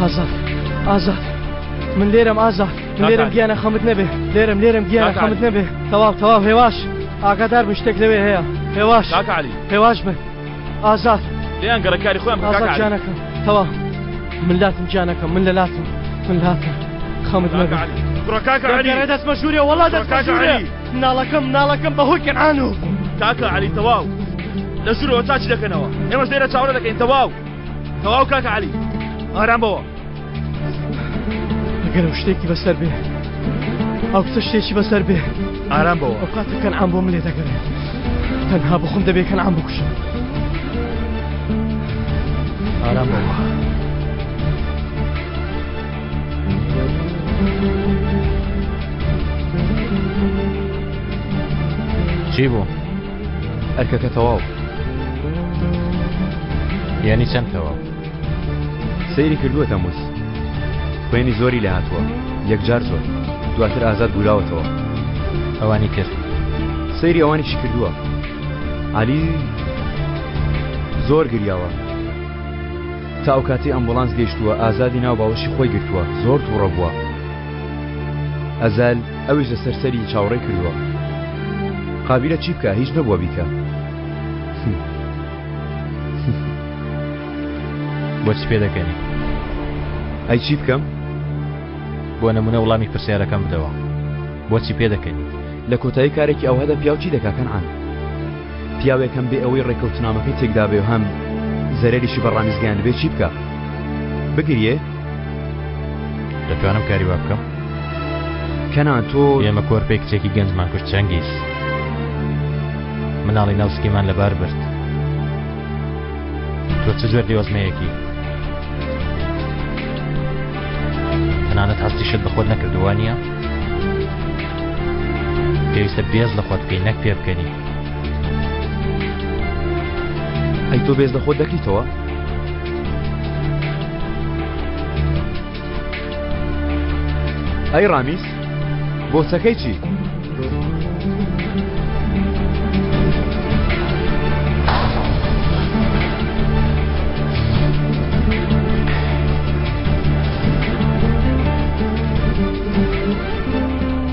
ئازاد ئازاد من لێرەم ئازاد من لێرم گیانە خەمت نەبێ لێرم لێرم گیانە خەمت نەبێ تەواو تەواو هێواش ئاگادار بن شتێک لەوێ هەیە هێواش هێواش بن ئازاد لێیان گەڕە کاری خۆیان بکەن کاکە عەلی. گیانەکەم تەواو من لاتم گیانەکەم من لە لاتم من لاتم خەمت نەبێ کوڕە کاکە عەلی دەگەڕێ دەستمە ژوورێ وەڵا دەستمە ژوورێ مناڵەکەم مناڵەکەم بەهۆی کەنعان و کاکە عەلی تەواو لە ژوورەوە چاچی دەکەنەوە ئێمەش لێرە چاوەڕێ دەکەین تەواو تەواو کاکە عەلی ئارام بەوە ئەگەر ئەو شتێکی بەسەر بێ ئەو کچە شتێکی بەسەر بێ ئارام بەوە ئەو کاتە کەنعان بۆ ملێ دەگەرێ تەنها بخۆم دەبێ کەنعان بکوژم ئارام بەوە چی بوو؟ ئەرکەکە تەواو یعنی چەند تەواو؟ سەیری کردووە تەموز خوێنی زۆری لێ هاتووە یەکجار زۆر دواتر ئازاد بوراوەتەوە ئەوانی تر سەیری ئەوانیشی کردووە عەلی زۆر گریاوە تا ئەو کاتی ئەمبولانس گەیشتووە ئازادی ناو باوەشی خۆی گرتووە زۆر تووڕە بووە ئەزەل ئەویش لەسەر سەری چاوەڕێی کردووە قابیلە چی بکە هیچ نەبووە بیکە بۆچی پێدەکەنی؟ ئەی چی بکەم؟ بۆ نمونە وڵامی پرسیارەکەم بدەوە بۆچی پێدەکەنی؟ لە کۆتایی کارێکی ئەوهادا پیاو چی دەکا کەنعان؟ پیاوێک هەم بێ ئەوەی ڕێککەوتنامەکەی تێکدابێ و هەم زەرەریشی بە ڕامیز گەیاندبێ چی بکا؟ بگریێ؟ دەتوانم کاری وا بکەم؟ کەنعان تۆ ئێمە کۆرپەی کچێکی گەنجمان کوشت چەنگیز مناڵی ناو سکیمان لەبار برد تۆ چ جۆر دێوەزمەیەکی تەنانەت هەستیشت بە خۆت نەکردووە نییە پێویستە بێز لە خۆت بکەی نەک پێ بکەنی ئەی تۆ بێز لە خۆت دەکەیتەوە ئەی ڕامیز بۆچەکەی چی؟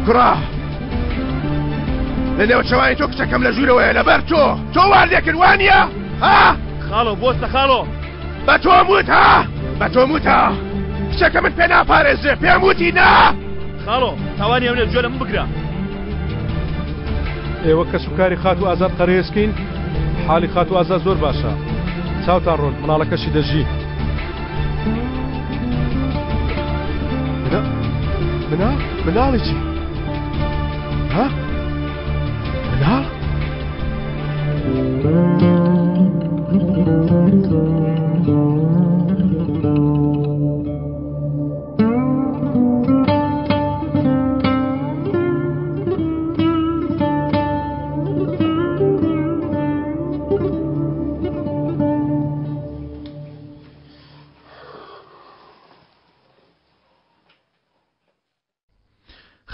کوڕە لە نێوچەوانی تۆ کچەکەم لە ژوورەوەیە لەبەر تۆ تۆ وار لێکرد وانە ها خاڵۆ بۆستە خاڵۆ بە تۆم وت ها بە تۆم وت ها کچەکە من پێ ناپارێزرێ پێم وتی نا خاڵۆ تاوانی ئەو گوێ لە من بگرە ئێوە کەس و کاری خاتوو ئازاد قەرێسکین حاڵی خاتوو ئازاد زۆر باشە چاوتان ڕۆن مناڵەکەشی دەژی مناڵ مناڵی چی ها مناڵ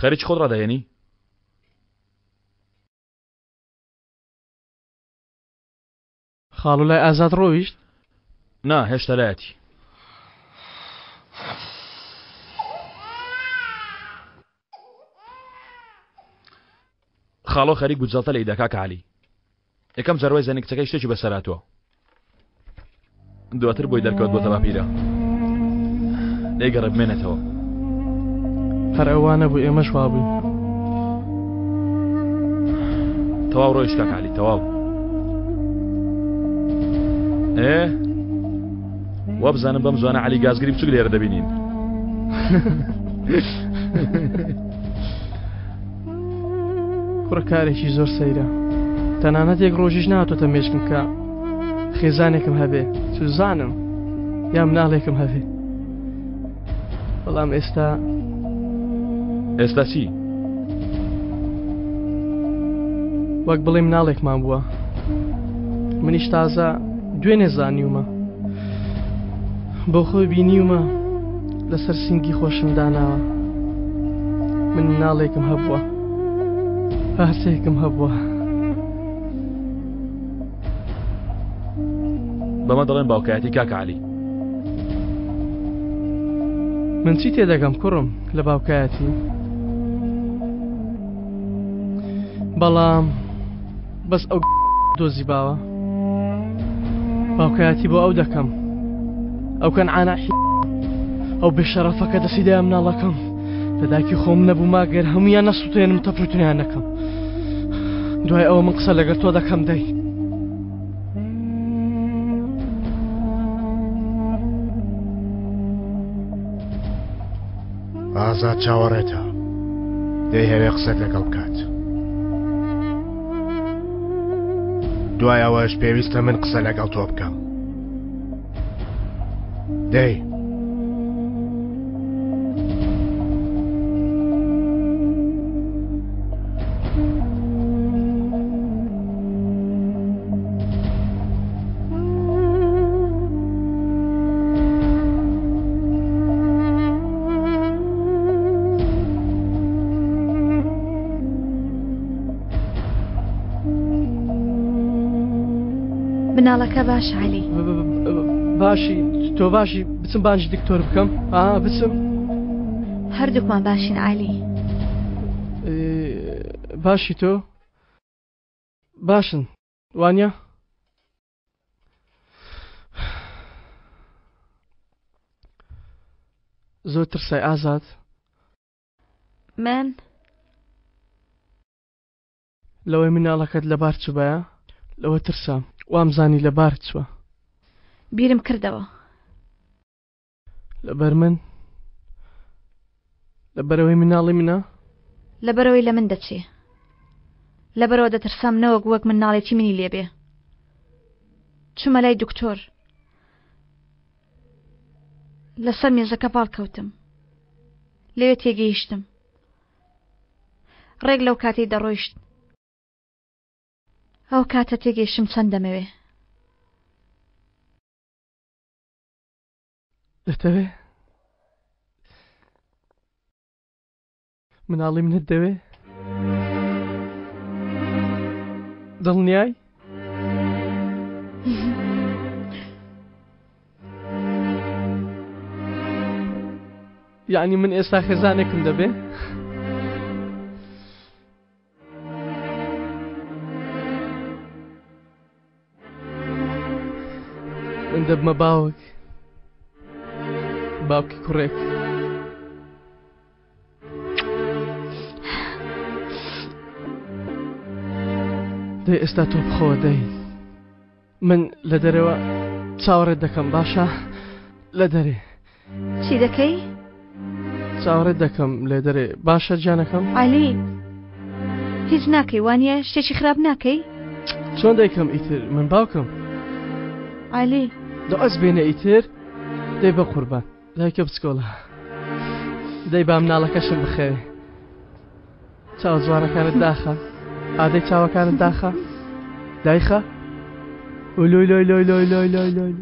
خەریکی خۆت ڕادەهێنی؟ خاڵۆ لای ئازاد ڕۆیشت؟ نا هێشتا لایەتی. خاڵۆ خەریک بوو جەڵتە لێیدا کاکە عەلی. یەکەم جار وای زانی کچەکەی شتێکی بەسەر هاتووە. دواتر بۆی دەرکەوت بۆتە باپیرە. لێی گەڕێ بمێنێتەوە. هەر ئەوە نەبوو ئێمەش وابووین. تەواو ڕۆیشت کاک عەلی تەواو. ئێ وابزانم بەم زوانە عەلی گازگری بچوک لێرە دەبینین. کوڕە کارێکی زۆر سەیرە تەنانەت یەک ڕۆژیش نهاتۆتە مێشکم کە خێزانێکم هەبێ چزانم یا مناڵێکم هەبێ بەڵام ئێستا ئێستا چی؟ وەک بڵێ مناڵێکمان بووە منیش تازە دوێنێ زانیومە بۆ خۆی بینیومە لەسەر سینگی خۆشم داناوە من مناڵێکم هەبووە پارچەیەکم هەبووە بەمە دەڵێن باوکایەتی کاکە عەلی. من چی تێدەگەم کوڕم لە باوکایەتی؟ بەڵام بەس ئەو دۆزی باوە باوکایەتی بۆ ئەو دەکەم ئەو کەنعانە ئەو بێشەرەفەکە دەستی دایە مناڵەکەم لە دایکی خۆم نەبوو ماگەر هەمویان نەسووتێنم تەفروتنیان نەکەم دوای ئەوە من قسە لەگەر تۆ دەکەم دەی ئازاد چاوەڕێتە دەیهەوێ قسەت لەگەڵ بکات دوای ئەوەش پێویستە من قسە لەگەڵ تۆ بکەم دەی مناڵەکە باش علی باشی تۆ باشی بچم بانجی دکتۆر بکەم ئا بچم هەردووکمان باشین علی باشی تۆ باشن وانە زۆر ترسای ئازاد من لەوەی مناڵەکەت لەبار چوبایە لەوە ترسام وامزانی لەبار چوە. بیرم کردەوە. لەبەر من؟ لەبەرەوەی مناڵی منە؟ لەبەرەوەی لە من دەچێ. لەبەرەوە دەترسام نەوەک وەک مناڵێکی منی لێبێ. چوومە لای دکتۆر. لەسەر مێزەکە پاڵکەوتم. لەوێ تێگەیشتم. ڕێک لەو کاتەی دەڕۆیشت. ئەو کاتە تێگەیشتم چەند دەمەوێ. دەتەوێ؟ مناڵی منت دەوێ؟ دڵنیای؟ یعنی من ئێستا خێزانێکم دەبێ؟ من دەبمە باوک باوکی کوڕێک دەی ئێستا تۆ بخۆوە دەی من لە دەرەوە چاوەڕێت دەکەم باشە لە دەرێ چی دەکەی؟ چاوەڕێت دەکەم لێ دەرێ باشە گیانەکەم عەلی هیچ ناکەی وانە شتێکی خراپ ناکەی؟ چۆن دەیکەم ئیتر من باوکم عەلی دە ئەس بێنە ئیتر دەی بە قوربان دایکە بچکۆڵە دەی با مناڵەکەشم بخەوێ چاوە جوانەکانت داخە ئادەی چاوەکانت داخە دایخە لۆی لۆی لۆی لۆی لۆی لۆی لۆی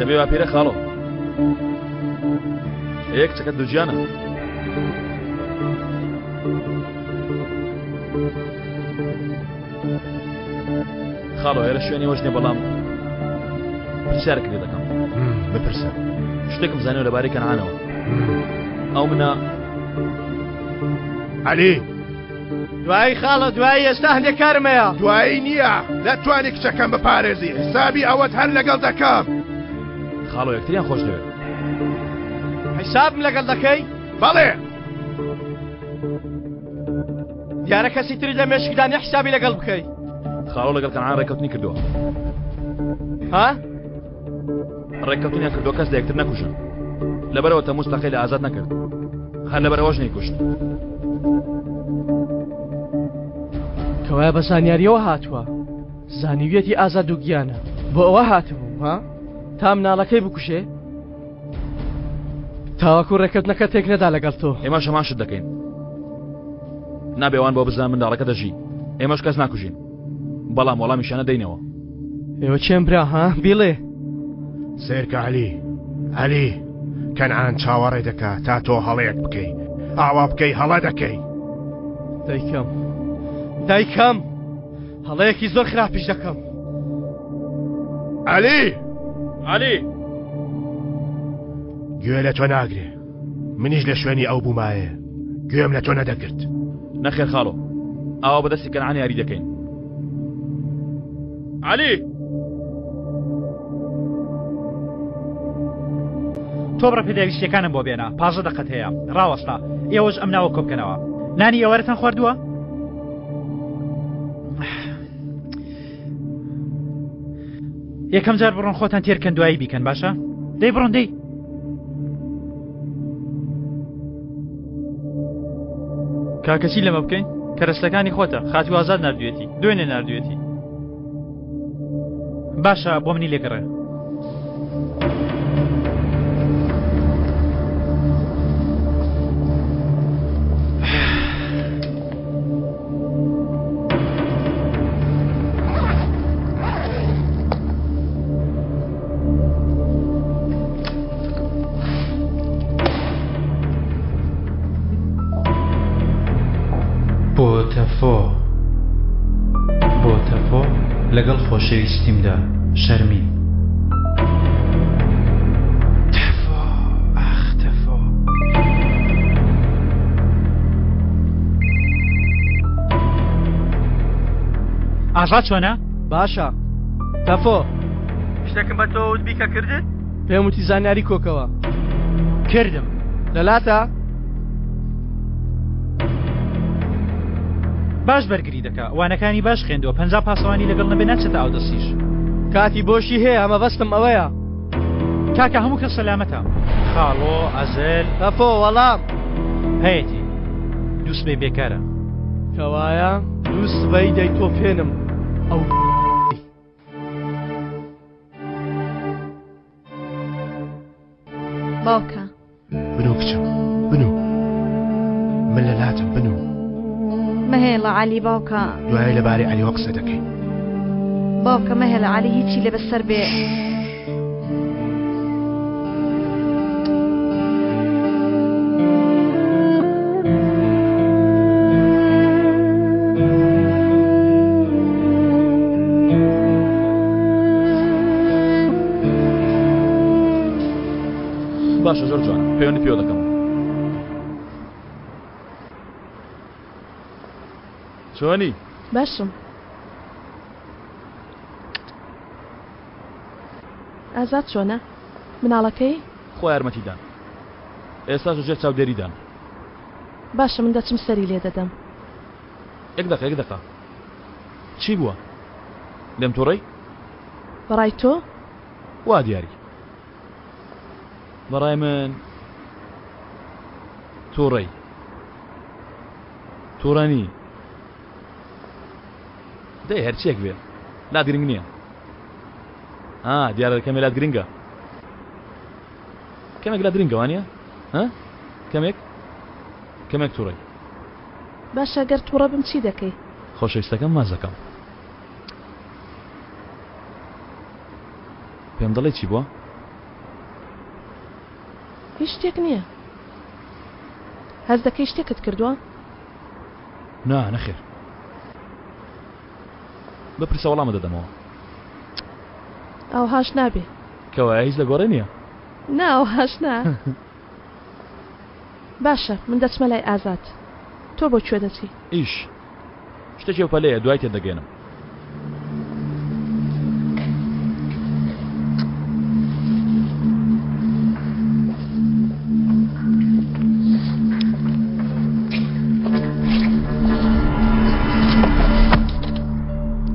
دەبێ وا پیرە خاڵۆ یەک چەکە دووجیانە خاڵۆ ئێرە شوێنی وەش نیە بەڵام پرسیارێک لێ دەکەم بپرسە شتێکم زانیوە لەبارەی کەنعانەوە ئەو منە عەلی دوایی خاڵە دوایی ئێستا هەندێک کارم هەیە دوایی نییە نەتوانی کچەکەم بپارێزی حسابی ئەوەت هەر لەگەڵ دەکەم خاڵۆ یەکتریان خۆش دەوێت حسابم لەگەڵ دەکەی بەڵێ دیارە کەسی تری لە مێشکدا نیە حسابی لەگەڵ بکەی خاڵۆ لەگەڵ کەنعان ڕێککەوتنی کردووە ها ڕێککەوتنیان کردووە کەس لە یەکتر نەکوژن لەبەرەوە تەموز تەقەی لە ئازاد نەکرد هەر لەبەرەوەش نەیکوشت کەوایە بە زانیاریەوە هاتووە زانیویەتی ئازاد و گیانە بۆ ئەوە هاتبوو ها تا مناڵەکەی بکوژێ تاوەکو ڕێککەوتنەکە تێک نەدا لەگەڵ تۆ. ئێمەش هەمان شت دەکەین. نابێ ئەوان بۆ بزانن منداڵەکە دەژی. ئێمەش کەس ناکوژین. بەڵام وەڵامیشانە دەینەوە. ئێوە کێن برا ها؟ بیڵێ. سەیرکە عەلی، عەلی، کەنعان چاوەڕێ دەکا تا تۆ هەڵەیەک بکەی، ئاوا بکەی هەڵە دەکەی. دایکم، دایکم، هەڵەیەکی زۆر خراپیش دەکەم. عەلی! عەلی! گوێ لە تۆ ناگرێ. منیش لە شوێنی ئەو بوومایە گوێم لە تۆ نەدەگرت. نەخێر خاڵۆ، ئاوا بە دەستی کەنعان یاری دەکەین. عەلی! تۆ بڕە پێداویستیەکانم بۆ بێنە پازە دەقەت هەیە ڕاوەستا ئێوەش ئەم ناوە کۆبکەنەوە نانی ئێوارەتان خواردووە؟ یەکەم جار بڕۆن خۆتان تێرکەن دوایی بیکەن باشە دەی بڕۆن دەی کاکە چی لەمە بکەین کەرەستەکانی خۆتە خاتو ئازاد نردوێتی دوێنێ نردوێتی باشە بۆ منی لێگەڕێ بۆتەفۆ بۆتەفۆ لەگەڵ خۆشەویستیمدا شەرمین. تەفۆ ئاخ تەفۆ. ئازاد چۆنە؟ باشە تەفۆ. شتێکم بە تۆ وت بیکە کردت؟ پێم وتی زانیاری کۆکەوە. کردم. لەلاتە؟ باش بەرگری دەکا وانەکانی باش خوێندووە 50 پاسەوانی لەگەڵ نەبێ ناچێتە ئاودەستیش. کاتی بۆشی هەیە مەبەستم ئەوەیە. کاکە هەموو کەس سەلامەتە خاڵۆ ئەزل. تەفۆ وەڵام. هەیەتی دوو سبەی بێکارە. کەوایە دوو سبەی دەیتۆپێنم ئەو. باوکە. بنوو کچم بنوو من لە لاتم بنوو. مەهێڵە عەلی باوکە. دوایی لەبارەی عەلیەوە قسە دەکەین. باوکە مەهێڵە عەلی هیچی لێ بەسەر بێ. باشە زۆر جوانە پەیوەندی پێوە دەکەم چۆنی؟ باشم ئازاد چۆنە؟ مناڵەکەی؟ خوا یارمەتیدان ئێستاش لەژێر چاودێریدان. باشە من دەچم سەری لێ دەدەم. یەک دەقە یەک دەقە چی بووە؟ لێم توڕەی؟ بەڕای تۆ؟ وا دیاری. بەڕای من توڕەی. توڕە نی. دەی هەرچیەک بێ لات گرنگ نییە. ئا دیارە کەمێ لات گرنگە. کەمێک لات گرنگە وانە؟ ها؟ کەمێک؟ کەمێک توڕەی. باشە گەر توڕە بم چی دەکەی؟ خۆشەویستەکەم ماچ دەکەم. پێم دەڵێی چی بووە؟ هیچ شتێک نییە. هەست دەکەی شتێکت کردووە؟ نا نەخێر. بپرسە وەڵامت دەدەمەوە. ئاوهاش نابێ. کەوایە هیچ لە گۆڕێ نییە؟ نا ئەوهاش نا. باشە من دەچمە لای ئازاد. تۆ بۆ کوێ دەچی؟ ئیش. شتێکی بەپەلەیە دوای تێدەگەیەنم.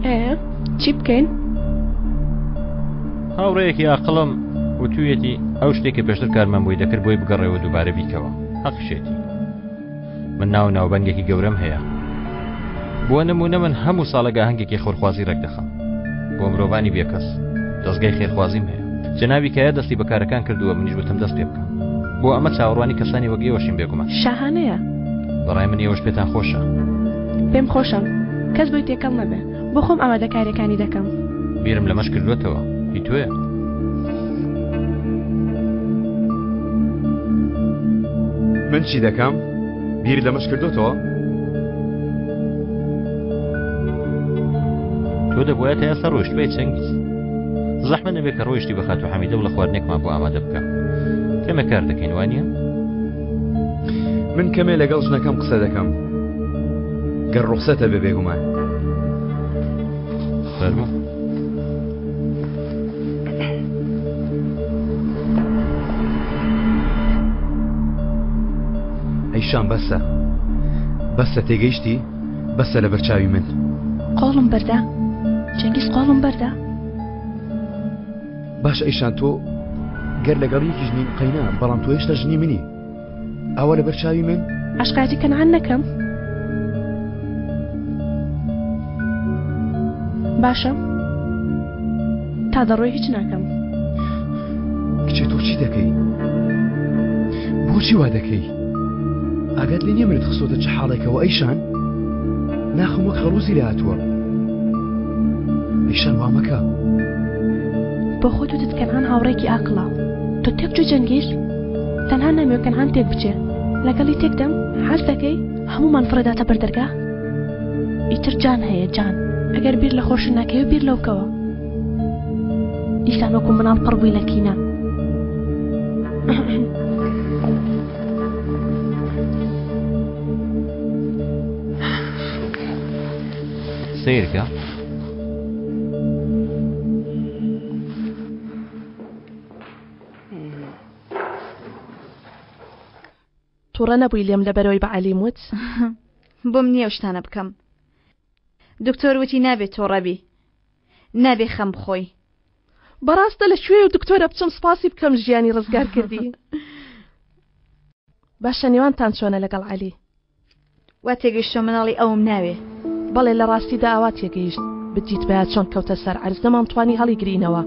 ئێ چی بکەین؟ هاوڕێیەکی ئاقڵم وتوویەتی ئەو شتێک کە پێشتر کارمان بۆی دەکرد بۆی بگەڕێەوە دووبارە بیکەوە هەقیشێتی من ناو ناوبەنگێکی گەورەم هەیە بۆ نمونە من هەموو ساڵێک ئاهەنگێکی خۆرخوازی ڕێکدەخەم بۆ مرۆڤانی بێکەس دەستگای خێرخوازیم هەیە جەنابی کایە دەستی بەکارەکان کردووە منیش وتم دەست پێ بکە بۆ ئەمە چاوەڕوانی کەسانی وەک ئێوەشیم بێگومان شاهانەیە بەڕای من ئێوەش پێتان خۆشە پێم خۆشە کەس بۆی تێکەڵ نەبێ. بۆ خۆم ئامادەکاریەکانی دەکەم. بیرم لەمەش کردووەتەوە هی تۆیە. من چی دەکەم؟ بیر لەمەش کردوتەوە؟ تۆ دەبواە تا ئێستا ڕۆیشت بێ چەنگیز زەحمە نەبێ کە ڕۆیشتی بە خاتوو حەمیدە و لە خواردنێکمان بۆ ئامادە بکە کەمە کار دەکەین وانە من کەمێ لەگەڵ ژنەکەم قسە دەکەم گەر ڕوخسەتە بێ بێگومان فەرموو ئەیشان بەسە بەسە تێگەیشتی بەسە لە بەرچاوی من قۆڵم بەردە چەنگیز قۆڵم بەردە باش ئەیشان تۆ گەر لەگەڵ یەکیش نین قەینا بەڵام تۆ هێشتا ژنی منی ئەوە لەبەر چاوی من؟ عەشقایەتی کەنعان نەکەم؟ باشە تا دەڕۆی هیچ ناکەم. کچێ تۆ چی دەکەی؟ بۆچی وا دەکەی؟ ئاگات لێ نییە منت خستۆتە چ حاڵێکەوە ئەیشان؟ ناخم وەک خەڵوزی لێ هاتووە. ئەیشان وا مەکە. بۆ خۆت وتت کەنعان هاوڕێکی ئاقڵە. تۆ تێکچووی جەنگیز؟ تەنها نامەوێ کەنعان تێک بچێ لەگەڵی تێک دەم حەز دەکەی هەموومان فڕێداتە بەر دەرگا ئیتر جان هەیە جان ئەگەر بیر لە خۆشت ناکەی بیر لەو بکەوە دیسان وەکو مناڵ پڕ بووی لە کینە سەیرکە توڕە نەبووی لێم لەبەرەوەی بە عەلیم وت؟ بۆم نییە ئەو شتانە بکەم. دکتۆر وتی نابێ توڕە بی. نابێ خەم بخۆی. بەڕاستە لە کوێ و دکتۆرە بچم سپاسی بکەم ژیانی ڕزگار کردی. باشە نێوانتان چۆنە لەگەڵ عەلی؟ وا تێگەیشتوە مناڵی ئەوم ناوێ. بەڵێ لە ڕاستیدا ئاوا تێگەیشت، بتدیتبایە چۆن کەوتە سەر عەرز نەمانتوانی هەڵیگرینەوە.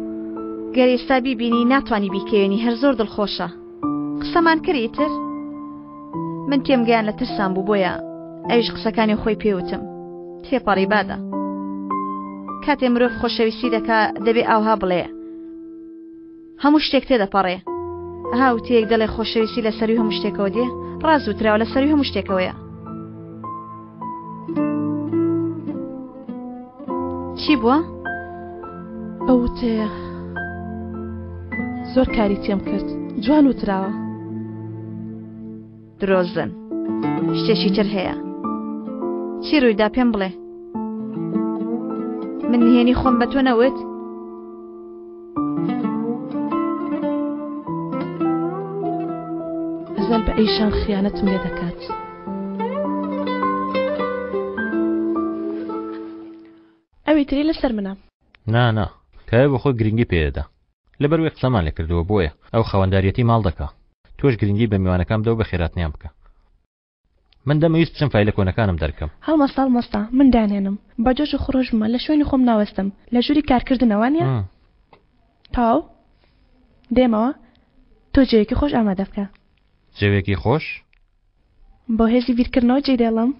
گەر ئێستا بیبینی ناتوانی بیکەوێنی هەر زۆر دڵخۆشە. قسەمان کرد ئیتر؟ من تێمگەیان لە ترسان بوو بۆیە ئەویش قسەکانی خۆی پێ وتم. تێپەڕی بادە. کاتێ مرۆڤ خۆشەویستی دەکا دەبێ ئاوها بڵێ. هەموو شتێک تێدەپەڕێ. ئەها وتەیەک دەڵێ خۆشەویستی لە سەروی هەموو شتێکەوە دێ، ڕاست وتراوە لە سەروی هەموو شتێکەوەیە. چی بووە؟ ئەو وتەیە زۆر کاری تێم کرد جوان وتراوە. درۆزن شتێکی تر هەیە چی ڕوویدا پێم بڵێ من نهێنی خۆم بە تۆ نەوت؟ ئەزەل بە ئەیشان خیانەتم لێ دەکات. ئەوی تری لەسەر منە. نا نا کاوە بۆ خۆی گرنگی پێ دەدا لەبەر وەی قسەمان لێ کردووە بۆیە ئەو خاوەنداریەتی ماڵ دەکا تۆش گرنگی بە میوانەکان بدە و بەخێراتنیان بکە. من دەمەویست بچم فایلە کۆنەکانم دەرکەم. هەڵمەستە هەڵمەستە من دانێنم بە جۆش و خرۆش بمە لە شوێنی خۆم ناوەستم لە ژووری کارکردنە وانیە؟ تەواو دێمەوە تۆ جێیەکی خۆش ئامادە بکە. جەوێکی خۆش؟ بۆ هێزی بیرکردنەوە جێی دێڵم.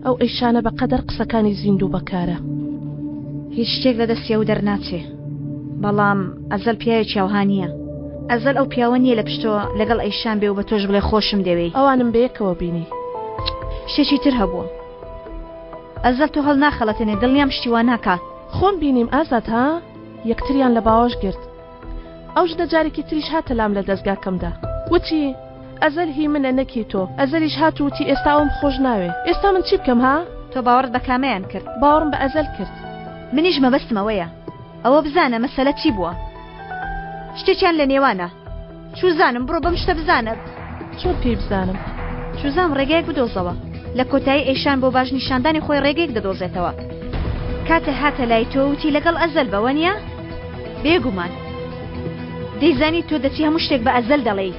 ئەو ئەیشانە بە قەدەر قسەکانی زیندوو بەکارە. هیچ شتێک لە دەستی ئەو دەرناچێ. بەڵام ئەزەل پیاوێکی ئەوها نییە. ئەزەل ئەو پیاوە نییە لە پشتەوە لەگەڵ ئەیشان بێ و بە تۆش بڵێ خۆشم دەوێی. ئەوانم بەیەکەوە بینی. شتێکی تر هەبووە. ئەزەل تۆ هەڵناخەڵەتێنێ دڵنیام شتی وا ناکا. خۆم بینیم ئازاد ها یەکتریان لە باوەش گرت. ئەو ژنە جارێکی تریش هاتە لام لە دەزگاکەمدا وتی ئەزەل هی منە نەک هی تۆ ئەزەلیش هات و وتی ئێستا ئەوم خۆش ناوێ ئێستا من چی بکەم ها؟ تۆ باوەڕت بە کامەیان کرد؟ باوەڕم بە ئەزەل کرد. منیش مەبەستم ئەوەیە ئەوە بزانە مەسەلە چی بووە شتێکیان لە نێوانە چوزانم بڕۆ بەم شتە بزانە. چۆن پێی بزانم؟ چوزانم ڕێگایەک بدۆزەوە. لە کۆتایی ئەیشان بۆ باش نیشاندانی خۆی ڕێگەیەک دەدۆزێتەوە. کاتێ هاتە لای تۆ وتی لەگەڵ ئەزەل بە وەنیە؟ بێگومان. دەیزانی تۆ دەچی هەموو شتێک بە ئەزەل دەڵێی.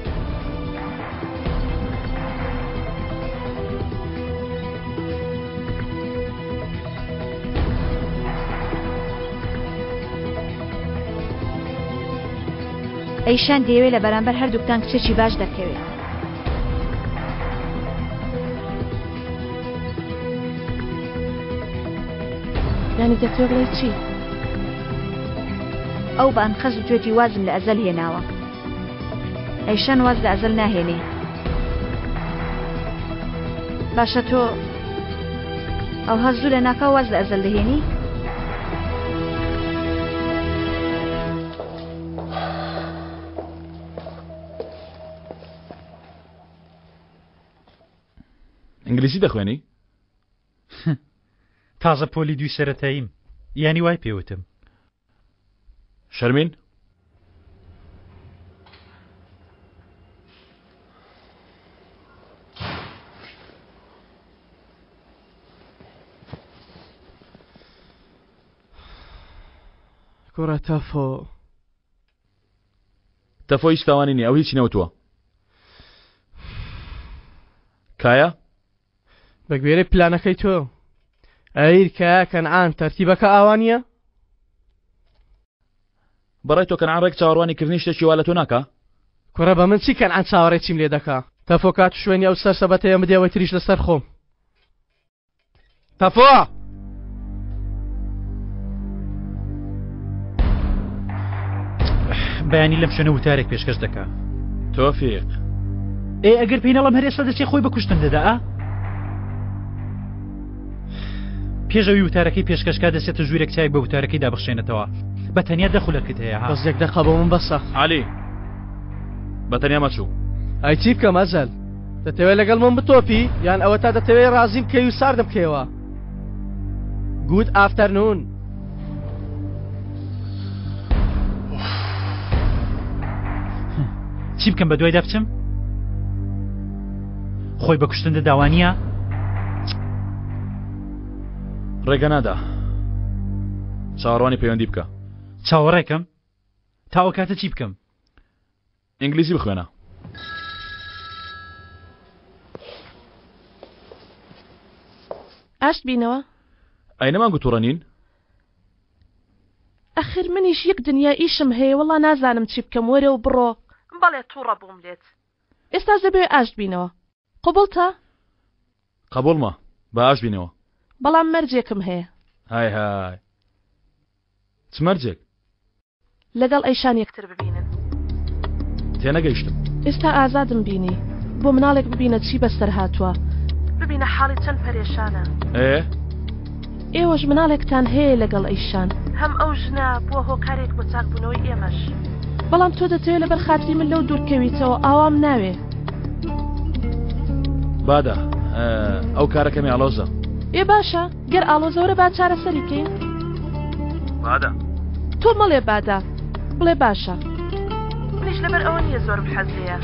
ئەیشان دەیەوێ لە بەرامبەر هەردووکتان کچێکی باش دەرکەوێ. یانی دەتەوێ بڵێی چی؟ ئەو بە ئەنقەست وتوێتی وازم لە ئەزەل هێناوە. ئەیشان واز لە ئەزەل ناهێنێ. باشە تۆ ئەوها زوو لە ناکاو واز لە ئەزەل دەهێنی؟ ئینگلیزی دەخوێنی؟ تازە پۆلی دووی سەرەتاییم یانی وای پێوتم. شەرمین؟ کوڕە تەفۆ. تەفۆ هیچ تاوانی نییە ئەو هیچی نەوتووە. کایا؟ بە گوێرەی پلانەکەی تۆ ئەیر کایا کەنعان تەرتیبەکە ئاوا نییە؟ بەڕای تۆ کەنعان ڕێک چاوەڕوانی کردنی شتێکی وا لە تۆ ناکا؟ کوڕە بە من چی کەنعان چاوەڕێی چیم لێ دەکا؟ تەفۆ کات و شوێنی ئەو سەر سەبەتەیە بدەوە تریش لەسەر خۆم. تەفۆ! بەیانی لەم شوێنە وتارێک پێشکەش دەکا. تۆفیق. ئێ ئەگەر پێی نەڵێم هەر ئێستا دەچێ خۆی بە کوشتن دەدا ئا؟ پێش ئەوی وتارەکەی پێشکەشکا دەچێتە ژوورێک چاوێک بە وتارەکەیدا بخشێنێتەوە بە تەنیا دە خولەکت هەیە ها بەس یەک دەقە بۆ من بەسە. عەلی بە تەنیا مەچوو. ئەی چی بکەم ئەزەل؟ دەتەوێت لەگەڵ من بتۆپی یان ئەوەتا دەتەوێت ڕازیم بکەی و ساردم بکەیەوە؟ گود ئافتەرنوون. چی بکەم بە دوایدا بچم؟ خۆی بە کوشتن دەدا وانییە؟ ڕێگە نادا چاوەڕوانی پەیوەندی بکە. چاوەڕێکەم؟ تا ئەو کاتە چی بکەم؟ ئینگلیزی بخوێنە. ئاشت بینەوە؟ ئەی نەمان گوت توڕە نین؟ ئەخر منیش یەک دنیا ئیشم هەیە وەڵا نازانم چی بکەم وەرە و بڕۆ. بەڵێ توڕە بووم لێت. ئێستاش دەبێ ئاشت بینەوە. قبوڵتە؟ قبوڵمە با ئاشت بینەوە. بەڵام مەرجێکم هەیە. های های چ مەرجێک؟ لەگەڵ ئەیشان یەکتر ببینن. تێنەگەیشتم. ئێستا ئازادم بینی. بۆ مناڵێک ببینە چی بەسەر هاتووە. ببینە حاڵی چەند پەرێشانە. ئێ؟ ئێوەش مناڵێکتان هەیە لەگەڵ ئەیشان. هەم ئەو ژنە بووە هۆکارێک بۆ چاکبوونەوەی ئێمەش. بەڵام تۆ دەتەوێ لەبەر خاتری من لەو دوور کەویتەوە ئاوام ناوێ. بادە ئەو کارە کەمێ ئاڵۆزە. ئێ باشە گەر ئاڵۆزە وەرە با چارەسەری کەین. بادە. تۆ مەڵێ بادە بڵێ باشە. منیش لەبەر ئەوە نییە زۆرم حەز لێیە.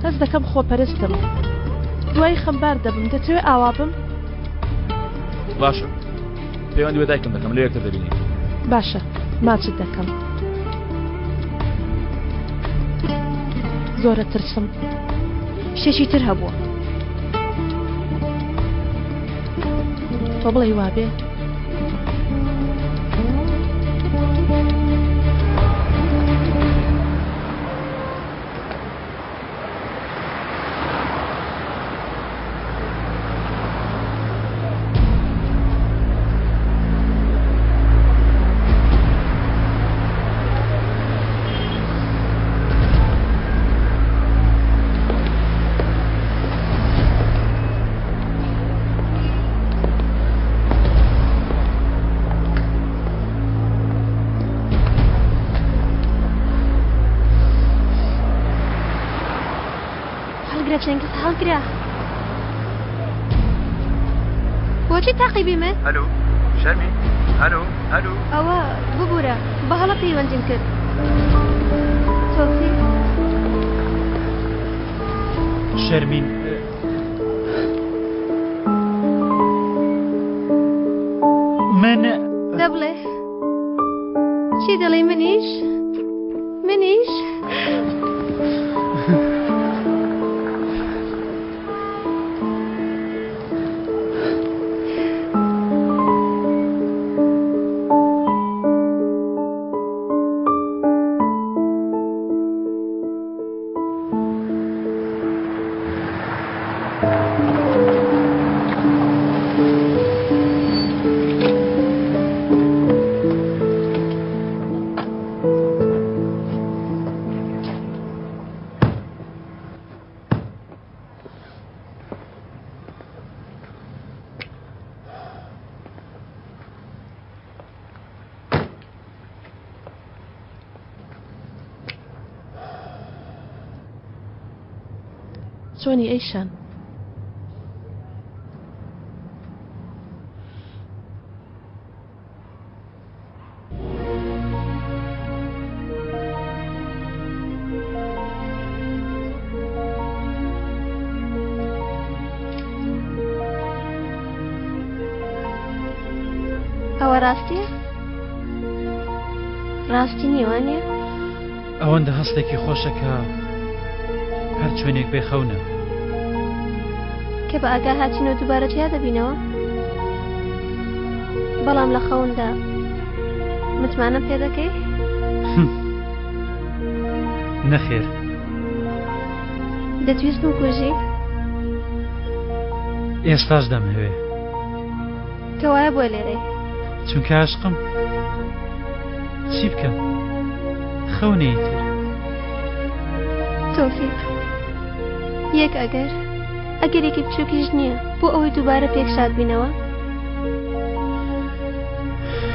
هەست دەکەم خۆپەرستم. دوایی خەمبار دەبم دەتەوێ ئاوا بم؟ باشە پەیوەندی بە دایکم دەکەم لێ یەکتر دەبینین. باشە ماچت دەکەم. زۆر ئەترسم. شتێکی تر هەبووە. تۆ بڵێی وابێ؟ هەڵگرە چەنگیز هەڵگرە بۆچی تاقیبی من؟ ئەلو شەرمی ئەلو ئەلو ئەوە ببورە بە هەڵە پەیوەندیم کرد تۆفیق شەرمین. چی دەڵێی منیش؟ منیش؟ چۆنی ئەیشان؟ ئەوە ڕاستیە؟ ڕاستی نییە وانە؟ ئەوەندە هەستێکی خۆشە کە هەر چۆنێک بێ خەونە. کە بە ئاگا هاتینەوە دووبارە جیا دەبینەوە؟ بەڵام لە خەوندا متمانەم پێ دەکەی؟ نەخێر. دەتویست بمکوژی؟ ئێستاش دەمهەوێ. کەوایە بۆ لێرەی؟ چونکە عاشقم. چی بکەم؟ خەونە ئیتر. تۆفیق یەک ئەگەر ئەگەرێکی بچووکیش نییە بۆ ئەوەی دووبارە پێک شاد بینەوە؟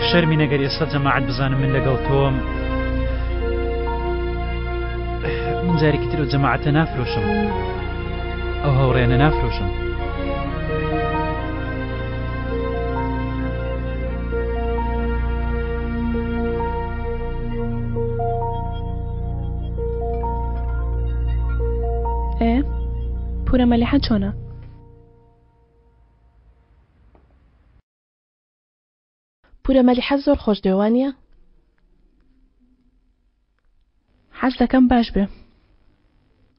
شەرمی نەگەر ئێستا جەماعەت بزانم من لەگەڵ تۆم من جارێکی تر ئەو جەماعەتە نافرۆشم ئەو هاوڕێنە نافرۆشم. ئێ پورە مەلیحە چۆنە؟ پورە مەلیحە زۆر خۆش دەوێ وانییە؟ حەز دەکەم باش بێ.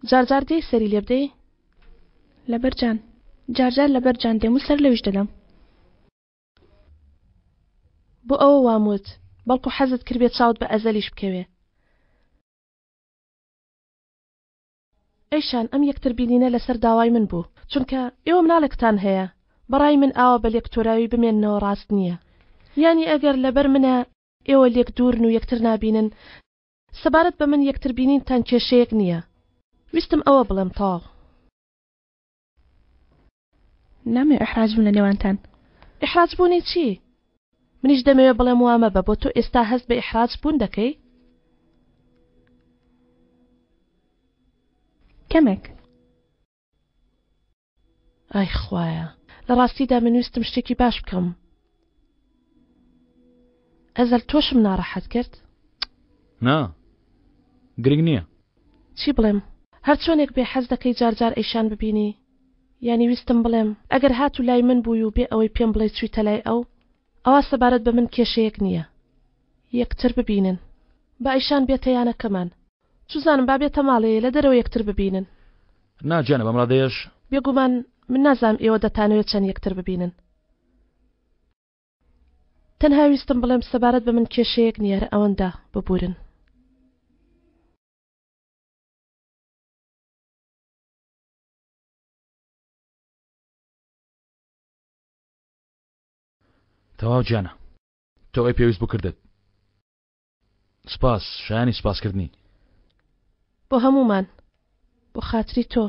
جار جار دێی سەری لێ بدەی؟ لەبەر جان. جار جار لەبەر جان دێم و سەر لەویش دەدەم. بۆ ئەوە وام وت، بەڵکو حەزت کردبێ چاوت بە ئەزەلیش بکەوێ. ئەیشان ئەم یەکتر بینینە لەسەر داوای من بوو چونکە ئێوە مناڵێکتان هەیە بەڕای من ئاوا بە لێک تۆراوی بمێننەوە ڕاست نییە یانی ئەگەر لەبەر منە ئێوە لێک دوورن و یەکتر نابینن سەبارەت بە من یەکتر بینینتان کێشەیەک نییە ویستم ئەوە بڵێم تەواو. نامەوێ ئیحراج بم لە نێوانتان. ئیحراج بوونی چی؟ منیش دەمەوێ بڵێم وا مەبە بۆ تۆ ئێستا هەست بە ئیحراج بوون دەکەی؟ کەمێک. ئای خوایە لە ڕاستیدا من ویستم شتێکی باش بکەم ئەزەل تۆشم ناڕەحەت کرد؟ نا گرنگ نییە. چی بڵێم هەرچۆنێک بێ حەز دەکەی جار جار ئەیشان ببینی یانی ویستم بڵێم ئەگەر هاتوو لای من بووی و بێ ئەوەی پێم بڵێی چوویتە لای ئەو ئەوا سەبارەت بە من کێشەیەک نییە یەکتر ببینن با ئەیشان بێتە یانەکەمان چوزانم با بێتە ماڵێ لە دەرەوە یەکتر ببینن. نا گیانە بەم ڕادەیەش. بێگومان من نازانم ئێوە دەتانەوێت چەند یەکتر ببینن تەنها ویستم بڵێم سەبارەت بە من کێشەیەک نییە هەر ئەوەندە ببورن. تەواو گیانە تۆ ئەوەی پێویست بوو کردت سپاس شایانی سپاسکردنی. بۆ هەموومان بۆ خاتری تۆ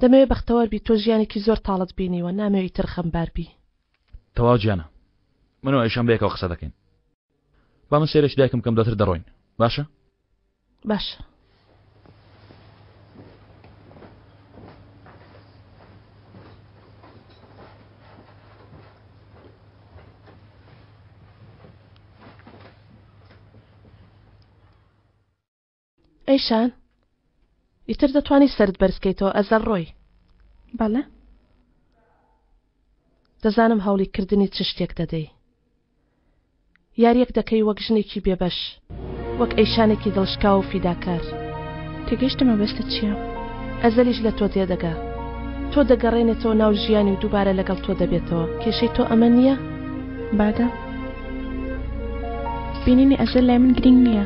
دەمەوێ بەختەوەر بی تۆ ژیانێکی زۆر تاڵت بینیوە نامەوێ ئیتر خەمبار بی. تەواو گیانە من و ئەیشان بەیەکەوە قسە دەکەین با من سەیرێکی دایکم بکەم دواتر دەڕۆین باشە؟ باشە. ئەیشان ئیتر دەتوانی سەرت بەرز کەیتەوە ئەزەل ڕۆی. بەڵێ. دەزانم هەوڵی کردنی چ شتێک دەدەی. یاریەک دەکەی وەک ژنێکی بێبەش، وەک ئەیشانێکی دڵشکاو و فیداکار. تێگەیشتم مەبەستت چییە. ئەزەلیش لە تۆ تێدەگا. تۆ دەگەڕێنێتەوە ناو ژیانی و دووبارە لەگەڵ تۆ دەبێتەوە. کێشەی تۆ ئەمە نییە؟ بادە. بینینی ئەزەل لای من گرینگ نییە.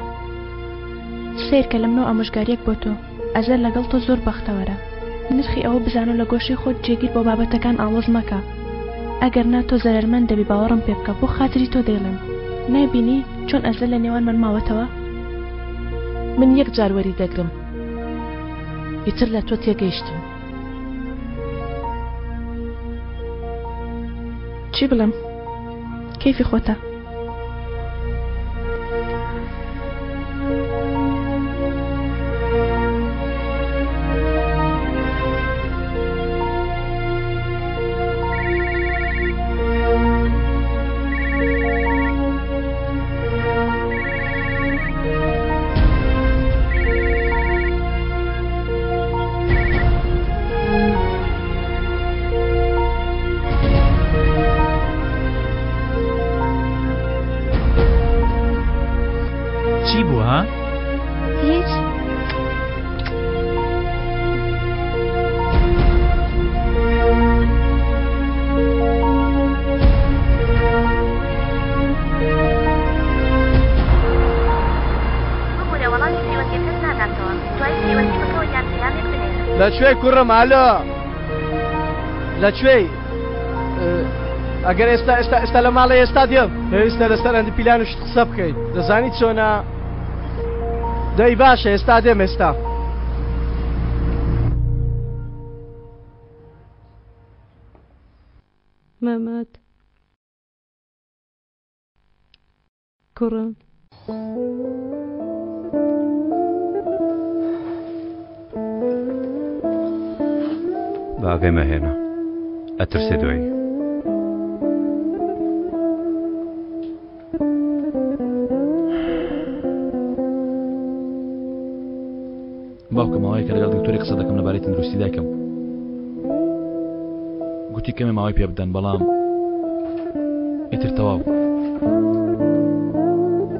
سەیرکە لەمنەوە ئامۆژگارییەک بۆ تۆ. ئەزەل لەگەڵ تۆ زۆر بەختەوەرە. نرخی ئەوە بزانە و لە گۆشەی خۆت جێگیر بۆ بابەتەکان ئاڵۆز مەکە. ئەگەر نا تۆ زەرەرمەند دەبی باوەڕم پێ بکە بۆ خاتری تۆ دەیڵێم. نایبینی چۆن ئەزەل لە نێوانمان ماوەتەوە؟ من یەک جار وەری دەگرم. ئیتر لە تۆ تێگەیشتم. چی بڵێم؟ کەیفی خۆتە. چی بوو ها؟ هیچ ببورە وەڵامی پەیوەندیەکەت ناداتەوە دوای پەیوەندی بکەوە یان پەیامێک بنێرە. لە کوێی کوڕم ئالۆ لە کوێی ئەگەر ئێستا ئێستا ئێستا لە ماڵێ ئێستا دێم پێویستە لەسەر ئەندی پیلان و شت قسە بکەیت دەزانی چۆنە دەی باشە ئێستا دێم ئێستا. مەمەد کوڕم. بە ئاگای مەهێنە ئەترسێ دوایی. باوکە ماوەیەکە لەگەڵ دکتۆری قسە دەکەم لەبارەی تەندروستی دایکم گوتی کەمێ ماوەی پێ بدەن بەڵام ئیتر تەواو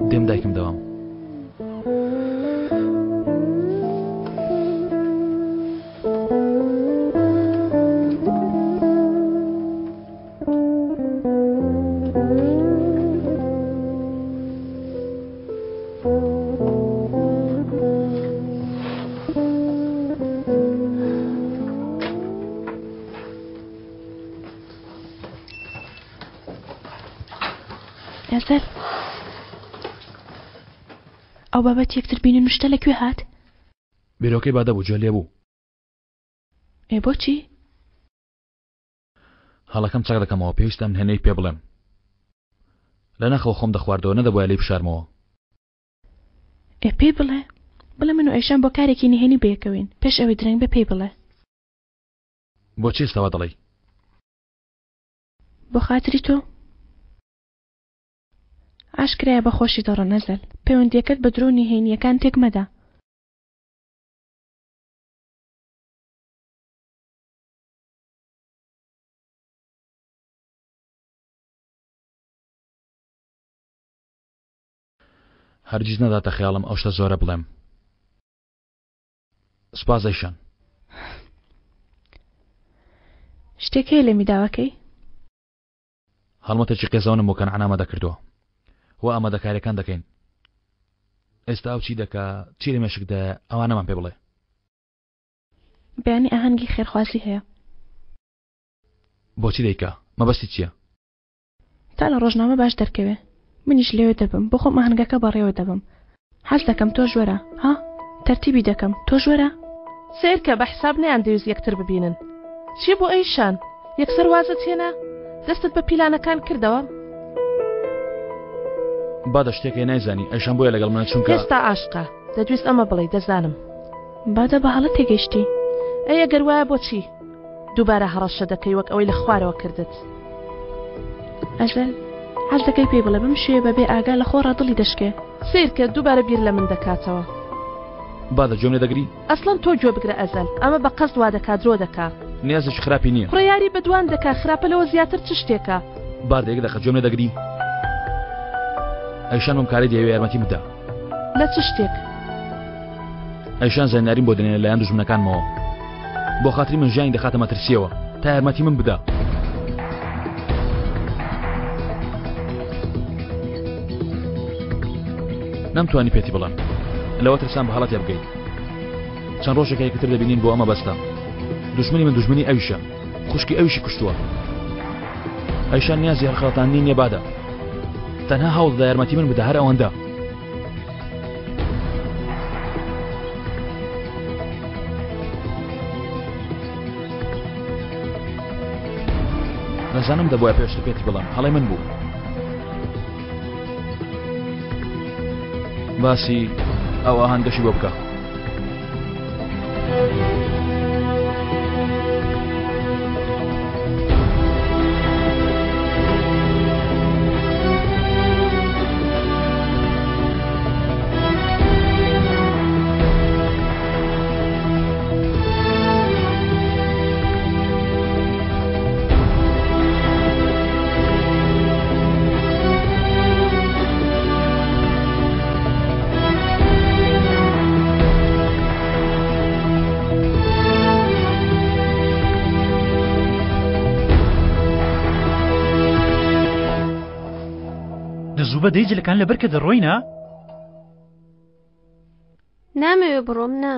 دێم دایکم دەوام ئەزەل ئەو بابەت یەکتر بینین و شتە لە کوێ هات؟ بیرۆکەی بادە بوو جوێ لێ بوو. ئێ بۆچی؟ هەڵەکەم چاک دەکەمەوە پێویستە ئەم نهێنیەی پێ بڵێم لە ناخەوە خۆم دەخواردەوە نەدەبوایە لێی بشارمەوە. ئێ پێی بڵێ بڵێ من و ئەیشان بۆ کارێکی نهێنی بەیەکەوەین پێش ئەوەی درەنگ بێ پێی بڵێ. بۆچی ئێستا وا دەڵێی؟ بۆ خاتری تۆ. ئاشکرایە بە خۆشی دەڕۆن ئەزەل پەیوەندیەکەت بە درۆ و نهێنیەکان تێک مەدە. هەرگیز نەداتە خەیاڵم ئەو شتە زۆرە بڵێم سوپاس ئەیشان. شتێک هەیە لێمی داواکەی؟ هەڵمەتێکی قێزەونم بۆ کەنعان ئامادە کردووە و ئامادەکاریەکان دەکەین ئێستا ئەو چی دەکا چی لە مێشکدایە ئەوانەمان پێ بڵێ. بەیانی ئاهەنگی خێرخوازی هەیە. بۆچی دەیکا؟ مەبەستی چییە؟ تا لە ڕۆژنامە باش دەرکەوێ. منیش لەوێ دەبم، بۆ خۆم ئاهەنگەکە بەڕێوە دەبەم. حەز دەکەم تۆش وەرە. ها؟ تەرتیبی دەکەم. تۆش وەرە؟ سەیرکە، بە حیساب نەیاندەویست یەکتر ببینن. چی بوو ئەیشان؟ یەکسەر وازت هێنا؟ دەستت بە پیلانەکان کردەوە؟ بادە شتێک هەیە نایزانی، ئەیشان بۆیە لەگەڵ منە چونکە. ئێستا عاشقە. دەتویست ئەمە بڵێی، دەزانم. بادە بە هەڵە تێگەیشتی. ئەی ئەگەر وایە بۆچی؟ دووبارە هەڕەشە دەکەی وەک ئەوەی لە خوارەوە کردت. ئەزەل، حەز دەکەی پێی بڵێ بەم شێوەیە بەبێ ئاگا لە خۆڕا دڵی دەشکێ. سەیرکە دووبارە بیر لە من دەکاتەوە. بادە گوێم لێ دەگری؟ ئەسڵەن تۆ گوێ بگرە ئەزەل، ئەمە بە قەست وا دەکا درۆ دەکا. نیازێکی خراپی نییە. کوڕە یاری بە دوان دەکا خراپە لەوە زیاتر چ شتێکە؟ بادە یەک دەقە گوێم لێ دەگری؟ ئەیشان بەم کارەی دەیەوێ یارمەتیم بدا. لە چ شتێک؟ ئەیشان زانیاریم بۆ دەنێ لەلایەن دوژمنەکانمەوە. بۆ خاتری من ژیانی دەخاتە مەترسیەوە تا یارمەتی من بدا. نەمتوانی پێتی بڵێم. لەوە ترسام بە هەڵە تێبگەیت. چەند ڕۆژێکە یەکتر دەبینین بۆ ئەمە بەستە. دوژمنی من دوژمنی ئەویشە. خوشکی ئەویشی کوشتووە. ئەیشان نیازی هەڵخەڵەتاندنی نییە بادە. تەنها هەوڵ دەدا یارمەتی من بدە هەر ئەوەندە. دەزانم دەبووە پێشتر پێتی بڵێم هەڵەی من بوو. باسی ئەو ئاهەنگەشی بۆ بکە. دەزوو بە دەی جلەکان لەبەر کە دەڕۆینە؟ نامەوێ بڕۆم نا.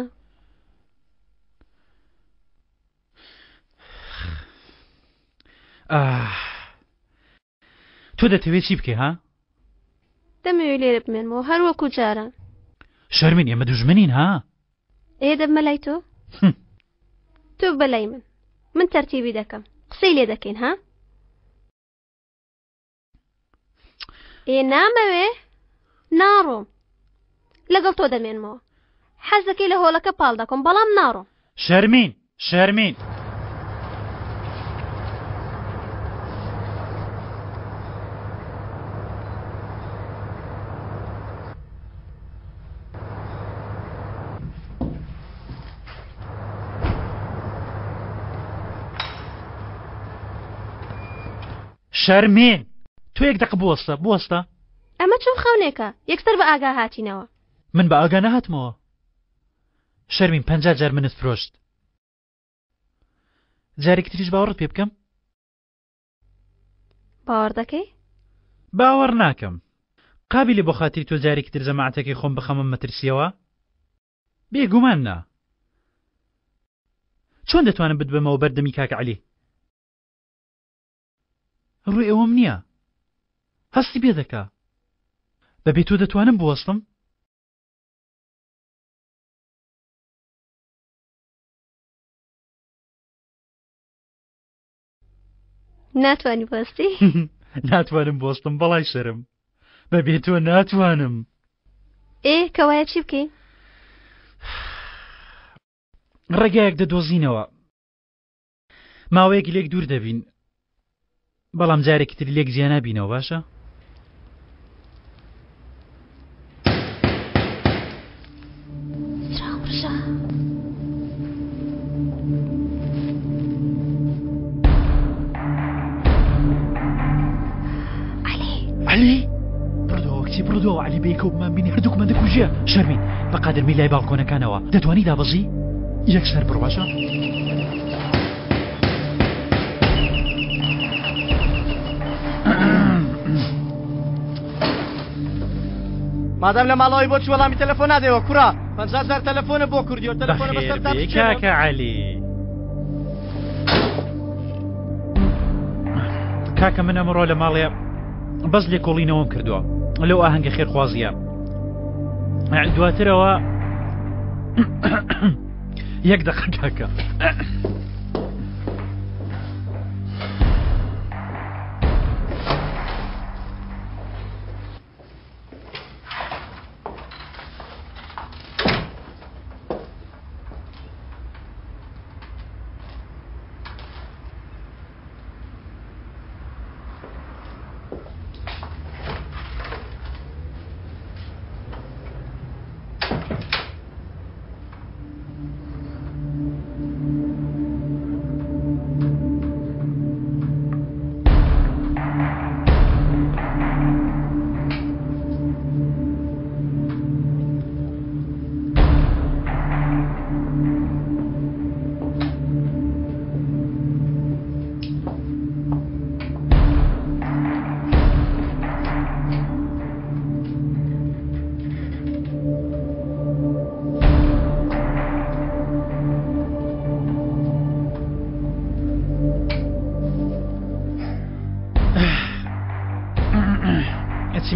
تۆ دەتەوێت چی بکەی ها؟ دەمەوێت لێرە بمێنمەوە هەر وەکو جاران. شەرمین ئێمە دوژمنین ها؟ ئێ دەبمە لای تۆ؟ تۆ بە لای من من تەرتیبی دەکەم قسەی لێ دەکەین ها؟ ئێ نامەوێ ناڕۆم لەگەڵ تۆ دەمێنمەوە حەز دەکەی لە هۆڵەکە پاڵ دەکەم بەڵام ناڕۆم. شەرمین شەرمین. شەرمین تۆ یەک دەقە بوەستە بوەستە. ئەمە چۆن خەونێکە یەکسەر بە ئاگا هاتینەوە. من بە ئاگا نەهاتمەوە شەرمین 50 جار منت فرۆشت جارێکی تریش باوەڕت پێ بکەم باوەڕ دەکەی؟ باوەڕ ناکەم قابلی بۆ خاتری تۆ جارێکی تر جەماعەتەکەی خۆم بخەمە مەترسیەوە بێگومان نا چۆن دەتوانم بتبەمەوە بەردەمی کاک عەلی ڕووی ئەوەم نییە هەستی پێ دەکا بەبێ تۆ دەتوانم بوەستم؟ ناتوانی بوەستی؟ ناتوانم بوەستم بەڵای شەرم بەبێ تۆ ناتوانم. ئێ کەوایە چی بکەین؟ ڕێگایەک دەدۆزینەوە ماوەیەک لێک دوور دەبین بەڵام جارێکی تر لێک جیا نابینەوە باشە؟ عەلی بڕدەوە کچی بڕدەوە عەلی بەیەکەوە بمان بینی هەردووکمان دەکوژێ شەرمین بە قادرمی لای باڵکۆنەکانەوە دەتوانی دابەزی یەکسەر بڕ باشە؟ مادام لە ماڵەوەی بۆچی وەڵامی تەلەفۆن نادەیەوە کوڕە 50 جار تەلەفۆنە بۆ کوردیەوە تەلەفۆنە بەسەر تا بەخێر بێی کاکە عەلی کاکە من ئەمڕۆ لە ماڵێ بەس لێکۆڵینەوەم کردووە لەو ئاهەنگە خێرخوازیە دواترەوە یەک دەقە کاکە.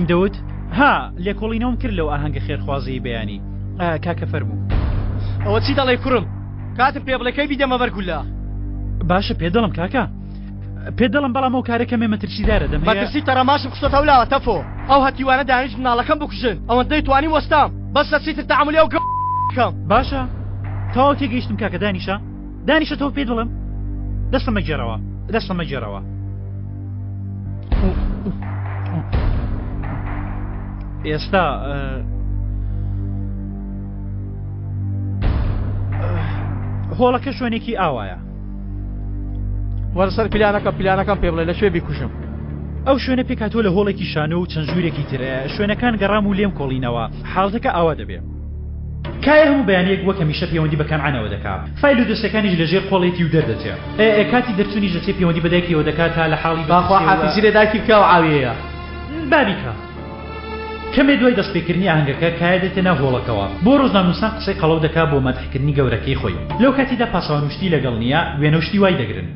دەوت؟ ها لێکۆڵینەوەم کرد لەو ئاهەنگە خێرخوازیی بەیانی. کاکە فەرموو. ئەوە چی دەڵێی کوڕم؟ کاتم پێ بڵێ کەی بیدەمە بەر گوللە؟ باشە پێت دەڵێم کاکە. پێت دەڵێم بەڵام ئەو کارە کەمێ مەترسیدارە دەمهەیە. مەترسی تەڕەماشم خستۆتە ئەو لاوە تەفۆ. ئەو هەتیوانە دانیشت مناڵەکەم بکوژن. ئەوەندەی توانیم وەستام. بەسە چیتر تەحەمولی ئەو گە بکەم. باشە تەواو تێگەیشتم کاکە دانیشە. دانیشە تۆ پێت بڵێم. دەستم مەگێڕەوە. دەستم مەگێڕەوە. ئێستا هۆڵەکە شوێنێکی ئاوایە. وەرە سەر پیلانەکە پیلانەکەم پێ بڵێ لە کوێ بیکوژم. ئەو شوێنە پێکهاتووە لە هۆڵێکی شانۆ و چەند ژوورێکی تر، شوێنەکان گەڕام و لێم کۆڵینەوە، حاڵەتەکە ئاوا دەبێ. کایە هەموو بەیانییەک وەک هەمیشە پەیوەندی بە کەنعانەوە دەکا، فایل و دۆسیەکانیش لە ژێر قۆڵێتی و دەردەچێ. کاتی دەرچوونیش دەچێ پەیوەندی بە دایکیەوە دەکا تا لە حاڵی با بپرسێ و. خواحافیزی لە دایکی بکا و عاویەیە. با بیکا. کەمێ دوای دەستپێکردنی ئاهەنگەکە کایە دێتە ناو هۆڵەکەوە بۆ ڕۆژنامنووسان قسەی قەڵەو دەکا بۆ مەدحکردنی گەورەکەی خۆی. لەو کاتیدا پاسەوان و شتی لەگەڵ نییە، وێنە و شتی وای دەگرن.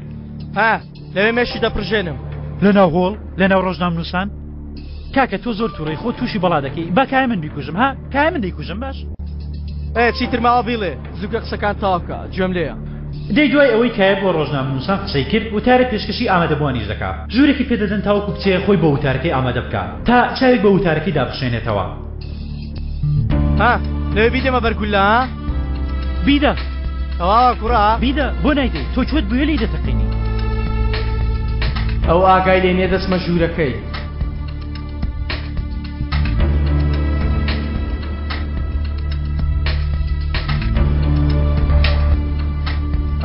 ها لەوێ مێشکی دەپڕژێنم. لەناو هۆڵ؟ لەناو ڕۆژنامنووسان؟ کاکە تۆ زۆر توڕەی خۆت تووشی بەڵا دەکەی با کایە من بیکوژم ها کایە من دەیکوژم باش. ئێ چیتر ماوە بیڵێ زووکە قسەکان تەواو بکە گوێم لێیە. دەی دوای ئەوەی کایە بۆ ڕۆژنامەنووسان قسەی کرد وتارێک پێشکەشی ئامادەبووانیش دەکا ژوورێکی پێ دەدەن تاوەکو بچێ خۆی بۆ وتارەکەی ئامادە بکا تا چاوێک بە وتارەکەیدا بخشێنێتەوە. ها لەوێ بیدەمە بەر گوللە ها؟ بیدە. تەواوە کوڕە ها؟ بیدە بۆ نایدەی تۆ کوێت بوێ لێی دەتەقینی. ئەو ئاگای لێ نیە دەچمە ژوورەکەی.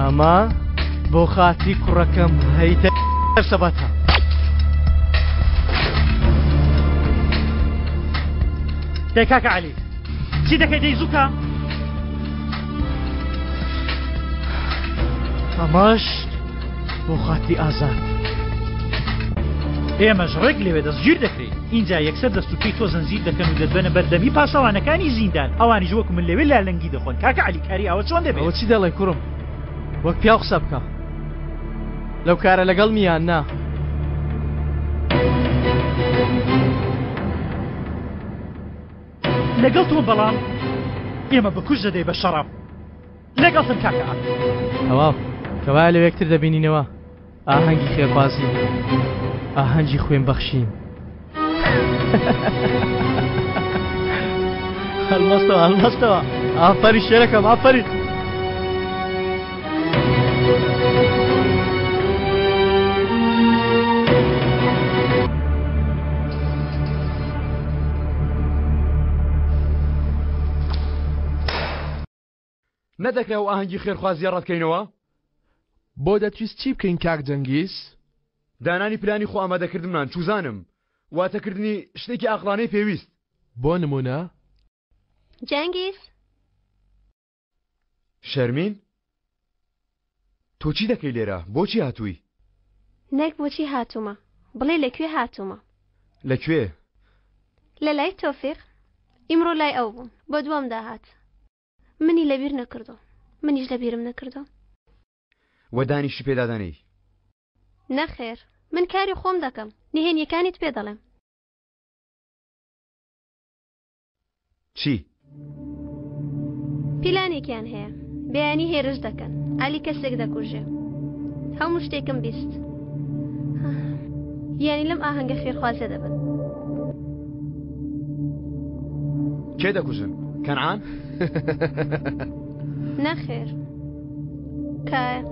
ئەمە بۆ خاتری کوڕەکەم هەیدە سەبەتە. دەی کاکە عەلی چی دەکەی دەی زووکە. ئەمەش بۆ خاتری ئازاد. ئێمەش ڕێک لەوێ دەستگیر دەکرێین ئینجا یەکسەر دەست و پێی تۆ زنجیر دەکەن و دەتبەنە بەر دەمی پاسەوانەکانی زیندان ئەوانیش وەکو من لەوێ لالەنگی دەخۆن کاکە عەلی کاری ئاوە چۆن دەبێ؟ ئەوە چی دەڵێی کوڕم وەک پیاو قسە بکە لەو کارە لەگەڵمی یان نا؟ لەگەڵ تۆم بەڵام ئێمە بکوژ دەدەی بە شەڕەف لەگەڵتم کاکە ئاکۆ. تەواو کەوایە لەوێ یەکتر دەبینینەوە ئاهەنگی خێرخوازی ئاهەنگی خوێن بەخشین. هەڵمەستەوە هەڵمەستەوە ئافەری شێرەکەم ئافەری. نەدەکرا ئەو ئاهەنگی خێرخوازییە ڕەتکەینەوە؟ بۆ دەتویست چی بکەین کاک جەنگیز؟ دانانی پلانی خۆ ئامادەکردنمان چوزانم واتە کردنی شتێکی ئاقڵانەی پێویست. بۆ نمونە؟ جەنگیز؟ شەرمین؟ تۆ چی دەکەی لێرە؟ بۆچی هاتووی؟ نەک بۆچی هاتوومە، بڵێ لە کوێ هاتوومە؟ لە کوێ؟ لە لای تۆفیق، ئیمڕۆ لای ئەو بووم، بە دوامدا هات. منی لەبیر نەکردووە، منیش لەبیرم نەکردووە. وە دانیشی پێدا دەنێی؟ نەخێر، من کاری خۆم دەکەم، نهێنییەکانیت پێ دەڵێم. چی؟ پیلانێکیان هەیە بەیانی هێرش دەکەن عەلی کەسێک دەکوژێ هەموو شتێکم 20 یانی لەم ئاهەنگە خێرخوازە دەبن. کێ دەکوژن؟ کەنعان؟ نەخێر کایە.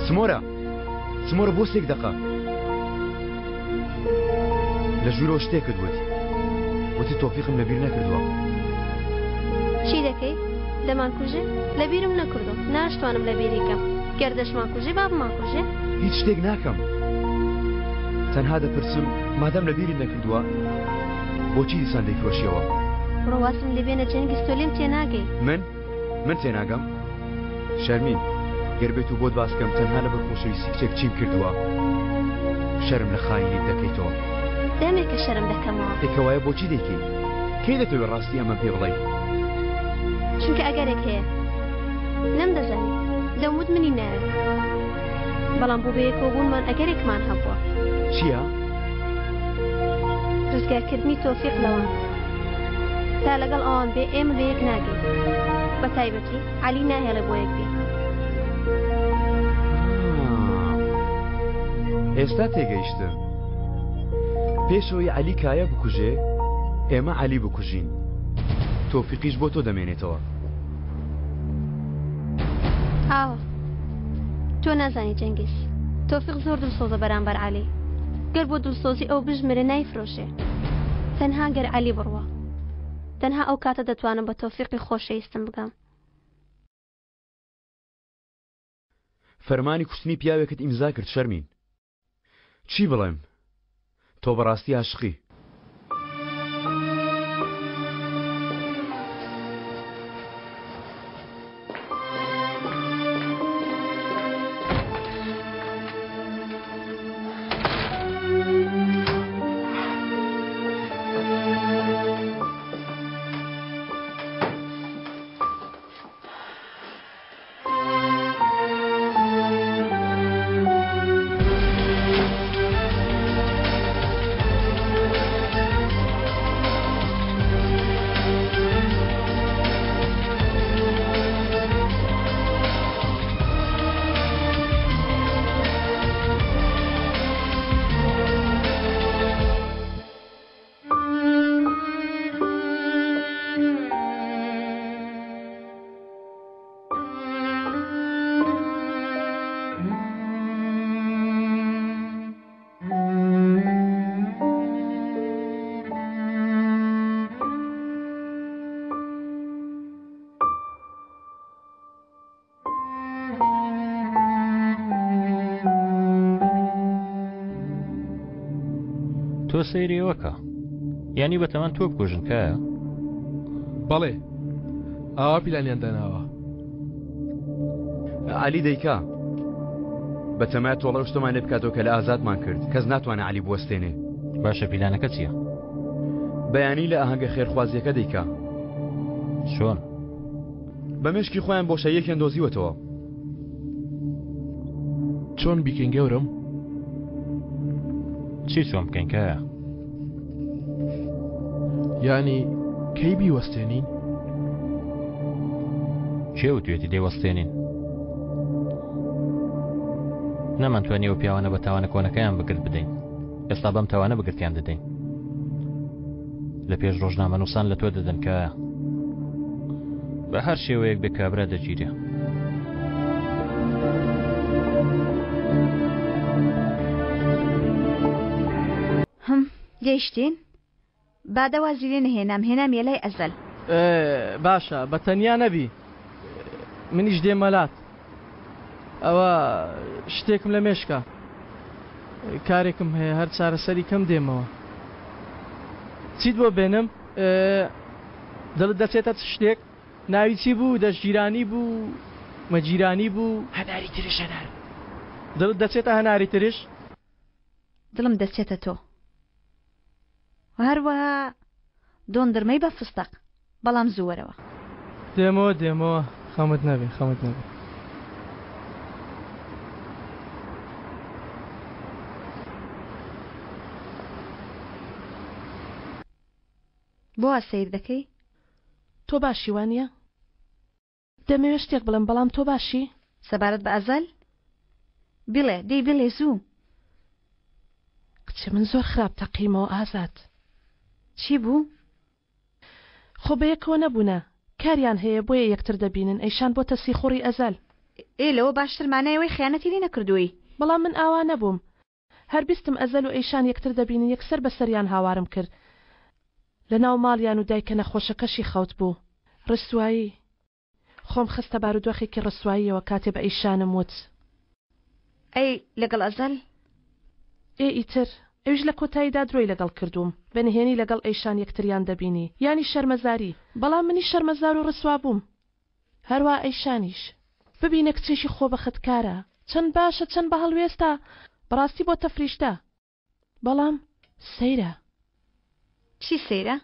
سمۆرە سمۆرە بۆ سێک دەقە لە ژوورەوە شتێکت وت وتی تۆفیقم لەبیر نەکردووە چی دەکەی؟ دەمانکوژێ؟ لەبیرم نەکردووە ناشتوانم لەبیری کەم گەر دەشمانکوژێ با بمانکوژێ. هیچ شتێک ناکەم تەنها دەپرسم مادام لەبیرت نەکردووە بۆچی دیسان دەیفرۆشیەوە؟ بڕۆ وازم لێ بێنە جەنگیز تۆ لێم تێناگەی. من؟ من تێناگەم؟ شەرمین گەر بێت و بۆت باس کەم تەنها لەبەر خۆشەویستی کچێک چیم کردووە شەرم لە خاینیت دەکەیتەوە. دەمێکە شەرم دەکەمەوە. ئێ کەوایە بۆچی دەیکەی؟ کەی دەتەوێ ڕاستی ئەمەم پێ بڵێی؟ چونکە ئەگەرێک هەیە. نەمدەزانی. دەموت منی ناوێت. بەڵام بۆ بەیەکەوە بوونمان ئەگەرێکمان هەبووە. چییە؟ ڕزگارکردنی تۆفیق لەوان. تا لەگەڵ ئەوان بێ ئێمە بەیەک ناگەین. بە تایبەتی عەلی ناهێڵێ بۆ یەک بین. ئێستا تێگەیشتم. پێش ئەوەی عەلی کایە بکوژێ ئێمە عەلی بکوژین. تۆفیقیش بۆ تۆ دەمێنێتەوە. ئاوە تۆ نازانی جەنگیز تۆفیق زۆر دڵسۆزە بەرامبەر عەلی گەر بۆ دڵسۆزی ئەو بژمرێ نایفرۆشێ تەنها گەر عەلی بڕوا تەنها ئەو کاتە دەتوانم بە تۆفیقی خۆشەویستم بگەم. فەرمانی کوشتنی پیاوێکت ئیمزا کرد شەرمین. چی بڵێم تۆ بەڕاستی عاشقی. تۆ سەیری ئەوەکە یانی بەتەمان تۆ بکوژن کایە بەڵێ ئاوا پیلانیان داناوە علی دەیکا بەتەما تۆڵە شتەمان لێ بکاتەوە کە لە ئازادمان کرد کەس ناتوانێت علی بوەستێنێ باشە پیلانەکە چییە؟ بەیانی لە ئاهەنگە خێرخوازیەکە دەیکا چۆن؟ بە مێشکی خۆیان بۆشاییەکیان دۆزیوەتەوە. چۆن بیکەین گەورەم؟ چی چۆن بکەین کایە؟ یانی کەی بیوەستێنین؟ کێ وتوێتی دەیوەستێنین؟ نەمانتوانی ئەو پیاوانە بە تاوانە کۆنەکەیان بگرت بدەین ئێستا بەم تاوانە بگرتیان دەدەین لە پێش ڕۆژنامەنووسان لە تۆ دەدەن کە بە هەر شێوەیەک بێ کابرا دەگیرێ. هم گەیشتین؟ بادە وازی لێ نەهێنام هێنامیە لای ئەزەل. باشە بە تەنیا نەبی منیش دێمە لات ئەوە شتێکم لە مێشکە کارێکم هەیە هەر چارەسەری کەم دێمەوە چیت بۆ بێنم دڵت دەچێتە چ شتێک ناوی چی بوو دەشگیرانی بوو مەگیرانی بوو هەناری ترش هەنار دڵت دەچێتە هەناری ترش دڵم دەچێتە تۆ و هەروەها دۆندرمەی بە فستەق بەڵام زوو وەرەوە. دێمەوە دێمەوە خەمت نەبێ خەمت نەبێ. بۆ وا سەیر دەکەی؟ تۆ باشی وانیە؟ دەمەوێ شتێک بڵێم بەڵام تۆ باشی؟ سەبارەت بە ئەزەل؟ بڵێ دەی بڵێ زوو. کچێ من زۆر خراپ تەقیمەوە ئازاد. چی بوو؟ خۆ بەیەکەوە نەبوونە کاریان هەیە بۆیە یەکتر دەبینن ئەیشان بۆتە سیخوڕی ئەزەل. ئێ لەوە باشتر مانای ئەوەی خیانەتی لێ نەکردووی. بەڵام من ئاوا نەبووم هەر بیستم ئەزەل و ئەیشان یەکتر دەبینن یەکسەر بەسەریان هاوارم کرد لەناو ماڵیان و دایکە نەخۆشەکەشی خەوت بوو ڕسوایی خۆم خستە بارودۆخێکی ڕسواییەوە کاتێ بە ئەیشانم وت. ئەی لەگەڵ ئەزەل؟ ئێ ئیتر ئەویش لە کۆتاییدا درۆی لەگەڵ کردووم بە نهێنی لەگەڵ ئەیشان یەکتریان دەبینی یانی شەرمەزاری بەڵام منیش شەرمەزار و ڕسوا بووم هەروا ئەیشانیش. ببینە کچێکی خۆبەختکارە چەند باشە چەند بەهەڵوێستە بەڕاستی بۆتە فریشتە بەڵام. سەیرە. چی سەیرە؟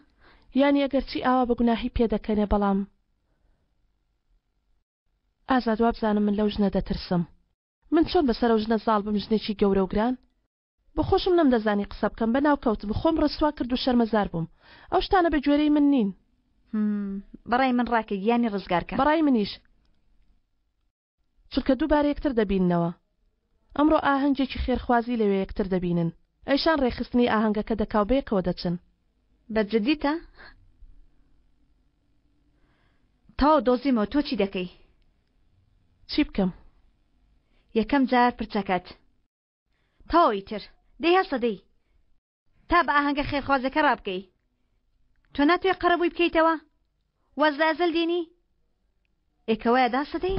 یانی ئەگەرچی ئاوا بە گوناهی پێدەکەنێ بەڵام ئازاد وابزانم من لەو ژنە دەترسم. من چۆن بەسەر ئەو ژنە زاڵ بم ژنێکی گەورە و گران؟ بۆ خۆشم نەمدەزانی قسە بکەم بە ناو کەوتم خۆم ڕسوا کرد و شەرمەزار بووم ئەو شتانە بە گوێرەی من نین. هم بەڕای من ڕاکە گیانی ڕزگار کە. بەڕای منیش چونکە دووبارە یەکتر دەبیننەوە ئەمڕۆ ئاهەنگێکی خێرخوازی لەوێ یەکتر دەبینن ئەیشان ڕێکخستنی ئاهەنگەکە دەکاو بەیەکەوە دەچن. بە جدیتە؟ تەواو دۆزیمەوە تۆ چی دەکەی؟ چی بکەم؟ یەکەم جار پرچەکەت تەواو ئیتر دەی هەستە دەی تا بە ئاهەنگە خێرخوازەکە ڕابکەی تۆ ناتوێ قەرەبووی بکەیتەوە واز لە ئەزەل دێنی ئێکەوەیە داسە دەی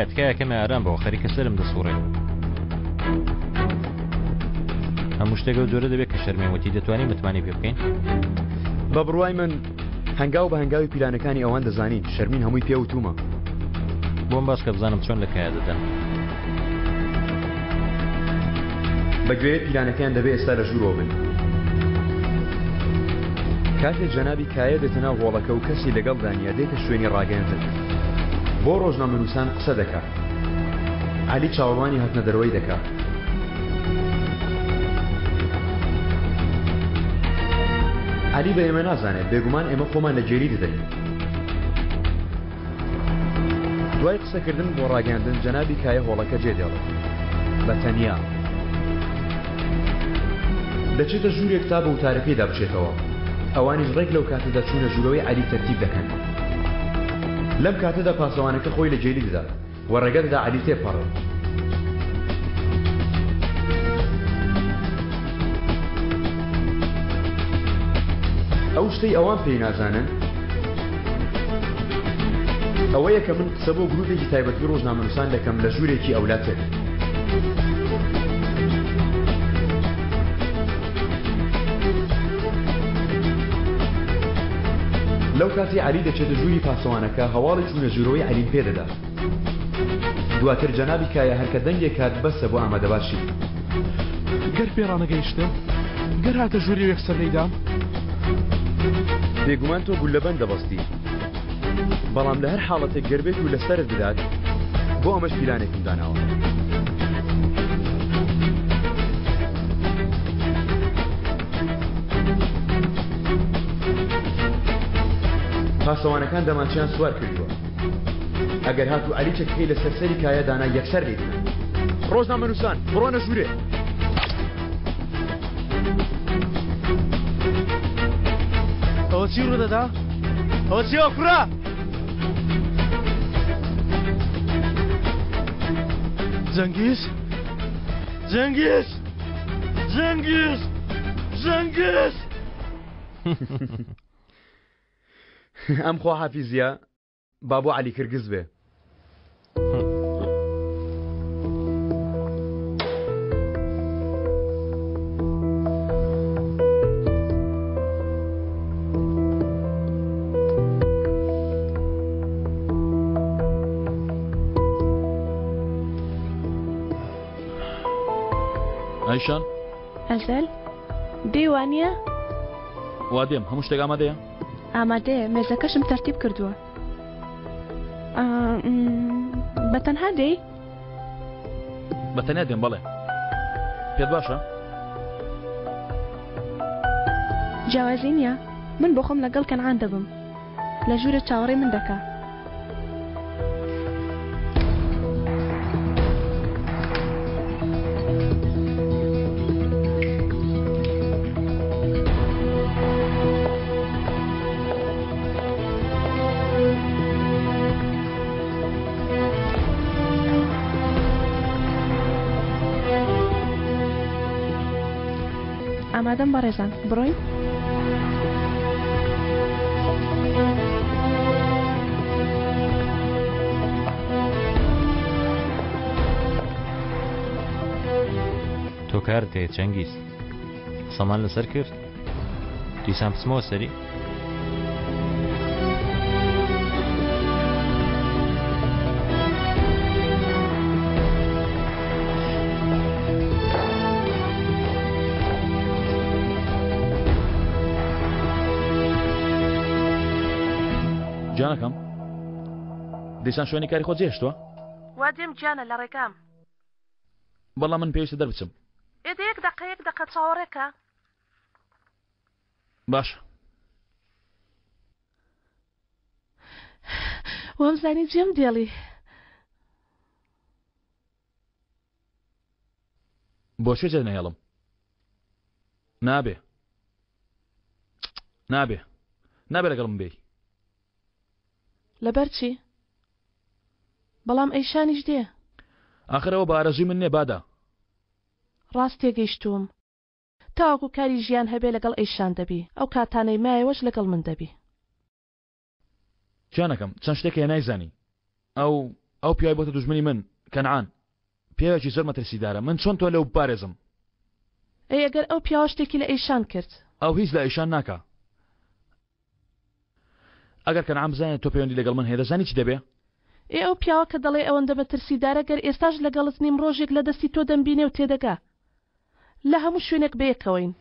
تکایە تکایە کەمێ ئارام بەوە خەریکە سەرم دەسوڕێ هەموو شتێک ئەو جۆرە دەبێت کە شەرمێن وتی دەتوانین متمانەی پێ بکەین؟ بە بڕوای من هەنگاو بە هەنگاوی پیلانەکانی ئەوان دەزانین شەرمین هەمووی پێ وتومە. بۆم باس کە بزانم چۆن لە کایە دەدەن. بە گوێرەی پیلانەکەیان دەبێ ئێستا لە ژوورەوە بن. کاتێ جەنابی کایە دێتە ناو هۆڵەکە و کەسی لەگەڵدا نییە دێتە شوێنی ڕاگەیاندن بۆ ڕۆژنامەنووسان قسە دەکا. عەلی چاوەڕوانی هاتنە دەرەوەی دەکا. عەلی بە ئێمە نازانێت، بێگومان ئێمە خۆمان لە گێلی دەدەین. دوای قسەکردن بۆ ڕاگەیاندن جەنابی کایە هۆڵەکە جێدێڵێت. بە تەنیا. دەچێتە ژوورێک تا بە وتارەکەیدا بچێتەوە. ئەوانیش ڕێک لەو کاتەدا چوونە ژوورەوەی عەلی تەرتیب دەکەن. لەم کاتەدا پاسەوانەکە خۆی لە گێلی دەدا. و ڕێگە دەدا عەلی تێپەڕێت. ئەو شتەی ئەوان پێی نازانن ئەوەیە کە من قسە بۆ گروپێکی تایبەتی ڕۆژنامەنووسان دەکەم لە ژوورێکی ئەولاتر. لەو کاتی عەلی دەچێتە ژووری پاسەوانەکە هەواڵی چوونە ژوورەوەی عەلیم پێ دەدا. دواتر جەنابی کایە هەر کە دەنگێک هات بەسە بۆ ئامادەباشی. گەر پێ ڕانەگەیشتم، گەر هاتە ژووری و یەکسەر لێیدام؟ بێگومان تۆ گوللەبەند دەبەستی، بەڵام لە هەر حاڵەتێک گەر بێت و لەسەرت بدات، بۆ ئەمەش پیلانێکم داناوە. پاسەوانەکان دەمانچەیان سوار کردووە. ئەگەر هاتوو عەلی چەکەکەی لەسەر سەری کایە دانا یەکسەر لێی دەدەن. ڕۆژنامەنووسان بڕۆنە ژوورێ. ئەوە چی ڕوودەدا؟ ئەوە چیەوە کوڕە؟ جەنگیز جەنگیز جەنگیز جەنگیز ئەم خواحافیزیە با بۆ عەلی کرگز بێ. ئایشان ئەزەل دێ وانە؟ وا دێم هەموو شتێک ئامادەیە؟ ئامادەیە مێزەکەشم تەرتیب کردووە بە تەنها دێی؟ بە تەنیا دێم بەڵێ پێت باشە؟ جیاوازی نییە من بۆ خۆم لەگەڵ کەنعان دەبم لە ژوورە چاوەڕێی من دەکا. ئامادەم بەڕێزان بڕۆین؟ تۆ کارت هەیە چەنگیز قسەمان لەسەر کرد دیسان بچمەوە سەری گیانەکەم دیسان شوێنی کاری خۆ جێشتووە وا دێم گیانە لە ڕێگام بەڵام من پێویستە دەربچم ئێدە یەک دەقە یەک دەقە چاوەڕێکە باشە وامزانی جێم دێڵی. بۆ کوێ جێ نەهێڵم نابێ نابێ نابێ لەگەڵم بێی لەبەر چی؟ بەڵام ئەیشانیش دێ. ئاخر ئەوە بە ئارەزووی من نییە بادا. ڕاست تێگەیشتووم. تاوەکو کاری ژیان هەبێ لەگەڵ ئەیشان دەبی ئەو کاتانەی مایەوەش لەگەڵ من دەبی. گیانەکەم چەند شتێک هەیە نایزانی ئەو ئەو پیاوی بۆتە دوژمنی من کەنعان پیاوێکی زۆر مەترسیدارە من چۆن تۆ لەو بپارێزم. ئەی ئەگەر ئەو پیاوە شتێکی لە ئەیشان کرد؟ ئەو هیچ لە ئەیشان ناکا ئەگەر کەنعان بزانێت تۆ پەیوەندی لەگەڵ من هەیە دەزانی چی دەبێ؟ ئێ ئەو پیاوە کە دەڵێ ئەوەندە مەترسیدارە گەر ئێستاش لەگەڵت نیم ڕۆژێک لە دەستی تۆ دەمبینێ و تێدەگا لە هەموو شوێنێک بەیەکەوەین.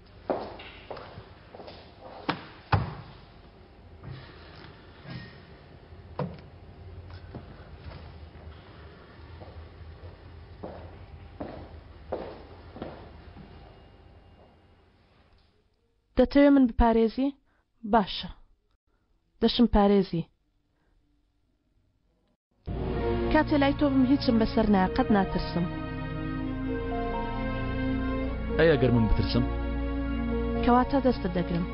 دەتەوێ من بپارێزی؟ باشە دەشم پارێزی. کاتێ لای تۆ بم هیچم بەسەر نایە قەت ناترسم. ئەی ئەگەر من بترسم؟ کەواتە دەستت دەگرم.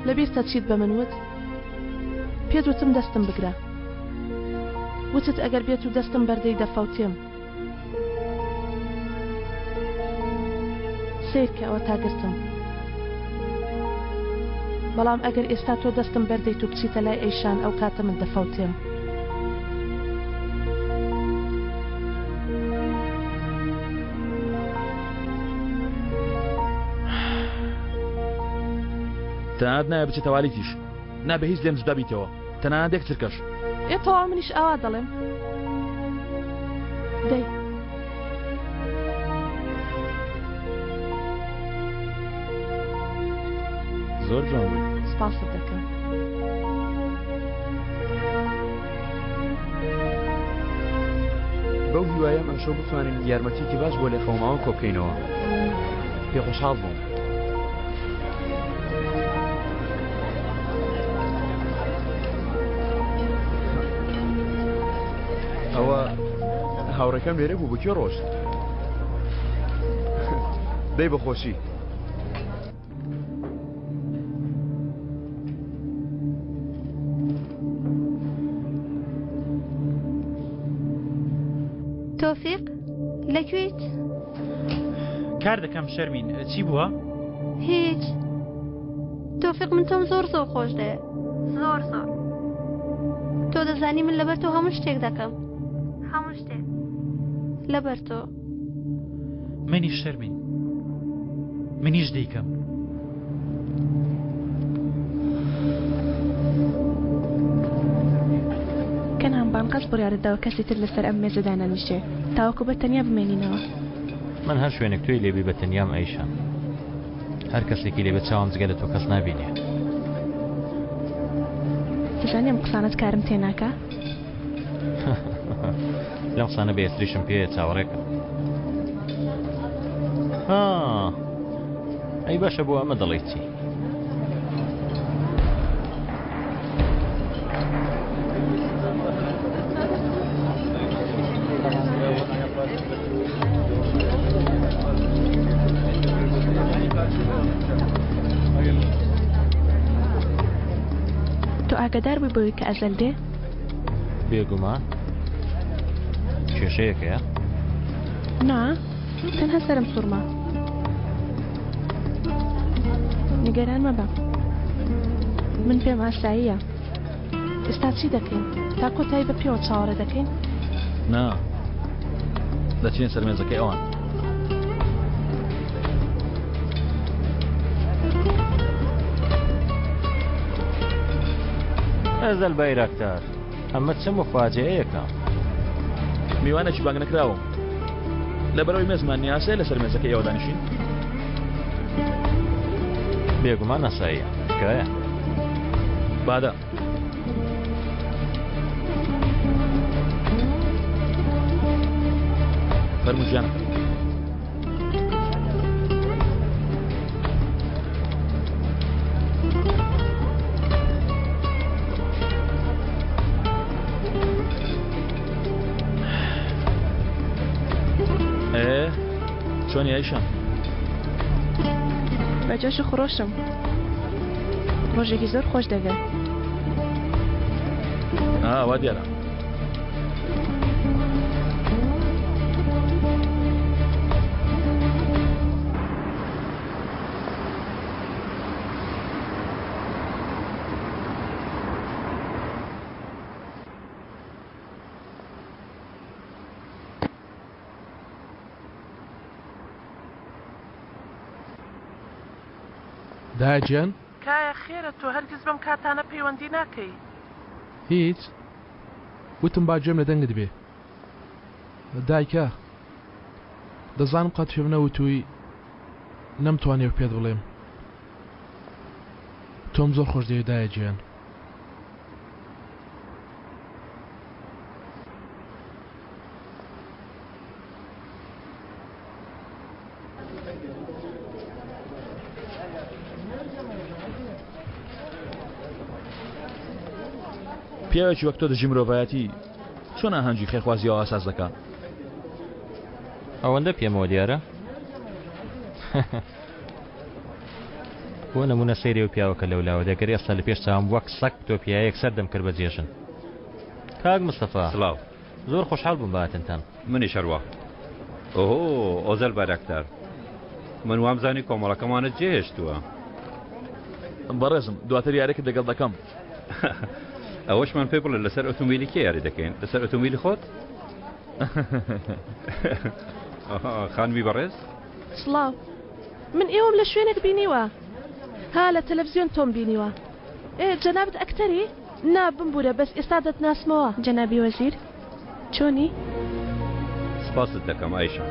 لەبیرتە چیت بە من وت؟ پێت وتم دەستم بگرە. وتت ئەگەر بێت و دەستم بەردەی دەفەوتێم. سەیرکە ئەوەتا گرتم. بەڵام ئەگەر ئێستا تۆ دەستم بەردەیت و بچیتە لای ئەیشان ئەو کاتە من دەفەوتێم. تەنانەت نایە بچێتە والیتیش نابێ هیچ لێم جودا بیتەوە تەنانەت یەک چرکەش. ئێ تەواو منیش ئاوا دەڵێم دەی. زۆر جوان بووی. سپاست دەکەم. بەو هیوایەم ئەمشەو بتوانین یارمەتیەکی باش بۆ لێقەوماوان کۆبکەینەوە. پێ خۆشحاڵ بووم. ئەوە هاوڕێکەم لێرە بوو بکوێ ڕۆشت؟ دەی بەخۆشی. تۆفیق لەکوێیت؟ کار دەکەم شەرمین چی بووە؟ هیچ تۆفیق من تۆم زۆر زۆر خۆش دەوێ زۆر زۆر تۆ دەزانی من لەبەر تۆ هەموو شتێک دەکەم هەموو شتێک لەبەر تۆ منیش شەرمین منیش دەیکەم. کەنعان بانقەست بڕیارت داوە کەسی تر لەسەر ئەم مێزە دانەنیشێ تاوەکو بە تەنیا بمێنینەوە. من هەر شوێنێک تۆی لێبی بە تەنیام ئەیشان هەر کەسێکی لێبێ چاوم جگە لە تۆ کەس نابینێ. دەزانی ئەم قسانەت کارم تێناکا؟ لەم قسانە بەهێزتریشم پێیە چاوەڕێکە. ها ئەی باشە بۆ ئەمە دەڵێی چی؟ تۆ ئاگادار بووی بەوەی کە ئەزەل دێ؟ بێگومان کێشەیەک هەیە؟ نا تەنها سەرم سوڕما. نیگەران مەبە من پێم ئاساییە ئێستا چی دەکەین تا کۆتایی بە پێوە چاوەڕێ دەکەین نا دەچینە سەر مێزەکەی ئەوان ئەزەل بایراکتار ئەمە چ مفاجەیەکە میوانێکی بانگ نەکراوم لەبەرەوەی مێزمان نیاسەیە لەسەر مێزەکە ئێوە دانیشین بێگومان ئاساییە تکایە بادە فەرموو گیانەکەم چۆنی ئایشە؟ بە جۆش و خرۆشم ڕۆژێکی زۆر خۆش دەبێت. وا دیارە. دایە گیان؟ کایە خێرە تۆ هەرگیز بەم کاتانە پەیوەندی ناکەی؟ هیچ وتم با گوێم لە دەنگت بێ دایکە دەزانم قەت پێم نەوتووی نەمتوانیوە پێت بڵێم تۆم زۆر خۆش دەوێ دایە گیان. پیاوێکی وەک تۆ دژی مرۆڤایەتی چۆن ئاهەنگی خێرخوازی ئاوا ساز دەکا؟ ئەوەندە پێمەوە دیارە؟ بۆ نمونە سەیری و پیاوەکە لەولاوە دەگەر ئێستا لە پێش چاوم وەک سەگ تۆپیایە یەکسەر دەمکرد بە جێژن کاک مستەفا سڵاو زۆر خۆشحاڵ بووم بە هاتنتان. منیش هەروا. ئۆهۆ ئۆزەل بایراکتار من وامزانی کۆمەڵەکەمانت جێهێشتووە. بەڕێزم دواتر یاریەکت لەگەڵ دەکەم. ئەوەشمان پێ بڵێ لەسەر ئۆتۆمبیلی کێ یاری دەکەین؟ لەسەر ئۆتۆمبیلی خۆت؟ خانمی بەڕێز. سڵاو من ئێوەم لە شوێنێک بینیوە ها لە تەلەفزیۆن تۆم بینیوە ئێ جەنابت ئەکتەری؟ نا بمبورە بەس ئێستا دەتناسمەوە. جەنابی وەزیر چۆنی؟ سپاست دەکەم ئایشان.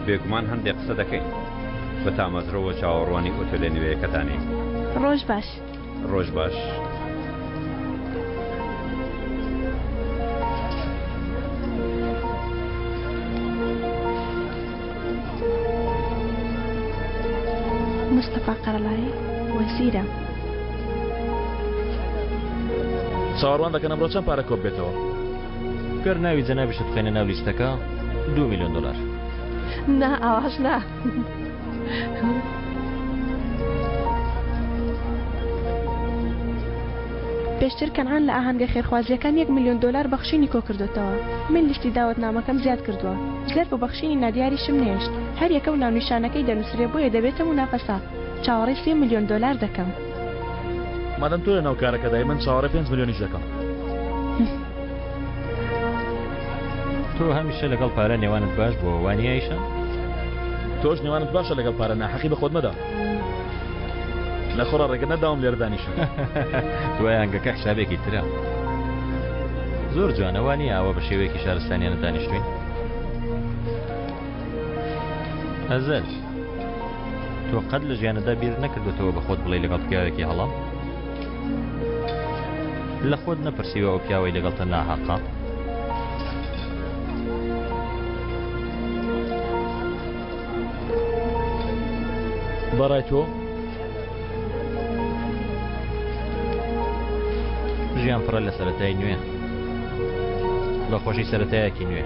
بێگومان هەندێک قسە دەکەین. بە تامەزرۆوە چاوەڕوانی ئۆتێلە نوێیەکەتانین. ڕۆژ باش. ڕۆژ باش. مستەفا قەرەڵایی وەزیرە. چاوەڕوان دەکەن ئەمڕۆ چەند پارە کۆببێتەوە؟ گەر ناوی جەنابیشت بخەینە ناو لیستەکە دوو میلیۆن دۆلار. نا ئاواش نا. پێشتر کەنعان لە ئاهەنگە خێرخوازییەکان یەک ملیۆن دۆلار بەخشینی کۆکردۆتەوە. من لیستی داوەتنامەکەم زیاد کردووە. زەرف و بەخشینی نادیاریشم نەهێشت. هەر یەکە و ناونیشانەکەی دەنووسرێ بۆیە دەبێتە مونافەسە. چاوەڕێی سێ ملیۆن دۆلار دەکەم. مادەم تۆ لەناو کارەکەدای من چاوەڕێ پێنج ملیۆنیش دەکەم. تۆ هەمیشە لەگەڵ پارە نێوانت باش بووە وانییە ئایشە؟ تۆش نێوانت باشە لەگەڵ پارە ناحەقی بە خۆت مەدە. لەخۆڕا ڕێگە نەداوم لێرە دانیشم. دوای ئاهەنگەکە حسابێکی ترە. زۆر جوانە وانییە ئاوا بە شێوەیەکی شارستانیانە دانیشتوین؟ ئەزەل تۆ قەت لە ژیانەدا بیر نەکردوتەوە بە خۆت بڵێ لەگەڵ پیاوێکی هەڵام لە خۆت نەپرسیوە ئەو پیاوەی لەگەڵتە ناهەقە بەڕای تۆ ژیان پڕە لە سەتای نوێ بە خۆشی سەتایەکی نوێ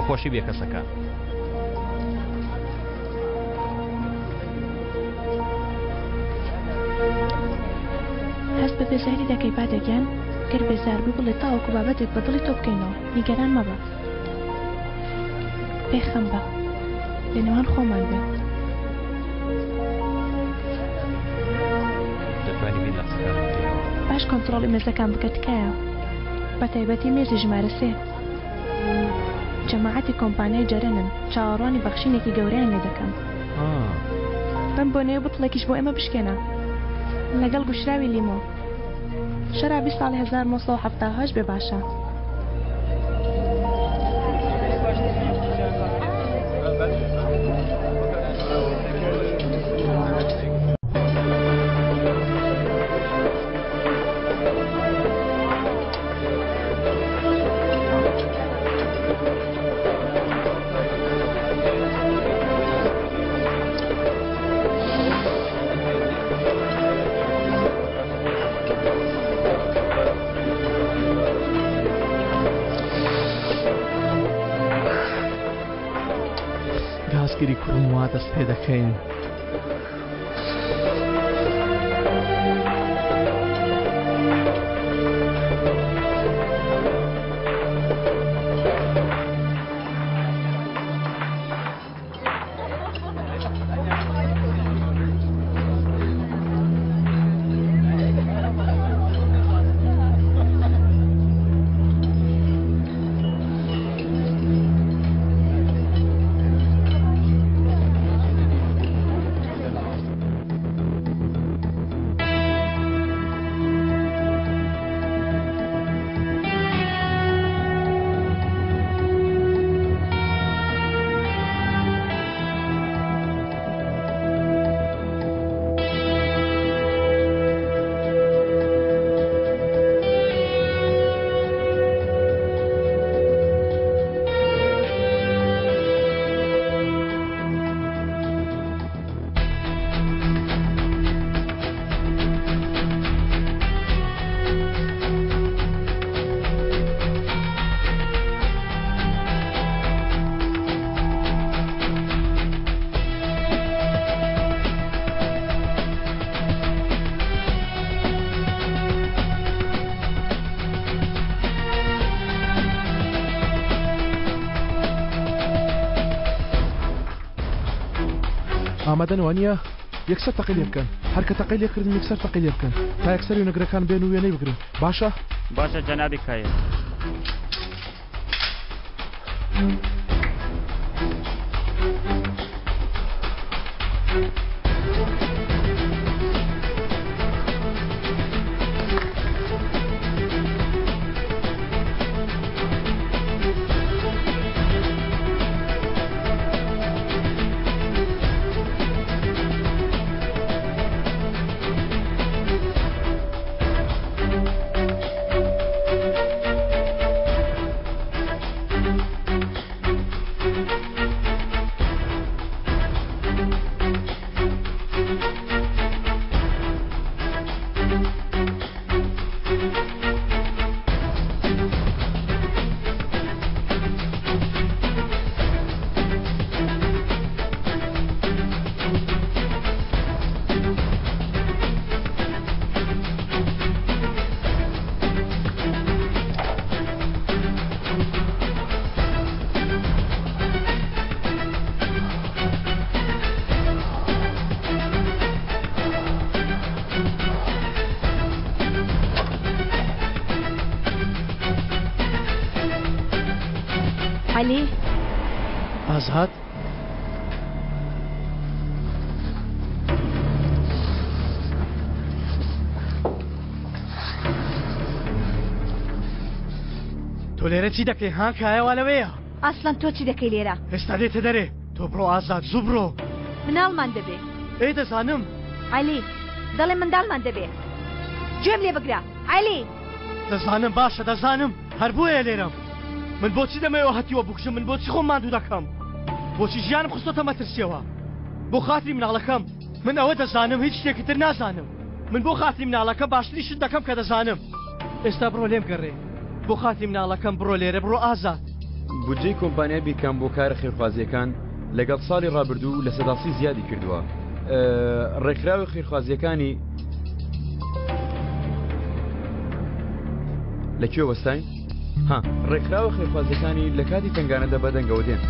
بە خۆشی بێکەسەکان. هەست بە بێزاری دەکەی بادە گیان؟ گەر بێزار بووی بڵێ تاوەکو بابەتێک بە دڵی تۆ بکەینەوە، نیگەران مەبە. بێخەم بە. لە نێوان خۆمان بێ. دەتوانی بیر لە قسەکانم بکەیەوە. باش کۆنتڕۆڵی مێزەکان بکە تکایە. بە تایبەتی مێزی ژمارە سێ. جەماعەتی کۆمپانیای جەرەنن، چاوەڕوانی بەخشینێکی گەورەیان لێ دەکەم. بەم بۆنەیە بوتڵێکیش بۆ ئێمە بشکێنە. لەگەڵ گوشراوی لیمۆ. شەرابی ساڵی 1970 بێ باشە. گازگری کوڕم وا دەست پێ دەکەین. ئامادەن وانە یەکسەر تەقی لێ بکەن هەر کە تەقەی لێ کردن یەکسەر تەقەی لێ بکەن تا یەکسەر وێنەگرەکان بێن و وێنەی بگرن باشە؟ باشە جەنابی کایە. عەلی. ئازاد. تۆ لێرە چی دەکەی ها کایە وا لەوەیە ئاسڵەن تۆ چی دەکەی لێرە ئێستا دێتە دەرێ تۆ بڕۆ ئازاد زوو بڕۆ مناڵمان دەبێ ئێ دەزانم عەلی دەڵێ منداڵمان دەبێ گوێم لێ بگرە عەلی دەزانم باشە دەزانم هەر بۆیە لێرەم من بۆچی دەمەوە هەتیوە بکوژم من بۆچی خۆم ماندوو دەکەم بۆچی ژیانم خستۆتە مەترسیەوە بۆ خاتری مناڵەکەم من ئەوە دەزانم هیچ شتێکی تر نازانم من بۆ خاتری مناڵەکە باشتری شت دەکەم کە دەزانم ئێستا بڕۆ لێم گەڕێ بۆ خاتری مناڵەکەم بڕۆ لێرە بڕۆ ئازاد. بودجەی کۆمپانیای بیرکام بۆ کارە خێرخوازییەکان لەگەڵ ساڵی ڕابردوو 30% زیادی کردووە. ڕێکخراوی خێرخوازییەکانی لە کوێ وەستاین؟ ها ڕێکخراوە خێرخوازیەکانی لە کاتی تەنگانەدا بەدەنگەوە دێن.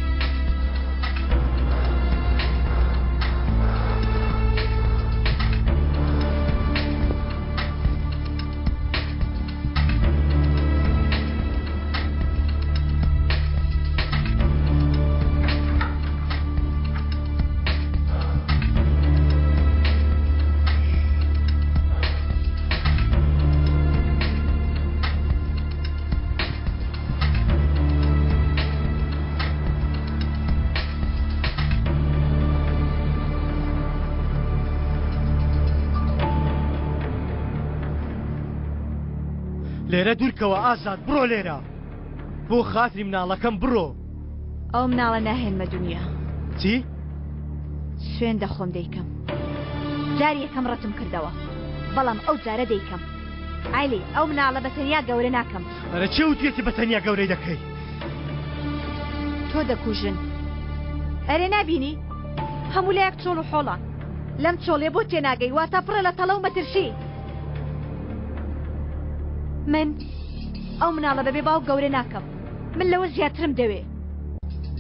لێرە دوورکەوە ئازاد بڕۆ لێرە بۆ خاتری مناڵەکەم بڕۆ. ئەو مناڵە ناهێنمە دونیا. چی؟ سوێن دەخۆم دەیکەم. جاری یەکەم ڕەتم کردەوە بەڵام ئەو جارە دەیکەم. عەلی ئەو مناڵە بە تەنیا گەورە ناکەم. ئەرە کێ وتویەتی بە تەنیا گەورەی دەکەی؟ تۆ دەکوژن. ئەرێ نابینی؟ هەموو لایەک چۆڵ و حۆڵە. لەم چۆڵیە بۆ تێناگەی واتا پڕە لە تەڵە و مەترسی. من ئەو مناڵە بەبێ باوک گەورە ناکەم. من لەوە زیاترم دەوێ.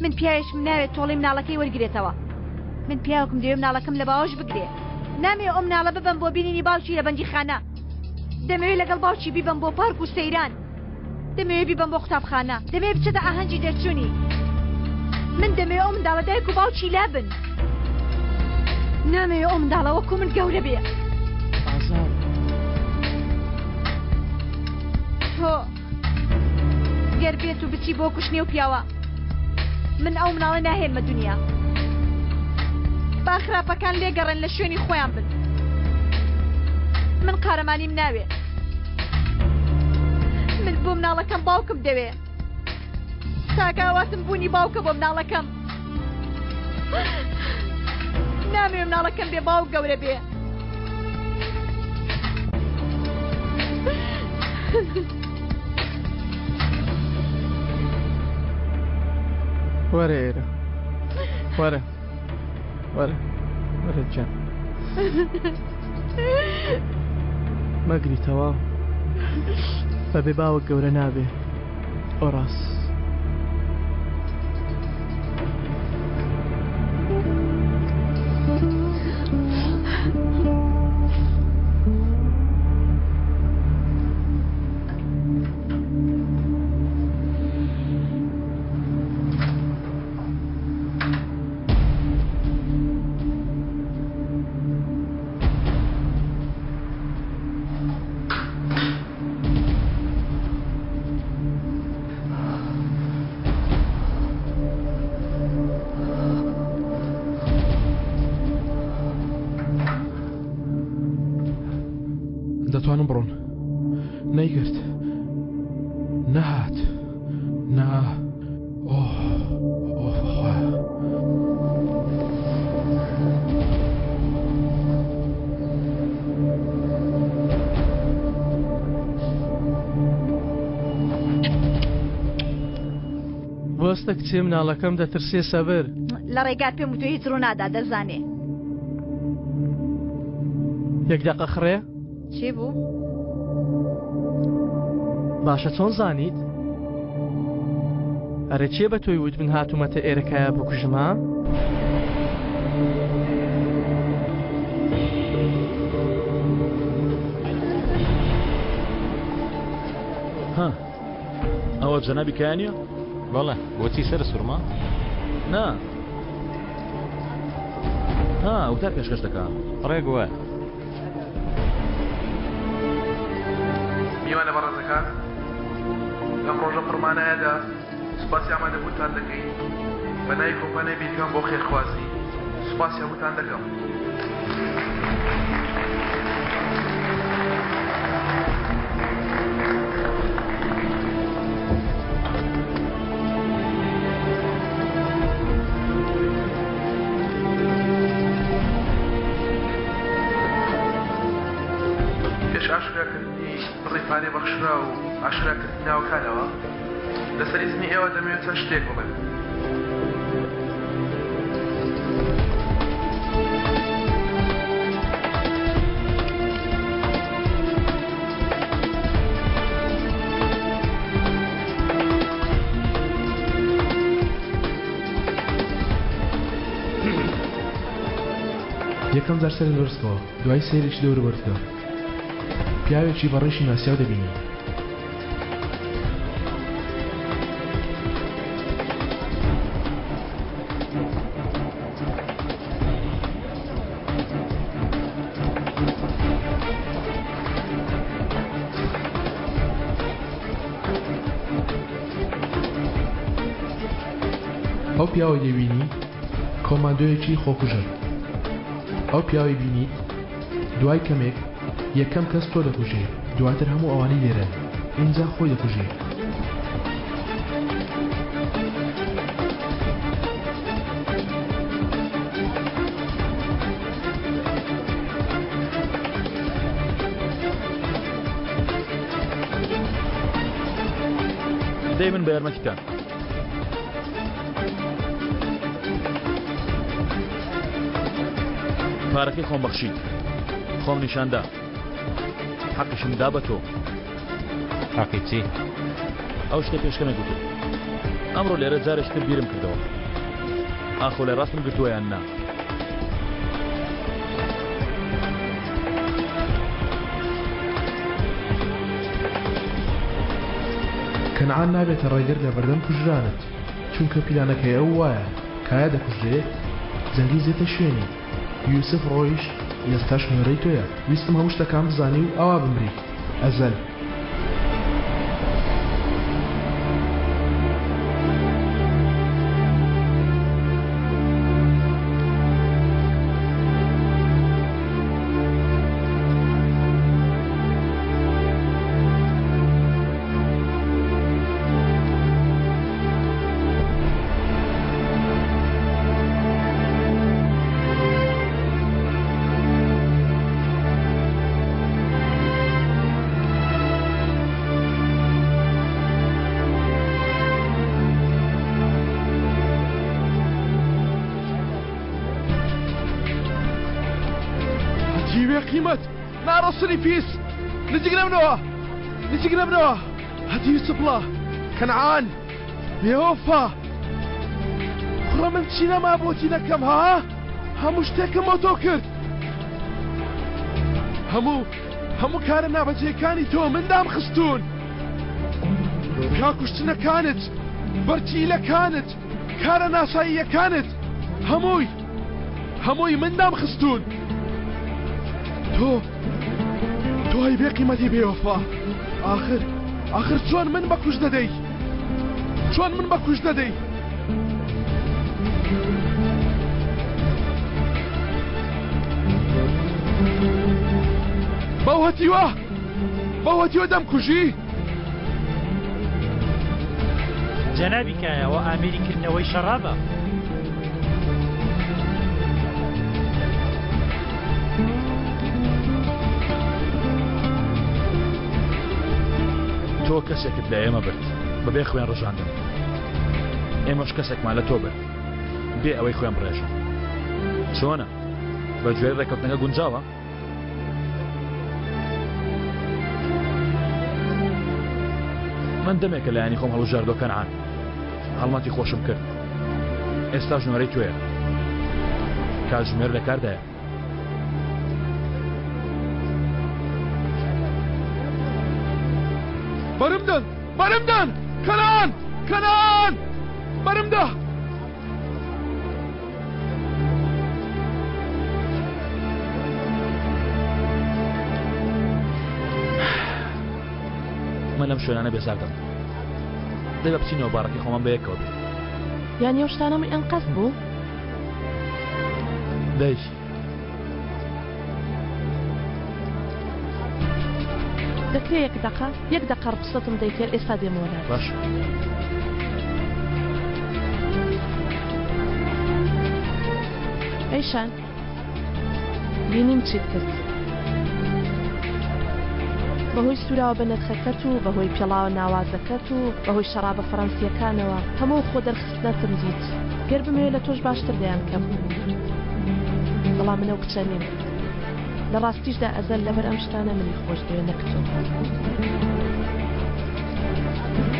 من پیاوێکم ناوێت تۆڵەی مناڵەکەی وەرگرێتەوە. من پیاوێکم دەوێ مناڵەکەم لە باوەش بگرێ. نامەوێ ئەو مناڵە ببەم بۆ بینینی باوکی لە بەندیخانە. دەمەوێ لەگەڵ باوکی بیبەم بۆ پارک و سەیران. دەمەوێ بیبەم بۆ قوتابخانە. دەمەوێ بچێتە ئاهەنگی دەرچوونی. من دەمەوێ ئەو منداڵە دایک و باوکی لابن. نامەوێ ئەو منداڵە وەکو من گەورە بێ. ئازاد. تۆ گەر بێت و بچی بۆ کوشتنی ئەو پیاوە من ئەو مناڵە ناهێنمە دنیا. با خراپەکان لێگەڕێن لە شوێنی خۆیان بن. من قارەمانیم ناوێ. من بۆ مناڵەکەم باوکم دەوێ. تاکە ئاواتم بوونی باوکە بۆ مناڵەکەم. نامەوێ مناڵەکەم بێ باوک گەورە بێ. وەرە ئێرە وەرە وەرە وەرە گیان مەگری تەواو بەبێ باوک گەورە نابێ ئۆڕاس. دەتوانم بڕۆن نەیگرت نەهات نا ئۆه ئۆه خوا. بۆستە کچێ مناڵەکەم دەترسێ سەبر. لە ڕێگا پێم وتوە هیچ ڕوونادا دەزانێ. یەک دەقە خڕێ؟ چی بوو؟ باشە چۆن زانیت؟ ئەرێ کێ بە تۆی وت من هاتوومەتە ئێرە کایا بکوژم ها؟ ها ئەوە جەنابی کایا نییە؟ بەڵێ بۆچی سەر سوڕما؟ نا ها وتار پێشکەش دەکا ڕێک وایە. میوانە بەڕێزەکان، لەم ڕۆژە پڕمانایەدا سوپاسی ئامادەبوونتان دەکەین، بە ناوی کۆمپانیای بیرکام بۆ خێرخوازی سوپاسی هەمووتان دەکەم. پێش ئاشکراکردنی بڕی پارەی بەخشراو و ئاشکراکردنی ناوەکانەوە، لەسەر ئیزنی ئێوە دەمەوێت چەند شتێک بڵێم. یەکەم جار سەرت بەرزکەوە دوای سەیرێکی دەوروبەرت بکە پیاوێکی بە ڕیشی ناسیاو دەبینی. ئەو پیاوەی دەبینی کۆماندۆیەکی خۆکوژە. ئەو پیاوەی بینیت دوای کەمێک یەکەم کەس تۆ دەکوژێ دواتر هەموو ئەوانەی لێرەن. ئینجا خۆی دەکوژێ. دەی من بە یارمەتیتان. پارەکەی خۆم بەخشیت خۆم نیشاندا حەقیشم دا بە تۆ حەقی چی؟ ئەو شتە پێشکەمێک گوتت ئەمڕۆ لێرە جارێکی تر بیرم کردەوە ئاخۆ لە ڕاستم گرتووە یان نا کەنعان نابێتە ڕێگر لەبەردەم کوژرانت چونکە پیلانەکەی ئەو وایە کایا دەکوژرێ جەنگیز دێتە شوێنی یوسف ڕۆیشت ئێستاش نۆرەی تۆیە ویستم هەموو شتەکان بزانی و ئاوا بمری ئەزەل. هەتیوێ قیمەت ناڕەسنی پیس نزیک نەبنەوە نزیک نەبنەوە هەتیوی سپڵە کەنعان بێوەفا کوڕە من چی نەما بۆتی نەکەم ها هەموو شتێکم بۆ تۆ کرد هەموو هەموو کارە نابەجێکانی تۆ من دام خستوون پیاکوشتنەکانت بەرتیلەکانت کارە ناساییەکانت هەمووی هەمووی من دام خستوون تۆ تۆ هەی بێ قیمەتی بێوەفا ئاخر ئاخر چۆن من بە کوش دەدەی چۆن من بە کوش دەدەی بەو هەتیوە بەو هەتیوە دەم کوژی جەنابی کایە ئەوە ئامێری کردنەوەی شەڕابە. تۆ کەسێکت لە ئێمە برد بەبێ خوێن ڕژاندن ئێمەش کەسێکمان لە تۆ برد بێ ئەوەی خوێن بڕێژن چۆنە بە گوێرەی ڕێککەوتنەکە گونجاوە؟ من دەمێکە لایەنی خۆم هەڵبژاردووە کەنعان هەڵمەتی خۆشم کرد ئێستاش نۆرەی تۆیە کاتژمێر لە کاردایە بەرمدەن بەرمدەن کەنعان کەنعان بەرمدە من لەم شوێنانە بێزار دەبم دەبێ بچینەوە باڕەکەی خۆمان بەیەکەوە بێت یان ئەو شتانەم ئەنقەست بوو دەی دەکرێ یەک دەقە یەک دەقە ڕوخسەتم دەیتێ ئێستا دێمەوە لات باش ئەیشان بینیم چیت کرد بەهۆی سوراوە بە نرخەکەت و بەهۆی پێڵاوە ناوازەکەت و بەهۆی شەڕابە فەڕەنسیەکانەوە هەموو خۆ دەرخستنەتم دیت گەر بمەوێ لە تۆش باشتر دەیانکەم بەڵام من ئەو کچە نیم لە ڕاستیشدا ئەزەل لەبەر ئەم شتانە منی خۆش دەوێ نەک تۆ.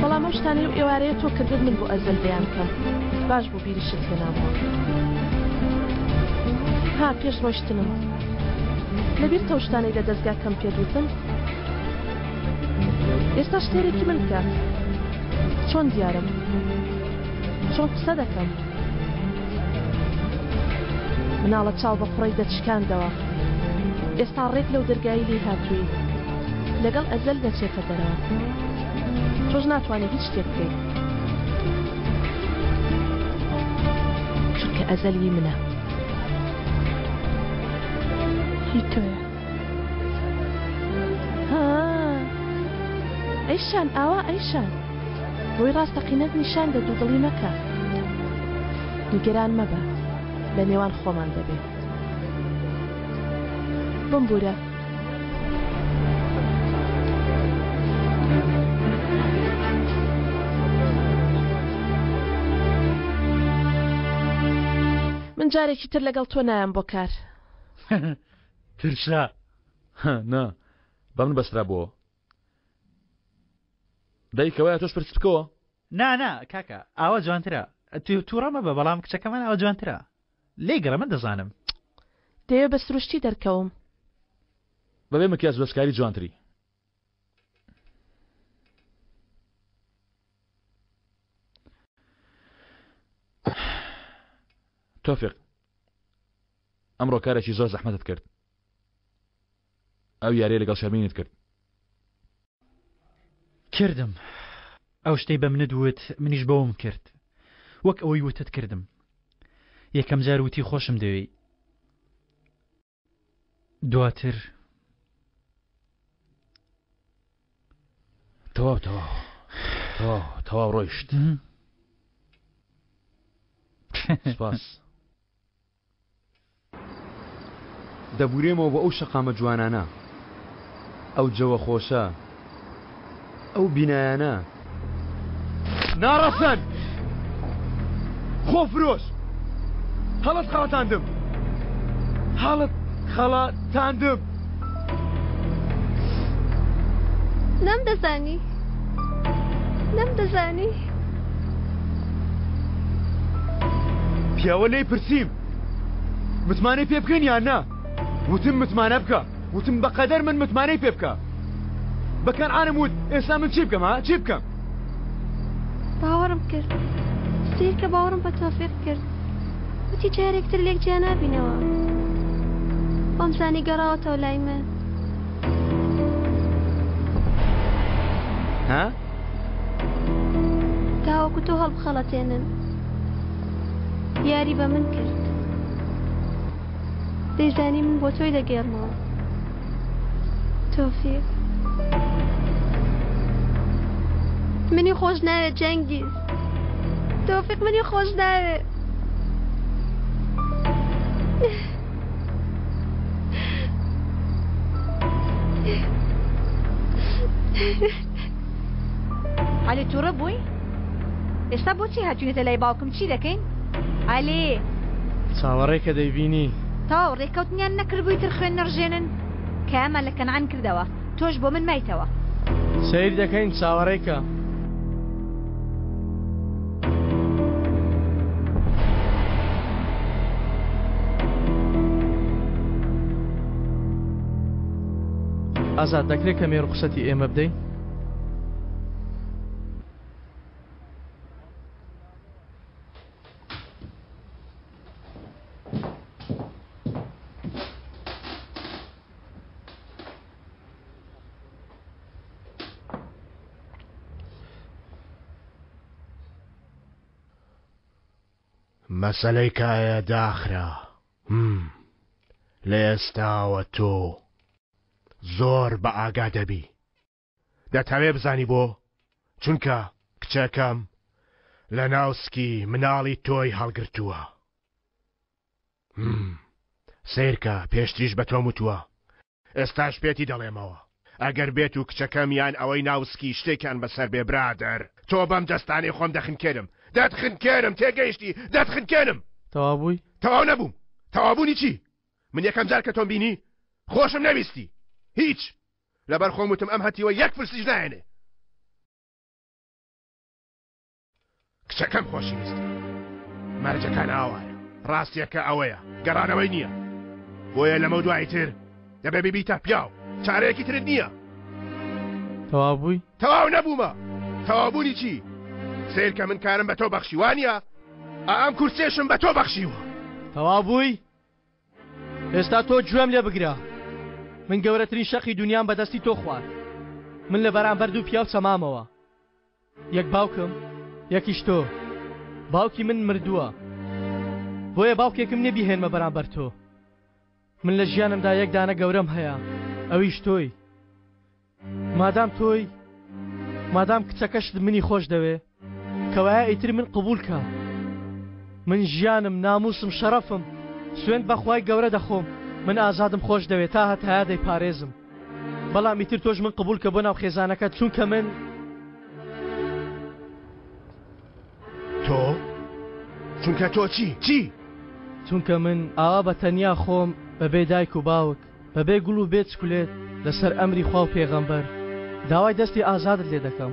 بەڵام ئەو شتانەی ئەو ئێوارەیە تۆ کردت من بۆ ئەزەل دەیانکەم. باش بوو بیریشت هێنامەوە. ها پێش ڕۆیشتنم. لەبیرتە ئەو شتانەی لە دەزگاکەم پێت وتم؟ ئێستا شتێرێکی من بکە. چۆن دیارم؟ چۆن قسە دەکەم؟ مناڵە چاو بە قوڕەی دەتشکاندەوە. ئێستا ڕێک لەو دەرگایەی لێی هاتووی لەگەڵ ئەزەل دەچێتە دەرەوە. تۆش ناتوانی هیچ شتێک بکەیت. چونکە ئەزەل هی منە. هی تۆیە. ها. ئەیشان ئاوا ئەیشان ڕووی ڕاستەقینەت نیشان دە دوودڵی مەکە نیگەران مەبە لە نێوان خۆمان دەبێ بمبورە. من جارێکی تر لەگەڵ تۆ نایەم بۆ کار. ترسا. نا بە من بەسترابووەوە. دایکە وایە تۆش پرس بکەوە؟ نا نا کاکە ئاوا جوانترە تووڕە مەبە بەڵام کچەکەمان ئاوا جوانترە لێی گەڕێ من دەزانم. دەیەوێ بە سروشتی دەرکەوم. بەبێ مکیاج دەستکاری جوانتری. تۆفیق ئەمڕۆ کارێکی زۆر زەحمەتت کرد ئەو یاریە لەگەڵ شەرمینت کرد کردم ئەو شتەی بە منت وت منیش بەوم کرد وەک ئەوەی وتت کردم یەکەم جار وتی خۆشم دەوێی دواتر تەواو تەواو تەواو تەواو ڕۆیشت سپاس دەبورێمەوە بۆ ئەو شەقامە جوانانە، ئەو جەوە خۆشە، ئەو بینایانە. ناڕەسەن! خۆفرۆش! هەڵت خەڵەتاندم! هەڵت خەڵەتاندم! نەمدەزانی. نەمدەزانی. پیاوە لێی پرسیم متمانەی پێ بکەین یان نا؟ وتم متمانە بکە، وتم بەقەدەر من متمانەی پێ بکە. بە کەنعانم وت ئێستا من چی بکەم ها؟ چی بکەم؟ باوەڕم کرد. سەیرکە باوەڕم بە تۆفیق کرد. وتی جارێک تر لێک جیا نابینەوە. وامزانی گەڕاوەتەوە لای من. ها؟ تاوەکو تۆ هەڵبخەڵەتێنن. یاری بە من کرد. دەیزانی من بۆ تۆی دەگێڕمەوە. تۆفیق. منی خۆش ناوێت جەنگیز. تۆفیق منی خۆش ناوێت. عەلی تووڕە بووی؟ ئێستا بۆچی هاتوینەتە لای باوکم چی دەکەین؟ عەلی! چاوەڕێ کە دەیبینی. تەواو ڕێکەوتنیان نەکردبووی تر خوێن نەڕژێنن؟ کایەمان لە کەنعان کردەوە تۆش بۆ من مایتەوە. سەیر دەکەین چاوەڕێ کە. ئازاد دەکرێت کەمێ ڕوخسەتی ئێمە بدەی؟ مەسەلەی کایە داخرا هم لە ئێستاوە تۆ زۆر بە ئاگا دەبی دەتەوێ بزانی بۆ؟ چونکە کچەکەم لە ناو سکی مناڵی تۆی هەڵگرتووە هم سەیرکە پێشتریش بە تۆم وتووە ئێستاش پێتی دەڵێمەوە ئەگەر بێت و کچەکەم یان ئەوەی ناو سکی شتێکیان بەسەر بێ برادەر تۆ بەم دەستانەی خۆم دەخنکێنم دەتخنکێنم تێگەیشتی دەتخنکێنم تەواو بووی؟ تەواو نەبووم تەواوبوونی چی؟ من یەکەم جار کە تۆم بینی خۆشم نەویستی هیچ لەبەر خۆم وتم ئەم هەتیوە یەک فلسیش نایەنێ کچەکەم خۆشی ویستی مەرجەکان ئاوایە ڕاستیەکە ئەوەیە گەڕانەوەی نییە بۆیە لەمە دوایی تر دەبێ ببیتە پیاو چارەیەکی ترت نییە تەواو بووی؟ تەواو نەبوومە تەواوبوونی چی؟ سیرکە من کارم بە تۆ بەخشی وانە ئەم کورسێشم بە تۆ بەخشیوە تەواو بووی؟ ئێستا تۆ گوێم لێ بگرە من گەورەترین شەقی دنیام بەدەستی تۆ خوارد من لە بەرامبەر دوو پیاو چەمامەوە یەک باوکم یەکیش تۆ باوکی من مردووە بۆیە باوکێکم نیە بیهێنمە بەرامبەر تۆ من لە ژیانمدا یەک دانە گەورەم هەیە ئەویش تۆی مادام تۆی. مادام کچەکەشت منی خۆش دەوێ کەوایە ئیتر من قبول کە. من ژیانم، ناموسم، شەڕەفم، سوێند بە خوای گەورە دەخۆم من ئازادم خۆش دەوێ تا هەتایە دەیپارێزم. بەڵام ئیتر تۆش من قبول کە بۆ ناو خێزانەکەت چونکە من. تۆ؟ چونکە تۆ چی؟ چی؟ چونکە من ئاوا بە تەنیا خۆم بەبێ دایک و باوک بەبێ گوڵ و بێ چکلێت لەسەر ئەمری خوا و پێغەمبەر داوای دەستی ئازادت لێ دەکەم.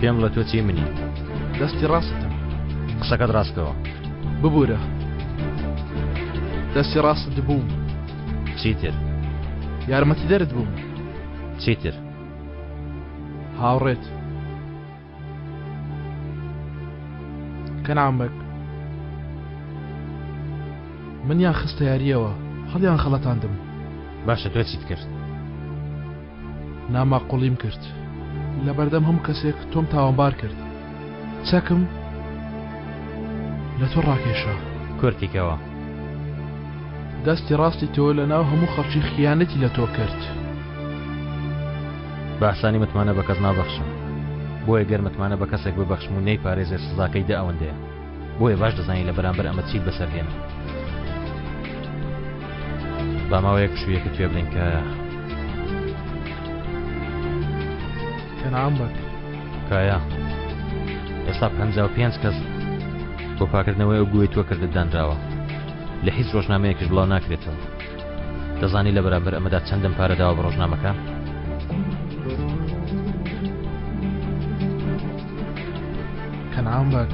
پێم بڵێ تۆ چی منی؟ دەستی ڕاستتم. قسەکەت ڕاستکەوە. ببورە دەستی ڕاستت بووم. چیتر؟ یارمەتیدەرت بووم. چیتر؟ هاوڕێت. کەنعان بەگ منیان خستە یارییەوە هەڵیان خەڵەتاندم. باشە تۆ چیت کرد؟ ناماقوڵیم کرد لەبەردەم هەموو کەسێک تۆم تاوانبار کرد چەکم لە تۆ ڕاکێشا. کورتی کەوە. دەستی ڕاستی تۆ لە ناو هەموو خەڵکی خیانەتی لە تۆ کرد. بە ئاسانی متمانە بە کەس نابەخشم، بۆیە گەر متمانە بە کەسێک ببەخشم و نەیپارێزێت سزاکەی دە ئەوەندەیە، بۆیە باش دەزانی لە بەرامبەر ئەمە چیت بەسەر دێنم. با ماوەیەک پشوویەکت پێ بدەین کە. کەنعان بەگ. کایا، ئێستا 55 کەس بۆ پاکردنەوەی ئەو گوێی تۆ کردت دانراوە. لە هیچ ڕۆژنامەیەکیش بڵاو ناکرێتەوە. دەزانی لە بەرامبەر ئەمەدا چەندم پارە داوە بە ڕۆژنامەکان؟ کەنعان بەگ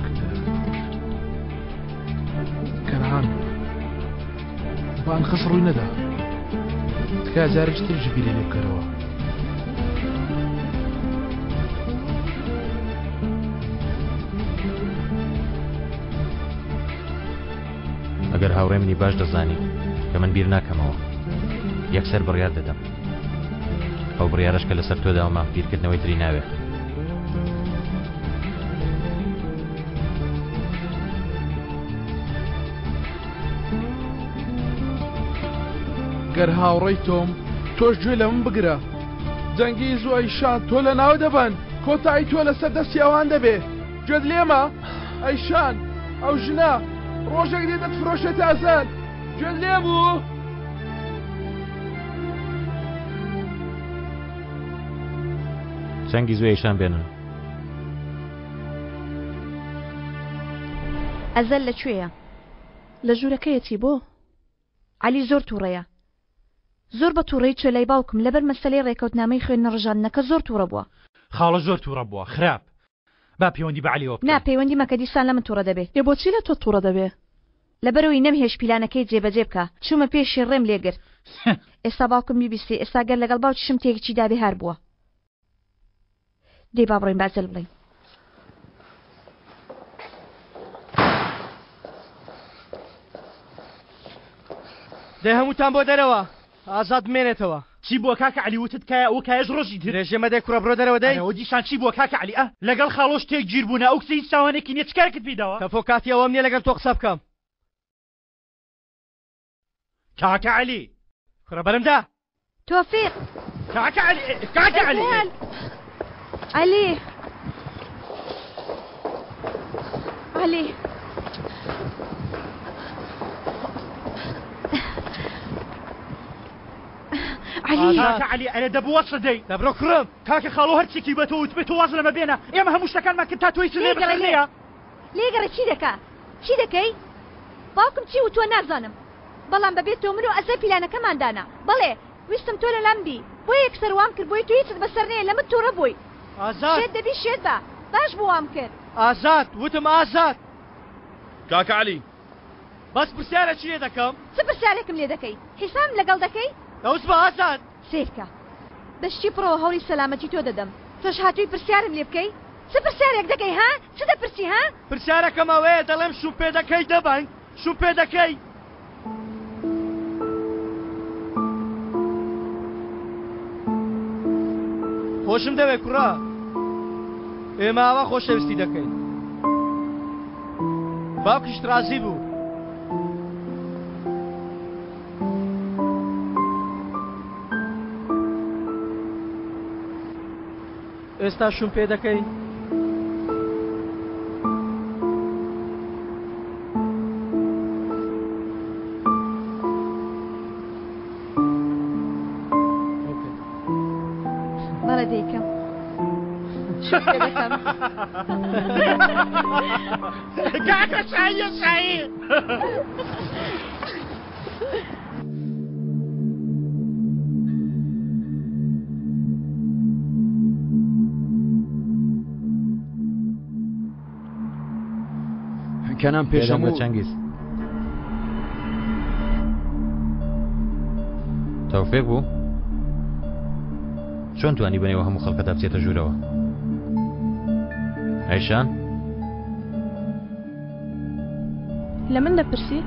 کەنعان با ئەنقەست ڕووی نەدا تکایە جارێکی تریش بیری لێ بکەرەوە. ئەگەر هاوڕێ منی باش دەزانی کە من بیر ناکەمەوە یەکسەر بڕیار دەدەم ئەو بڕیارەش کە لەسەر تۆ داومە بیرکردنەوەی تری ناوێ. گەر هاوڕێی تۆم تۆش گوێ لە من بگرە جەنگیز و ئەیشان تۆ لە ناو دەبەن کۆتایی تۆ لەسەر دەستی ئەوان دەبێ گوێت لێمە ئەیشان ئەو ژنە ڕۆژێک دێ دەتفرۆشێتە ئەزەل گوێت لێ بوو؟ چەنگیز و ئەیشان بێنن. ئەزەل لە کوێیە؟ لە ژوورەکەیەتی بۆ؟ عەلی زۆر توڕەیە. زۆر بە توڕەیی چوە لای باوکم لەبەر مەسەلەی ڕێکەوتنامەی خوێن نەڕژاندنەکە زۆر توڕە بوە. خاڵە زۆر توڕە بوە خراپ با پەیوەندی بە عەلیەوە نا بکەم. پەیوەندی مەکە دیسان لە من توڕە دەبێ. ئێ بۆچی لە تۆ توڕە دەبێ؟ لەبەرئەوەی نەمهێشت پیلانەکەی جێبەجێ بکا چومە پێشی ڕێم لێ گرت ئێستا باوکم بیبیستێ ئێستا گەر لەگەڵ باوکیشم تێکچی دابێ هار بوە. دەی با بڕۆین با ئەزەل بڵێین. دەی هەمووتان بۆ دەرەوە ئازاد بمێنێتەوە. چی بووە کاکە عەلی وتت کایە ئەوە کایەش ڕۆژی تر. درێژە مەدە کوڕە بڕۆ دەرەوە دەی. ئەرێ دیسان چی بووە کاکە عەلی ئە لەگەڵ خاڵۆش تێک گیر بوونە ئەو کچە هیچ تاوانێکی نیە چ کارێکت پێی داوە. تەفۆ کاتی ئەوەم نیە لەگەڵ تۆ قسە بکەم. کاکە عەلی. کوڕە بەرم دا. تۆفیق. کاکە عەلی کاکە عەلی. عەلی. عەلی. عەلی. کاکە عەلی ئەرێ دەبوو وەسڵ دەی. دەبرۆ کوڕم. کاکە خاڵۆ هەرچێکی بە تۆ وتبێ تۆ واز لەمە بێنە ئێمە هەموو شتەکانمان کرد تا تۆ هیچت لێ بەسەر نەیە. لێگەڕێ چی دەکا؟ چی دەکەی؟ باوکم چی وتووە نازانم بەڵام بەبێ تۆ من و ئەزەر پیلانەکەمان دانا بەڵێ ویستم تۆ لەلام بی بۆیە یەکسەر وام کرد بۆیە تۆ هیچت بەسەر نەیە لە من توڕە بووی ئازاد شێت دەبی شێت بە باش بوو وام کرد. ئازاد وتم ئازاد. کاکە عەلی. بەس پرسیارێکی لێ دەکەم. چ پرسیارێکم لێ دەکەی؟ حیسابم لەگەڵ دەکەی؟ دەوسبە ئازاد. سەیرکە. بە شتی پڕەوە هەوڵی سەلامەتی تۆ دەدەم. تۆش هاتووی پرسیارم لێ بکەی؟ چ پرسیارێک دەکەی ها؟ چ دەپرسی ها؟ پرسیارەکەم ئەوەیە دەڵێم شوو پێ دەکەی دەبەنگ؟ شوو پێ دەکەی؟ خۆشم دەوێ کوڕە. ئێمە ئاوا خۆشەویستی دەکەین. باوکیشت ڕازی بوو. ئێستا شوم پێ دەکەی؟ بەڵێ دەیکەم. شوم پێ دەکەم. کاکە شاییە شایی. کەنان پێش هەموو چەنگیز تەوفێک بوو چۆن توانی بەنێوە هەموو خەڵکەدا بچێتە ژوورەوە ئەیشان لە من دەپرسی؟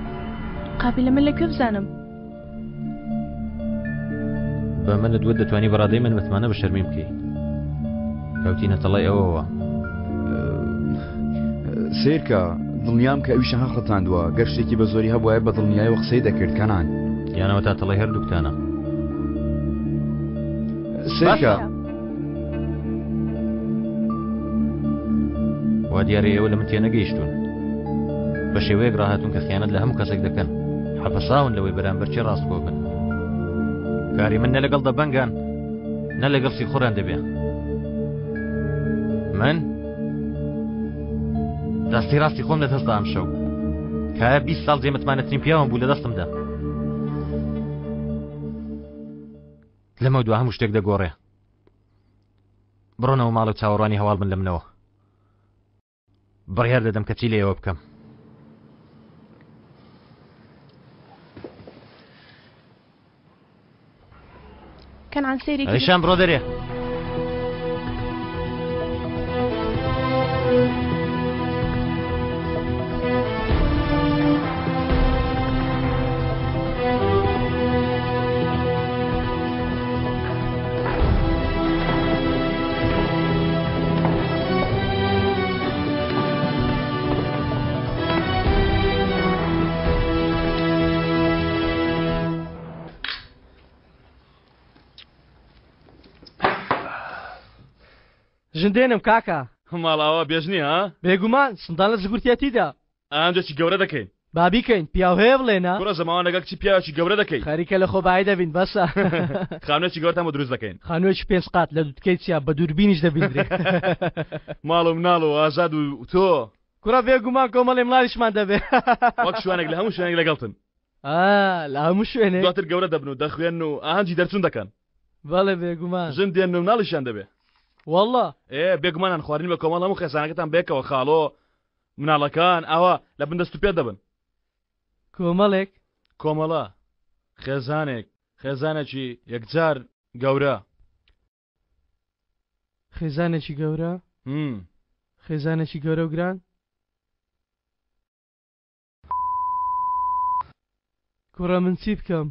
قابیلە من لە کوێ بزانم؟ بە منت وت دەتوانی بەڕادەی من متمانە بە شەرمین بکەی کەوتینە تەڵەی ئەوەوە سیرکە دڵنیام کە ئەویشە هەخڵتاندووە گەر شتێکی بە زۆری هەبواە بە دڵنیایەوە قسەی دەکرد کەنان یانەوە تا تەڵەی هەردووکتانە سیرکە وا دیارە ئێوە لە من تێنەگەیشتوون بە شێوەیەک ڕاهاتوون کە خیانەت لە هەموو کەسێک دەکەن حەپەساون لەوەی بەرامبەر چێ ڕاستگۆ بن کاری من نە لەگەڵ دەبەنگان نە لەگەڵ سیخوڕیان دەبێ من دەستی ڕاستی خۆم لە دەستدا ئەم شەو کایە 20 ساڵ جێمتمانەترین پیاوم بوو لە دەستمدا لەمە دو هەموو شتێک دەگۆڕێ بڕۆنەوە ماڵ و چاوەڕوانی هەواڵ بن لە منەوە. بڕیار دەدەم کە چی لە ئێوە بکەم. کەنعان سەیرێکی ئەیشان بڕۆ دەرێ. ژن دێنم کاکە. ماڵاوا بێژنی ها؟ بێگومان سندان لە زگورتیەتیدا. ئامجەکی گەورە دەکەین. با بیکەین پیاو هەیە بڵێ نا؟ کوڕە زەماوەند لەگەڵ کچی پیاوێکی گەورە دەکەی. خەریکە لە خۆبایی دەبین بەسە. خانووێکی گەورەتان بۆ دروست دەکەین. خانووێکی پێنج قات لە دوتکەی چیا بە دووربینیش دەبیندرێ. ماڵ و مناڵ و ئازاد و تۆ. کوڕە بێگومان کۆمەڵێ مڵاڵیشمان دەبێ. وەک شوانێک لە هەموو شوێنێک لەگەڵتن. ئا لە هەموو شوێنێک. دواتر گەورە دەبن و دەخوێنن و ئاهەنگی دەرچوون دەکەن. بەڵێ بێگومان. ژن دێنن و مناڵیشیان دەبێ. وەڵڵا. ئێ بێگومان نان خواردنی بە کۆمەڵ هەموو خێزانەکەتان بەیەکەوە خاڵۆ مناڵەکان ئاوا لە بن دەست و پێ دەبن. کۆمەڵێک؟ کۆمەڵە، خێزانێک، خێزانێکی یەکجار گەورە. خێزانێکی گەورە؟ هم. خێزانێکی گەورە و گران؟ کوڕە من چی بکەم؟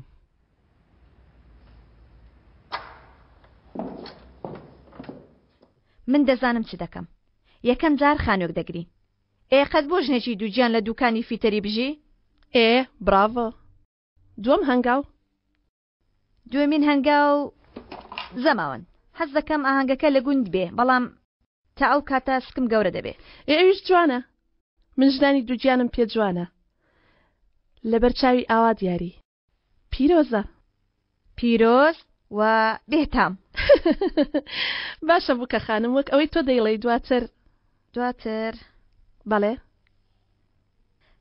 من دەزانم چ دەکەم یەکەم جار خانوێک دەگرین ئێ قەت بۆ ژنێکی دووگیان لە دوکانی فیتەری بژی؟ ئێ بڕاڤۆ دووەم هەنگاو دووەمین هەنگاو زەماوەند. حەز دەکەم ئاهەنگەکە لە گوند بێ، بەڵام تا ئەو کاتە سکم گەورە دەبێ. ئێ ئەویش جوانە. من ژنانی دووگیانم پێ جوانە. لەبەر چاوی ئاوا دیاری. پیرۆزە. پیرۆز و بێ تام. باشە بووکە خانم وەک ئەوەی تۆ دەیڵێی دواتر. دواتر. بەڵێ.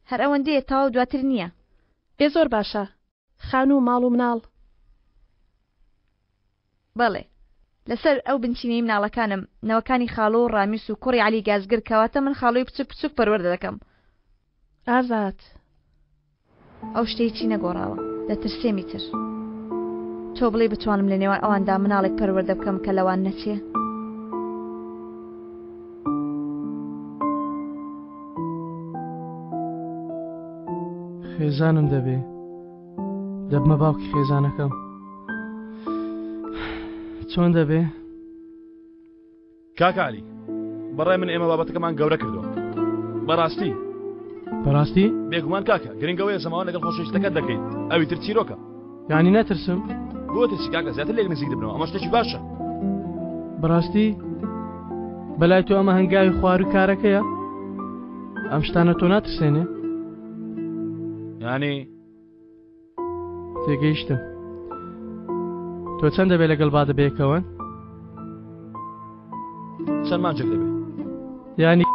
هەر ئەوەندەیە تەواو دواتر نییە. ئێ زۆر باشە. خانوو و ماڵ و مناڵ. بەڵێ. لەسەر ئەو بنچینەی مناڵەکانم، نەوەکانی خاڵۆ و ڕامیس و کوڕی عەلی گازگر کەواتە من خاڵۆی بچوک بچوک پەروەردە دەکەم. ئازاد. ئەو شتە هیچی نەگۆڕاوە. دەترسێم ئیتر. تۆ بڵێی بتوانم لە نێوان ئەواندا مناڵێک پەروەردە بکەم کە لەوان نەچێ؟ خێزانم دەبێ. دەبمە باوکی خێزانەکەم. چۆن دەبێ؟ کاک عەلی بەڕای من ئێمە بابەتەکەمان گەورە کردووە بەڕاستی بەڕاستی بێگومان کاکە گرنگەوەیە زەماوە لەگەڵ خۆشەویستەکەت دەکەیت ئەوی تر چیرۆکە یعنی نەترسم بۆ ترسی کاکە زیاتر لێک نزیک دەبنەوە ئەمە شتێکی باشە بەڕاستی بەلای تۆ ئەمە هەنگاوی خوار و کارەکەیە ئەم شتانە تۆ ناترسێنێ یعنی تێگەیشتم تۆ چەند دەبێت لەگەڵ با دەبێکەوەن چەند مانجێک دەبێت ینی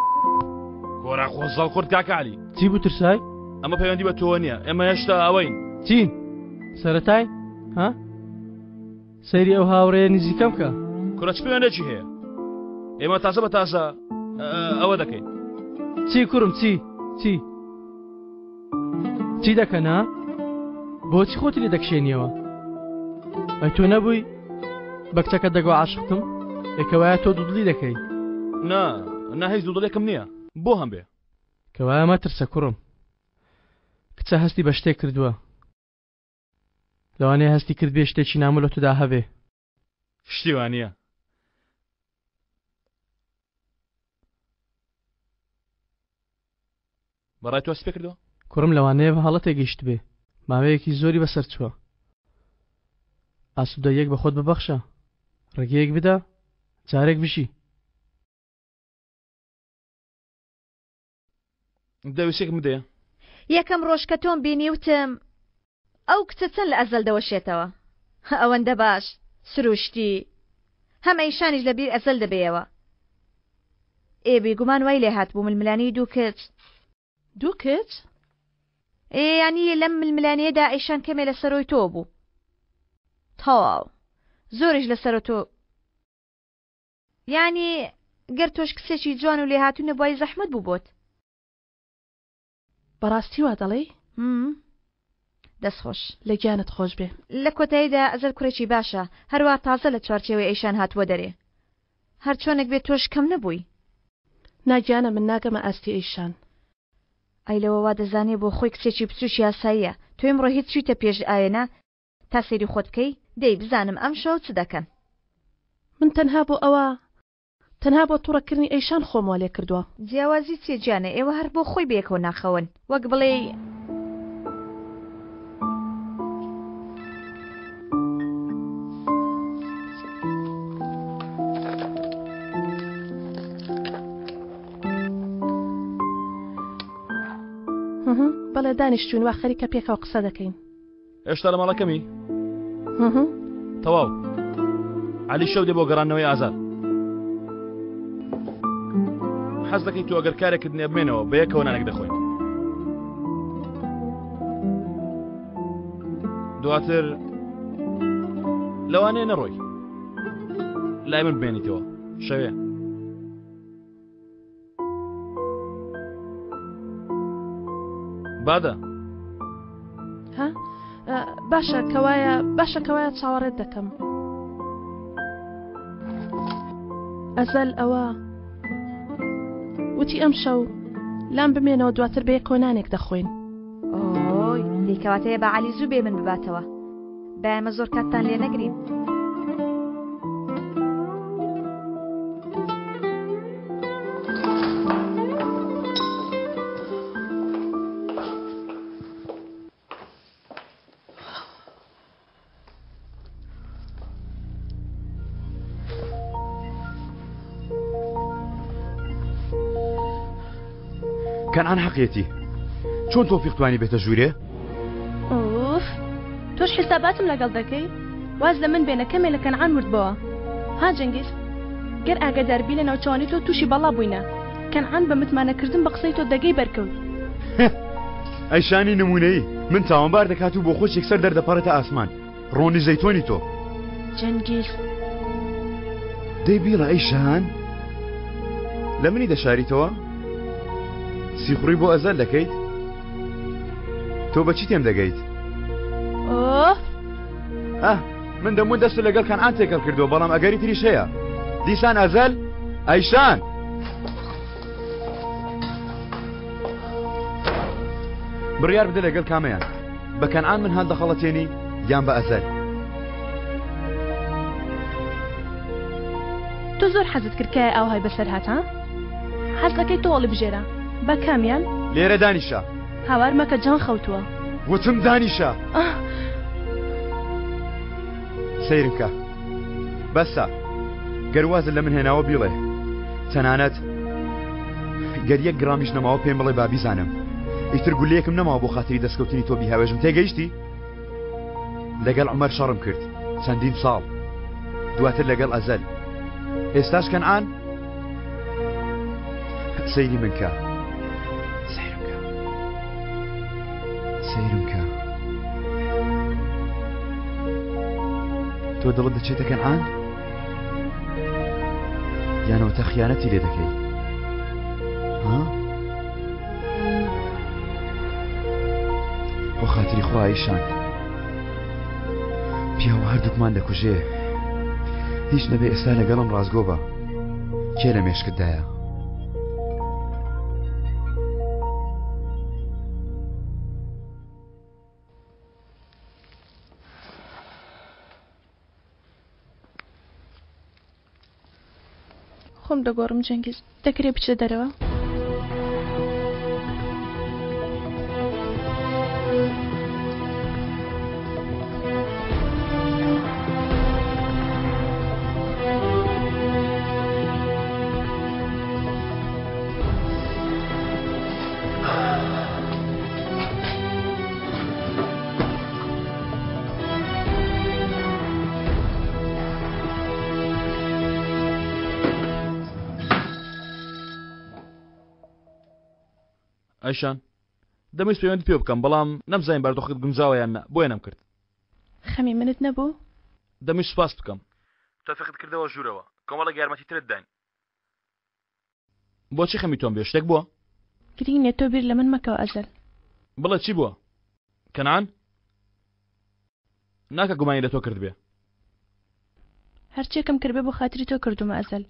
گۆرا خۆزەڵ خورد کاکالی چی بوو ترسای ئەمە پەیوەندی بە تۆ نییە ئێمە هێشتا ئەوەین چین سەتای ها سەیری ئەو هاوڕێیە نزیکەم کە. کورە چ پەیوەندێکی هەیە ئێمە تازە بە تازە ئەوە دەکەین. چی کوڕم چی چی چی دەکەن ها بۆچی خۆتی لێ دەکشێنیەوە ئەی تۆ نەبووی بە کچەکە دەگۆ عاشقتم ئێکەوایە تۆ دوودڵی دەکەی نا نا هیچ دوودڵێکم نییە بۆ هەم بێ کەوایە مەترسە کوڕم کچە هەستی بە شتێک کردووە لەوانەیە هەستی کردبێ شتێکی نامۆ لە تۆدا هەبێ. شتی وا نییە. بەڕای تۆ هەستی پێ کردووە؟ کوڕم لەوانەیە بە هەڵە تێگەیشتبێ. ماوەیەکی زۆری بەسەر چووە. ئاسوودەییەک بە خۆت ببەخشە. ڕێگەیەک بدە جارێک بژی. دەویسێکم بدەیە. یەکەم ڕۆژ کە تۆم بینی وتم ئەو کچە چەند لە ئەزەل دەوەشێتەوە ئەوەندە باش سروشتی هەم ئەیشانیش لە بیر ئەزەل دەبێیەوە ئێ بێگومان وای لێ هاتبوو ململانێی دوو کچ. دوو کچ؟ ئێ یانی لەم ململانێیەدا ئەیشان کەمێ لە سەرۆی تۆ بوو تەواو زۆریش لە سەرۆ تۆ یانی گەر تۆش کچێکی جوان و لێهاتوو نەبوای زەحمەت بوو بۆت. بەڕاستی وا دەڵێی؟ همم دەست خۆش. لە گیانت خۆش بێ. لە کۆتاییدا ئەزەل کوڕێکی باشە هەروا تازە لە چوارچێوەی ئەیشان هاتووە دەرێ هەرچۆنێک بێ تۆش کەم نەبووی. نا گیانە من ناگەمە ئاستی ئەیشان. ئەی لەوە وا دەزانێ بۆ خۆی کچێکی بچوکی ئاساییە تۆ ئیمڕۆ هیچ چویتە پێش ئاوێنە تا سەیری خۆت بکەی دەی بزانم ئەمشەو چ دەکەن. من تەنها بۆ ئەوە تەنها بۆ توڕە کردنی ئەیشان خۆم وا لێ کردوە. جیاوازی چیە گیانە ئێوە هەر بۆ خۆی بەیەکەوە ناخەون وەک بڵێی. بەڵێ دانیشتوین وا خەریکە پێکەوە قسە دەکەین. هێشتا لە ماڵەکەمی؟ تەواو عەلی شەو دێ بۆ گەڕاندنەوەی ئازاد حەز دەکەی تۆ ئەگەر کارێکت نیە بمێنەوە بە یەکەوە نانێک دەخۆین دواتر لەوانەیە نەڕۆی لای من بمێنیتەوە شەوێ بادە ها باشە کەوایە باشە کەوایە چاوەڕێت دەکەم ئەزەل ئەوە وتی ئەم شەو لام بمێنەوە دواتر بەیە کۆنانێک دەخۆین ئۆی دیکەواتەیە بە عەلی زوو بێ من بباتەوە با ئێمە زۆر کاتتان لێ نەگرین. کەنعان حەقیەتی چۆن تۆفیق توانی بێتە ژوورێ؟ ئوف تۆش حیساباتم لەگەڵ دەکەی واز لە من بێنە کەمێ لە کەنعان وردبەوە ها جەنگیز گەر ئاگادار بی لە ناوچەوانی تۆ تووشی بەڵا بووینە کەنعان بە متمانەکردن بە قسەی تۆ دەگەی بەرکەوت ئەیشانی نمونەیی من تاوانبار دەکات و بۆ خۆش یەکسەر دەردەپەڕێتە ئاسمان ڕۆنی زەیتۆنی تۆ. جەنگیز. دەی بیڵە ئەی شاهان لە منی دەشاریتەوە؟ سیخوڕی بۆ ئەزەل دەکەیت؟ تۆ بەچی تێم دەگەیت؟ ئۆف ئەه من دەموت دەست لەگەڵ کەنعان تێکەڵ کردووە بەڵام ئەگەری تریش هەیە دیسان ئەزەل ئەیشان بڕیار بدە لەگەڵ کامەیان بە کەنعان من هەڵدەخەڵەتێنی یان بە ئەزەل تۆ زۆر حەزت کرد کایە ئاوهای بەسەر هات ها؟ حەز دەکەی تۆ هەڵیبژێرە بە کامیان؟ لێرە دانیشە. هاوار مەکە جان خەوتووە. وتم دانیشە. سەیرم کە. بەسە. گەر وازت لە من هێناوە بیڵێ. تەنانەت گەر یەک گرامیش نەماوە پێم بڵێ با بیزانم. ئیتر گولەیەکم نەماوە بۆ خاتری دەستکەوتنی تۆ بیهاوێژم تێگەیشتی؟ لەگەڵ عومەر شەڕم کرد چەندین ساڵ دواتر لەگەڵ ئەزەل ئێستاش کەنعان سەیری من کە سەیرم کە سەیرم کە تۆ دڵت دەچێتە کەنعان یانەوەتە خیانەتی لێ دەکەی ها؟ بۆ خاتری خوا ئیشان پیاوە هەردووکمان دەکوژێ هیچ نەبێ ئێستا لەگەڵم ڕاستگۆ بە کێ لە مێشکتدایە خۆم دەگۆڕم جەنگیز دەکرێ بچێ دەرەوە؟ ئایشان دەمویست پەیوەندی پێ بکەم بەڵام نەمزانی باردۆخەکەت گونجاوە یان نا بۆیە نەمکرد. خەمی منت نەبوو؟ دەمویست سوپاست بکەم. تۆفیقت کردەوە ژوورەوە کۆمەڵێک یارمەتی ترت داین. بۆچی خەمی تۆم بێ شتێک بووە؟ گرینگ نیە تۆ بیر لە من مەکەوە ئەزەل. بڵێ چی بووە؟ کەنعان؟ ناکا گومانی لە تۆ کردبێ. هەرچیەکم کردبێ بۆ خاتری تۆ کردوومە ئەزەل.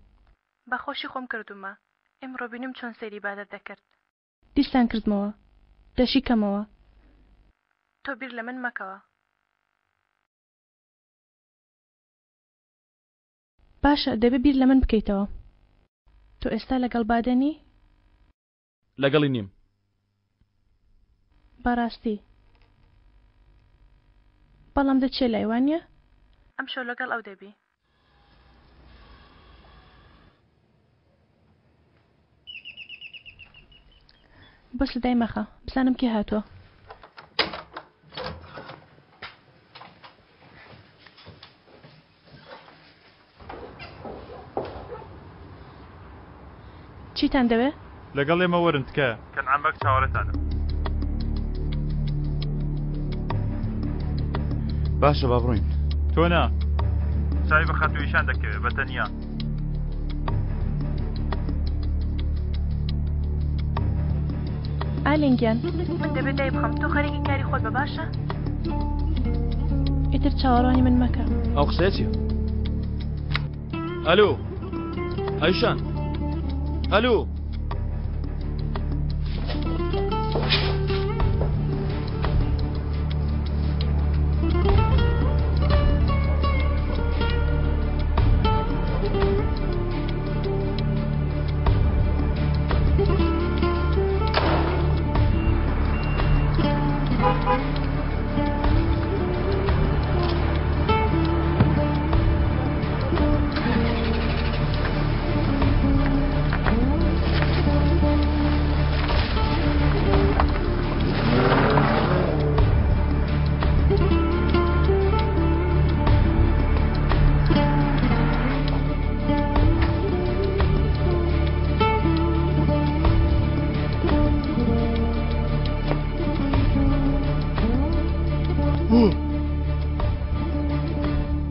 بە خۆشی خۆم کردوومە. ئیمڕۆ بینیم چۆن سەیری بادەت دەکرد. دیسان کردمەوە. دەشیکەمەوە. تۆ بیر لە من مەکەوە. باشە دەبێ بیر لە من بکەیتەوە. تۆ ئێستا لەگەڵ بادە نی؟ لەگەڵی نیم. بەڕاستی؟ بەڵام دەچیە لای وانیە؟ ئەمشەو لەگەڵ ئەو دەبی. بۆ سدای مەخە بزانم کێ هاتووە. چیتان دەوێ؟ لەگەڵ ئێمە وەرن تکایە. کەنعان بەگ چاوەڕێتانە. باشە با بڕۆین. تۆ نا. چاوی بە خاتوو ئیشان دەکەوێ بە تەنیا. ئالین گیان من دەبێت دای بخەم تۆ خەریکی کاری خۆت بە باشە ئیتر چاوەڕوانی من مەکە ئەو قسەیە چیە ئەلو ئەیشان ئەلو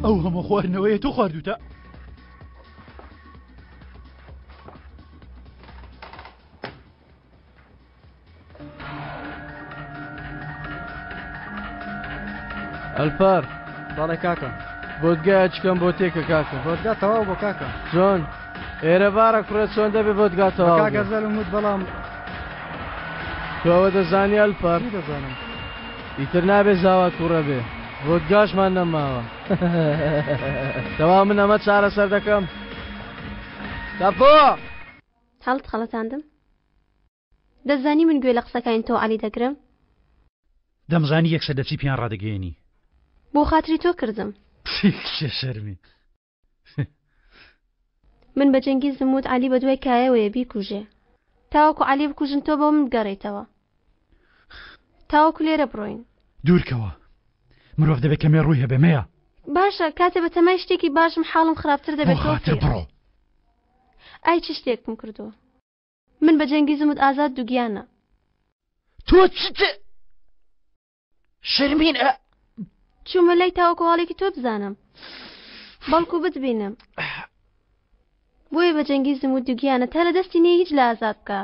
ئەو هەموو خواردنەوەیە تۆ خواردوتە؟ ئەلپەر. بەڵێ کاکە. ڤۆدگایە چکەم بۆ تێکە کاکە. ڤۆدگا تەواو بۆ کاکە. چۆن؟ ئێرە بارە کوڕێ چۆن دەبێ ڤۆدگا تەواو کاکە زەلم وت بەڵام تۆ ئەوە دەزانی ئەلپەر؟ چی دەزانم؟ ئیتر نابێ زاوا توڕە بێ. ڤۆدگاشمان نەماوە. تەواو من ئەمە چارەسەر دەکەم. تەپۆ! هەڵت خەڵەتاندم؟ دەزانی من گوێ لە قسەکانی تۆ عەلی دەگرم؟ دەمزانی یەکسەر دەچی پێیان ڕادەگەیەنی. بۆ خاتری تۆ کردم. کێ شەرمی. من بە جەنگیزم وت عەلی بەدوای کایەوەیە بیکوژێ. تاوەکو عەلی بکوژن تۆ بۆ من بگەڕێیتەوە. تاوەکو لێرە بڕۆین. دوورکەوە. مرۆڤ دەبێ کەمێ ڕووی هەبێ مەیە. باشە کاتێ بەتەمای شتێکی باشم حاڵم خراپتر دەبێت بۆ خاتر بڕۆ. ئای چ شتێکم کردووە. من بە جەنگیزم وت ئازاد دووگیانە. تۆ چت شەرمین ئە. چوومە لای تاوەکو هەواڵێکی تۆ بزانم بەڵکو بتبینم بۆیە بە جەنگیزم وت دووگیانە تا لە دەستی نییە هیچ لە ئازاد بکە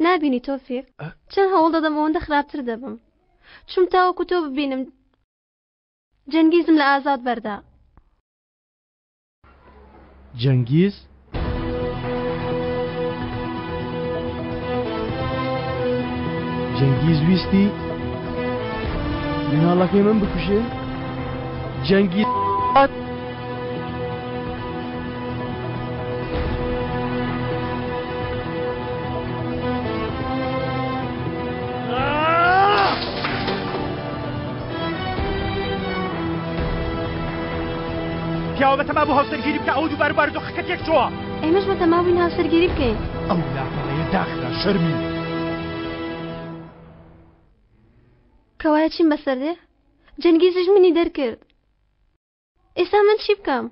نابینی تۆفیق چەند هەوڵ دەدەم ئەوەندە خراپتر دەبم چوم تاوەکو تۆ ببینم جەنگیزم لە ئازاد بەردا. جەنگیز؟ جەنگیز ویستی مناڵەکەی من بکوژێ؟ جەنگیز پیاوە بەتەما بوو هاوسەرگیری بکە ئەو دووبارە بارودۆخەکە تێک چۆوە. ئێمەش بەتەما بووین هاوسەرگیری بکەین. ئەو لاپەڕەیە داخرا شەرمین. کەوایە چیم بەسەر دێ؟ جەنگیزیش منی دەرکرد. ئێستا من چی بکەم؟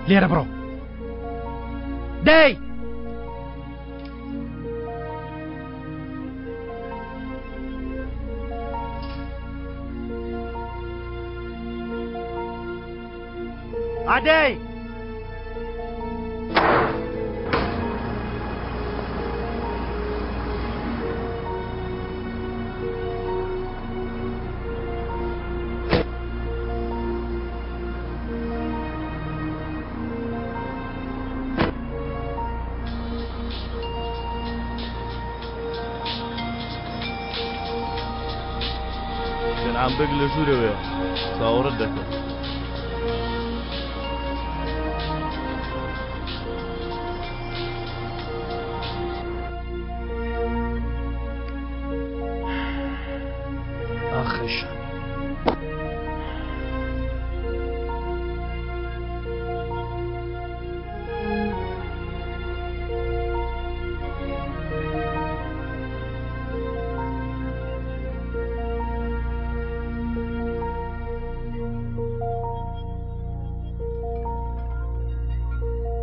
لێرە بڕۆ دەی ئادەی کەنعان بەگ لە ژوورەوەیە چاوەڕێت دەکەم. ئاخ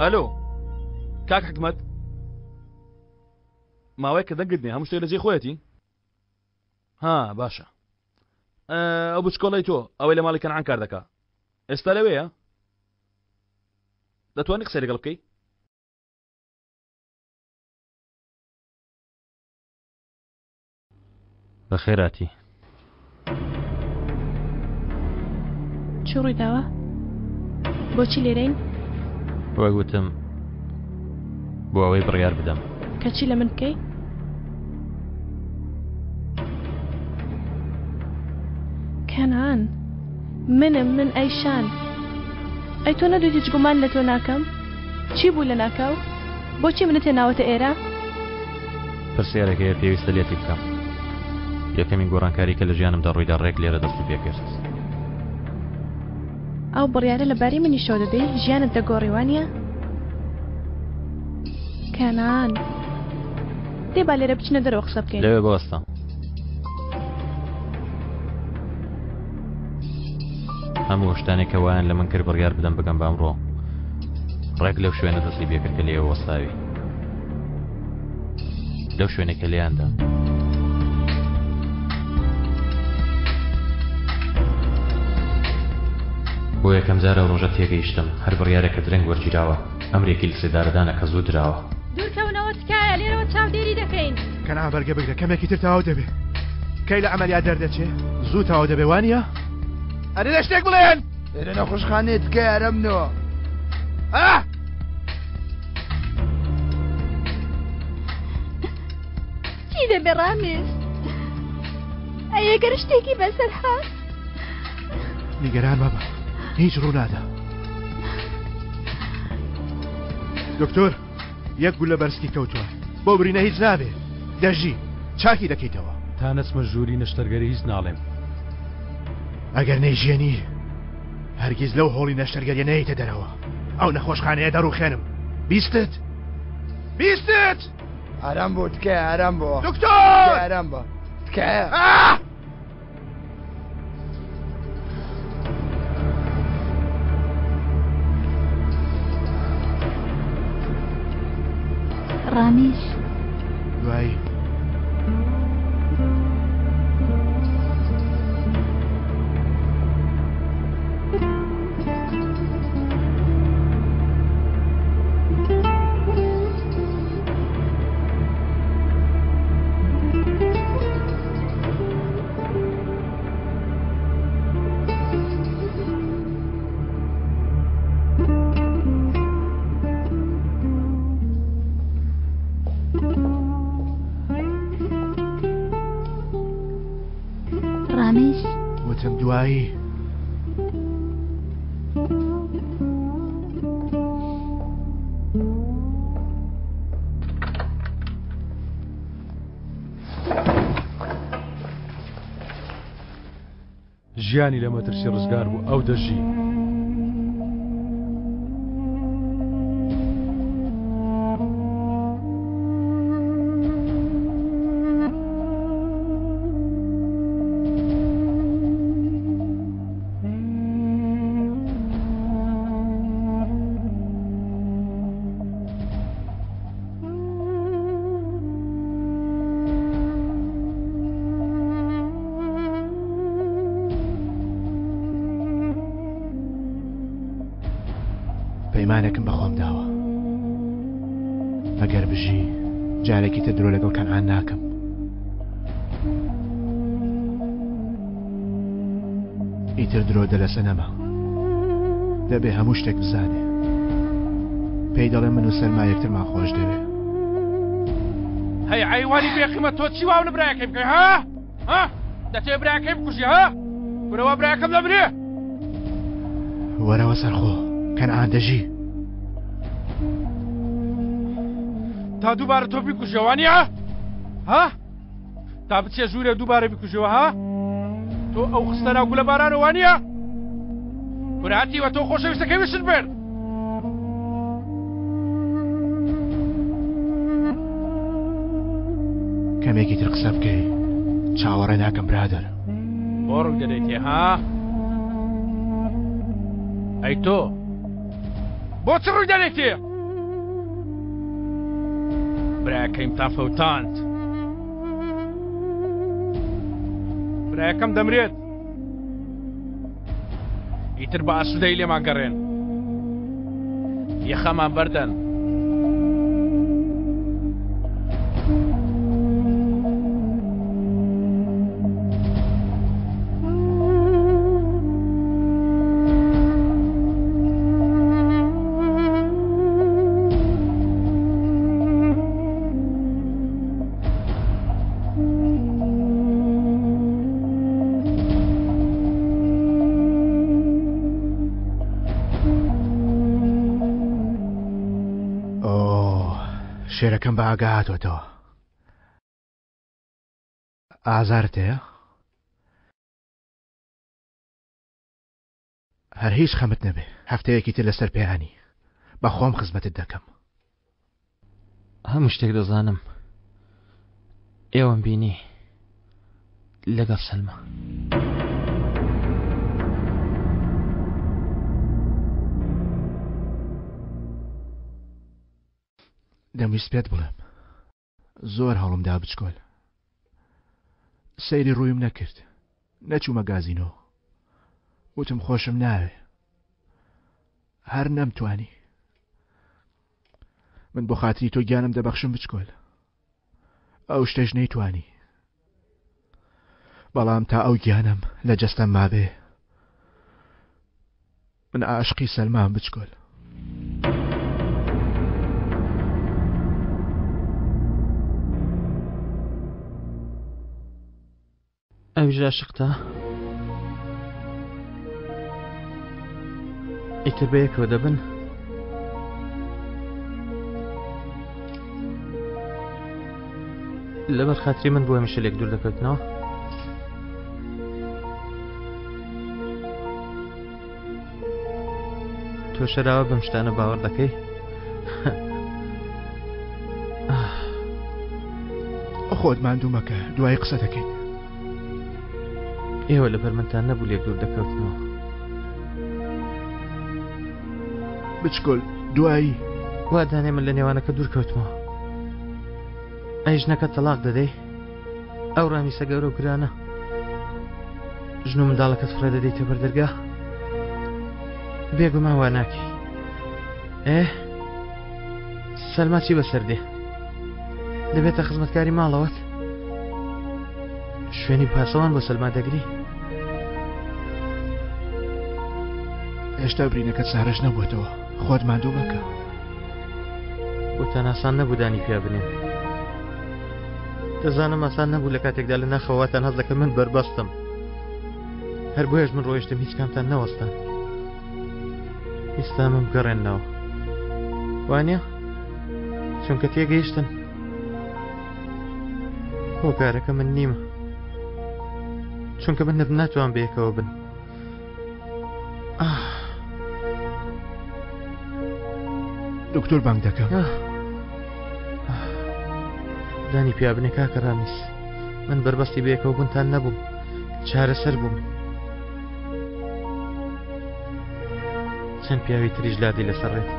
ئەلۆ کاک حکمت ماوەیە کە دەنگت نیە هەموو شتێک لە جێی خۆیەتی ها باشە ئەو بچکۆڵەی تۆ ئەوەی لە ماڵی کەنعان کار دەکا ئێستا لەوەیە دەتوانی قسەی لەگەڵ بکەی بەخێراتی. چی ڕوویداوە؟ بۆچی لێرەین؟ وەک وتم بۆ ئەوەی بڕیار بدەم. کە چی لە من بکەی؟ کەنعان منم من ئەیشان ئەی تۆ نەدوت هیچ گومان لە تۆ ناکەم؟ چی بوو لە ناکاو؟ بۆچی منت هێناوەتە ئێرە؟ پرسیارێک هەیە پێویستە لێتی بکەم. یەکەمین گۆڕانکاری کە لە ژیانمدا ڕوویدا ڕێک لێرە دەستی پێکرد. ئەو بڕیارە لە بارەی منیشەوە دەدەی؟ ژیانت دەگۆڕی وانییە؟ کەنان دێ با لێرە بچینە دەرەوە قسە بکەین. لەوێ بوەستە. هەموو ئەو شتانەی کە وایان لە من کرد بڕیار بدەم بگەم بە ئەمڕۆ ڕێک لەو شوێنە دەستی پێکرد کە لێوە وەستاوی لەو شوێنێک کە لێیاندا بۆ یەکەم جار ئەو ڕۆژە تێگەیشتم هەر بڕیارێک کە درەنگ وەرگیراوە ئەمرێکی لە سێدارەدانە کە زوو دراوە. دوورکەونەوە تکایە لێرەوە چاودێری. کەنعان بەرگە بگرە کەمێکی تر تەواو دەبێ. کەی لە عەمەلیات دەردەچێ؟ زوو تەواو دەبێ وانییە؟ ئەرێ لە شتێک بڵێن! ئێرە نەخۆشخانەیە تکایە ئارامنەوە. ئا! چی دەبێ ڕامیز؟ ئەی ئەگەر شتێکی بەسەر هات؟ نیگەران مەبە هیچ ڕوونادا. دکتۆر یەک گولە بەرسکی کەوتووە بۆ برینە هیچ نابێ دەژی چاکی دەکەیتەوە. تا نەچمە ژووری نەشتەرگەری هیچ ناڵێم. ئەگەر نەیژێنی هەرگیز لەو هۆڵی نەشتەرگەریە نەیەیتە دەرەوە ئەو نەخۆشخانەیە دەڕوخێنم بیستت بیستت ئارام بۆ تکایە ئارام بۆ دکتۆر ئارام بە تکایە ڕامیز دوایی ڕامیز وتم دوایی ژیانی لە مەترسی ڕزگار بوو ئەو دەژی. پەیمانێکم بە خۆم داوە ئەگەر بژی جارێکی تر درۆ لەگەڵ کەنعان ناکەم ئیتر درۆ دەلەسە نەما دەبێ هەموو شتێک بزانێ پێی دەڵێ من و سەلما یەکترمان خۆش دەوێ هەی عەیوانی بێقیمەت تۆ چی واو لە برایەکەی بکەی ها ها دەتەوێ برایەکەی بکوژی ها کورەوە برایەکەم دەمرێ وەرەوە سەرخۆ کەنعان دەژی تا دووبارە تۆ بیکوژێ وانییە ها تا بچێ ژوورێ دووبارە بیکوژەوە ها تۆ ئەو خستە ناو گولە بارانە وانییە کوراتی وە تۆ خۆشەویستەکەی وشت برد کەمێکی تر قسە بکەی چاوەڕێ ناکەم برادەر بۆ ڕوو دەدەیتێ ها ئەی تۆ بۆ چ ڕووی دەدەیتێ براکەیم تا فەوتاند برایەکەم دەمرێت ئیتر بە ئاسوودەی لێمان گەڕێن یەخەمان بەردەن. شێرەکەم بە ئاگا هاتۆتەوە ئازارت هەیە؟ هەر هیچ خەمت نەبێ هەفتەیەکی تر لەسەر پێیانی بە خۆم خزمەتت دەکەم. هەموو شتێک دەزانم ئێوەم بینی لەگەڵ سەلما. دەمویست پێت بڵێم زۆر هەوڵم دا بچکۆل سەیری ڕوویم نەکرد نەچوومە گازینۆ وتم خۆشم ناوێ هەر نەمتوانی من بۆ خاتری تۆ گیانم دەبەخشم بچکۆل. ئەو شتەش نەیتوانی. بەڵام تا ئەو گیانەم لە جەستەم مابێ من عاشقی سەلمان بچکۆل. ئەویش عاشقتە؟ ئیتر بەیەکەوە دەبن؟ لەبەر خاتری من بۆ هەمیشە لێک دوور دەکەوتنەوە تۆ شەراوە بەم شتانە باوەڕ دەکەی خۆت ماندوو مەکە دوای قسە دەکەین ئێوە لەبەر منتان نەبوو لێک دوور دەکەوتنەوە بچکۆل دوایی وا دانێ من لە نێوانەکە دوور کەوتمەوە ئەی ژنەکە تەلاق دەدەی ئەو ڕامیسە گەورە و گرانە ژن و منداڵەکەت فڕێ دەدەیتە بەر دەرگا بێگومان وا ناکەی ئێ سەلما چی بەسەر دێ دەبێتە خزمەتکاری ماڵەوەت شوێنی پاسەوان بۆ سەلما دەگری هێشتا برینەکە سارش نەبووتەوە خۆت ماندوو مەکە بۆتان ئاسان نەبوو دانی پیا بنێن دەزانم ئاسان نەبوو لە کاتێکدا لە ناخەواتان هەست دەکەن من بەربەستم هەر بۆیەش من ڕۆیشتم هیچ کامتان نەوەستان ئێستا من بگەڕێنەوە وانە چونکە تێگەیشتن هۆکارەکە من نیمە چونکە من ناتوان بەیەکەوە بن دکتۆر بانگ دەکەم دانی پیابنێ کاکە ڕامیس من بەربەستی بەیەکەوە بوونتان نەبووم چارەسەر بووم چەند پیاوی تریش لادی لەسەر ڕێت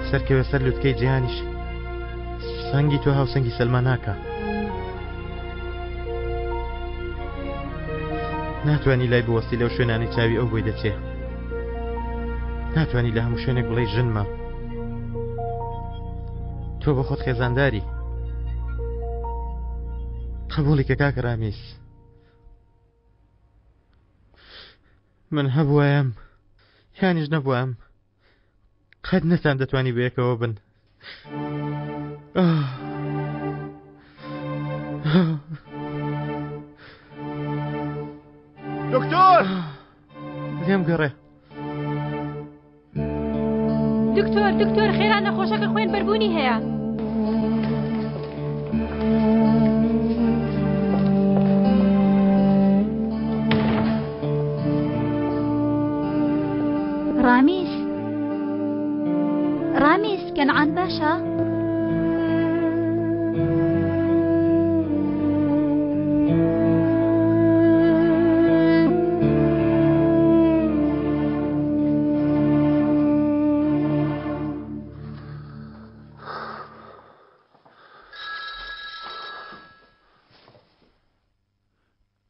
سەرکەوێ سەر لوتکەی جیهانیش سەنگی تۆ هاوسەنگی سەلما ناکە ناتوانی لای بوەستی لەو شوێنانی چاوی ئەو بۆی دەچێ ناتوانی لە هەموو شوێنێک بڵێ ژنمە تۆ بە خۆت خێزانداری قبوڵی کە کاکە ڕامیس من هەبوایم یانیش نەبووم قەت نەتان دەتوانی بەیەکەوە بن. دکتۆر لێم گەڕێ دکتۆر دکتۆر خێرا نەخۆشەکە خوێن بەربوونی هەیە. ڕامیس ڕامیس کەنعان باشە؟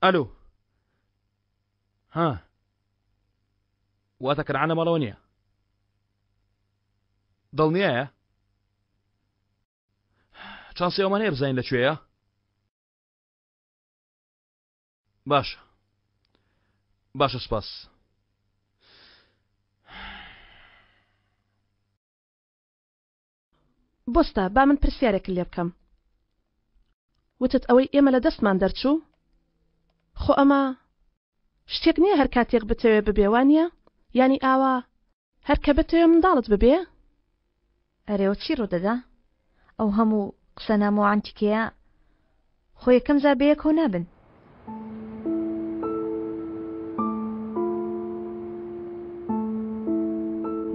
ئەلو ها واتە کەنعان لە ماڵەوە نییە دڵنیایە چانسی ئەومان هەیە بزانین لە کوێیە باشە باشە سپاس بۆستە با من پرسیارێکت لێ بکەم وتت ئەوەی ئێمە لە دەستمان دەرچوو خۆ ئەمە شتێک نییە هەر کاتێک بتەوێ ببێ وانییە یانی ئاوا هەر کە بتەوێ منداڵت ببێ؟ ئەرێ و چی ڕوودەدا؟ ئەو هەموو قسە نامۆ و عەنتیکەیە خۆ یەکەم جار بەیەکەوە نابن.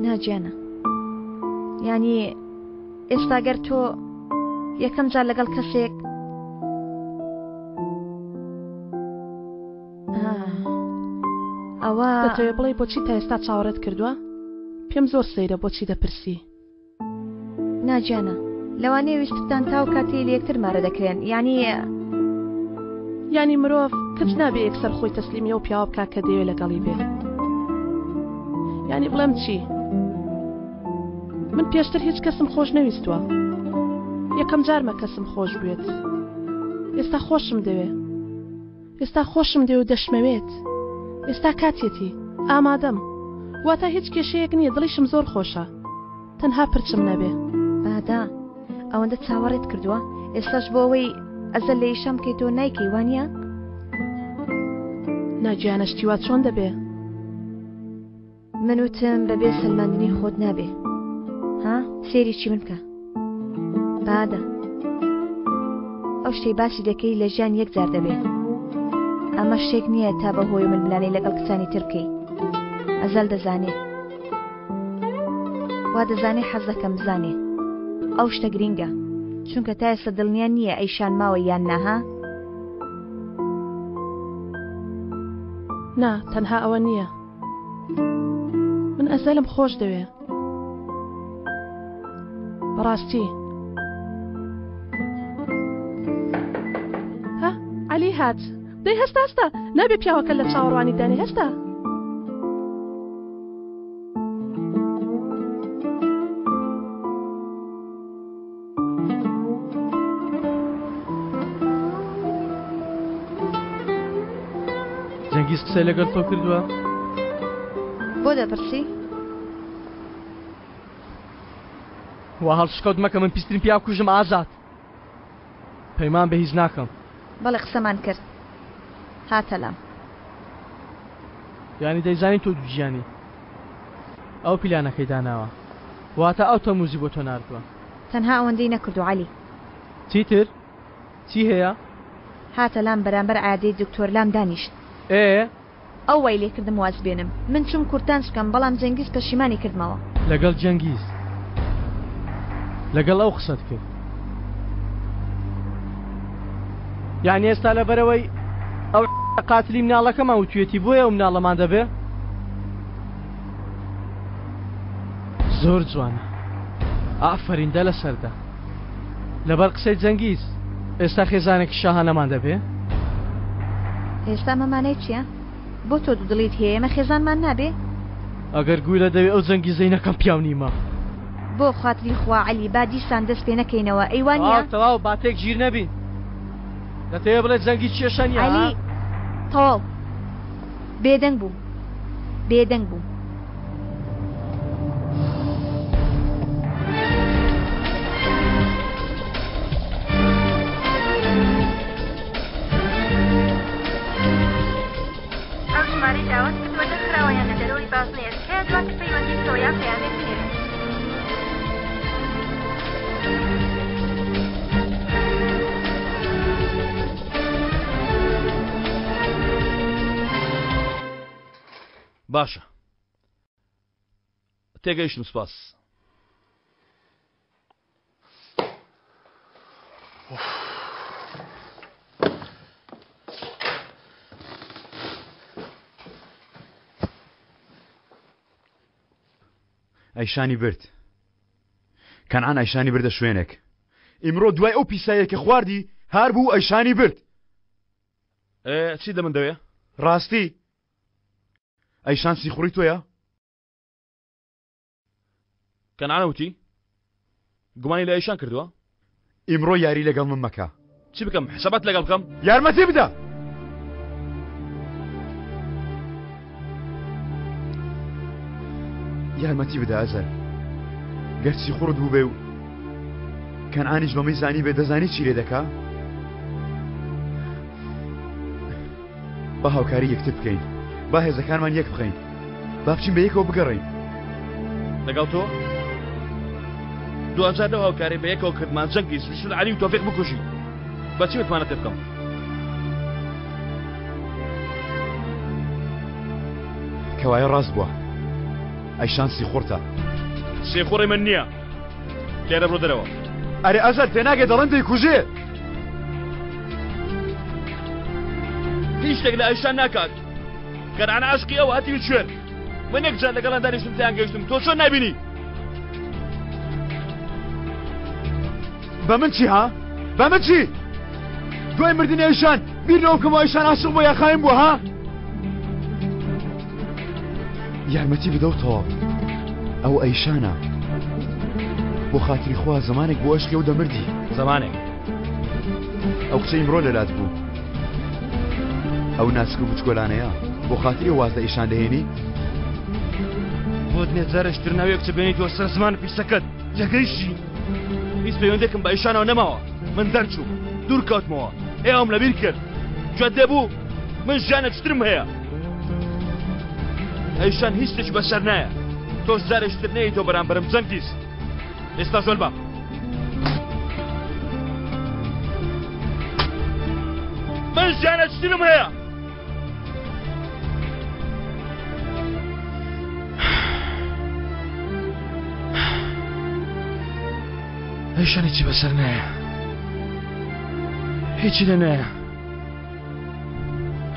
نا گیانە یانی ئێستا گەر تۆ یەکەم جار لەگەڵ کەسێک ئەوە دەتەوێ بڵێی بۆچی تا ئێستا چاوەڕێت کردووە؟ پێم زۆر سەیرە بۆچی دەپرسی. نا گیانە لەوانەیە ویستتان تاو کاتەی لە یەکتر مارە دەکرێن یانی. یانی مرۆڤ کچ نابێ یەکسەر خۆی تەسلیمی ئەو پیاوە بکا کە دەیەوێ لەگەڵی بێ یانی بڵێم چی من پێشتر هیچ کەسم خۆش نەویستووە یەکەم جارمە کەسم خۆش بوێت. ئێستا خۆشم دەوێ. ئێستا خۆشم دەوێ و دەشمەوێت. ئێستا کاتیەتی. ئامادەم. واتە هیچ کێشەیەک نییە، دڵیشم زۆر خۆشە. تەنها پرچم نەبێ. بادا، ئەوەندە چاوەڕێت کردووە، ئێستاش بۆ ئەوەی ئەزەل لە ئیشان بکەیتەوە نایکەی وانییە؟ نا گیانە شتی وا چۆن دەبێ؟ من وتم بەبێ سەلماندنی خۆت نابێ ها سێری چی من بکە بادە ئەو شتەی باسی دەکەی لە ژیان یەک جار دەبێ ئەمە شتێک نییە تا بە هۆی ململانەی لەگەڵ کچانی تر بکەی ئەزەل دەزانێ وا دەزانێ حەز دەکەم بزانێ ئەو شتە گرینگە چونکە تا ئێستا دڵنیا نییە ئەیشان ماوە یان ناها نا تەنها ئەوە نییە من ئەزەلم خۆش دەوێ بەڕاستی ها عەلی هات دەی هەستە هەستە نابێ پیاوەکە لە چاوەڕوانی دانێ هەستە جەنگیز قسەی لەگەڵ تۆ کردووە؟ بۆ دەپرسی؟ وا هەڵشکەوت مەکە من پیسترین پیاو کوژم ئازاد پەیمان بە هیچ ناکەم. بەڵێ قسەمان کرد هاتە لام. یانی دەیزانی تۆ دووگیانی ئەو پیلانەکەی داناوە واتە ئەو تەموزی بۆ تۆ ناردووە. تەنها ئەوەندەی نەکردوو عەلی. چیتر؟ چی هەیە؟ هاتە لام بەرامبەر عیادەی دکتۆر لام دانیشت. ئێ؟ ئەو وای لێکردم واز بێنم. من چووم کورتانج بکەم بەڵام جەنگیز پەشیمانی کردمەوە. لەگەڵ جەنگیز؟ لەگەڵ ئەو قسەت کرد؟ یانی ئێستا لەبەرئەوەی ئەو قاتلی مناڵەکەمان وتویەتی بۆیە ئەو مناڵەمان دەبێ؟ زۆر جوانە ئافەرین دە لەسەر دە لەبەر قسەی جەنگیز ئێستا خێزانێکی شاهانەمان دەبێ؟ ئێستا ئەمە مانای چییە؟ بۆ تۆ دوودڵیت هەیە ئێمە خێزانمان نابێ؟ ئەگەر گوو لە دەوێ ئەو جەنگیزەی نەکەم پیاو نیمە. بۆ خاتری خوا عەلی با دیسان دەست پێ نەکەینەوە ئەی وا نییە؟ تەواو تەواو با تێک ژیر نەبین دەتەوێ بڵێ جەنگیز کێشە نییە ها؟ عەلی تەواو بێدەنگ بووم بێدەنگ بووم. ئەو ژمارەی داوات کردووە دەرخراوە یان لە دەرەوەی بازنەیە، تکایە دواتر پەیوەندی بکەوە یان پەیامێک بنێرە. باشە تێگەیشتم سپاس. ئەیشانی برد کەنعان ئەیشانی بردە شوێنێک ئیمڕۆ دوای ئەو پیسایە کە خواردی هار بوو ئەیشانی برد چی لە من دەوێ ڕاستی ئەیشان سیخوڕی تۆیە؟ کەنعان وتی گومانی لە ئەیشان کردووە؟ ئیمڕۆ یاری لەگەڵ من مەکە. چی بکەم؟ حسابات لەگەڵ بکەم؟ یارمەتی بدە! یارمەتی بدە ئەزەل. گەر سیخوڕت بووبێ و کەنعانیش بەمەی زانیبێ دەزانی چی لێ دەکا؟ با هاوکاری یەکتر بکەین با هێزەکانمان یەک بخەین با بچین بە یەکەوە بگەڕین لەگەڵ تۆ دوجار لەو هاوکاری بە یەکەوە کردمان جەنگی سویسر علی و تۆفیق بکوژی بەچی متمانە پێ بکەم کەوایە ڕاست بووە ئەیشان سیخوڕتە سیخوڕی من نییە لێرە بڕۆ دەرەوە. ئەرێ ئەزەر تێناگەی دەڵێن دەیکوژێ. هیچ شتێک لە ئایشان ناکات کەنعان عاشقی ئەو هەتیوی کوێر من یەک جار لەگەڵیان دانیشتم تێیان گەیشتم تۆ چۆن نابینی بە من چی ها بە من چی دوای مردنی ئەیشان بیر لەوە بکەمەوە ئەیشان عاشق بووە یا خاین بووە ها یارمەتی بدە و تەواو ئەو ئەیشانە بۆ خاتری خوا زمانێک بۆ ئەشقی ئەو دەمردی زمانێک. ئەو کچە ئیمڕۆ لەلات بوو. ئەو ناسک و بچکۆلانەیە بۆ خاتری واز لە ئیشان دەهێنی؟ بۆت نیە جارێکی تر ناوی کچە بێنیتەوە سەر زمان پیسەکەت جێگەیشی هیچ پەیوەندێکم بە ئیشانەوە نەماوە من دەرچووم دوور کەوتمەوە ئێوەم لەبیر کرد گوێت لێ بوو من ژیانێکی ترم هەیە ئەیشان هیچ شتێکی بەسەر نایە تۆش جارێکی تر نەیەیتەوە بەرامبەرم جەنگیز ئێستا زۆر بە من ژیانێکی ترم هەیە ئەیشان هیچی بەسەر نایە هیچی لێ نایە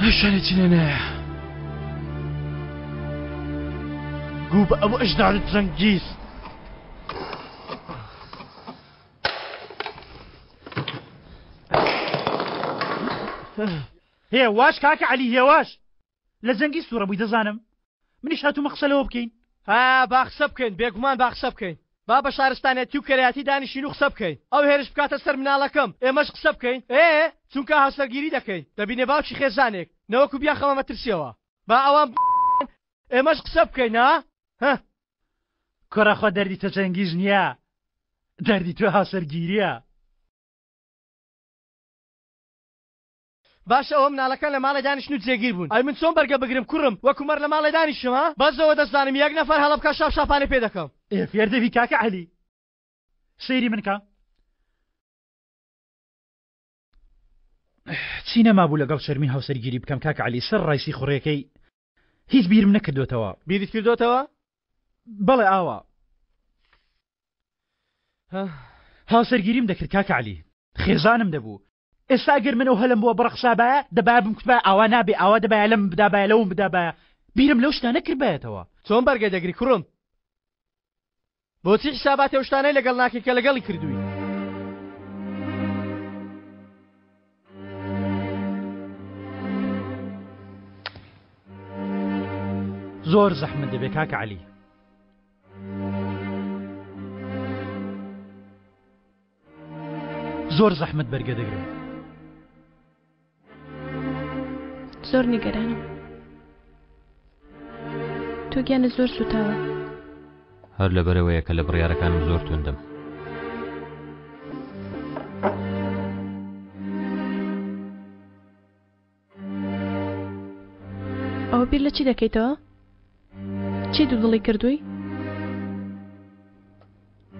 ئەیشان هیچی لێ نایە گوو بە ئەو ئەژدارت جەنگیز هێواش کاکە عەلی هێواش لە جەنگیز توڕە بووی دەزانم منیش هاتوومە قسە لەوە بکەین. ها با قسە بکەین بێگومان با قسە بکەین با بە شارستانیەتی و کەرایەتی دانیشین و قسە بکەین ئەو هێرش بکاتە سەر مناڵەکەم ئێمەش قسە بکەین ئێ چونکە هاوسەرگیری دەکەین دەبینە باوکی خێزانێک نەوەکو بیانخەمە مەترسیەوە با ئەوان ئێمەش قسە بکەین ها هە. کوڕە خۆ دەردی تۆ جەنگیز نیە دەردی تۆ هاوسەرگیریە. باشە ئەوە مناڵەکان لە ماڵێ دانیشن و جێگیر بوون ئەی من چۆن بەرگە بگرم کوڕم وەکو مەڕ لە ماڵێ دانیشم ها بەس ئەوە دەزانم یەک نەفەر هەڵە بکا شاپ شاپانێ پێ دەکەم. ئێ فێر دەبی کاکە عەلی سەیری من کە. چی نەمابوو لەگەڵ شەرمین هاوسەرگیری بکەم کاکە عەلی سەر ڕای سیخوڕیەکەی هیچ بیرم نەکردۆتەوە. بیرت کردۆتەوە؟ بەڵێ ئاوا. هاوسەرگیریم دەکرد کاکە عەلی خێزانم دەبوو ئێستا ئەگەر من ئەو هەلم بۆ بڕەخسابایە دەبایە بمکوتبایە ئاوا نابێ ئاوا دەبایە لەم بدابایە لەوم بدابایە بیرم لەو شتانە کردبایەتەوە. چۆن بەرگەی دەگری کوڕم؟ بۆچی حیساباتی ئەو شتانەی لەگەڵ ناکەی کە لەگەڵی کردووی؟ زۆر زەحمەت دەبێ کاکە عەلی. زۆر زەحمەت بەرگە دەگرم. زۆر نیگەرانم تۆ گیانت زۆر سوتاوە. هەر لەبەرئەوەیە کە لە بڕیارەکانم زۆر توندم. ئەوە بیر لە چی دەکەیتەوە؟ چی دوودڵی کردووی؟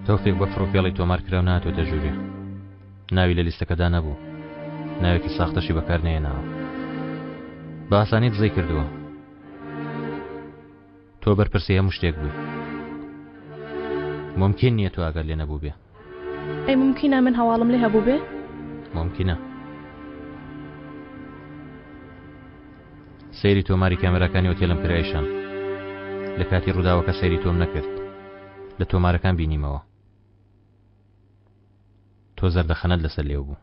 تۆفیق بە فڕوفێڵی تۆمار کراو نەهاتووەتە ژوورێ. ناوی لە لیستەکەدا نەبوو. ناوێکی ساختەشی بەکار نەهێناوە. بە ئاسانی دزەی کردووە. تۆ بەرپرسی هەموو شتێک بووی. مومکین نییە تۆ ئاگات لێ نەبووبێ. ئەی مومکینە من هەواڵم لێ هەبووبێ؟ مومکینە. سەیری تۆماری کامێراکانی ئۆتێلم کرد ئایشان. لە کاتی ڕووداوەکە سەیری تۆم نەکرد. لە تۆمارەکان بینیمەوە. تۆ زەردەخەنەت لەسەر لێو بوو.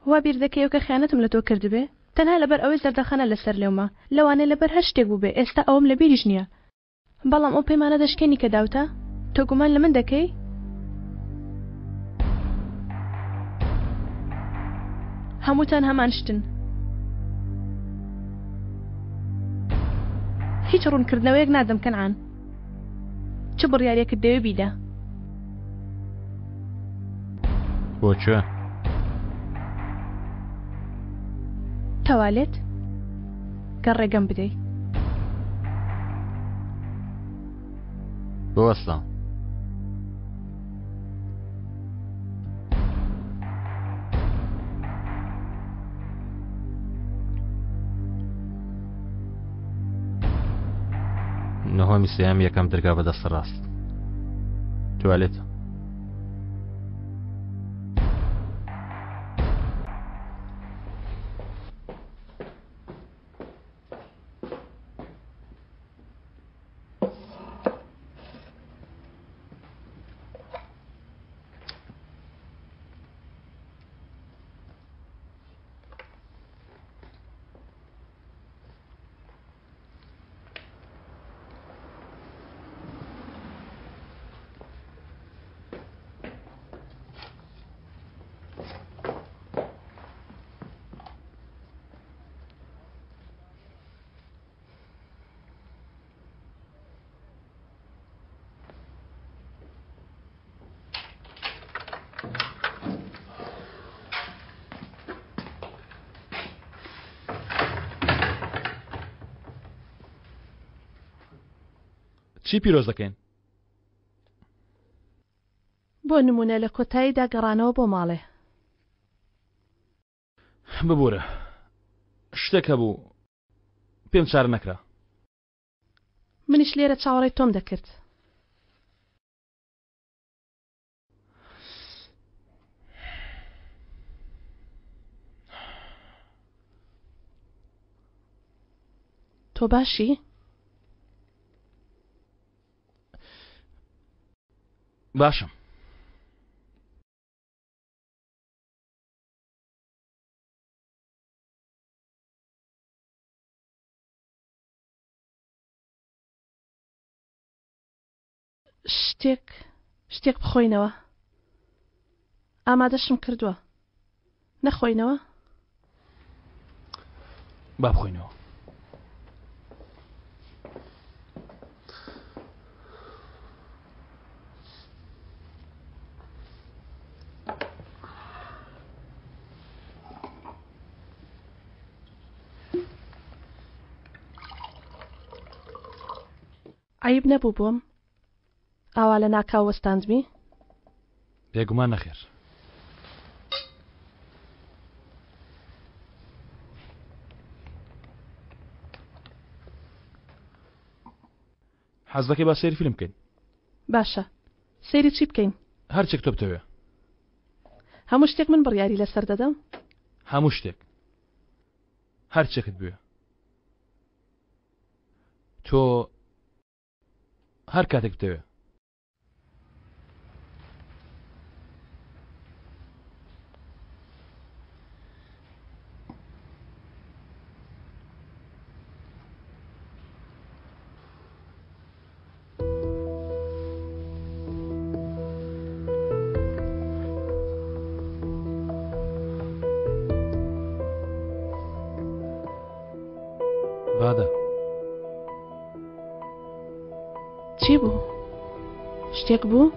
وا بیر دەکەیەوە کە خیانەتم لە تۆ کردبێ؟ تەنها لەبەر ئەوەی زەردەخەنە لەسەر لێومە. لەوانەیە لەبەر هەر شتێک بووبێ، ئێستا ئەوەم لە بیریش نییە. بەڵام ئەو پەیمانە دەشکێنی کە داوتە؟ تۆ گومان لە من دەکەی؟ هەمووتان هەمان شتن. هیچ ڕوونکردنەوەیەک نادەم کەنعان. چ بڕیارێکت دەوێ بیدە. بۆ کوێ؟ تەوالێت؟ گەر ڕێگەم بدەی. بوەستە. نهۆمی سێیەم یەکەم دەرگا بە دەستە ڕاست. توالێتە. چی پیرۆز دەکەین؟ بۆ نمونە لە کۆتاییدا گەڕانەوە بۆ ماڵێ. ببورە شتێک هەبوو پێم چارە نەکرا. منیش لێرە چاوەڕێی تۆم دەکرد. تۆ باشی؟ باشم. شتێک شتێک بخۆینەوە ئامادەشم کردووە نەخۆینەوە؟ با بخۆینەوە. عەیب نەبوو بۆم ئاوا لە ناکاو وەستاندمی؟ بێگومان نەخێر. حەز دەکەی با سەیری فیلم بکەین؟ باشە سەیری چی بکەین؟ هەرچێک تۆ بتەوێ. هەموو شتێک من بڕیاری لەسەر دەدەم؟ هەموو شتێک. هەرچێکت بوێ. تۆ هەر کاتێک بتەوێ. بادە. چی بوو؟ شتێک بوو؟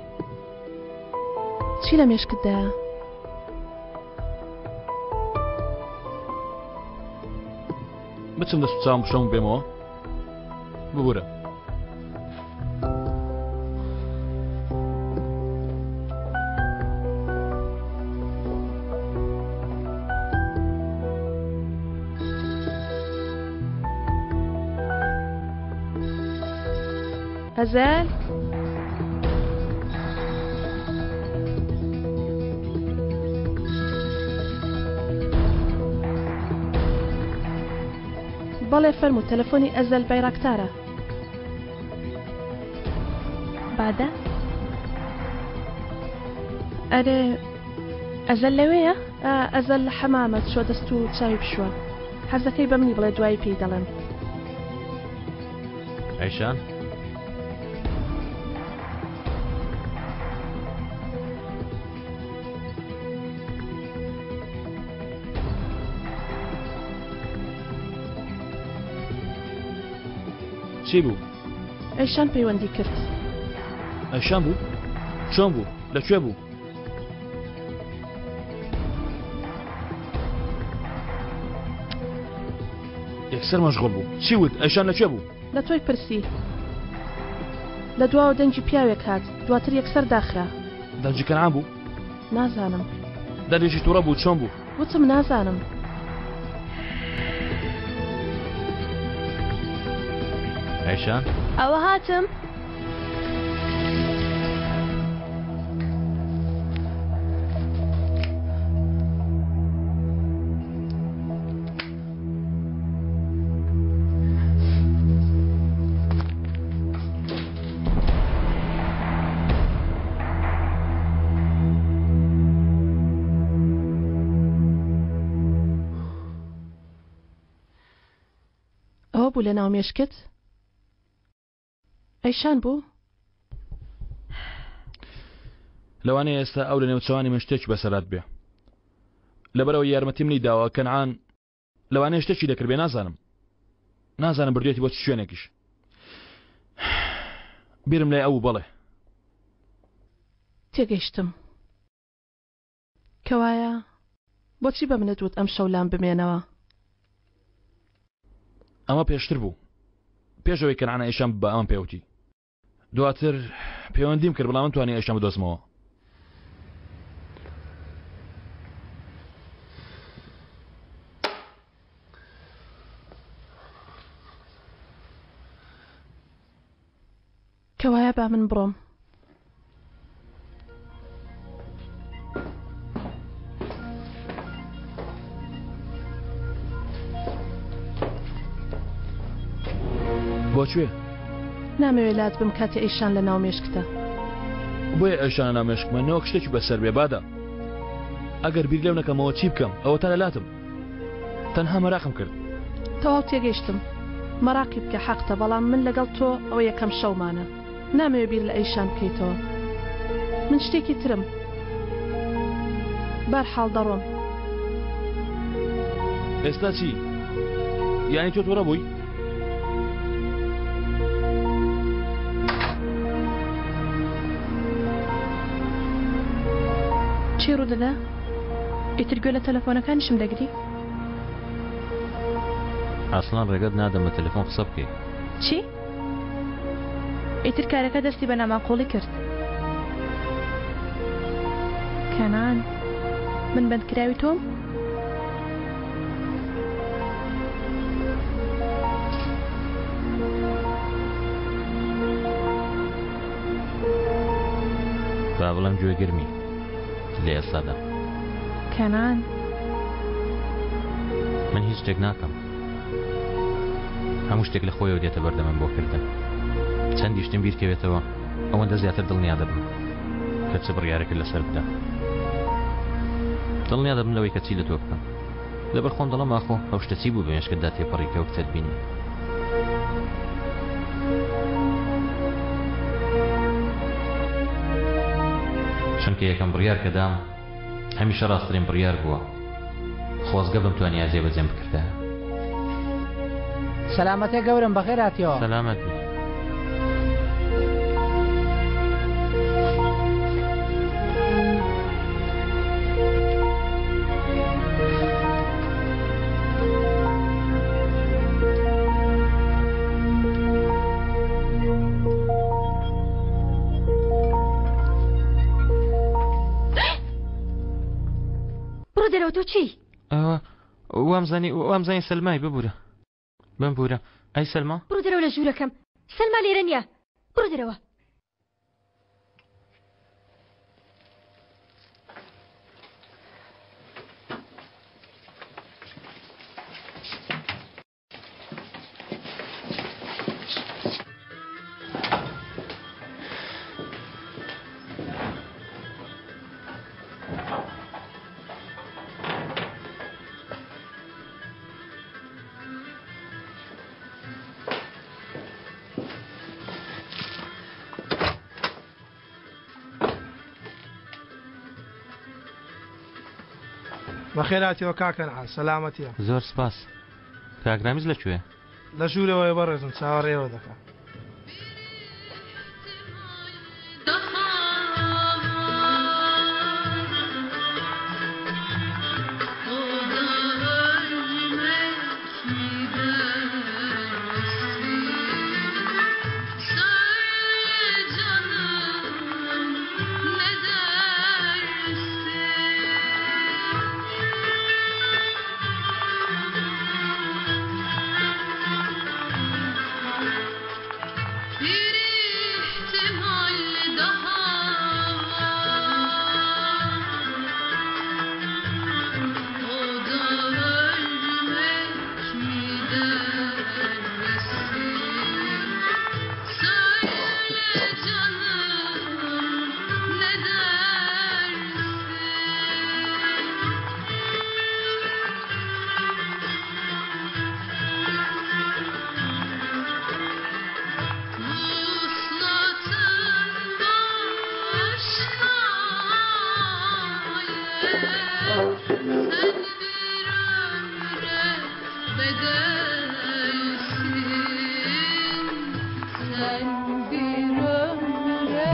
چی لە مێشکتدایە؟ بچم دەست و چاوم بشۆم و بێمەوە ببورە. ئەزەل؟ بەڵێ فەرموو تەلەفۆنی ئەزەل بایراکتارە. بادە؟ ئەرێ ئەزەل لەوێیە؟ ئەزەل لە حەمامە چوە دەست و چاوی بشوە حەزەکەی بە منی بڵێ دوایی پێی دەڵێم. ئەیشان؟ چی بوو؟ ئەیشان پەیوەندی کرد. ئەیشان بوو؟ چۆن بوو؟ لە کوێ بوو؟ یەکسەر مەشغوڵ بوو. چی وت؟ ئەیشان لە کوێ بوو؟ لە تۆی پرسی. لە دواوە دەنگی پیاوێک هات، دواتر یەکسەر داخرا. دەنگی کەنعان بوو؟ نازانم. دەنگێکی توڕە بوو، چۆن بوو؟ وتم نازانم. ئەیشان؟ ئەوە هاتم. ئەوە بوو لە ناو مێشکت؟ ئەیشان بوو؟ لەوانەیە ئێستا ئەو لە نێوچەوانی من شتێکی بەسەرات بێ لەبەرەوە یارمەتی منی داوە کەنعان لەوانەیە شتێکی دەکرد بێ نازانم نازانم بردێتی بۆ چ شوێنێکیش بیرم لای ئەو بەڵێ تێگەیشتم کەوایە بۆچی بە منت وت ئەم شەو لام بمێنەوە؟ ئەمە پێشتر بوو پێشەوەی کەنعان ئەیشان بە ئەمە پێوتی. دواتر پەیوەندیم کرد بەڵام توانی ئەشتم بدۆزمەوە. کەوایە با من بڕۆم. بۆ کوێ؟ نامەوێ لات بم کاتێ ئەیشان لە ناو مێشکتە. بۆیە ئەیشان لە ناو مێشکمە نەوەک شتێکی بەسەر بێ بادە. ئەگەر بیر لەو نەکەمەوە چی بکەم ئەوەتا لە لاتم. تەنها مەراقم کرد. تەواو تێگەیشتم مەراقی بکە حەقتە بەڵام من لەگەڵ تۆ ئەوە یەکەم شەومانە نامەوێ بیر لە ئەیشان بکەیتەوە من شتێکی ترم بەرحاڵ دەڕۆم. ئێستا چی؟ یانی تۆ توڕە بووی؟ چی ڕوودەدا؟ ئیتر گوێ لە تەلەفۆنەکانیشم دەگری؟ ئەسڵەن ڕێگەت نادەم بە تەلەفۆن قسە بکەی. چی؟ ئیتر کارەکە دەستی بە ناماقوڵی کرد. کەنان، من بەندکراوی تۆم؟ با بڵێم گوێگرمی. لە ئێستادا. کەنان. من هیچ شتێک ناکەم. هەموو شتێک لە خۆیەوە دێتە بەردەمم بۆ کردن. چەندی شتم بیرکەوێتەوە ئەوەندە زیاتر دڵنیا دەبم کە چ بڕیارێکت لەسەر بدەم. دڵنیا دەبم لەوەی کە چی لە تۆ بکەم. لەبەر خۆم دەڵێم ئاخۆ ئەو شتە چی بوو بە مێشکتدا تێپەڕی کە ئەو کچەت بینی؟ چونکە یەکەم بڕیار کە دام هەمیشە ڕاستترین بڕیار بووە خۆزگە بمتوانیا جێبەجێم بکردایە. سەلامەتێ گەورەم بەخێر هاتیەوە. سەلامەت بی. بڕۆ دەرەوە تۆ چی؟ ئەوە وامزانی وامزانی سەلمای ببورە بمبورە ئەی سەلما بڕۆ دەرەوە لە ژوورەکەم سەلما لێرە نییە بڕۆ دەرەوە. بەخێراتیەوە کاک کەنعان سەلامەتیە. زۆر سپاس. کاک رامیز لە کوێ؟ لە ژوورەوەیە بەڕێزم چاوەڕێوە دەکا.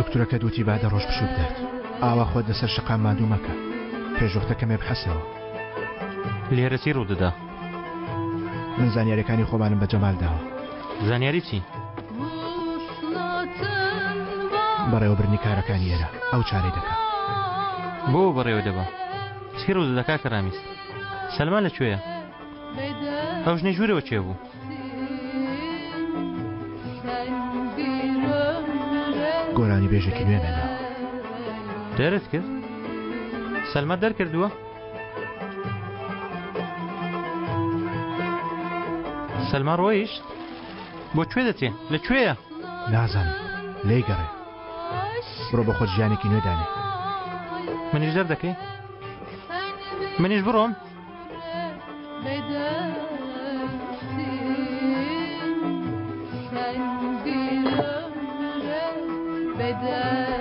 دکتۆرەکەت وتی با دە ڕۆژ پشوو بدات ئاوا خۆت لەسەر شەقام ماندوو مەکە پێشوەختە کەمێ بحەسەوە. لێرە چی ڕوودەدا؟ من زانیاریەکانی خۆمانم بە جەمال داوە. زانیاری چی؟ بەڕێوەبردنی کارەکانی ئێرە ئەو چارەی دەکا. بۆ بەڕێوە دەبا؟ چی ڕوودەدا کاکە ڕامیز؟ سەلما لە کوێیە؟ ئەو ژنەی ژوورەوە کێ بوو؟ گۆرانی بێژێکی نوێ هێناوە. دەرت کرد؟ سەلما دەرکردووە؟ سەلما ڕۆیشت؟ بۆ کوێ دەچێ؟ لە کوێیە؟ نازانم لێی گەڕێ. بڕۆ بۆ خۆت ژیانێکی نوێ دانێ. منیش دەردەکەی؟ منیش بڕۆم؟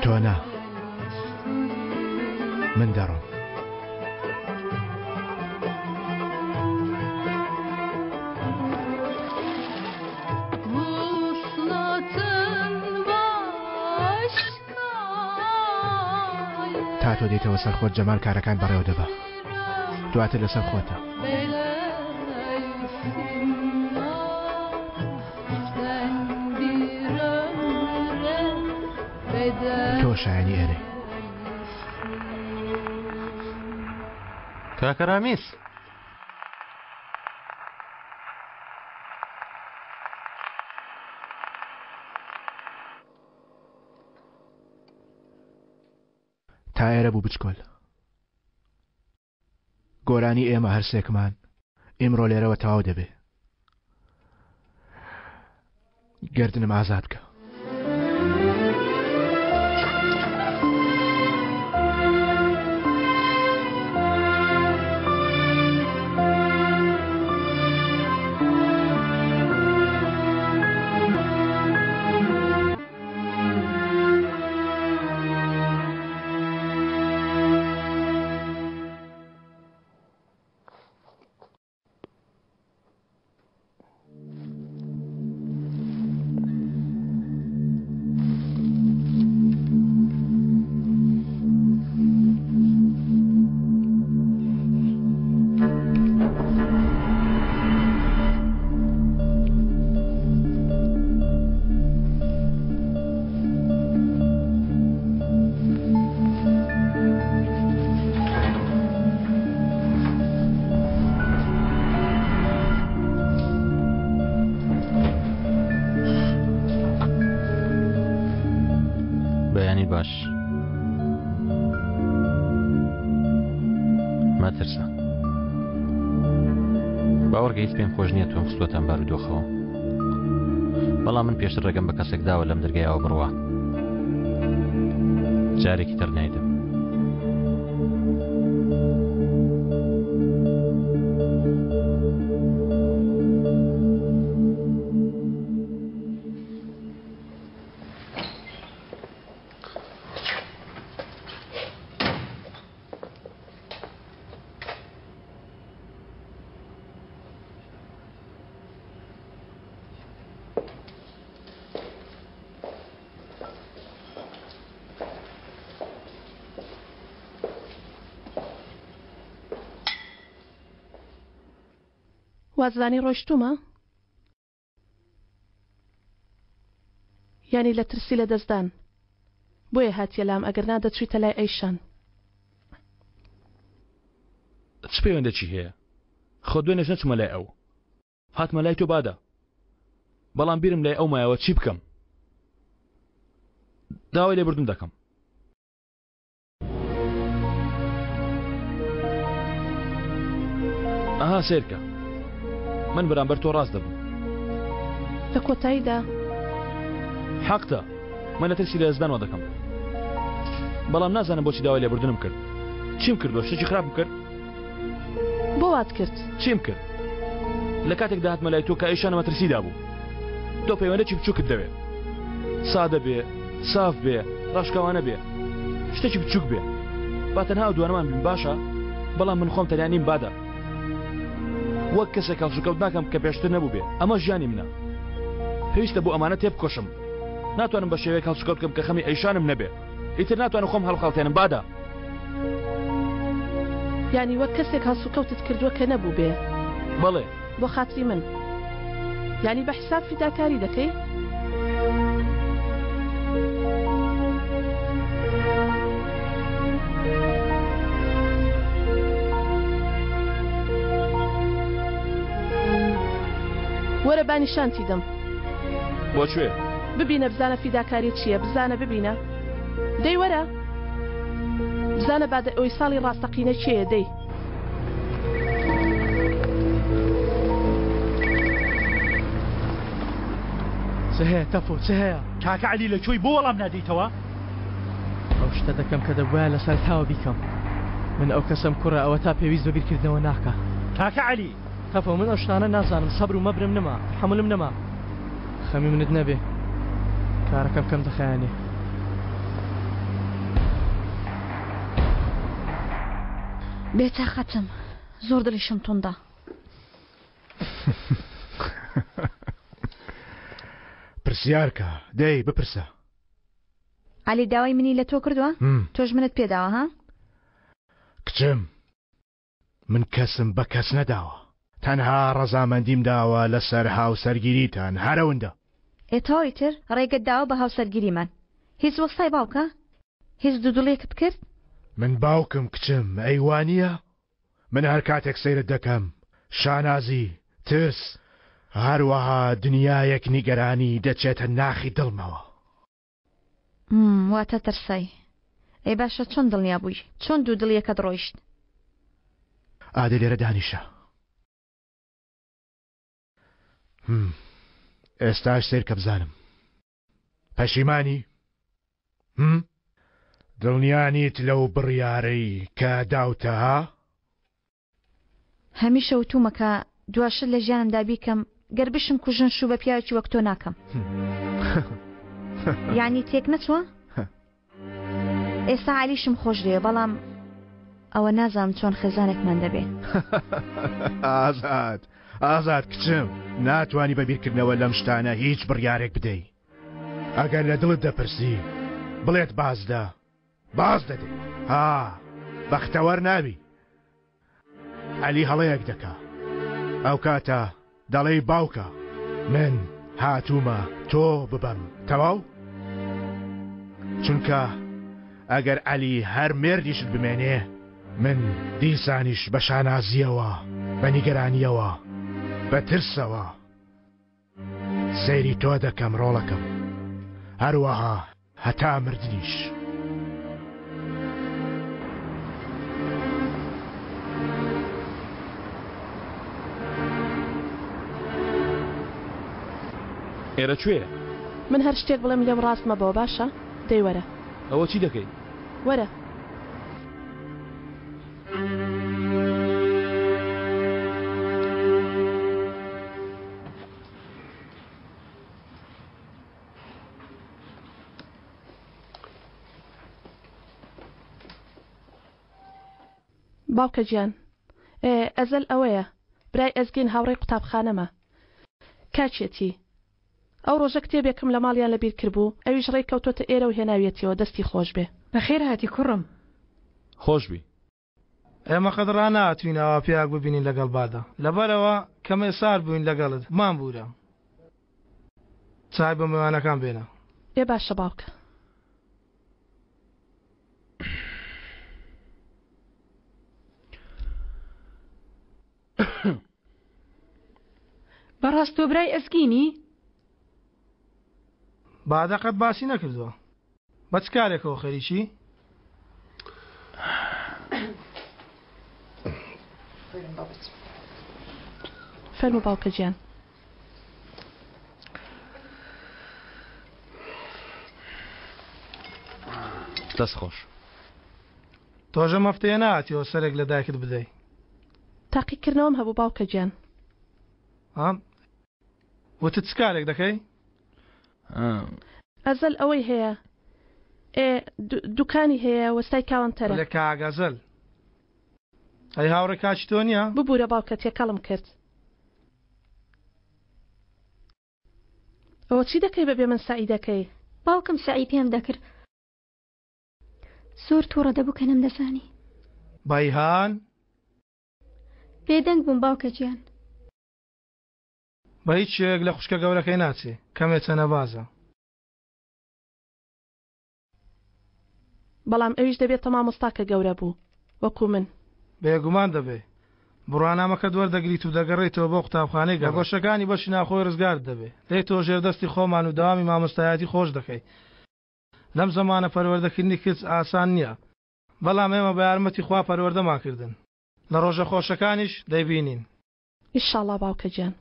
تۆ نا من دەڕۆم. تا تۆ دێیتەوە سەر خۆت جەمال کارەکان بەڕێوە دەبا دواتر لەسەر خۆتە. تۆ شایانی ئێرەی. کاکە ڕامیز. تا ئێرە بوو بچکۆل. گۆرانی ئێمە هەرسێکمان ئیمڕۆ لێرەوە تەواو دەبێ. گردنم ئازاد بکە. بەیانی باش مەترسە باوەڕکە هیچ پێم خۆش نییە تۆم خستووەتە ئەم بارودۆخەوە بەڵام من پێشتر ڕێگەم بە کەسێک داوە لەم دەرگایەوە بڕوا جارێکی تر نایدەم وازانی ڕۆیشتومە؟ یانی لە ترسی لە دەستدان بۆیە هاتیە لام ئەگەر نا دەچویتە لای ئەیشان. چ پەیوەندێکی هەیە؟ خۆ دوێنێش نەچوومە لای ئەو هاتمە لای تۆ بادە بەڵام بیرم لای ئەو مایەوە چی بکەم داوای لێبوردن دەکەم. ئەها سێرکە من بەرامبەر تۆ ڕاست دەبم لە کۆتاییدا حەقتە من لە ترسی لە وا دەکەم بەڵام نازانم بۆچی داوای لێبوردنم کرد چیم کردووە شتێکی خراپم کرد بۆ وات کرد چیم کرد لە کاتێک داهاتمە لای تۆ کە ئەیشانە مەترسیدا بوو تۆ پەیوەندێکی بچووکت دەوێت سادە بێ ساف بێ ڕاشکاوانە بێ شتێکی بچووک بێ با تەنها ئەو دوانەمان بین باشە بەڵام من خۆم تەنیا نیم بادە وەک کەسێک هەڵسوکەوت ناکەم کە پێشتر نەبوو بێ ئەمە ژیانی منە پێویستە بۆ ئەمانە تێبکۆشم ناتوانم بە شێوەیەک هەڵسوکەوت بکەم کە خەمی ئەیشانم نەبێ ئیتر ناتوانم خۆم هەڵخەڵتێنم بادە یانی وەک کەسێک هەڵسوکەوتت کردووە کە نەبوو بێ بەڵێ بۆ خاتری من یانی بە حیساب فیداکاری دەکەی؟ وەرە با نیشانتی دەم. بۆ کوێ؟ ببینە بزانە فیداکاری چییە بزانە ببینە. دەی وەرە. بزانە بادە ئۆیساڵی ڕاستەقینە کێیە دەی. چ هەیە تەفۆ چ هەیە؟ کاکە عەلی لە کوێی بۆ وەڵام نادەیتەوە؟ ئەو شتە دەکەم کە دەبوایە لە سەرەتاوە بیکەم. من ئەو کەسەم کوڕە ئەوە تا پێویست بە بیرکردنەوە ناکا. کاکە عەلی! تەفۆ من ئەو شتانە نازانم سەبر و مەبرم نەما تەحەمولم نەما. خەمی منت نەبێ کارەکەم کەم دەخایەنێ. بێتاقەتم زۆر دڵیشم توندە. پرسیارکە دەی بپرسە. عەلی داوای منی لە تۆ کردووە؟ تۆش منت پێداوە ها؟ کچم من کەسم بە کەس نەداوە تەنها ڕەزامەندیم داوە لەسەر هاوسەرگیریتان هەر ئەوندە. ئێ تەواو ئیتر ڕێگەت داوە بە هاوسەرگیریمان هیچ وەستای باوکە؟ هیچ دوودڵیەکت کرد؟ من باوکم کچم ئەی وانیە؟ من هەر کاتێک سەیرت دەکەم شانازی، ترس، هەروەها دنیایەک نیگەرانی دەچێتە ناخی دڵمەوە. همم واتە ترسای. ئەی باشە چۆن دڵنیا بووی؟ چۆن دوودڵیەکەت ڕۆیشت؟ ئادە لێرە دانیشە. همم ئێستاش سەیرکە بزانم پەشیمانی؟ هم؟ دڵنیا نیت لەو بڕیارەی کە داوتە ها؟ هەمیشە وتومە کە دوا شت لە ژیانمدا بیکەم گەر بشم کوژن شوو بە پیاوێکی وەک تۆ ناکەم. یانی تێک نەچووە؟ ئێستا عەلیشم خۆش دەوێ بەڵام ئەوە نازانم چۆن خێزانێکمان دەبێ. ئازاد ئازاد کچم ناتوانی بە بیرکردنەوە لەم شتانە هیچ بڕیارێک بدەی ئەگەر لە دڵت دەپرسی بڵێت بازدە باز دەدەی ها بەختەوەر نابی عەلی هەڵەیەک دەکا ئەو کاتە دەڵێی باوکە من هاتوومە تۆ ببەم تەواو چونکە ئەگەر عەلی هەر مێردیشت بمێنێ من دیسانیش بە شانازیەوە بە نیگەرانیەوە بە ترسەوە سەیری تۆ دەکەم ڕۆڵەکەم هەروەها هەتا مردنیش. ئێرە کوێیە؟ من هەر شتێک بڵێم لێم ڕاست مەبەوە باشە؟ دەی وەرە. ئەوە چی دەکەی؟ وەرە. باوکە گیان ئێ ئەزەل ئەوەیە برای ئەزگین هاوڕێی قوتابخانەمە کاکێتی ئەو ڕۆژە کتێبێکم لە ماڵیان لەبیر کربوو ئەویش ڕێی کەوتۆتە ئێرە و هێناویەتیەوە دەستی خۆش بێ. بەخێر هاتی کوڕم. خۆش بی. ئێمە قەت ڕانەهاتووین ئاوا پیاوێک ببینین لەگەڵ بادا لەبەرئەوە کەمێ سارد بووین لەگەڵت بمانبوورە. چای بۆ میوانەکان بێنە. ئێ باشە باوکە. بەڕاست تۆ برای ئەزگینی؟ بادە قەت باسی نەکردووە. بە چ کارێکەوە خەریکی؟ فەرموو باوکە گیان. دەست خۆش. تۆش ئەم هەفتەیە نەهاتیەوە سەرێک لە دایکت بدەی؟ تاقیکردنەوەم هەبوو باوکە گیان. ها؟ وتت چ کارێک دەکەی؟ ئەزەل ئەوەی هەیە ئێ دوکانی هەیە وەستای کاوەنتەرە. بڵێ کاک ئەزەل. ئەی هاوڕێ کاکی تۆ نییە؟ ببورە باوکە تێکەڵم کرد. ئەوە چی دەکەی بەبێ من سەعی دەکەی؟ باوکم سەعی پێم دەکرد. زۆر توڕە دەبوو کە نەمدەزانی. بەیهان. بێدەنگ بووم باوکە گیان. بە هیچ شێوەیەک لە خوشکە گەورەکەی ناچێ، کەمێ چەنەبازە. بەڵام ئەویش دەبێتە مامۆستا کە گەورە بوو، وەکو من. بێگومان دەبێ. بڕوانامەکەت وەردەگریت و دەگەڕێیتەوە بۆ قوتابخانەی گەڕەک. لە گۆشەکانی بەشی ناوخۆی ڕزگارت دەبێ. دێیتەوە ژێر دەستی خۆمان و دەوامی مامۆستایەتی خۆش دەکەی. لەم زەمانە پەروەردەکردنی کچ ئاسان نییە، بەڵام ئێمە بە یارمەتی خوا پەروەردەمان کردن. لە ڕۆژە خۆشەکانیش دەیبینین. ئیشاڵا باوکە گیان.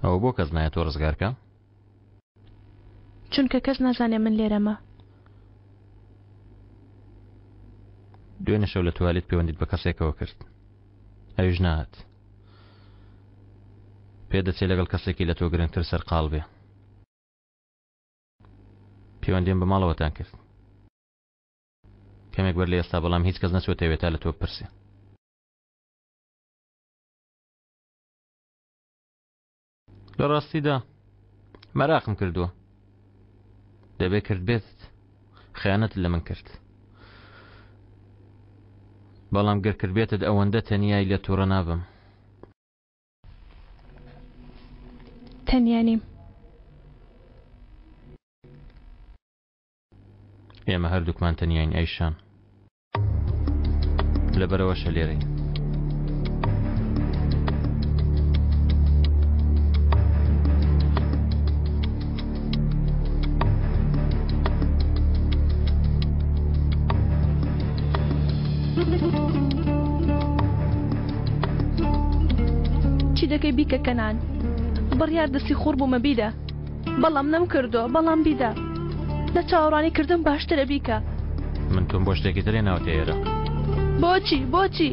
ئەوە بۆ کەس نایە تۆ ڕزگار کە؟ چونکە کەس نازانێ من لێرەمە. دوێنێ شەو لە توالێت پەیوەندیت بە کەسێکەوە کرد ئەویش نەهات. پێدەچێ لەگەڵ کەسێکی لە تۆ گرنگتر سەرقاڵ بێ. پەیوەندیم بە ماڵەوەتان کرد کەمێک بەر لە ئێستا، بەڵام هیچ کەس نەچووەتە ئەوێ تا لە تۆ بپرسێ. لە ڕاستیدا مەراقم کردووە. دەبێ کردبێتت. خیانەتت لە من کرد. بەڵام گەر کردبێتت ئەوەندە تەنیای لێت تووڕە نابم. تەنیا نیم. ئێمە هەردووکمان تەنیاین ئەیشان. لەبەرەوەشە لێرەین. چی دەکەی بیکە کەنان بڕیار دەستی خۆر بوومە بیدە بەڵام نەم کردووە بەڵام بیدە لە چاوەڕوانی کردن باشترە بیکە. من تۆم بۆ شتێکی تر هێناوەتە ئێرە. بۆچی؟ بۆچی؟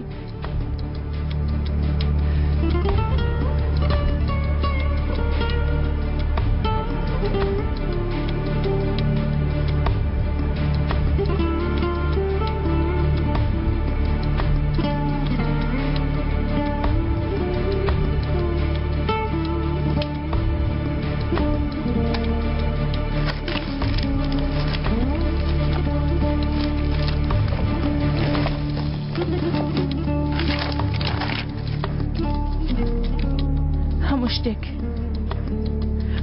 هەموو شتێک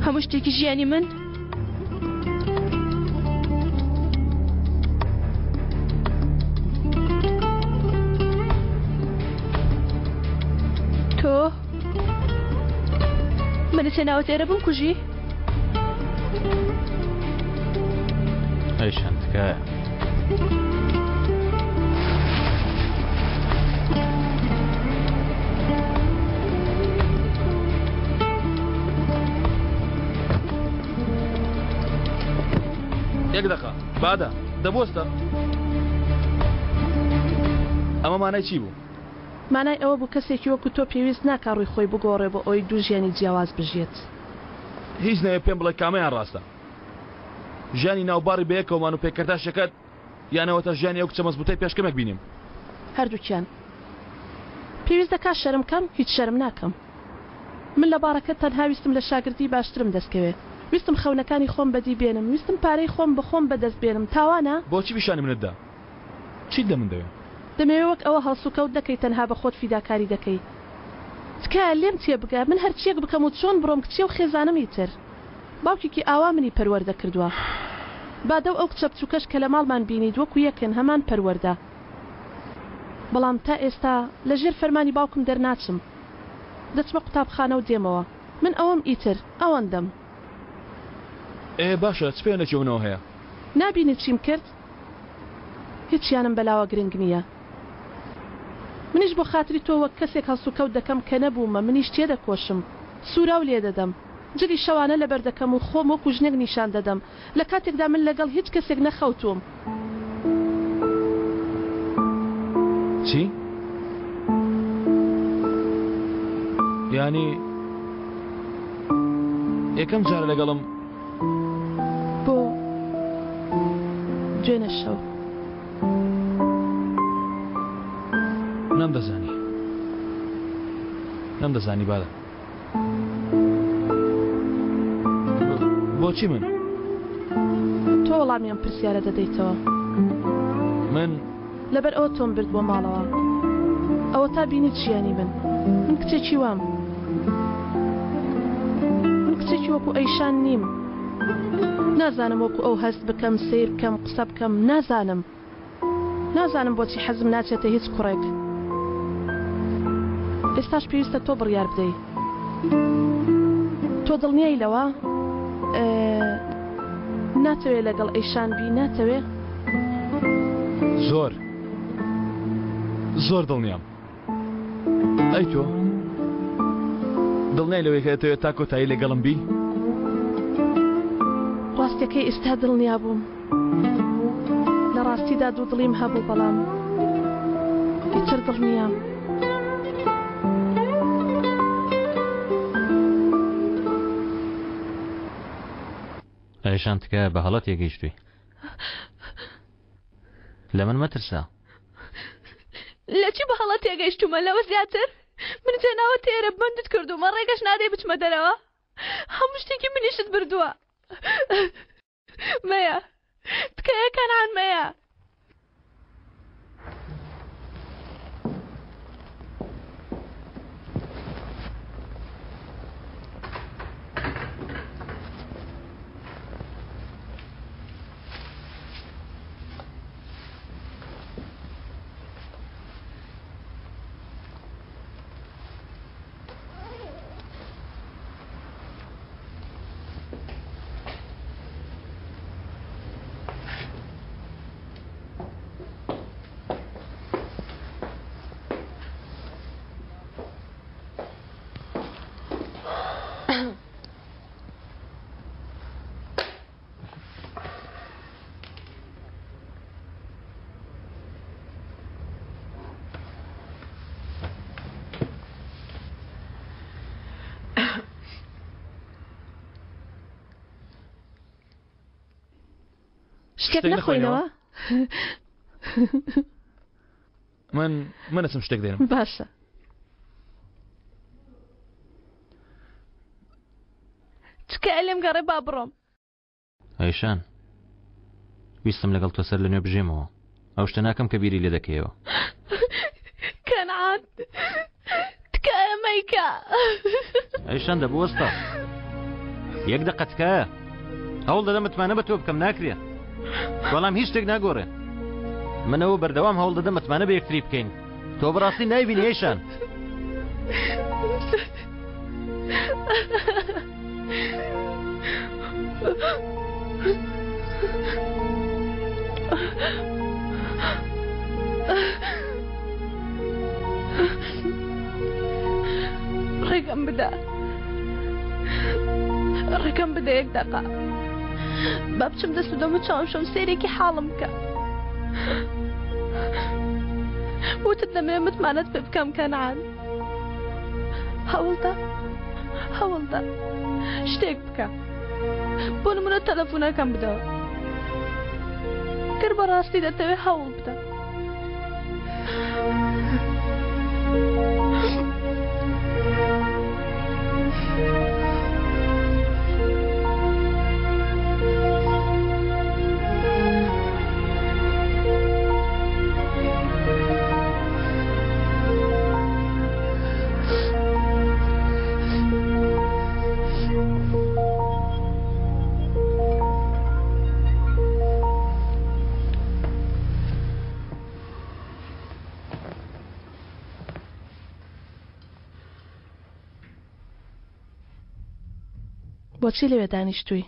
هەموو شتێکی ژیانی من تۆ منت هێناوەتە ئێرە بمکوژی؟ ئەیشان تکایە. یەک دەقە بادە دەبۆستە ئەمە مانای چی بوو؟ مانای ئەوە بوو کەسێکی وەکو تۆ پێویست ناکا ڕووی خۆی بگۆڕێ بۆ ئەوەی دوو ژیانی جیاواز بژیێت. هیچ نەوێ پێم بڵێ کامەیان ڕاستە؟ ژیانی ناو باڕی بەیەکەوەمان و پێکەرتاشەکەت یان ئەوەتا ژیانی ئەو کچە مەزبوتەی پێش کەمێک بینیم؟ هەردووکیان. پێویست دەکا شەرم کەم؟ هیچ شەرم ناکەم. من لە باڕەکەت تەنها ویستم لە شاگردی باشترم دەست کەوێ. ویستم خەونەکانی خۆم بەدی بێنم. ویستم پارەی خۆم بە خۆم بەدەست بێنم. تاوانە؟ بۆچی پیشانی منت دا؟ چیت لە من دەوێ؟ دەمەوێ وەک ئەوە هەڵسوکەوت نەکەی تەنها بە خۆت فیداکاری دەکەی. تکایە لێم تێبگە من هەرچیەک بکەم و چۆن بڕۆم کچێ و خێزانم ئیتر. باوکێکی ئاوا منی پەروەردە کردوە. بادە و ئەو کچە بچوکەش کە لە ماڵمان بینیت وەکو یەکن هەمان پەروەردە. بەڵام تا ئێستا لە ژێر فەرمانی باوکم دەرناچم. دەچمە قوتابخانە و دێمەوە. من ئەوەم ئیتر. ئەوەندەم. ئێ باشە چ پەیوەندێکی بە منەوە هەیە؟ نابینی چیم کرد؟ هیچیانم بەلاوە گرنگ نییە. منیش بۆ خاتری تۆ وەک کەسێک هەڵسوکەوت دەکەم کە نەبوومە، منیش تێدەکۆشم. سووراو لێدەدەم. جلی شەوانە لەبەر دەکەم و خۆم وەکو ژنێک نیشان دەدەم، لە کاتێکدا من لەگەڵ هیچ کەسێک نەخەوتووم. چی؟ یانی یەکەم جارە لەگەڵم بۆ دوێنێ شەو. نەمدەزانی نەمدەزانی بادە بۆچی من؟ تۆ وەڵامی ئەم پرسیارە دەدەیتەوە. من لەبەر ئەوە تۆم برد بۆ ماڵەوە. ئەوەتا بینیت ژیانی من. من کچێکی وام. من کچێکی وەکو ئەیشان نیم. نازانم وەکو ئەو هەست بکەم، سەیر بکەم، قسە بکەم، نازانم. نازانم بۆچی حەزم ناچێتە هیچ کوڕێک. ئێستاش پێویستە تۆ بڕیار بدەی. تۆ دڵنیای لەوە؟ ناتەوێ لەگەڵ ئەیشان بی، ناتەوێ؟ زۆر زۆر دڵنیام. ئەی تۆ؟ دڵنیای لەوەی کە دەتەوێت تا کۆتایی لەگەڵم بی؟ ڕاستیەکەی ئیستا دڵنیا بووم. لە ڕاستیدا دوودڵیم هەبوو بەڵام ئیتر دڵنیام. ئەیشان تکایە بە هەڵە تێگەیشتووی. لە من مەترسە. لە چی بە هەڵە تێگەیشتوومە لەوە زیاتر؟ من جێناوە تێرە بەندت کردوومە ڕێگەش نادەی بچمە دەرەوە. هەموو شتێکی منیشت بردووە. مەیە تکایە کەنعان مەیە. شتێک نەخۆینەوە من منەچم شتێک دێنم باشە تکایە لێم گەڕێ با بڕۆم ئایشان ویستم لەگەڵ تۆ سەر لە نوێ بژێمەوە ئەو شتە ناکەم کە بیری لێ دەکەیەوە کەنعان تکایە مەیکە ئەیشان دەبوو وەستا یەک دەقە تکایە هەوڵ دەدەم متمانە بە تۆ بکەم ناکرێ بەڵام هیچ شتێک ناگۆڕێ منەوە بەردەوام هەوڵ دەدەم متمانە بە یەکتری بکەین تۆ بەڕاستی نایبینی ئەیشان ڕێگەم بدە ڕێگەم بدە یەک دەقە با بچم دەست و دەم و چاوم شۆم سەیرێکی حاڵم بکە وتت دەمەوێ متمانەت پێ بکەم کەنعان هەوڵدە هەوڵدە شتێک بکە بۆ نمونە تەلەفۆنەکەم بدەوە گەر بەڕاستی دەتەوێ هەوڵ بدە بۆچی لەوێ دانیشتووی؟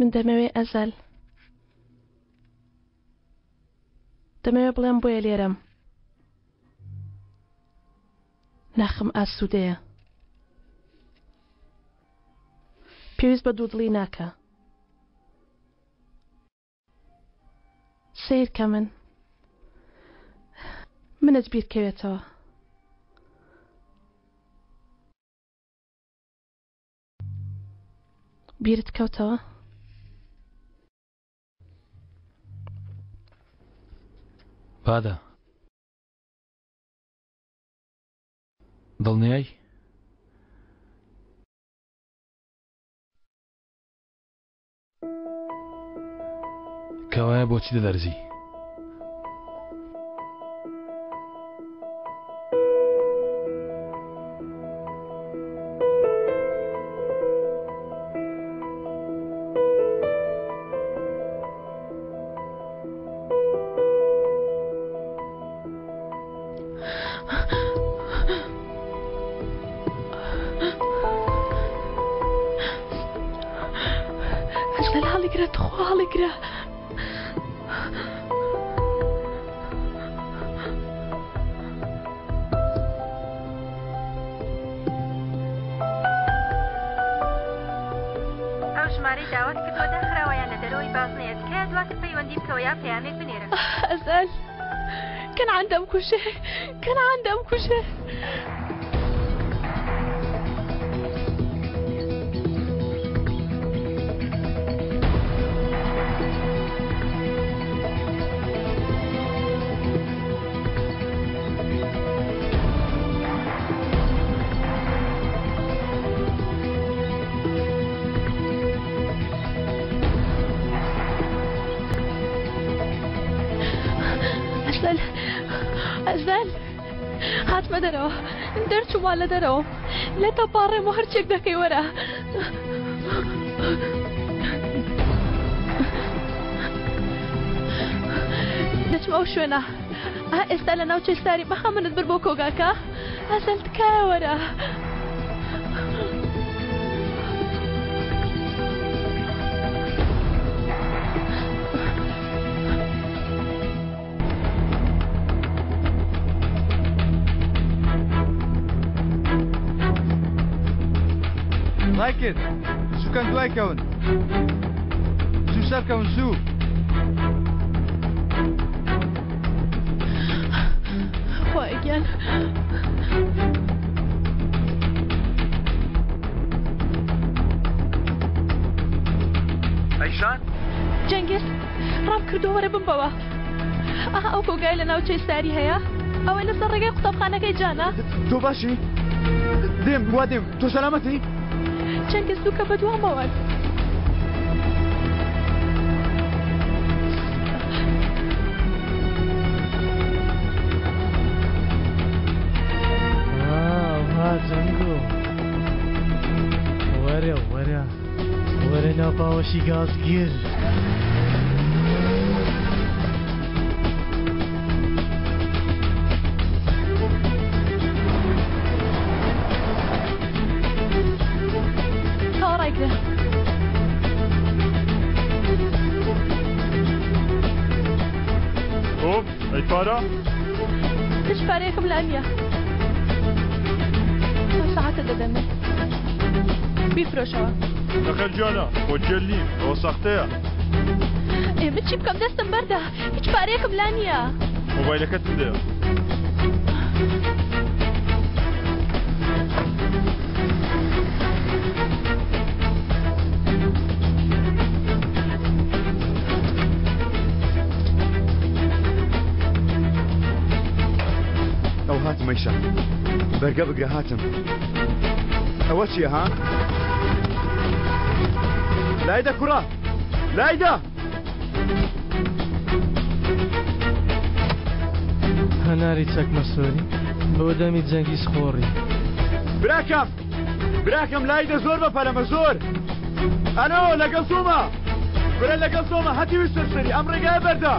من دەمەوێ ئەزەل دەمەوێ بڵێم بۆیە لێرەم ناخم ئاسوودەیە پێویست بە دوودڵی ناکە سەیر کە من منت بیرکەوێتەوە. بیرت کەوتەوە؟ بادە دڵنیای؟ کەوایە بۆچی دەلەرزی؟ ئەسەل هەڵیگرە تخوا هەڵیگرە. ئەو ژمارەی داوات کردووە داخراوە یان لە دەرەوەی بازنەیە تکایە دواتر پەیوەندی بکەوە یا پەیامێک بنێرە. ئەزەل کەنعان دەمکوژێ کەنعان دەمکوژێ. ئەزەل ئەزەل هاتمە دەرەوە دەرچووما لە دەرەوە لە تەپاڕێم و هەرچێک دەکەی وەرە دەچم ئەو شوێنە ئا ئێستا لە ناوچەی ساری بەخە منت بر بۆ کۆگاکە ئەزەل تکایە وەرە. ڕای کرد زووکەن دوای کەون زوو سەرکەون زوو. خوایە گیان. ئەیشان؟ جەنگیز ڕام کردووە وەرە بمبەوە. ئەها ئەو کۆگای لە ناوچەی ساری هەیە ئەوەی لەسەر ڕێگای قوتابخانەکەی جانە. تۆ باشی؟ دێم وا دێم تۆ سەلامەتی؟ جەنگیز دووکە بەدوامەوەن. ها جەنگۆ وەرە وەرە وەرە ناو باوەشی گازگر. تەواو ڕایگرە. خۆب ئەی پارە؟ هیچ پارەیەکم لا نییە. ئەم سەعاتە دەدەمێ. بیفرۆشەوە. نەخێر گیانە خۆ گێل نیم ئەوە ساختەیە. ئێ من چی بکەم دەستم بەردە هیچ پارەیەکم لا نییە. مۆبایلەکەتم دەیە. ئەو هاتم ئەیشە بەرگە بگرە هاتم ئەوە چییە ها؟ لایدە کوڕە لایدە! هەناری چەکمە سۆری بۆ دەمی جەنگیز خۆڕی. براکەم براکەم لایدە زۆر بە پەلەمە زۆر ئەلۆ لەگەڵ تۆمە کورە لەگەڵ تۆمە هەتیوی سەرسەری ئەم ڕێگایە بەردە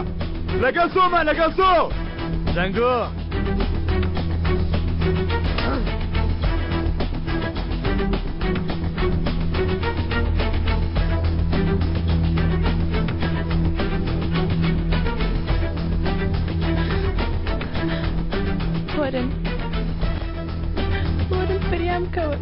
لەگەڵ تۆمە لەگەڵ تۆ جەنگۆ وەرن وەرن فریام کەون.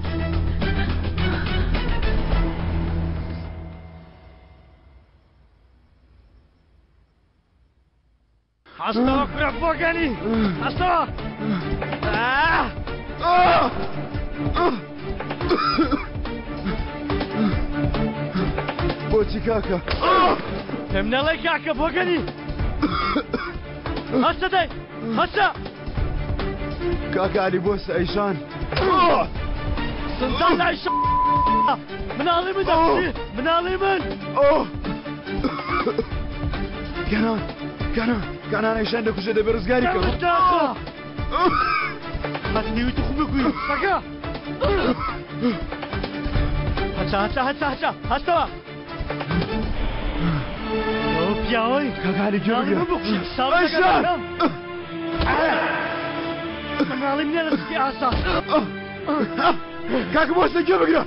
هەستەوە کوڕە بۆگەنی هەستەوە بۆچی کاکە؟ پێم نەڵێ کاکە بۆگەنی هەستە دەی هەستە کاکە عەلی بۆسە ئەیشان سندان ئەیشان مناڵی من دەکوژی مناڵی من کەنان کەنان کەنان ئەیشان دەکوژێ دەبێ ڕزگاری کەم هەتنیوی تو خوب بگوی سەگە هەچە هەچە هەچە هەچە هەستەوە ئەو پیاوەی کاکە عەلی گوێ مناڵی بگرە من بکوژی حساب ئەیشان لەگەڵ مناڵی منە لە سکی ئاسا کاکە بۆسە گوێ بگرە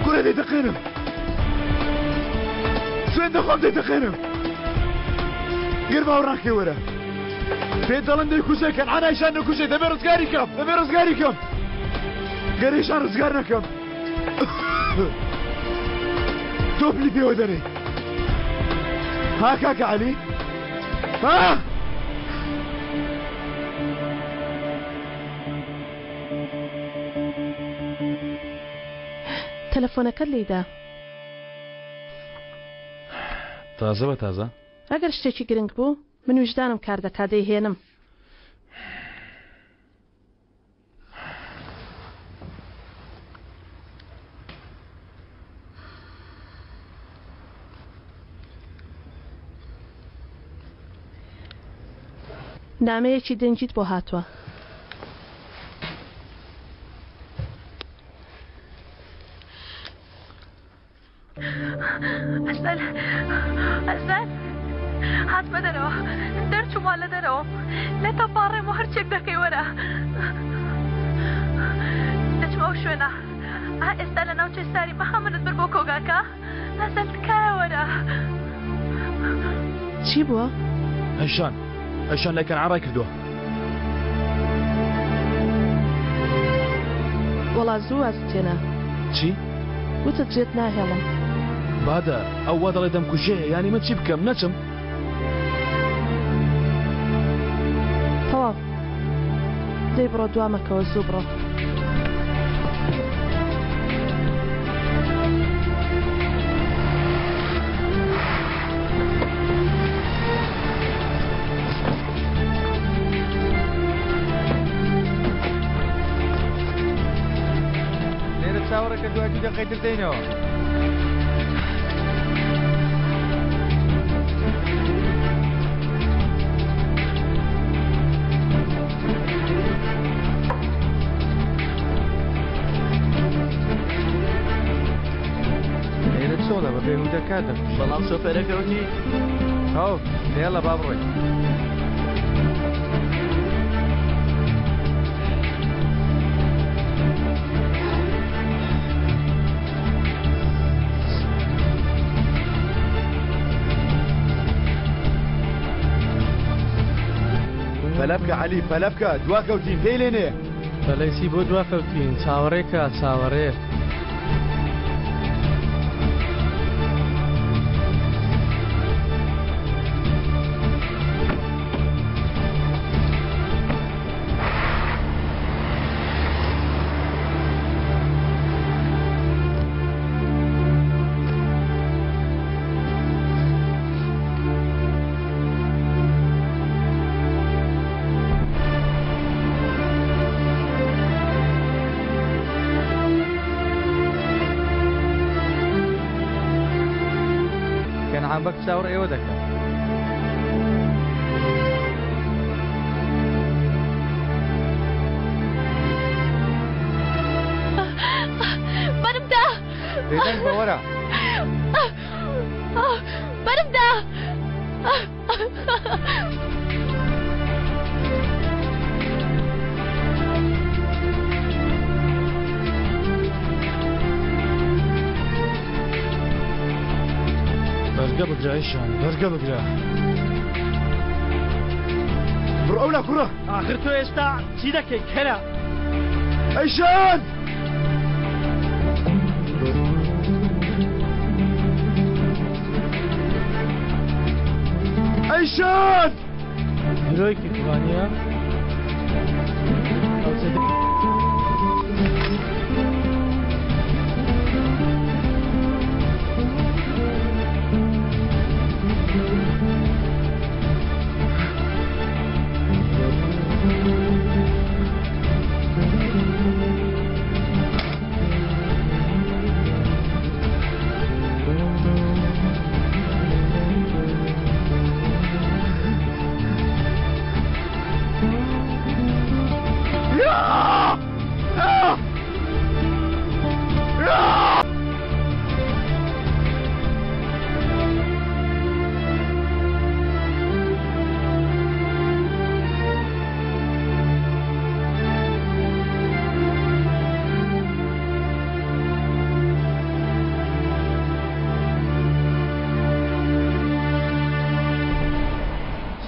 کوڕێ دەیتەقێنم سوێن دەخۆم دەیتەقێنم گەر باوەڕ ناکەی وەرە پێت دەڵێم دەیکوژێ کەنعان ئایشان دەکوژێ دەبێ ڕزگاری کەم دەبێ ڕزگاری کەم گەر ئیشان ڕزگار نەکەم تۆ پلی پێوە دەنێی ها کاکە عەلی ها تەلەفۆنەکەت لێیدا. تازە بە تازە؟ ئەگەر شتێکی گرنگ بوو من ویژدانم کار دەکا دەیهێنم. نامەیەکی دەنگیت بۆ هاتووە. ئەسەل ئەسەل هاتمە دەرەوە دەرچووما لە دەرەوە لە تەپاڕێم و هەرچێک دەکەی وەرە دەچمە ئەو شوێنە ئا ئێستا لە ناوچەی ساری بەها منت بر بۆ کۆگاکە ئەسەل تکایە وەرە چی بووە؟ ئەیشان ئەیشان لای کەنعان ڕای کردووە. وەڵا زوو وازت هێنا. چی؟ وتت جێت ناهێڵم. بادە ئەو وا دەڵێ دەمکوژێ یانی من چی بکەم نەچم؟ تەواو دەی بڕۆ دوا مەکەوە زوو بڕۆ. لێرە چاوەڕێکە دوای دوو دەقەی تر دێینەوە. لێرە چۆڵە بە بێهودە کات دەکوژی. بەڵام شۆفێرەکە وتی ئەو هێڵە با بڕۆین. پەلە بکە عەلی پەلە بکە دوا کەوتین پێی لێنێ. پەلەی چی بۆ دوا کەوتین چاوەڕێ کە چاوەڕێ. کەنعان بەگ چاوەڕێ ئێوە دەکات. بەرمدا بێدەنگ بە وەرە. بەرمدا. بەرگە بگرە ئەیشان بەرگە بگرە. بڕۆ ئەولا کوڕە. ئاخر تۆ ئێستا چی دەکەی کەرە؟ ئەیشان! ئەیشان! درۆی کرد وانییە؟ ئەو چەکی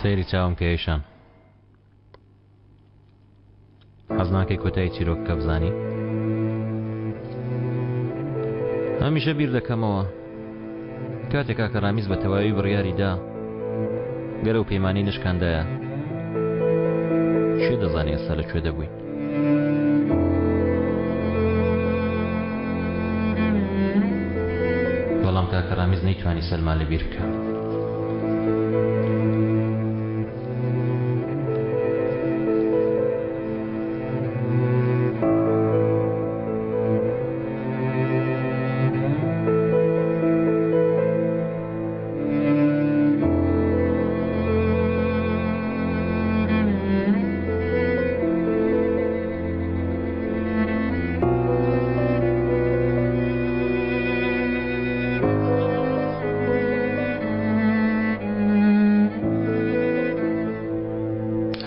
سەیری چاوم کە ئەیشان. حەز ناکەی کۆتایی چیرۆکەکە بزانی؟ هەمیشە بیر دەکەمەوە کاتێک کاکە ڕامیز بە تەواوی بڕیاری دا گەر ئەو پەیمانەی نشکاندایە کێ دەزانێ ئێستا لە کوێ دەبووین؟ بەڵام کاکە ڕامیز نەیتوانی سەلما لەبیر بکا.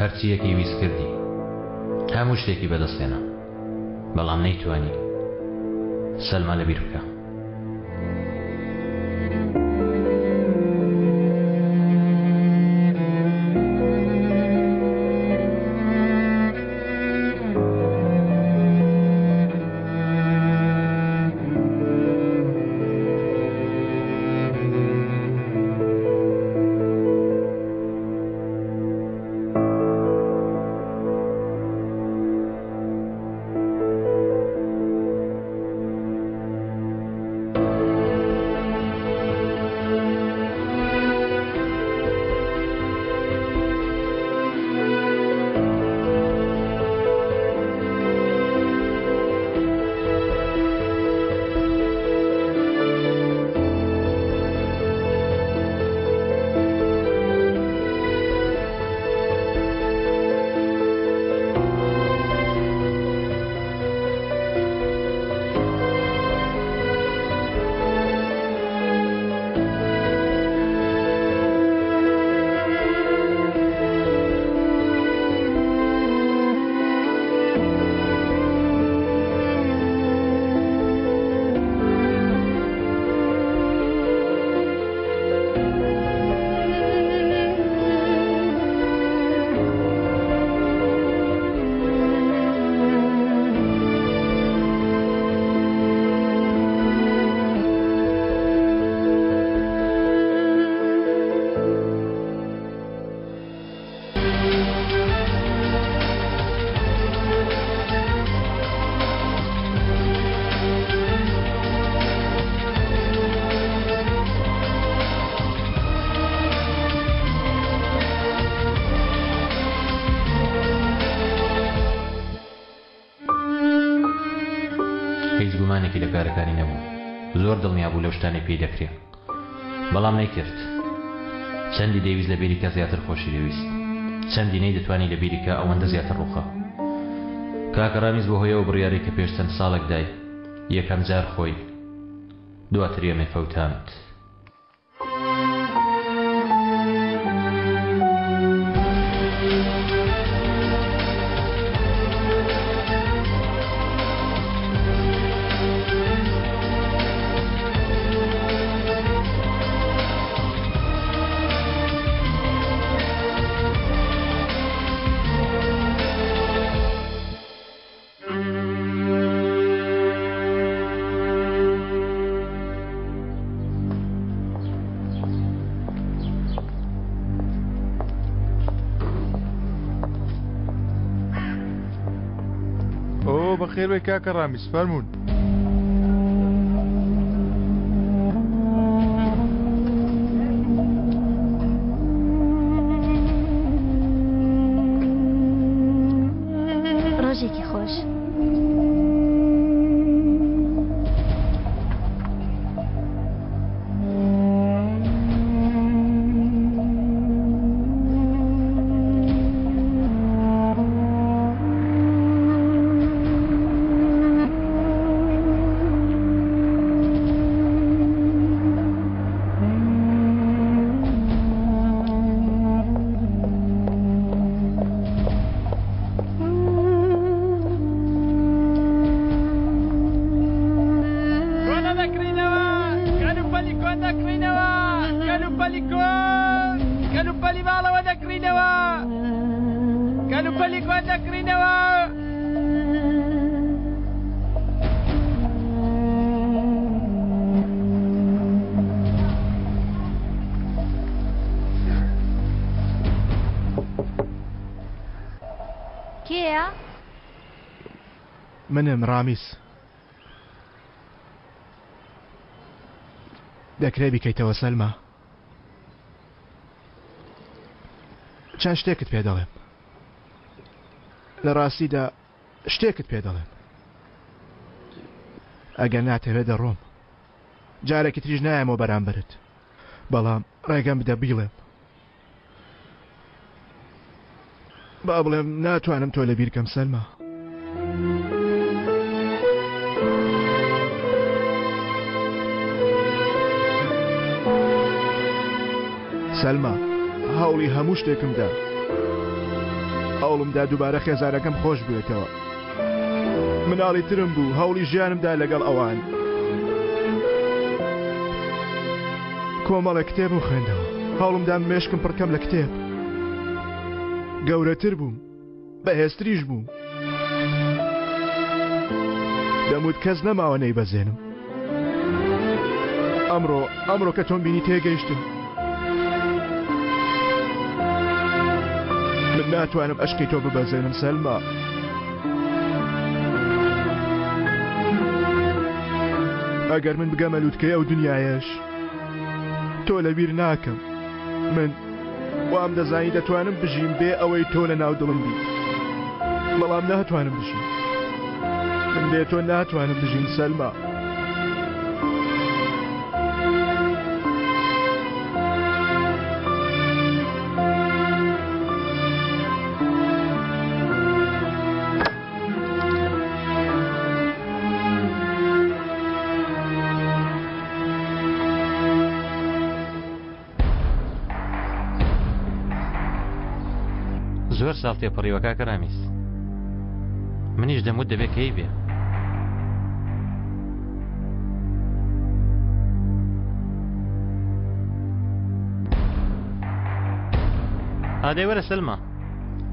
هەرچییەکی ویست کردی، هەموو شتێکی بەدەستهێنا، بەڵام نەیتوانی سەلما لەبیر بکا. هیچ گومانێکی لە کارەکانی نەبوو زۆر دڵنیا بوو لەو شتانەی پێی دەکرێ بەڵام نەیکرد چەندی دەیویست لە بیریکا زیاتر خۆشی دەویست چەندی نەیدەتوانی لە بیریکا ئەوەندە زیاتر ڕووخا کاکە ڕامیز بەهۆی ئەو بڕیارەی کە پێش چەند ساڵێک دای یەکەم جار خۆی دواتر ئێمەی فەوتاند. ئۆ بەخێر بێی کاکە ڕامیز فەرموون. ڕۆژێکی خۆش. منم ڕامیس. دەکرێ بیکەیتەوە سەلما؟ چەند شتێکت پێ دەڵێم. لە ڕاستیدا شتێکت پێ دەڵێم. ئەگەر ناتەوێت دەڕۆم. جارێکی تریش نایەمەوە بەرامبەرت. بەڵام ڕێگەم بدە بیڵێم. با بڵێم ناتوانم تۆ لەبیر کەم سەلما. سەلما هەوڵی هەموو شتێکم دا. هەوڵم دا دووبارە خێزانەکەم خۆش بوێتەوە. مناڵی ترم بوو هەوڵی ژیانم دا لەگەڵ ئەوان. کۆمەڵێک کتێبم خوێندەوە. هەوڵم دا مێشکم پڕکەم لە کتێب. گەورەتر بووم. بەهێزتریش بووم. دەموت کەس نەماوە نەیبەزێنم. ئەمڕۆ ئەمڕۆ کە تۆم بینی تێگەیشتم. من ناتوانم ئەشقی تۆ ببەزێنم سەلما. ئەگەر من بگەمە لوتکەی ئەو دنیایەش تۆ لەبیر ناکەم. من وام دەزانی دەتوانم بژیم بێ ئەوەی تۆ لە ناو دڵم بیت بەڵام ناتوانم بژیم من بێ تۆ ناتوانم بژیم سەلما. زۆر ساڵ تێپەڕیوە کاکە ڕامیس منیش دەموت دەبێ کەی بێ ئادەی وەرە سەلما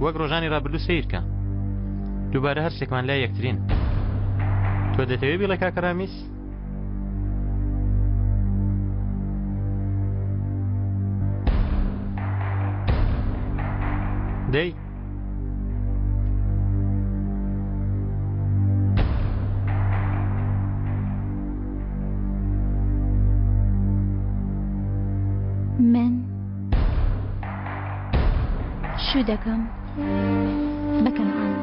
وەک ڕۆژانی ڕابردوو سیرکە دووبارە هەرسێکمان لای یەکترین تۆ دەتەوێ بیڵێ کاکە ڕامیس دەی من شوو دەکەم بە کەنعان.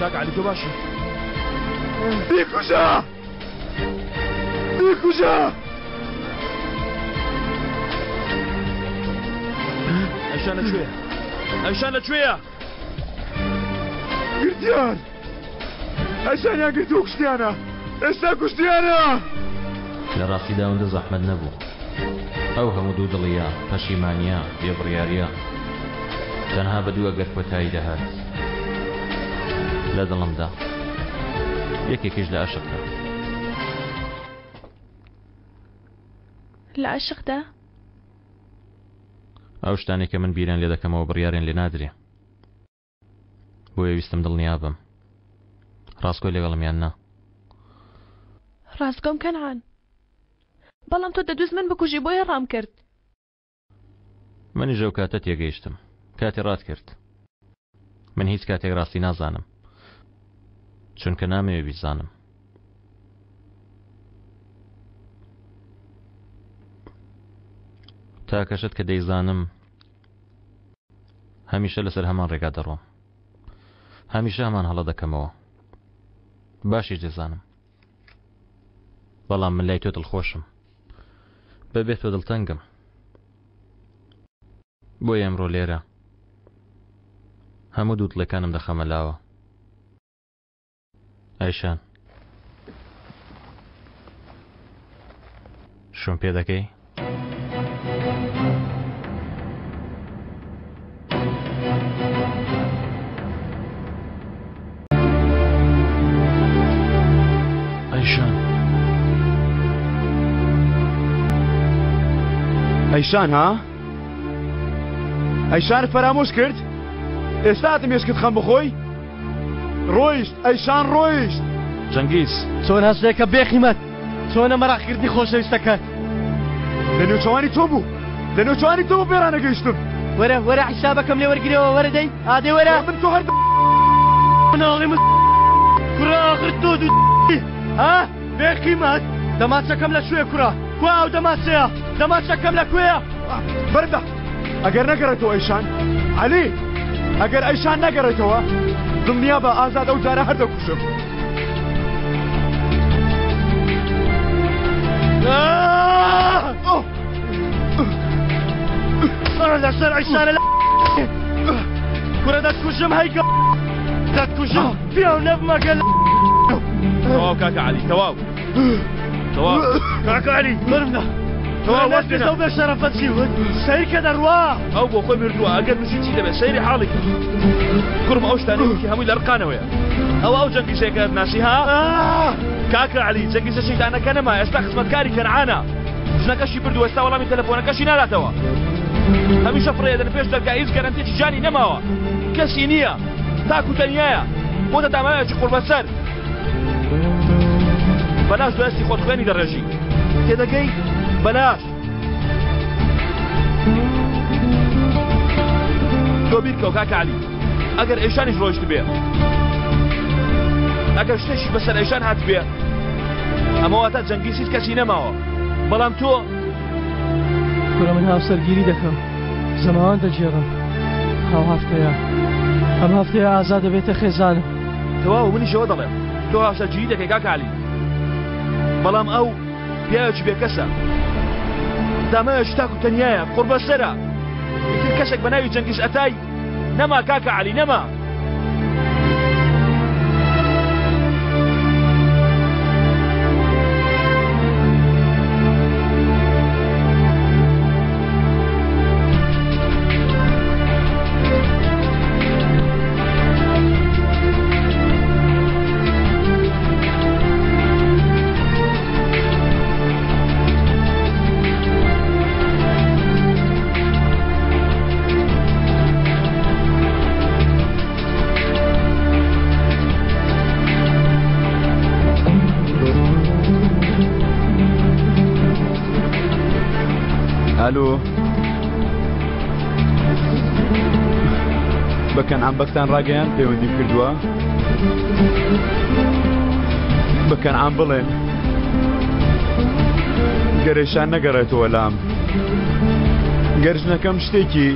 کاک عەلی تۆ باشی؟ بیکوژە! بیکوژە! ئەیشان لە کوێیە؟ ئەیشان لە کوێیە؟ گرتیان! ئەیشانیان گرتووە کوشتیانە! ئێستا کوشتیانە! لە ڕاستیدا ئەوەندە زەحمەت نەبوو. ئەو هەموو دوودڵییە، پەشیمانییە، بێبڕیارییە تەنها بە دوو ئەگەر کۆتایی دەهات. لە دڵمدا. یەکێکیش لە ئەشقدا. لە ئەشقدا؟ ئەو شتانەی کە من بیریان لێ دەکەمەوە بڕیاریان لێ نادرێ. بۆیە ویستم دڵنیا بم ڕاستگۆی لەگەڵم یان نا. ڕاستگۆم کەنعان بەڵام تۆ دەدوست من بکوژی بۆیە ڕام کرد. منیش ئەو کاتە تێگەیشتم کاتێ ڕات کرد من هیچ کاتێک ڕاستی نازانم چونکە نامەوێ بیزانم. تاکە شت کە دەیزانم هەمیشە لەسەر هەمان ڕێگا دەڕۆم هەمیشە هەمان هەڵە دەکەمەوە باشیش دەزانم بەڵام من لای تۆ دڵخۆشم بەبێ تۆ دڵتەنگم بۆیە ئەمڕۆ لێرە هەموو دوودڵێکانم دەخەمە لاوە ئایشان شوم پێ دەکەی؟ ئەیشان ها؟ ئەیشانت فەرامۆش کرد؟ ئێستا هاتم مێشکت خەم بخۆی؟ ڕۆیشت ئەیشان ڕۆیشت. جەنگیز. چۆن هەستێکە بێقیمەت چۆنە مەراقکردنی خۆشەویستەکەت. لە نێوچەوانی تۆ بوو لە نێوچەوانی تۆ بوو پێڕانەگەیشتم. وەرە وەرە حیسابەکەم لێ وەرگرەوە وەرە دەی ئادەی وەرە. من تۆ هەر مناڵی من کوڕە ئاخر تۆ دوو ها بێقیمەت دەمانچەکەم لە کوێ کوڕە کوا ئەو دەمانچەیە دەمانچەکەم لە کوێیە بەردە ئەگەر نەگەڕێتەوە ئەیشان عەلی ئەگەر ئەیشان نەگەڕێتەوە دڵنیا بە ئازاد ئەو جارە هەر دەکوژم لەسەر ئەیشانە لە کوڕە دەتکوژم هەیکە دەتکوژم پیاو نەبمە گەل تەواو کاکە عەلی تەواو تەواو کاکە عەلی مەرمە تەواو وەستێتەوە بێ شەرەفە چی وت سەیر کە دەڕوا ئەو بۆ خۆی مردووە ئەگەر بژی چی دەبێت سەیری حاڵی کرد کوڕم ئەو شتانەی وتی هەمووی لە ڕقانەوەیە ئەوە ئەو جەنگیزەیە کە ناسی ها کاکە عەلی جەنگیزە شەیتانەکە نەما ئێستا خزمەتکاری کەنعانە ژنەکەشی بردووە ئێستا وەڵامی تەلەفۆنەکەشی ناداتەوە هەمیشە فڕێدەن پێش دەرگا هیچ گەرەنتێکی ژیانی نەماوە کەسی نییە تاکو تەنیایە بۆتە داماوێکی قوڕبەسەر بەلاش دەستی خۆت خوێنی دەڕێژی تێدەگەی بەلاش تۆ بیرکەوە کاکە عەلی ئەگەر ئەیشانیش ڕۆیشت بێ ئەگەر شتێکی بەسەر ئەیشان هاتبێ ئەمە واتە جەنگیز هیچ کەسی نەماوە بەڵام تۆ کورە من هاوسەرگیری دەکەم زەماوان دەگێڕم ئەو هەفتەیە ئەم هەفتەیە ئازاد دەبێتە خێزانم تەواو منیش ئەوە دەڵێم تۆ هاوسەرگیری دەکەی کاکە عەلی بەڵام ئەو پیاوێکی بێکەسە داماوێکی تاک و تەنیایە قوڕبەسەرە ئیتر کەسێک بە ناوی جەنگیز ئەتای نەما کاکە عەلی نەما. ئالۆ بە کەنعان بەگتان ڕاگەیان پەیوەندیم کردووە بە کەنعان بڵێن گەرێشان نەگەڕێتەوە لام گەر ژنەکەم شتێکی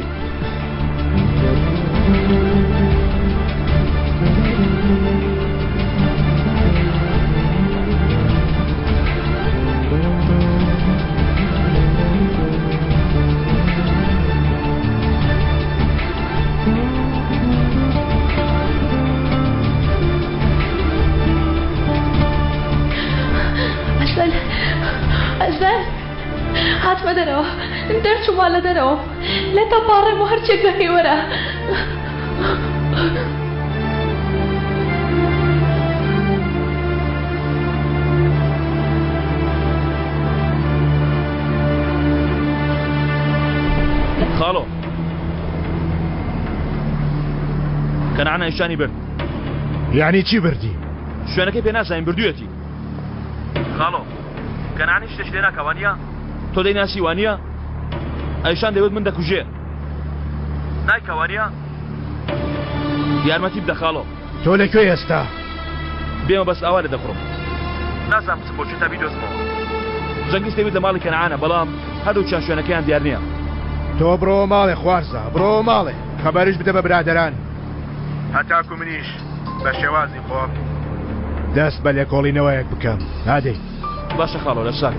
ئەسەل ئەسەل هاتمە دەرەوە دەرچووما لە دەرەوە لە تەپاڕێم و هەرچێک دەکەی وەرە. خاڵۆ کەنعان ئەیشانی برد. یعنی چی بردی؟ شوێنەکەی پێ نازانین بردوویەتی. خاڵۆ کەنعان هیچ شتێکی لێ ناکا وانییە؟ تۆ دەیناسی وانییە؟ ئەیشان دەیوت من دەکوژێ. نایکا وانییە؟ یارمەتی بدە خاڵۆ. تۆ لە کوێی ئێستا؟ بێمە بەس ئاوا لێ دەخوڕم. نازانم بچم بۆ کوێ تا بیدۆزمەوە. جەنگیز دەیوت لە ماڵی کەنعانە بەڵام هەردووکیان شوێنەکەیان دیار نییە. تۆ بڕۆوە ماڵێ خوارزا، بڕۆوە ماڵێ، خەبەریش بدە بە برادەران. هەتاکو منیش بە شێوازی خۆم دەست بە لێکۆڵینەوەیەک بکەم. هادەی. باشە خاڵۆ لە شار.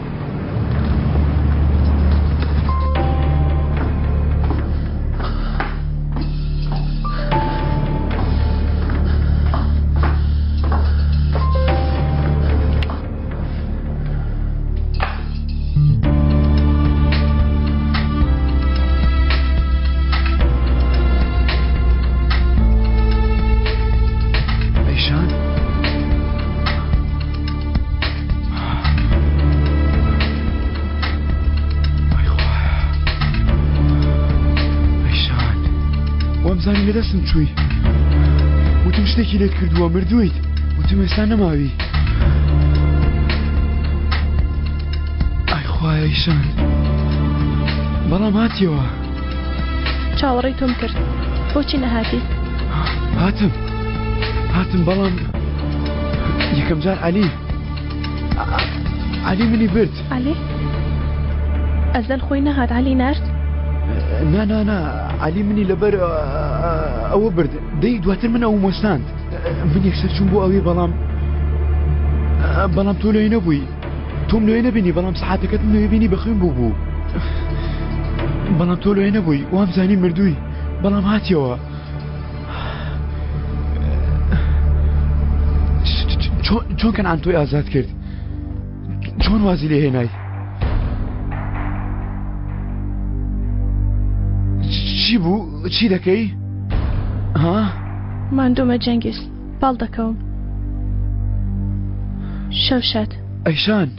ئەیشان؟ وامزانی لە دەستم چووی. وتم شتێکی لێت کردووە مردوویت. وتم ئێستا نەماوی. ئای خوایە ئیشان. بەڵام هاتیەوە. چاوەڕێی تۆم کرد. بۆچی نەهاتی؟ هاتم. هاتم بەڵام یەکەم جار عەلی عەلی منی برد. عەلی؟ ئەزەل خۆی نەهات عەلی نارد؟ نا نا نا عەلی منی لەبەر ئەوە برد دەی دواتر من ئەوم وەستاند من یەکسەر چوون بۆ ئەوێ بەڵام بەڵام تۆ لێی نەبووی تۆم لێ نەبینی بەڵام سەعاتەکەت لێ بینی بەخوێن بوو بوو بەڵام تۆ لێ نەبووی وام زانی مردووی بەڵام هاتیەوە چۆن کەنعان تۆی ئازاد کرد چۆن وازی لێ هێنای چی بوو چی دەکەی ها ماندوومە جەنگیز پاڵ دەکەوم شەو شاد ئەیشان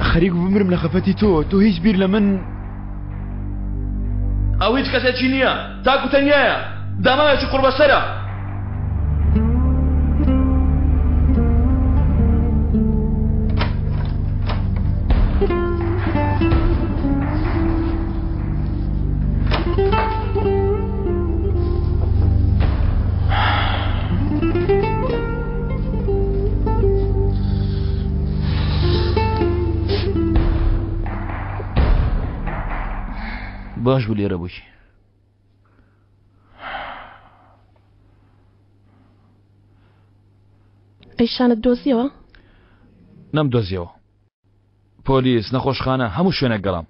خەریک بمرم لە خەفەتی تۆ تۆ هیچ بیر لە من ئەو هیچ کەسێکی نییە تاکو تەنیایە داماوێکی قوڕبەسەرە. باش بوو لێرە بووی. ئەیشانت دۆزیەوە؟ نەم دۆزیەوە پۆلیس نەخۆشخانە هەموو شوێنێک گەڕام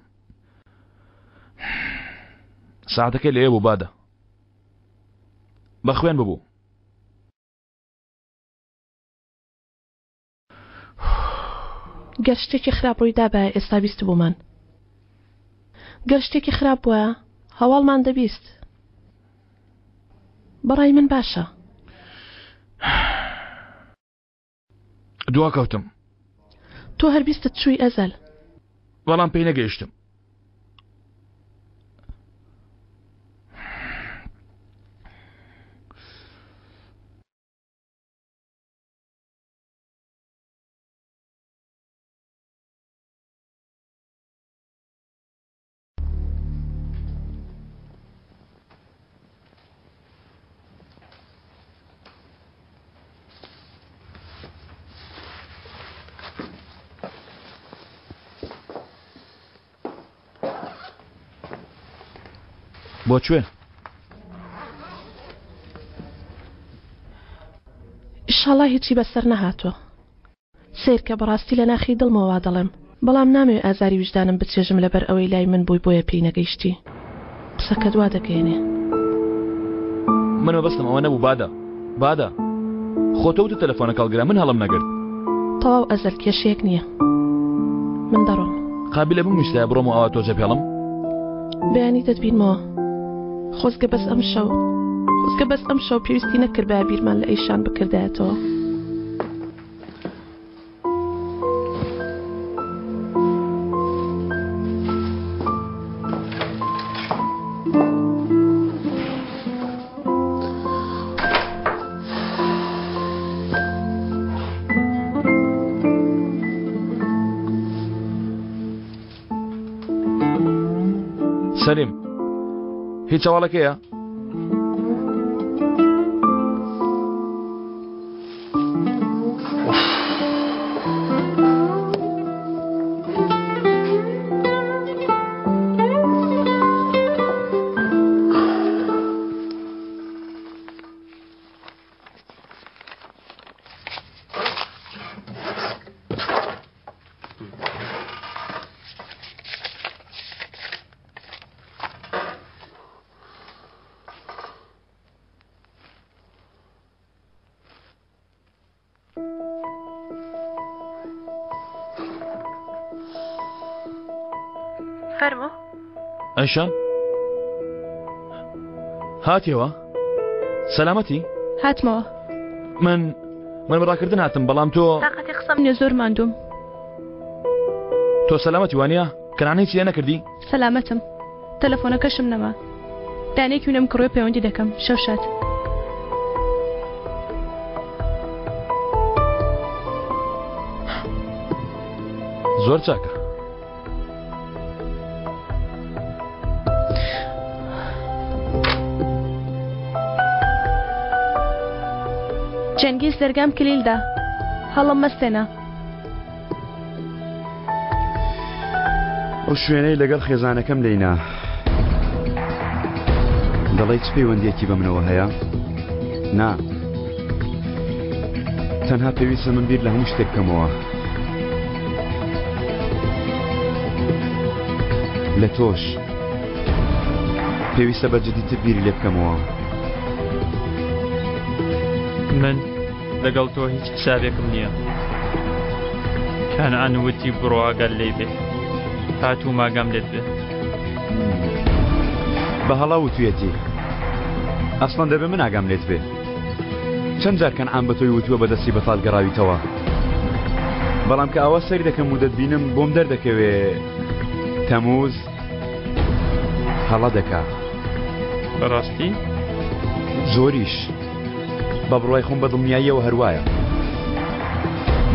ساعتەکەی لەوێ بوو بادە بە خوێن ببوو گەر شتێکی خراپ ڕووی دابایە ئێستا بیستبوومان. گەر شتێکی خراپ بوایە هەواڵمان دەبیست. بەڕای من باشە. دواکەوتم. تۆ هەر بیستت چووی ئەزەل. بەڵام پێی نەگەیشتم. بۆ کوێ؟ ئیشاڵا هیچی بەسەر نەهاتووە. سەیرکە بەڕاستی لە ناخی دڵمەوە وا دەڵێم بەڵام نامەوێ ئازاری ویژدانم بچێژم لەبەر ئەوەی لای من بووی بۆیە پێی نەگەیشتی قسەکەت وا دەگەیەنێ. من مەبەستم ئەوە نەبوو بادە بادە خۆ تۆ وتت تەلەفۆنەکە هەڵگرە من هەڵم نەگرت. تەواو ئەزەل کێشەیەک نییە من دەڕۆم. قابیلە بمویستایە بڕۆم و ئاوا تۆ جێبهێڵم؟ بەیانی دەتبینمەوە خۆزگە بەس ئەمشەو خۆزگە بەس ئەمشەو پێویستی نەکردبایە بیرمان لە ئەیشان بکردایەتەوە. سەلیم هیچ هەواڵەکەیە؟ فەرموو ئەیشان هاتیەوە سەلامەتی هاتمەوە من من بەڕاکردن هاتم بەڵام تۆ تاقەتی قسەم نیە زۆر ماندووم تۆ سەلامەتی وانە کەنان هیچ لێ نەکردی سەلامەتم تەلەفۆنەکەشم نەما. دانەیەکی ونەم کڕیوە پەیوەندی دەکەم. شەو شاد. زۆر چاکە. چەنگیز دەرگام کلیل دا. هەڵم مەستێنە. ئەو شوێنەی لەگەڵ خێزانەکەم لێینا دەڵێی چ پەیوەندیەکی بە منەوە هەیە؟ نا تەنها پێویستە من بیر لە هەموو شتێک بکەمەوە لە تۆش پێویستە بە جدیتر بیری لێ بکەمەوە من لەگەڵ تۆ هیچ حسابێکم نییە کەنعان وتی بڕۆ ئاگات لێی بێ هاتووم ئاگام لێت بێ بە هەڵا وتویەتی ئەسڵەن دەبێ من ئاگام لێت بێ چەند جار کەنعان بە تۆی وتووە بەدەستی بەتاڵ گەڕاویتەوە بەڵام کە ئاوا سەیری دەکەم و دەتبینم بۆم دەردەکەوێ تەموز هەڵە دەکا بەڕاستی زۆریش بە بڕوای خۆم بە دڵنیاییەوە هەروایە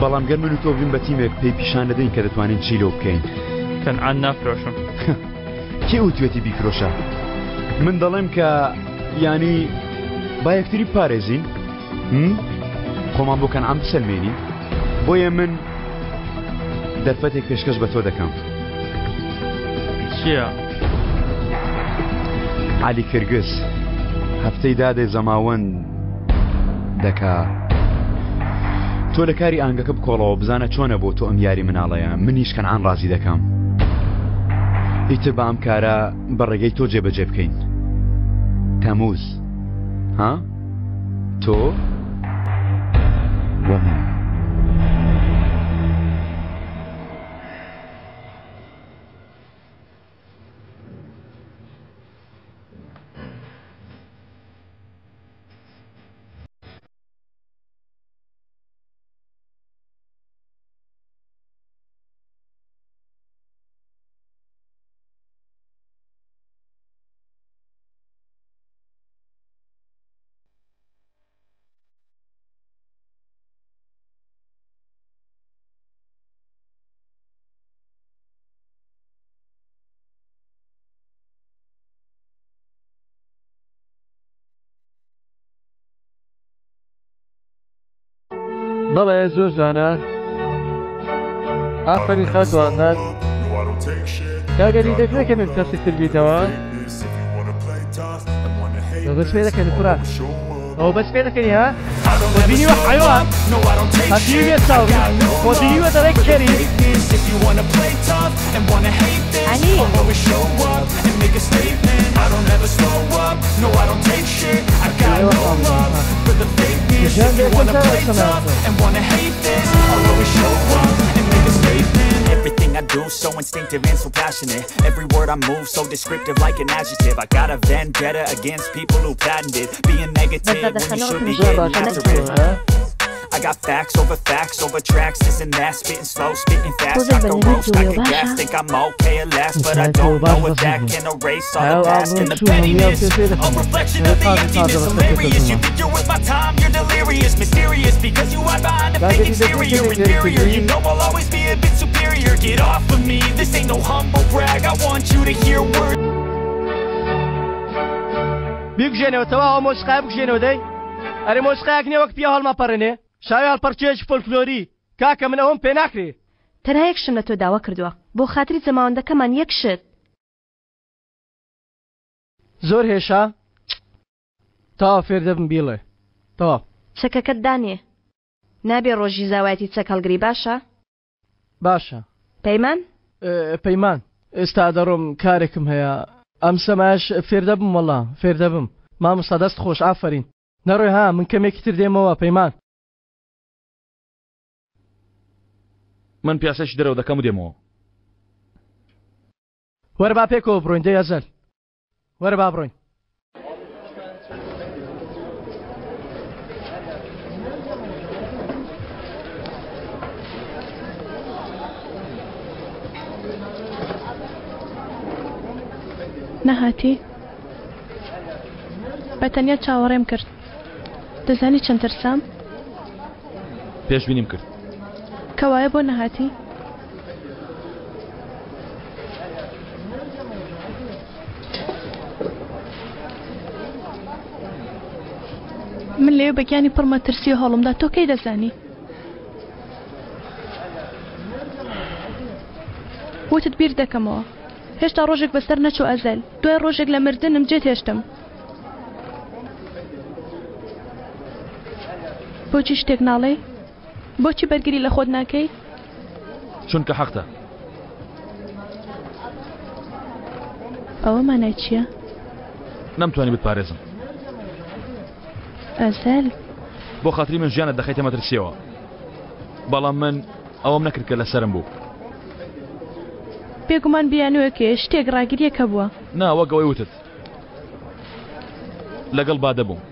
بەڵام گەر من و تۆ بین بە تیمێک پێی پیشان دەدەین کە دەتوانین چی لەو بکەین کەنعان نافرۆشم کێ وتوێتی بیفرۆشە من دەڵێم کە یانی با یەکتری بپارێزین خۆمان بۆ کەنعان بسەلمێنین بۆیە من دەرفەتێک پێشکەش بە تۆ دەکەم چییە؟ عەلی کرگز هەفتەی دادێ زەماوەند دەکا تۆ لە کاری ئانگەکە بکۆڵەوە بزانە چۆنە بۆ تۆ ئەم یاری مناڵەیە منیش کەنعان ڕازی دەکەم ئیتر بە ئەم کارە بە ڕێگەی تۆ جێبەجێ بکەین تەموز ها تۆ و من. بەڵێ زۆر جوانە ئافەرین خاتوو ئازاد کاک عەلی دەکرێت کەمێک تەسکتر بیتەوە بەس پێ دەکەنی کوڕە ئەوە بەس پێ دەکەنی ها بینیوە حیوان هەتیوی بێ چاو خۆ بینیوە دەڵێ کەری عەلی Everything I do so instinctive and so passionate Every word I move so descriptive like an adjective I got a vendetta against people who patented Being negative when you should be getting after it I got facts over facts over tracks This and that, spitting slow, spitting fast تۆزێک I بە can نەرمی roast, I جوڵیەوە can gas باشە Think I'm okay at last, but I don't know if that can erase all the ئەو past And ئابڕوو the چوو هەموویان pettiness پێ پێ A دەکەنی reflection ئەوە of the تازە تازە emptiness بەسەر پێ Hilarious, you کەوتوومە think you're worth my time, you're delirious Mysterious, because you hide behind a fake کاکەتی دەکرێت exterior کەمێک لێرە Inferior, you کوردی know I'll always be a bit superior Get off of me, this ain't no humble brag I want you to hear words بیکوژێنەوە تەواو ئەو مۆسیقایە بکوژێنەوە دەی ئەرێ مۆسیقایەک نییە وەک پیاو هەڵمەپەڕێنێ شاوی هەڵپەڕکێیەکی فۆلکلۆری کاکە من ئەوەم پێ ناکرێ. تەنها یەک شتم لە تۆ داوا کردووە بۆ خاتری جەماوەندەکەمان یەک شت. زۆر هێشا تەواو فێر دەبم بیڵێ تەواو. چەکەکەت دانێ نابێ ڕۆژی زاوایەتی چەک هەڵگری باشە؟ باشە. پەیمان؟ پەیمان ئێستا دەڕۆم کارێکم هەیە ئەم سەمایەش فێر دەبم وەڵا فێر دەبم مامۆستا دەست خۆش ئافەرین نەڕۆی ها من کەمێکی تر دێمەوە پەیمان. من پیاسەیەکی دەرەوە دەکەم و دێمەوە. وەرە با پێکەوە بڕۆین دەی ئەزەل وەرە با بڕۆین. نەهاتی؟ بە تەنیا چاوەڕێم کرد. دەزانی چەند ترسام؟ پێشبینیم کرد. کەوایە بۆ نەهاتی؟ من لەوێ بە گیانی پڕ مەترسی هەوڵمدا تۆ کەی دەزانی؟ وتت بیر دەکەمەوە. هێشتا ڕۆژێک بەسەر نەچوو ئەزەل. دوای ڕۆژێک لە مردنم جێت هێشتم. بۆچی شتێک ناڵێی؟ بۆچی بەرگری لە خۆت ناکەی؟ چونکە حەقتە. ئەوە مانای چییە؟ نەمتوانی بتپارێزم. ئەزەل. بۆ خاتری من ژیانت دەخەیتە مەترسیەوە. بەڵام من ئەوەم نەکرد کە لەسەرم بوو. بێگومان بیانووێک هەیە، شتێک، ڕاگرییەک هەبووە. نا، وەک ئەوەی وتت. لەگەڵ بادە بووم.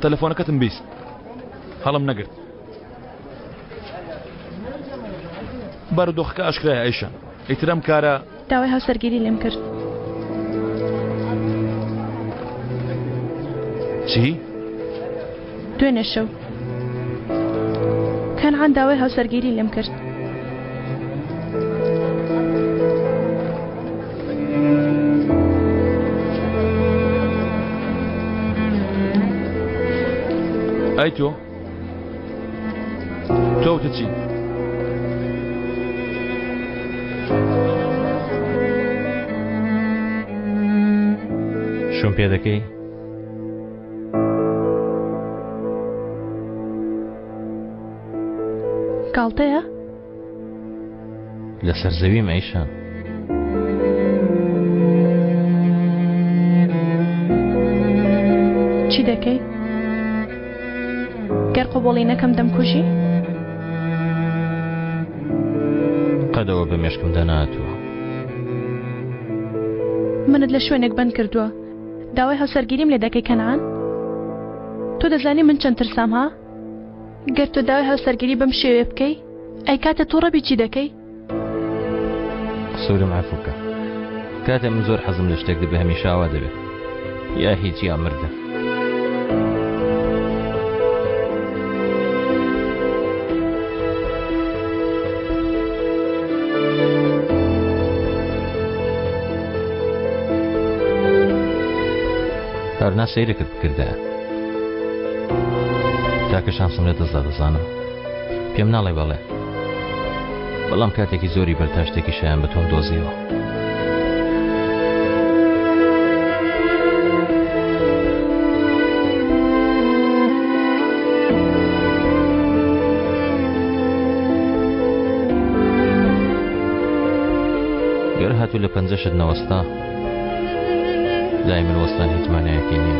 تەلەفۆنەکەتم 20 هەڵم نەگرت. بارودۆخەکە ئاشکرایە ئەیشە. ئیتر ئەم کارە. داوای هاوسەرگیری لێم کرد. چی؟ دوێنێ شەو. کەنعان داوای هاوسەرگیری لێم کرد. ئەی تۆ؟ تۆ وتت چی؟ شوم پێ دەکەی؟ گاڵتەیە؟ لەسەر زەویم ئەیشان. چی دەکەی؟ گەر قبوڵی نەکەم دەمکوژی؟ قەدەوە بە مێشکمدا نەهاتووە. منت لە شوێنێک بەند کردووە داوای هاوسەرگیریم لێ دەکەی کەنعان؟ تۆ دەزانی من چەند ترسام ها؟ گەر تۆ داوای هاوسەرگیری بەم شێوەیە بکەی ئەی کاتێ توڕە بی چی دەکەی؟ قسورم عەفو بکە کاتێ من زۆر حەزم لە شتێک دەبێ هەمیشە ئاوا دەبێ یا هیچ یا مردن. هەرنا سەیرێکت بکردایە تاکە شانسم لە دەستدا دەزانم پێم ناڵێ بەڵێ بەڵام کاتێکی زۆری بەر تا شتێکی شایان بە تۆم دۆزیەوە. گەر هاتوو لە پەنجەشت نەوەستا لای من وەستان هیچ مانایەکی نییە.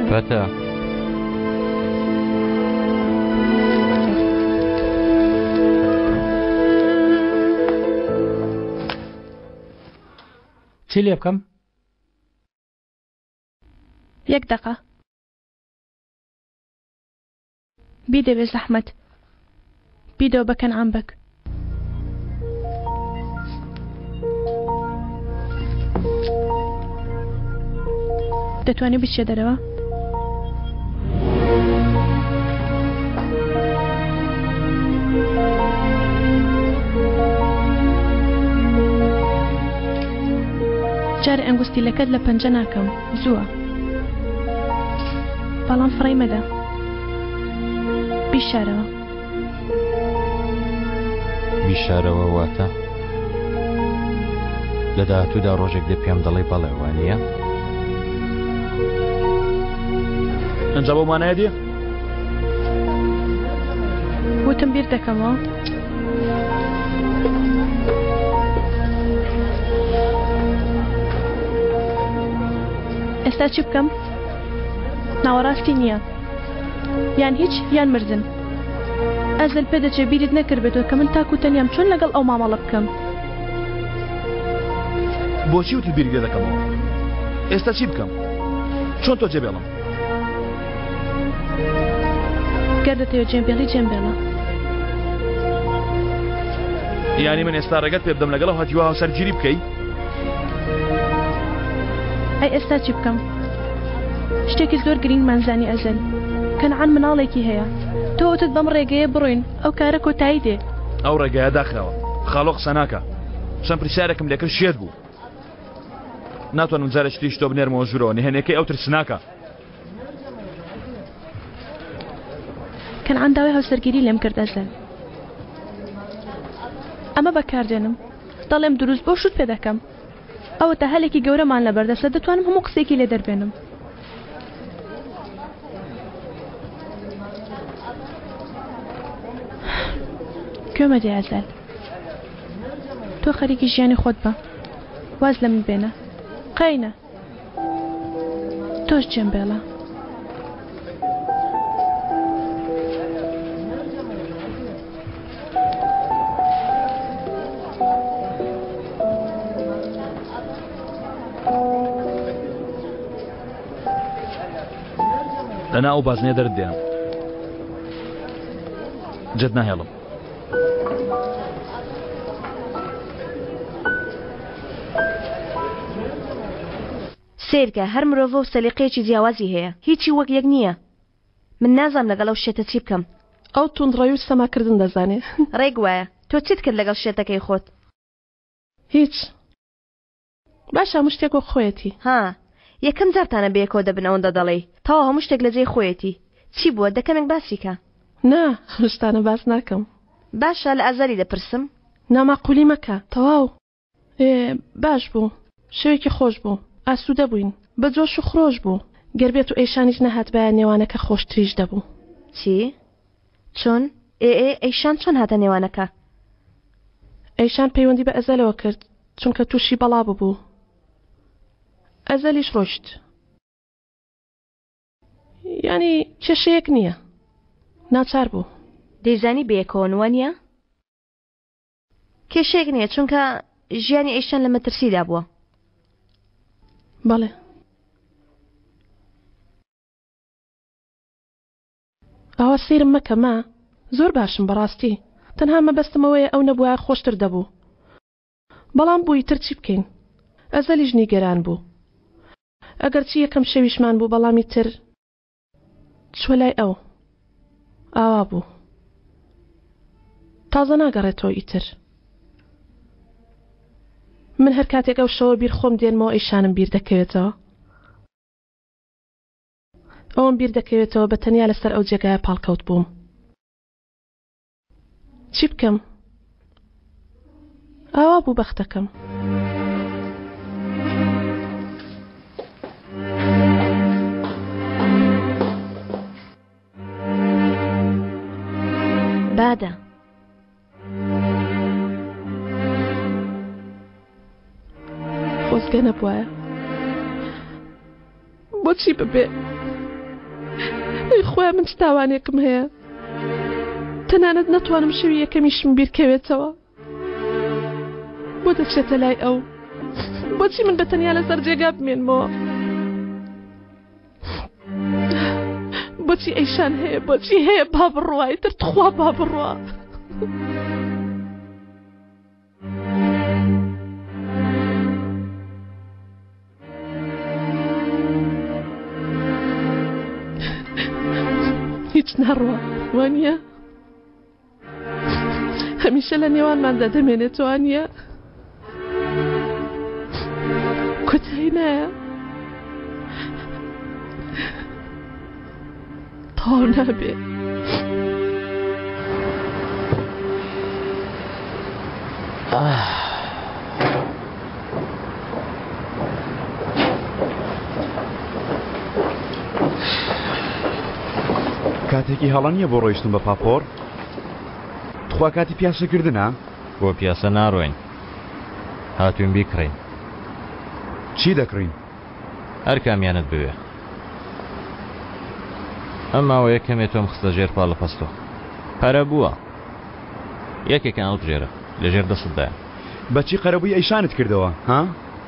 فەتە چی لێ بکەم؟ یەک دەقە بیدە بێ زەحمەت بیدەوە بە کەنعان بەگ. دەتوانی بچیە دەرەوە؟ جارێ ئەنگوستیلەکەت لە پەنجە ناکەم زووە بەڵام فڕێی مەدە بیشارەوە. بیشارەوە واتە لە داهاتوودا ڕۆژێک دێ پێم دەڵێی بەڵێ وانییە؟ ئەنجا بەو مانایە دێ؟ وتم بیر دەکەمەوە. ئێستا چی بکەم؟ ناوەڕاستی نییە. یان هیچ یان مردن. ئەزەل پێدەچێ بیرت نەکردبێتەوە کە من تاک و تەنیام چۆن لەگەڵ ئەو مامەڵە بکەم. بۆچی وتت بیری لێ دەکەمەوە؟ ئێستا چی بکەم؟ چۆن تۆ جێبێڵم؟ گەر دەتەوێت جێم بێڵی جێم بێڵە. یانی من ئێستا ڕێگەت پێ بدەم لەگەڵ ئەو هەتیوە هاوسەرگیری بکەی؟ ئەی ئێستا چی بکەم؟ شتێکی زۆر گرینگمان زانی ئەزەل. کەنعان مناڵێکی هەیە. تۆ وتت بەم ڕێگەیە بڕۆین، ئەو کارە کۆتایی دێ. ئەو ڕێگایە داخراوە. خاڵۆ قسە ناکا. چەند پرسیارێکم لێکرد شێت بوو. ناتوانم جارێکی تریش تۆ بنێرمەوە ژوورەوە، نهێنیەکەی ئەو ترسناکە. کەنعان داوای هاوسەرگیری لێم کرد ئەزەل. ئەمە بەکاردێنم. دەڵێم دروست بۆ شوت پێ دەکەم. ئەوەتا هەلێکی گەورەمان لەبەردەستە دەتوانم هەموو قسەیەکی لێ دەربێنم. گوێمە دێ ئەزەل. تۆ خەریکی ژیانی خۆت بە. واز لە من بێنە. قەینە. تۆش جێم بێڵە. لەنا ئەو بازنەیە دەرت دێنم جێت ناهێڵم. سەیرکە هەر مرۆڤە و سەلیقەیەکی جیاوازی هەیە هیچی وەک یەک نییە من نازانم لەگەڵ ئەو شێتە چی بکەم. ئەو توندڕەوی و سەماکردن دەزانێ. ڕێک وایە تۆ چیت کرد لەگەڵ شێتەکەی خۆت؟ هیچ. باشە هەموو شتێک وەک خۆیەتی. ها یەکەم جارتانە بەیەکەوە دەبن ئەوەندە دەڵێی تەواو هەموو شتێک لە جێی خۆیەتی چی بووە دە کەمێک باسی کە. نا ئەم شتانە باس ناکەم. باشە لە ئازاری دەپرسم. ناماقولی مەکە تەواو. ئێ باش بوو شەوێکی خۆش بوو ئاسوودە بووین بە جۆش و خرۆش بوو گەر بێت و ئەیشانیش نەهاتبایە نێوانەکە خۆشتریش دەبوو. چی؟ چۆن؟ ئێ ئێ ئەیشان چۆن هاتە نێوانەکە؟ ئەیشان پەیوەندی بە ئەزەلەوە کرد چونکە تووشی بەڵا ببوو ئەزەلیش ڕۆیشت یانی کێشەیەک نییە ناچار بوو. دەیزانی بەیەکەوەن وانیە؟ کێشەیەک نییە چونکە ژیانی ئەیشان لە مەترسیدا بووە. بەڵێ. ئاوا سەیرم مەکە ما زۆر باشم بەڕاستی تەنها مەبەستم ئەوەیە ئەو نەبوایە خۆشتر دەبوو بەڵام بوو ئیتر چی بکەین ئەزەلیش نیگەران بوو ئەگەرچی یەکەم شەویشمان بوو بەڵام ئیتر چوە لای ئەو ئاوا بوو تازە ناگەڕێتەوە ئیتر من هەر کاتێک ئەو شەوە بیر خۆم دێنمەوە ئەیشانم بیر دەکەوێتەوە ئەوەم بیر دەکەوێتەوە بە تەنیا لەسەر ئەو جێگایە پاڵکەوت بووم. چی بکەم؟ ئاوا بوو بەختەکەم. بادە. خۆزگە نەبوایە. بۆچی ببێ؟ ئەی خوایە من چ تاوانێکم هەیە؟ تەنانەت نەتوانم شەوی یەکەمیشم بیرکەوێتەوە. بۆ دەچێتە لای ئەو؟ بۆچی من بە تەنیا لەسەر جێگا بمێنمەوە؟ بۆچی ئەیشان هەیە بۆچی هەیە با بڕوا ئیتر تخوا با بڕوا. هیچ ناڕوا وانە هەمیشە لە نێوانماندا دەمێنێتەوە نییە کۆتایی نایە تەواو نابێ. کاتێکی هەڵە نییە بۆ ڕۆیشتن بە پاپۆر؟ تخوا کاتی پیاسەکردنە؟ بۆ پیاسە ناڕۆین هاتوین بیکڕین. چی دەکڕین؟ هەر کامیانت بوێ. ئەم ماوەیە کەمێ تۆم خستە ژێر پاڵەپەستۆ. پارە بووە. یەکێکیان هەڵبژێرە. لە ژێر دەستتدایە. بە چی قەرەبووی ئەیشانت کردەوە؟ ها؟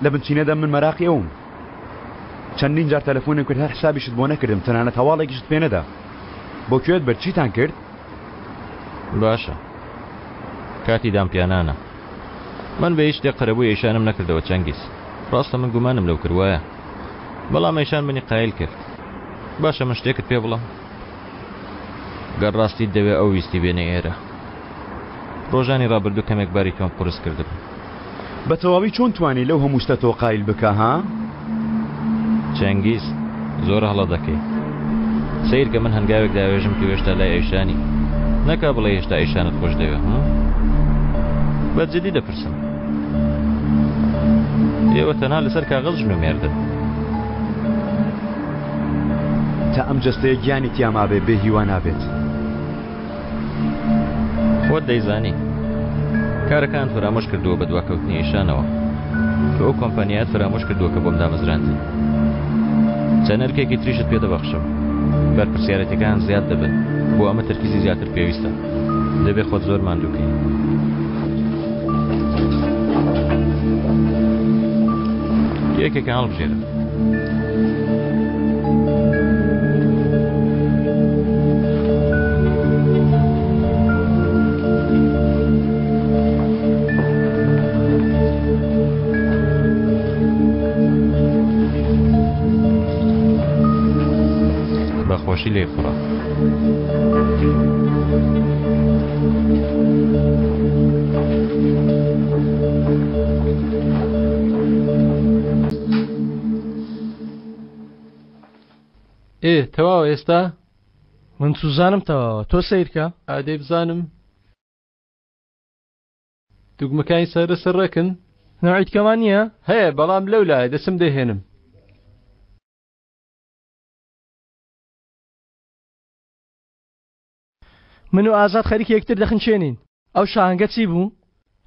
لە بنچینەدا من مەراقی ئەوم. چەندین جار تەلەفۆنم کرد هەر حسابیشت بۆ نەکردم تەنانەت هەواڵێکیشت پێ نەدا. بۆ کوێت برد؟ چیتان کرد؟ باشە. کاتی دانپیانانە. من بە هیچ شتێک قەرەبووی ئەیشانم نەکردەوە چەنگیز. ڕاستە من گومانم لەو کرد وایە. بەڵام ئەیشان منی قایل کرد. باشە من شتێکت پێ بڵێم؟ گەر ڕاستیت دەوێ ئەو ویستی بێنە ئێرە. ڕۆژانی ڕابردوو کەمێک باری تۆم قورس کردبوو. بە تەواوی چۆن توانی لەو هەموو شتە تۆ قایل بکا ها؟ چەنگیز، زۆر هەڵە دەکەی. سەیرکە من هەنگاوێک داوێژم تۆ هێشتا لای ئەیشانی. نەکا بڵێی هێشتا ئەیشانت خۆش دەوێ هم؟ بە جدی دەپرسم. ئێوە تەنها لەسەر کاغەز ژن و مێردن. تا ئەم جەستەیە گیانی تیا مابێ بێ هیوا نابێت. خۆت دەیزانی. کارەکانت فەرامۆش کردووە بە دواکەوتنی ئیشانەوە. تۆ ئەو کۆمپانیایەت فەرامۆش کردووە کە بۆم دامەزراندی. چەند ئەرکێکی تریشت پێ دەبەخشم. بەرپرسیارێتیەکان زیاد دەبن. بۆ ئەمە تەرکیزی زیاتر پێویستە. دەبێ خۆت زۆر ماندوو کەی. یەکێکیان هەڵبژێرە. بە خۆشی لێی خوڕا. ئێ تەواوە ئێستا؟ من چوزانم تەواوە تۆ سەیرکە. ئادەی بزانم دوگمەکانی سەرە سەر ڕێکن؟ نەوعی تکەمان نییە؟ هەیە بەڵام لەو لایە دەچم دەیهێنم. من و ئازاد خەریکی یەکتر دەخنچێنین. ئەو شاهەنگە چی بوو؟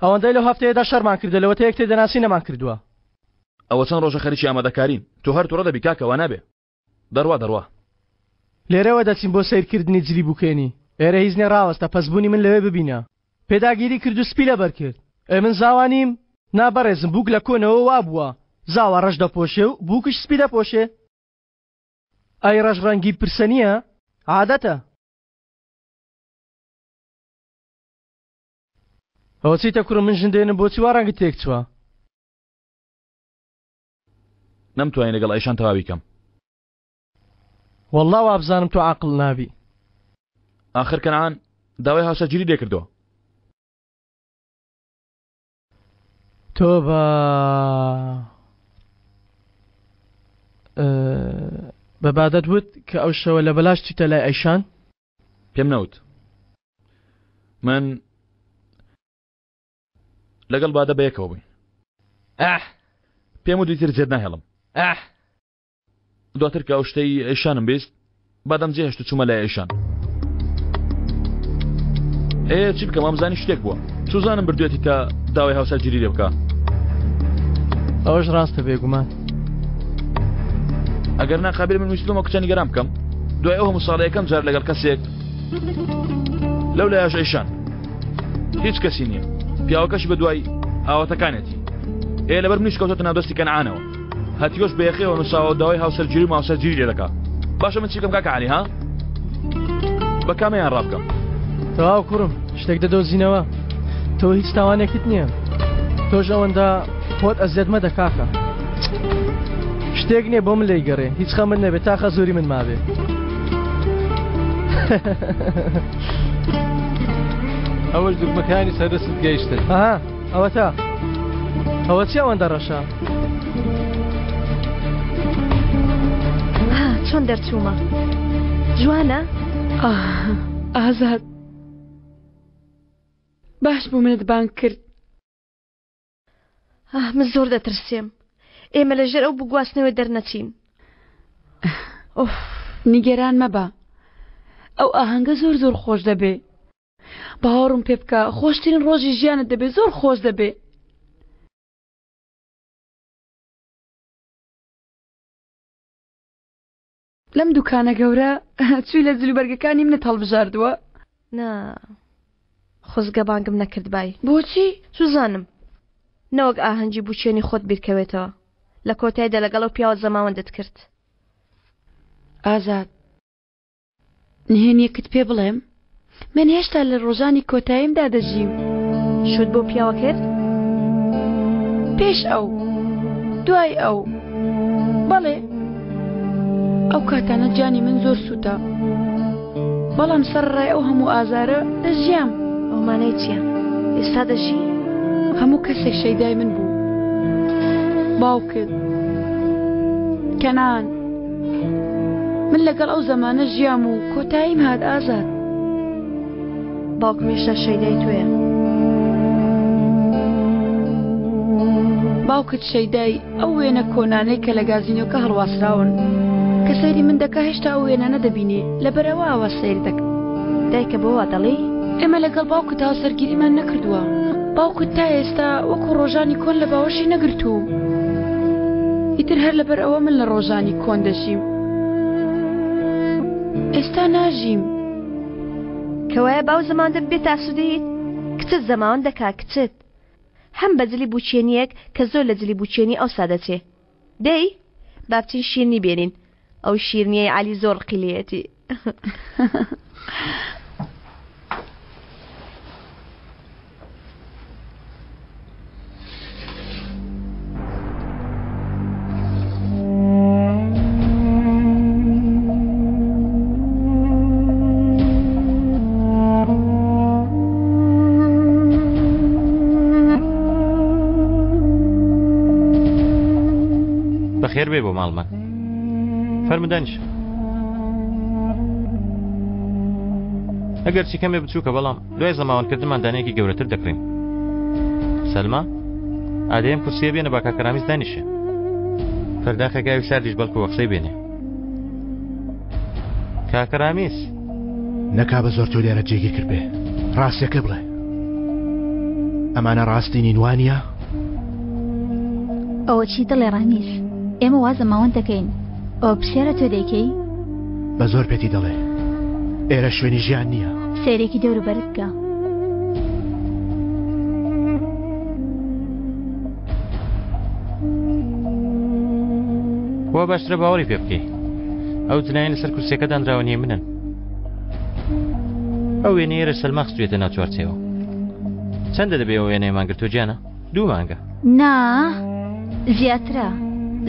ئەوەندەی لەو هەفتەیەدا شەڕمان کردە لەوەتە یەکتر دەناسی نەمان کردووە. ئەوە چەند ڕۆژە خەریکی ئامادەکارین تۆ هەر توڕە دەبی کاکە وا نابێ دەڕوا دەڕوا. لێرەوە دەچین بۆ سەیرکردنی جلی بوکێنی. ئێرە هیچ نیە ڕاوەستە پەستبوونی من لەوێ ببینە. پێداگیری کرد و سپی لەبەر کرد. ئێ من زاوا نیم؟ نا بەڕێزم بووک لە کۆنەوە وا بووە زاوا ڕەش دەپۆشێ و بووکیش سپی دەپۆشێ. ئەی ڕەش ڕەنگی پرسە نیە؟ عادەتە. ئەوە چیتە کوڕم من ژن دێنم بۆچی وا ڕەنگت تێک چووە؟ نەمتوانی لەگەڵ ئەیشان تەواوی کەم. وەڵڵا وابزانم تۆ عاقڵ نابی. ئاخر کەنعان داوای هاوسەرگیری لێ کردووە. تۆبە بە بادەت وت کە ئەو شەوە لە بەلاش چیتە لای ئەیشان؟ پێم نەوت. من لەگەڵ بادە بەیەکەوە بووین. ئەح پێم وت ئیتر جێت ناهێڵم. ئەح دواتر کە ئەو شتەی ئەیشانم بیست بادەم جێهێشت و چوومە لای ئەیشان. ئێ چی بکەم وامزانی شتێک بووە. چوزانم بردوێتی تا داوای هاوسەرگیری لێ بکا. ئەوەش ڕاستە بێگومان. ئەگەر نا قابیل من ویستم ئەو کچە نیگەران بکەم دوای ئەو هەموو ساڵە یەکەم جار لەگەڵ کەسێک لەو لایەش ئەیشان هیچ کەسی نییە پیاوەکەشی بە دوای ئاواتەکانێتی ئێ لەبەر منیش کەوتۆتە ناو دەستی کەنعانەوە هەتیۆش بە یەخەیەوە نووساوە و داوای هاوسەرگیری و ماوسەرگیری لێ دەکا باشە من چی بکەم کاکە عەلی ها بە کامەیان ڕابکەم تەواو کوڕم شتێک دەدۆزینەوە تۆ هیچ تاوانێکت نییە تۆش ئەوەندە خۆت ئەزیەت مەدە کاکە شتێک نییە بۆ من لێی گەڕێ هیچ خەمت نەبێت تا خەزوری من مابێ ئەوەش دوگمەکانی سەردەستت گەیشتن ئەها ئەوەتا ئەوە چی ئەوەندە ڕەشە؟ ها چۆن دەرچوومە؟ جوانە؟ ئازاد باش بوو منت بانگ کرد. ئاه من زۆر دەترسێم ئێمە لە ژێر ئەو بگواستنەوە دەرنەچین. ئۆف. نیگەران مەبە ئەو ئاهەنگە زۆر زۆر خۆش دەبێ. باوەڕم پێ بکە خۆشترین ڕۆژی ژیانت دەبێ زۆر خۆش دەبێ. لەم دوکانە گەورە چووی لە جلوبەرگەکانی منت هەڵبژاردووە؟ نا خۆزگە بانگم نەکردبای. بۆچی؟ چوزانم نەوەک ئاهەنگی بووکێنی خۆت بیرکەوێتەوە لە کۆتایدا لەگەڵ ئەو پیاوە زەماوەندت کرد. ئازاد نهێنیەکت پێ بڵێم؟ من هێشتا لە ڕۆژانی کۆتاییمدا دەژیم. شوت بەو پیاوە کرد؟ پێش ئەو، دوای ئەو. بەڵێ. ئەو کاتانە گیانی من زۆر سووتا. بەڵام سەرەڕای ئەو هەموو ئازارە دەژیام. ئەو مانای چییە؟ ئێستا دەژی؟ هەموو کەسێک شەیدای من بوو. باوکت. کەنان. من لەگەڵ ئەو زەمانە ژیام و کۆتاییم هات ئازاد. باوکم هێشتا شەیدای تۆیە. باوکت شەیدای ئەو وێنە کۆنانەی کە لە گازینۆکە هەڵواسراون. کە سەیری من دەکا هێشتا ئەو وێنانە دەبینێ، لەبەرئەوە ئاوا سەیر دەکا. دایکە بۆ وا دەڵێی؟ ئێمە لەگەڵ باوکت هاوسەرگیریمان نەکردووە. باوکت تا ئێستا وەکو ڕۆژانی کۆن لە باوەشی نەگرتووم. ئیتر هەر لەبەر ئەوە من لە ڕۆژانی کۆن دەژیم. ئێستا ناژیم. کەوایە باو زەماندە ببێتە ئاسوودەیت؟ کچت زەماوەند دەکا کچت. هەم بە جلی بووکێنییەک کە زۆر لە جلی بووکێنی ئەوسا دەچێ. دەی با بچین شیرنی بێنین. ئەو شیرنییەی عەلی زۆر ڕقی لێیەتی. بەخێر بێ بۆ ماڵمان فەرموو دانیشە ئەگەرچی کەمێ بچووکە بەڵام دوای زەماوەندکردنمان دانەیەکی گەورەتر دەکڕین سەلما ئادەیەم کورسیە بێنە با کاکە ڕامیز دانیشێ پەرداخێک ئاوی ساردیش بەڵکو وەقسەی بێنێ کاکە ڕامیز نەکا بە زۆر تۆ لێرە جێگیر کردبێ ڕاستیەکە بڵێ ئەمانە ڕاستی نین وانە؟ ئەوە چی دەڵێ ڕامیز ئێمە وا زەماوەند دەکەین ئەوە پرسیارە تۆ دەیکەی؟ بە زۆر پێتی دەڵێ ئێرە شوێنی ژیان نییە. سەیرێکی دەوروبەرت بکە. وا باشترە باوەڕی پێ بکەی ئەو جنایە لەسەر کورسیەکە دانراوە نیە منن ئەو وێنەیە رە سەلما خستوێتە ناو چوارچێوە چەندە دەبێ ئەو وێنەیەمان گرتووە گیانە دوو مانگە نا زیاترە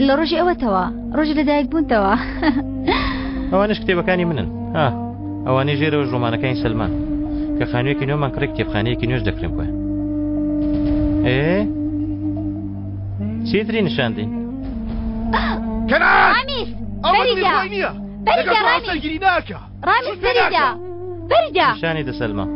لە ڕۆژی ئەوەتەوە ڕۆژی لەدایک بوونتەوە ئەوانش کتێبەکانی منن ها ئەوانەی ژێرەوەش ڕۆمانەکانی سەلمان کە خانوویەکی نوێمان کڕی کتێبخانەیەکی نوێش دەکرێن بۆیان ئێ چیتری نیشان دین ڕامیز بەریدا بەریدا ڕامیز ڕامیز بەریدا بەریدا نیشانی دە سەلما.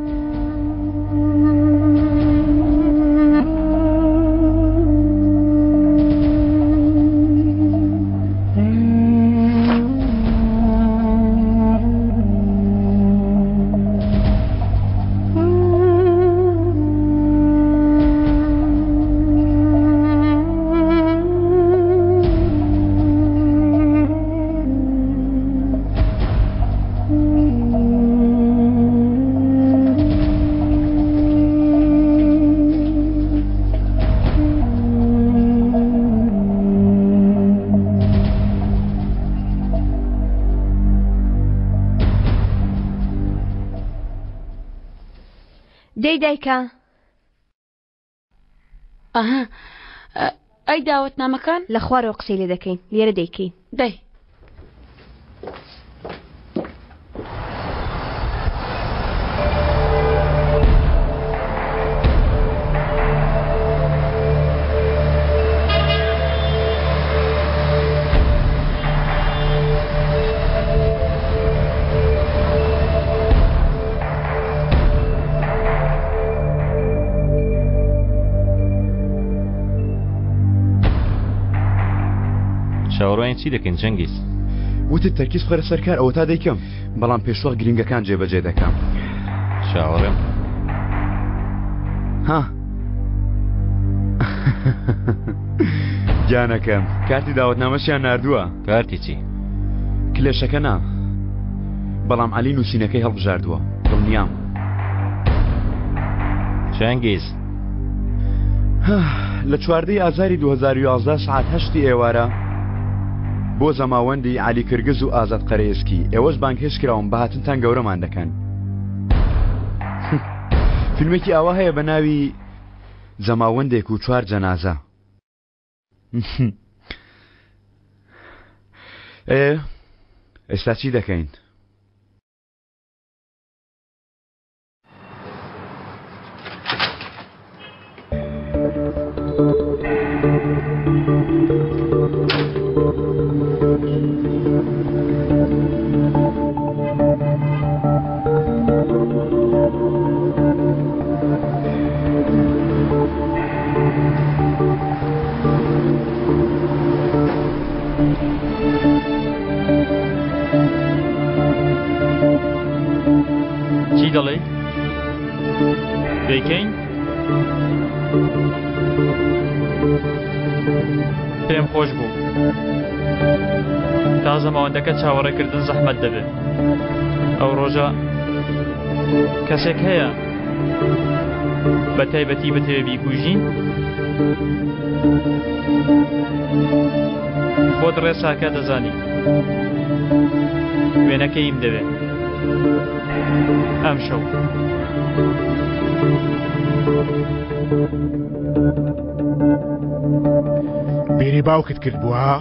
دەی دایکە ئەها ئەی داوەتنامەکان لە خوارەوە قسەی لێ دەکەین لێرە دەیکەین دەی چاوەڕوانی چی دەکەین جەنگیز؟ وتت تەرکیز بخەرە سەر کار ئەوەتا دەیکەم بەڵام پێشوەخت گرنگەکان جێبەجێ دەکەم. چاوەڕێم. ها گیانەکەم کارتی داوەتنامەشیان ناردووە. کارتی چی؟ کلێشەکە نا بەڵام عەلی نووسینەکەی هەڵبژاردووە دڵنیام. چەنگیز. لە چواردەی ئازاری 2011 سعات هەشتی ئێوارە بۆ زەماوەندی عەلی کرگز و ئازاد قەرەئێسکی ئێوەش بانگهێشت کراون بە هاتنتان گەورەمان دەکەن. فیلمێکی ئاوا هەیە بە ناوی زەماوەندێک و چوار جەنازە. ئێ. ئێستا چی دەکەین؟ چی دەڵێی؟ دەیکەین؟ پێم خۆش بوو. تازە ماوەندەکە چاوەڕێکردن زەحمەت دەبێت. ئەو ڕۆژە کەسێک هەیە بە تایبەتی بتەوێ بیکوژین؟ خۆت ڕێساکە دەزانی. وێنەکەیم دەوێ. ئەمشەو. بیری باوکت کردبوو ها؟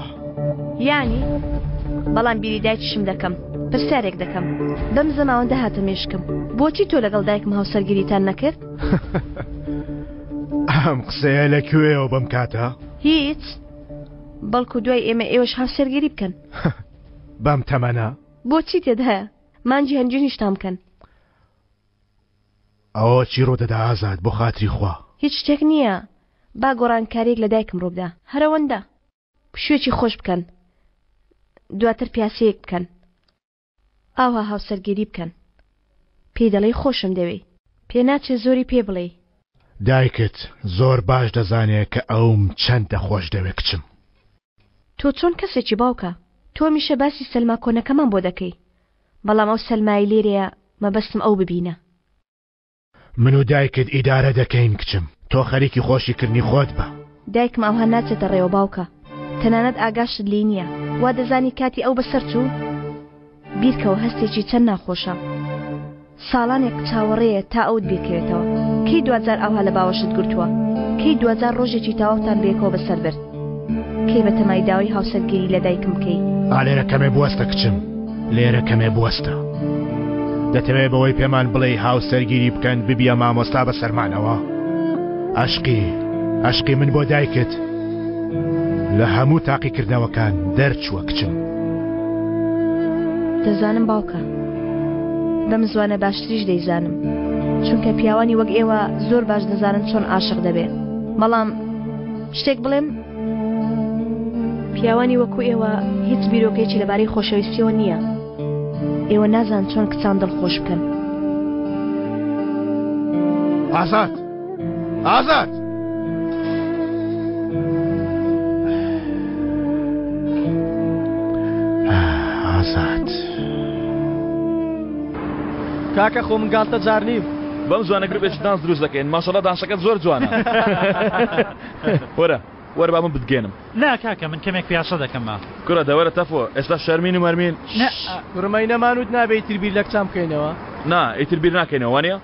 یانی؟ بەڵام بیری دایکیشم دەکەم. پرسیارێک دەکەم. بەم زەماوەندە هاتە مێشکم. بۆچی تۆ لەگەڵ دایکم هاوسەرگیریتان نەکرد؟ ئەم قسەیە لە کوێیەوە بەم کاتە؟ هیچ. بەڵکو دوای ئێمە ئێوەش هاوسەرگیری بکەن. بەم تەمەنە؟ بۆچی تێدایە؟ مانگی هەنجیریشتان بکەن. ئەوە چی ڕوودەدا ئازاد بۆ خاتری خوا؟ هیچ شتێک نییە با گۆڕانکاریەک لە دایکم ڕووبدا هەرەوەندە. پشوویەکی خۆش بکەن دواتر پیاسەیەک بکەن ئاوها هاوسەرگیری بکەن پێی دەڵێی خۆشم دەوێی پێناچێ زۆری پێ بڵێی. دایکت زۆر باش دەزانێ کە ئەوم چەندە خۆش دەوێ کچم. تۆ چۆن کەسێکی باوکە تۆ هەمیشە باسی سەلما کۆنەکەمان بۆ دەکەی بەڵام ئەو سەلمایەی لێرەیە مەبەستم ئەو ببینە. من و دایکت ئیدارە دەکەین کچم تۆ خەریکی خۆشی کردنی خۆت بە. دایکم ئەوها ناچێتە ڕێوە باوکە تەنانەت ئاگاشت لێی نییە وا دەزانی کاتی ئەو بەسەر چوو؟ بیرکەوە هەستێکی چەند ناخۆشە ساڵانێک چاوەڕێیە تا ئەوت بیرکەوێتەوە کەی دواجار ئاوها لە باوەشت گرتووە کەی دواجار ڕۆژێکی تەواوتان بەیەکەوە بەسەر برد کەی بەتەمای داوای هاوسەرگیری لە دایکم بکەی؟ ئا لێرە کەمێ بوەستە کچم لێرە کەمێ بوەستە دەتەوێ بەوەی پێمان بڵێی هاوسەرگیری بکەن ببیە مامۆستا بەسەرمانەوە ئەشقی ئەشقی من بۆ دایکت لە هەموو تاقیکردنەوەکان دەرچووە کچم. دەزانم باوکە. بەم زوانە باشتریش دەیزانم. چونکە پیاوانی وەک ئێوە زۆر باش دەزانن چۆن عاشق دەبێ. بەڵام شتێک بڵێم؟ پیاوانی وەکو ئێوە هیچ بیرۆکەیەکی لەبارەی خۆشەویستیەوە نییە. ئێوە نازان چۆن کچان دڵخۆش بکەن. ئازاد! ئازاد! ئازاد. کاکە خۆ من گاڵتە جار نیم. بەم زوانە گروپێکی دانس دروست دەکەین ماشەڵا دانسەکەت زۆر جوانە وەرە وەرە با من بتگەێنم. نا کاکە من کەمێک پیاسە دەکەم. کوڕە دە وەرە تەفۆ ئێستا شەرمین و مەرمین. نا. کوڕە مەینەمان وت نابێ ئیتر بیر لە کچان بکەینەوە. نا ئیتر بیر ناکەینەوە وانیە؟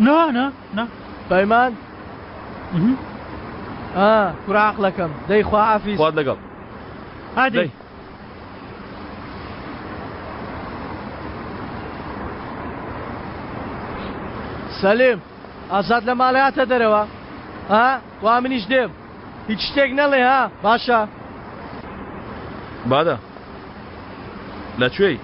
نا نا نا. پەیمان ئا کوڕە عەقڵەکەم دەی خواحافیز. خوات لەگەڵ. ئادەی. سەلیم ئازاد لە ماڵێ هاتە دەرەوە ها وا منیش دێم هیچ شتێک نەڵێ ها باشە. بادە لە کوێی؟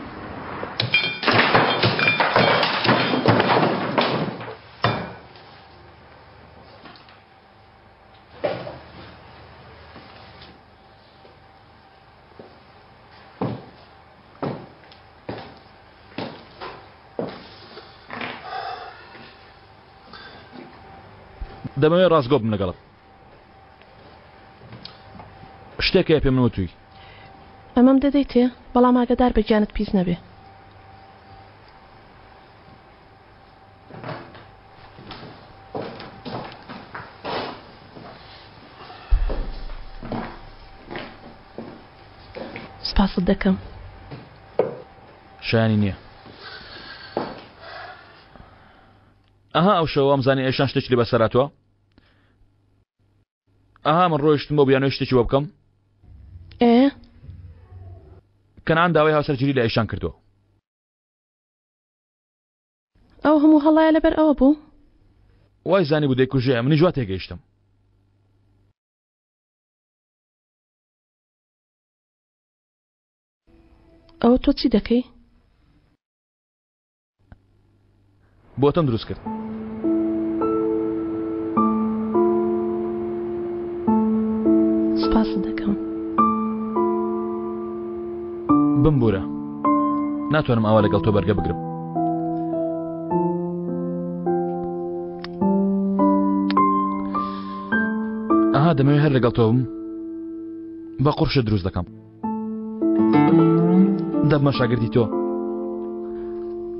دەمەوێت ڕاستگۆ بم لەگەڵت شتێک هەیە پێم نەوتووی. ئەمەم دەدەیتێ بەڵام ئاگەدار بە گیانت پیس نەبێ. سپاست دەکەم. شایانی نییە. ئەها ئەو شەوە وامزانی ئێشان شتێکی لێ بەسەر هاتووە. ئەها من ڕۆیشتم بۆ بیانووی شتێکی بۆ بکەم. ئێ؟ کەنعان داوای هاوسەرگیری لە ئەیشان کردووە. ئەو هەموو هەڵایە لەبەر ئەوە بوو؟ وای زانیبوو دەیکوژێ، منیش وا تێگەیشتم. ئەوە تۆ چی دەکەی؟ بۆتم دروست کرد. سپاست دەکەم. بمبورە ناتوانم ئاوا لەگەڵ تۆ بەرگە بگرم. ئەها دەمەوێت هەر لەگەڵ تۆ بم بە قورشە دروست دەکەم. دەبمە شاگردی تۆ.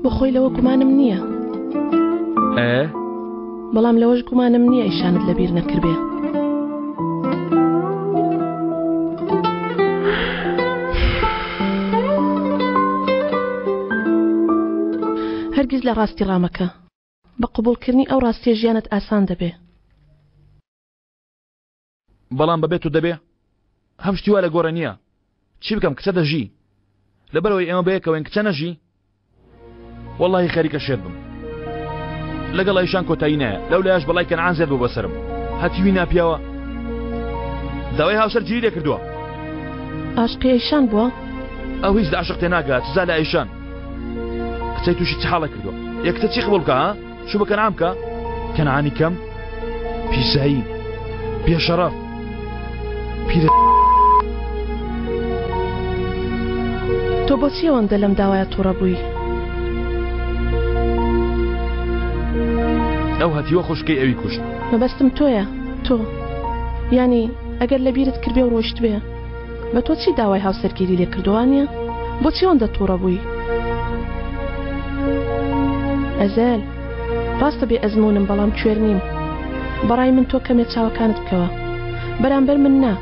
بۆ خۆی لەوە گومانم نییە. ئێ؟ بەڵام لەوەش گومانم نییە ئیشانت لەبیر نەکردبێ. هەرگیز لە ڕاستی ڕامەکە. بە قبوڵکردنی ئەو ڕاستیە ژیانت ئاسان دەبێ. بەڵام بەبێ تۆ دەبێ هەم شتی وا لە گۆڕێ نییە چی بکەم کچە دەژی لەبەرەوەی ئێمە بەیەکەوەین کچە نەژی وەڵڵاهی خەریکە شێت بم لەگەڵ ئەیشان کۆتایی نایە لەو لایش بەڵای کەنعان زێد بوو بەسەرم هەتیوی ناپیاوە داوای هاوسەر گیری لێ کردووە ئاشقی ئەیشان بووە ئەو هیچ لە عاشق تێناگات سزا لە ئەیشان کچەی تووشی چ حاڵە کردووە یەکتە چی قبوڵ بکە ها شو بە کەنعان بکە کەنعانی کەم پیسایی بێشەڕەف پیرە تۆ بۆچی ئەوەندە لەم داوایە تووڕە بووی؟ ئەو هەتیوە خوشکەی ئەوی کوشت. مەبەستم تۆیە تۆ یانی ئەگەر لەبیرت کردبێ و ڕۆیشتبێ بە تۆ چی داوای هاوسەرگیری لێ کردووە وانیە؟ بۆچی ئەوەندە توڕە بووی؟ ئەزەل، ڕاستە بێ ئەزموونم بەڵام کوێر نیم. بەڕای من تۆ کەمێ چاوەکانت بکەوە. بەرامبەر من نا.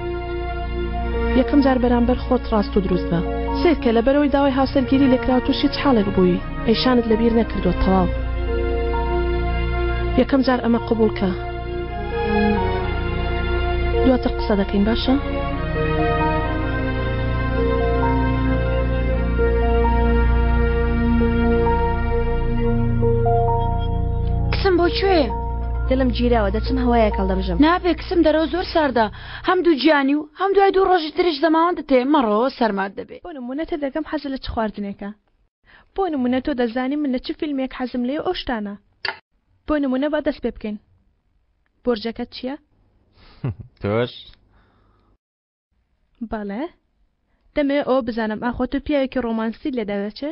یەکەم جار بەرامبەر خۆت ڕاست و دروست بە. سەیرکە لەبەرئەوەی داوای هاوسەرگیری لێکراوە تووشی چ حاڵێک بووی؟ ئەیشانت لەبیر نەکردووە تەواو. یەکەم جار ئەمە قبوڵ کە. دواتر قسە دەکەین باشە؟ کچم بۆ کوێ؟ دڵم گیراوە دەچم هەوایەک هەڵدەمژم. نابێ کچم دەرەوە زۆر ساردە هەم دووگیانی و هەم دوای دوو ڕۆژی تریش زەماوەندت هەیە مەڕۆوە سەرمات دەبێ. بۆ نموونە تێدەگەم حەزت لە چ خواردنێکە. بۆ نموونە تۆ دەزانی من لە چ فیلمێک حەزم لێیە و ئەو شتانە. بۆ نموونە با دەست پێ بکەین. بۆرجەکەت چییە؟ تۆش؟ بەڵێ. دەمەوێ ئەوە بزانم ئاخۆ تۆ پیاوێکی ڕۆمانسیت لێ دەردەچێ؟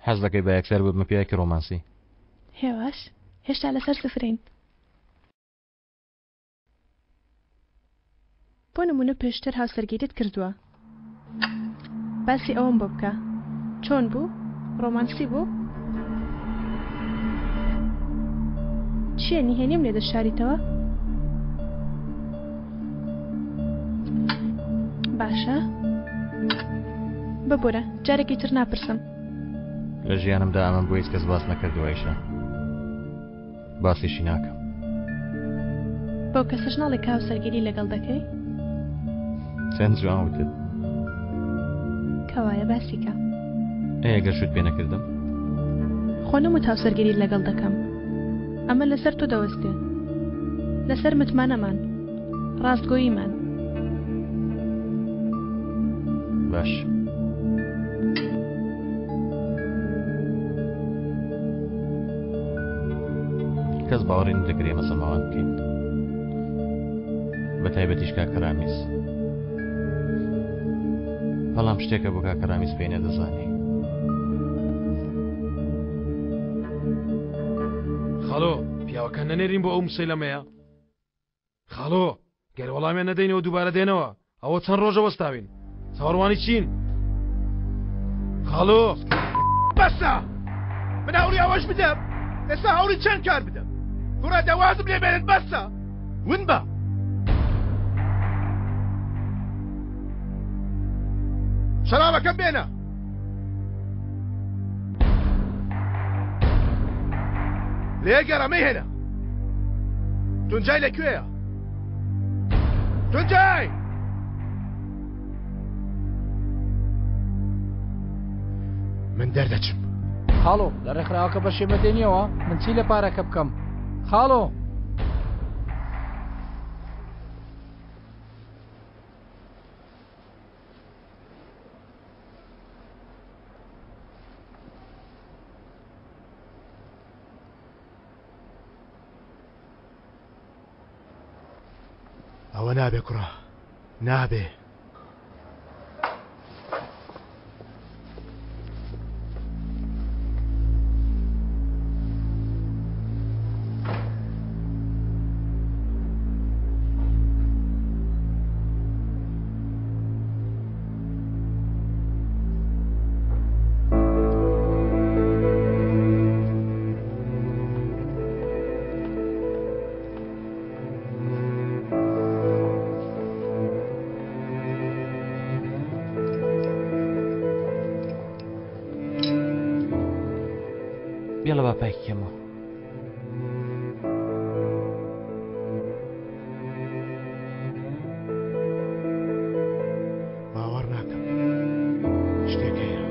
حەز دەکەی بە یەکسەر ببمە پیاوێکی ڕۆمانسی؟ هێواش. هێشتا لەسەر سفرین. بۆ نموونە پێشتر هاوسەرگیریت کردووە؟ باسی ئەوەم بۆ بکە. چۆن بوو؟ ڕۆمانسی بوو؟ چییە نهێنیم لێ دەشاریتەوە؟ باشە. ببورە، جارێکی تر ناپرسم. لە ژیانمدا ئەمەم بۆ هیچ کەس باس نەکردووە ئایشە. باسیشی ناکەم. بەو کەسەش ناڵێ کە هاوسەرگیری لەگەڵ دەکەی؟ چەند جوان وتت. کەوایە باسی کە. ئەی ئەگەر شوت پێ نەکردم؟ خۆ نەموت هاوسەرگیریت لەگەڵ دەکەم. ئەمە لەسەر تۆ دەوەستێ. لەسەر متمانەمان. ڕاستگۆییمان. باش. کەس باوەڕی نەدەکرد ئێمە سەماوان بکەین بە تایبەتیش کاکە ڕامیز بەڵام شتێکە بۆ کاکە ڕامیز پێی نەدەزانی خاڵۆ پیاوەکان نەنێرین بۆ ئەو مسەیلەمەیە خاڵۆ گەر وەڵامیان نەدەینەوە دووبارە دێنەوە ئەوە چەند ڕۆژە وەستاوین چاوەڕوانی چین خاڵۆ بەسە من هەوڵی ئەوەش بدەم ئێستا هەوڵی چەند کار بدەم کوڕە دەوازم لێ بێنن بەسە ون بە شەرابەکەم بێنە لێگەڕە مەیهێنە تونجای لەکوێیە تونجای! من دەردەچم. خاڵۆ لە ڕێکخراوەکە بەشێ مەدێنیەوە من چی لە پارەکە بکەم خاڵۆ. ئەوە نابێ کوڕە نابێ. بێڵە با پاکی کەمەوە. باوەڕ ناکەم شتێک هەیە.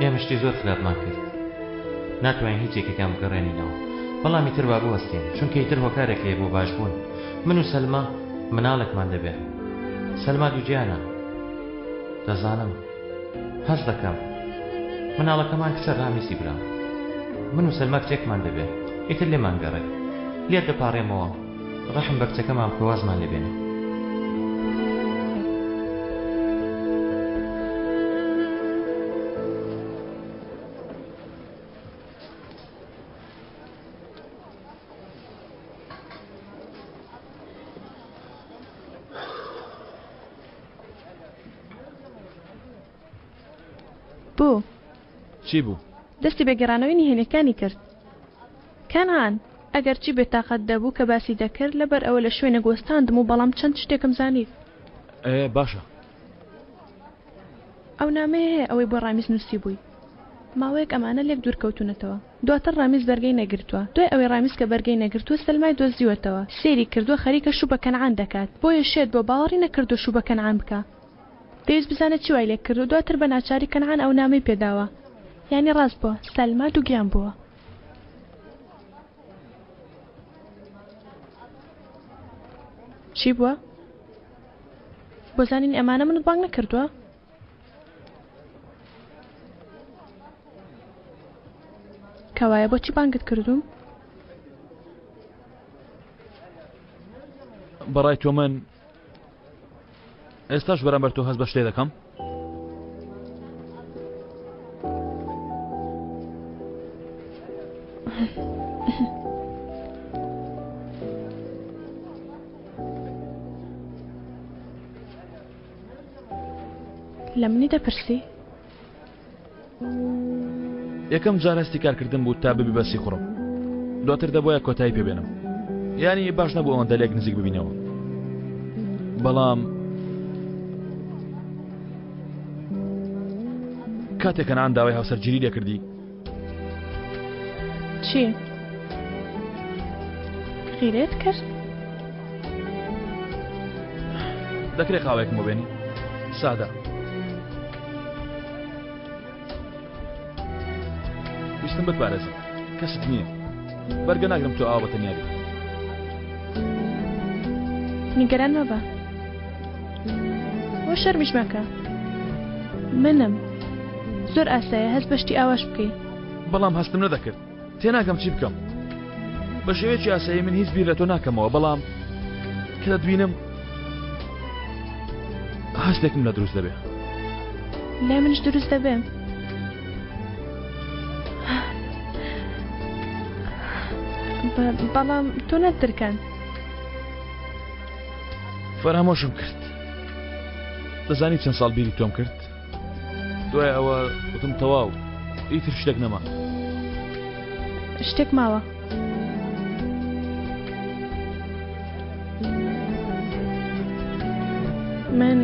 ئێمە شتی زۆر خراپمان کرد ناتوانین هیچ یەکێکیان بگەڕێنینەوە بەڵام ئیتر با بوەستین چونکە ئیتر هۆکارێک هەیە بۆ باشبوون من و سەلما مناڵێکمان دەبێ سەلما دووگیانە دەزانم هەست دەکەم مناڵەکەمان کچە ڕامیسی برام من و سەلما کچێکمان دەبێ ئیتر لێمان گەڕێ لێت دەپاڕێمەوە ڕەحم بە کچەکەمان بکە وازمان لێ بێنە. بۆ؟ چی بوو؟ دەستی بە گێڕانەوەی نهێنیەکانی کرد. کەنعان، ئەگەرچی بێتاقەت دەبوو کە باسی دەکرد، لەبەر ئەوە لە شوێنێک وەستاندم و بەڵام چەند شتێکم زانی. ئێ باشە. ئەو نامەیە هەیە ئەوەی بۆ ڕامیز نووسیبووی. ماوەیەک ئەمانە لێک دوور کەوتوونەتەوە. دواتر ڕامیز بەرگەی نەگرتووە. دوای ئەوەی ڕامیز کە بەرگەی نەگرتووە سەلمای دۆزیوەتەوە. سەیری کردووە خەریکە شوو بە کەنعان دەکات. بۆیە شێت بووە باوەڕی نەکردووە شوو بە کەنعان بکا. دەیویست بزانێت چی وای لێ کردووە. دواتر بە ناچاری کەنعان ئەو نامەی پێ داوە. یانی ڕاست بووە سەلما دووگیان بووە. چی بووە؟ بۆ زانینی ئەمانە منت بانگ نەکردووە؟ کەوایە بۆچی بانگت کردووم؟ بەڕای تۆ من ئێستاش بەرامبەر تۆ هەست بە شتێ دەکەم؟ لە منی دەپرسی؟ یەکەم جار هەستی کارکردن بوو تا ببی بە سیخوڕم دواتر دەبوایە کۆتایی پێ بێنم یانی باش نەبوو ئەوەندە لێک نزیک ببینەوە بەڵام کاتێک کەنعان داوای هاوسەرگیری لێکردی. چی؟ غیرەت کرد؟ دەکرێت قاوەیەکم بۆ بێنی؟ سادە. ویستم بتپارێزم کەست نییە بەرگە ناگرم تۆ ئاوا بە تەنیا بی. نیگەران مەبە بۆ شەرمیش مەکە منم زۆر ئاسایە هەست بە شتی ئاواش بکەی. بەڵام هەستم نەدەکرد تێناگەم چی بکەم بە شێوەیەکی ئاسایی من هیچ بیر لە تۆ ناکەمەوە بەڵام کە دەتبینم هەستێکم لە دروست دەبێ. لای منش دروست دەبێ. بەڵام تۆ نەترکان. فەرامۆشم کرد. دەزانی چەند ساڵ بیری تۆم کرد؟ دوای ئەوە وتم تەواو ئیتر شتێک نەما. شتێک ماوە. من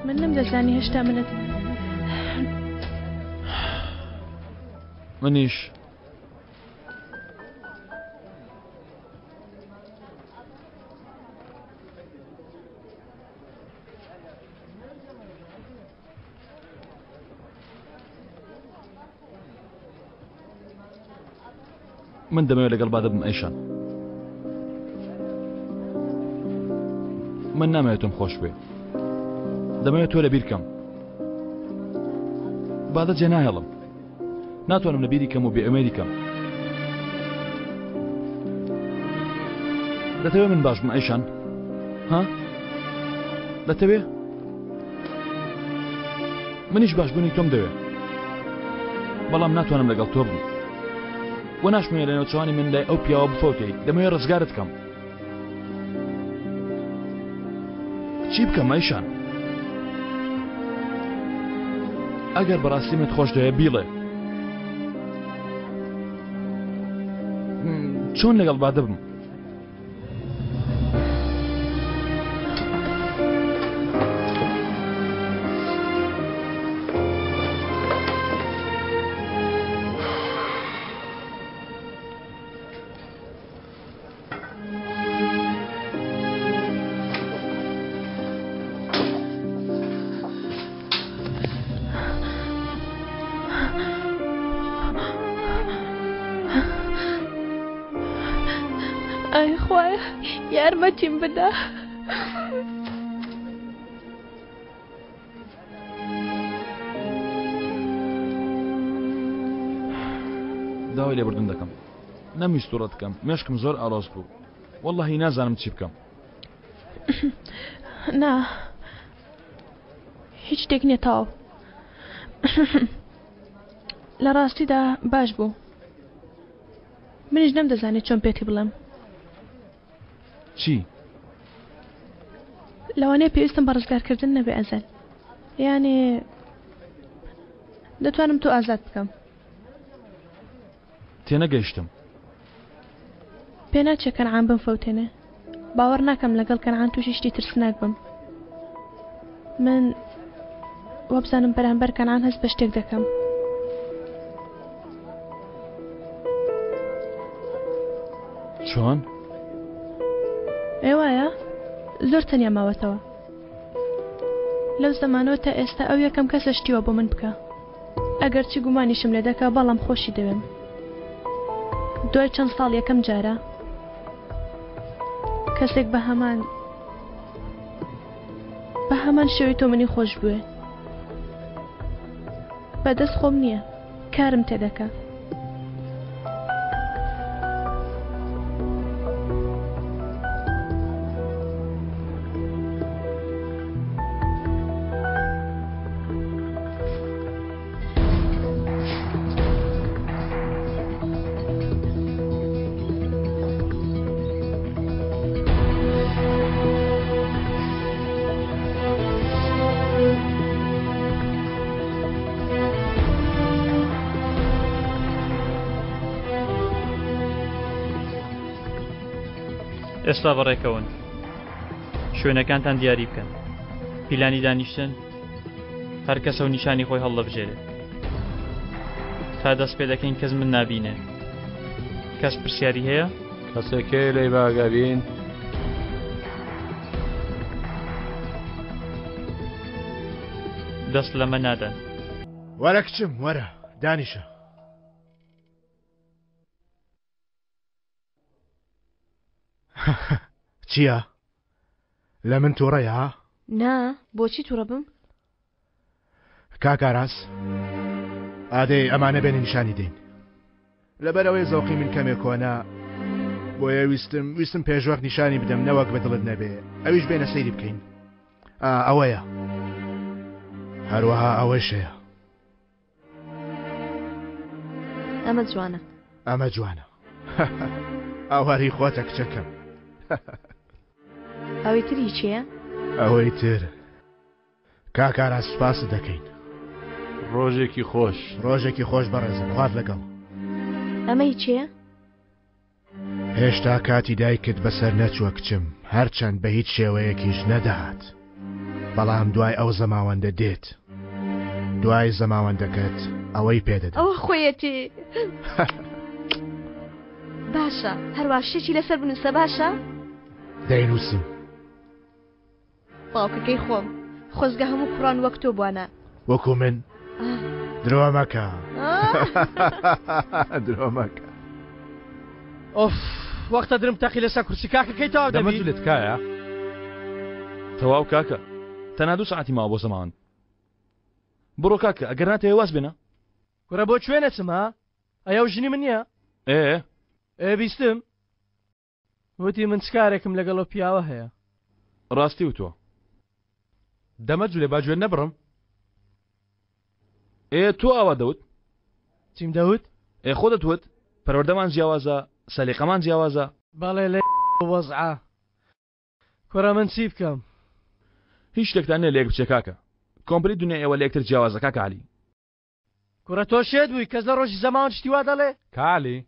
من نەمدەزانی هێشتا منت منیش من دەمەوێت لەگەڵ بادە بم ئەیشان من نامەوێت تۆم خۆش بێ دەمەوێت تۆ لەبیر کەم بادە جێ ناهێڵم ناتوانم لە بیری کەم و بێ ئومێدی کەم دەتەوێ من باش بم ئەیشان ها دەتەوێ منیش باشبوونی تۆم دەوێ بەڵام ناتوانم لەگەڵ تۆ بم وە ناشمەوێ لە نێوچوانی من لای ئەو پیاوە بفەوتێی دەمەوێ ڕزگارت کەم چی بکەم ئەیشان ئەگەر بەڕاستی منت خۆش دەوێ بیڵێ چۆن لەگەڵ بادە بم ئای خوایە یارمەتیم بدە. داوای لێبوردن دەکەم نەمویست توڕەت کەم مێشکم زۆر ئاڵۆز بوو وەڵڵاهی نازانم چی بکەم. نا هیچ شتێک نییە تەواو لە ڕاستیدا باش بوو منیش نەمدەزانی چۆن پێتی بڵێم چی؟ لەوانەیە پێویستم بە ڕزگارکردن نەبێ ئەزەل یانێ دەتوانم تۆ ئازاد بکەم تێنەگەیشتم. پێناچێ کەنعان بمفەوتێنێ. باوەڕ ناکەم لەگەڵ کەنعان تووشی شتی ترسناک بم. من وابزانم بەرامبەر کەنعان هەست بە شتێک دەکەم. چۆن؟ ئێ وایە؟ زۆر تەنیا ماوەتەوە. لەو زەمانەوە تا ئێستا ئەو یەکەم کەسە شتی وا بۆ من بکا. ئەگەرچی گومانیشم لێ دەکا بەڵام خۆشی دەوێم. دوای چەند ساڵ یەکەم جارە کەسێک بە هەمان بە هەمان شێوەی تۆ منی خۆش بوێ. بەدەست خۆم نییە کارم تێدەکا. ئێستا بەڕێکەون شوێنەکانتان دیاری بکەن پیلانی دانیشتن هەر کەسە و نیشانی خۆی هەڵدەبژێرێت. تا دەست پێ دەکەین کەس من نابینێ. کەس پرسیاری هەیە؟ کەسێک هەیە لێی بە ئاگا بین؟ دەست لەمە نادەن. وەرە کچم وەرە دانیشە. چییە؟ لە من تووڕەیە ها؟ نا بۆچی تووڕە بم؟ کاک ئاراس ئادەی ئەمانە بێنە نیشانی دەین لەبەرئەوەی زەوقی من کەمێ کۆنە بۆیە ویستم ویستم پێشوەخت نیشانی بدەم نەوەک بە دڵت نەبێ ئەویش بێنە سەیری بکەین ئەوەیە هەروەها ئەوەش هەیە ئەمە جوانە ئەمە جوانە ئاواری خۆتە کچەکەم ئەوەی تری چییە؟ ئەوەی تر کاک ئاراس سوپاست دەکەین. ڕۆژێکی خۆش. ڕۆژێکی خۆش بەڕێزم خوات لەگەڵ. ئەمە هی کێیە؟ هێشتا کاتی دایکت بەسەر نەچووە کچم هەرچەند بە هیچ شێوەیەکیش نەدەهات بەڵام دوای ئەو زەماوەندە دێت دوای زەماوەندەکەت ئەوەی پێ دەدەم. ئەوە خۆیەتی. باشە هەروا شتێکی لەسەر بنووسە باشە؟ دەینووسم. باوکەکەی خۆم خۆزگە هەموو کوڕان وەک تۆ بوانە. وەکو من؟ درۆ مەکە درۆ مەکە. ئۆف وەختە درم تەقی لەسەر کورسی کاکە کەی تەواو دەبی؟ دەمەجولێ تکایە. تەواو کاکە تەنها دوو سەعاتی ماوە بۆ زەماوەند بڕۆ کاکە ئەگەر ناتەوێ واز بێنە. کوڕە بۆ کوێ نەچم ها؟ ئەی ئەو ژنی من نییە؟ ئێ ئێ بیستم وتی من چ کارێکم لەگەڵ ئەو پیاوە هەیە؟ ڕاستی وتوە. دەمە جولێ با گوێ نەبڕم. ئێ تۆ ئاوا دەوت؟ چیم دەوت؟ ئێ خۆ دەتوت پەروەردەمان جیاوازە سەلیقەمان جیاوازە. بەڵێ لەی وەزعە کوڕە من چی بکەم؟ هیچ شتێکتان نیە لەیەک بچێ کاکە کۆمپلیت دونیای ئێوە لەیەکتر جیاوازە کاکە عەلی. کوڕە تۆ شێت بووی کەس لە ڕۆژی زەماوەند شتی وا دەڵێ؟ کالی.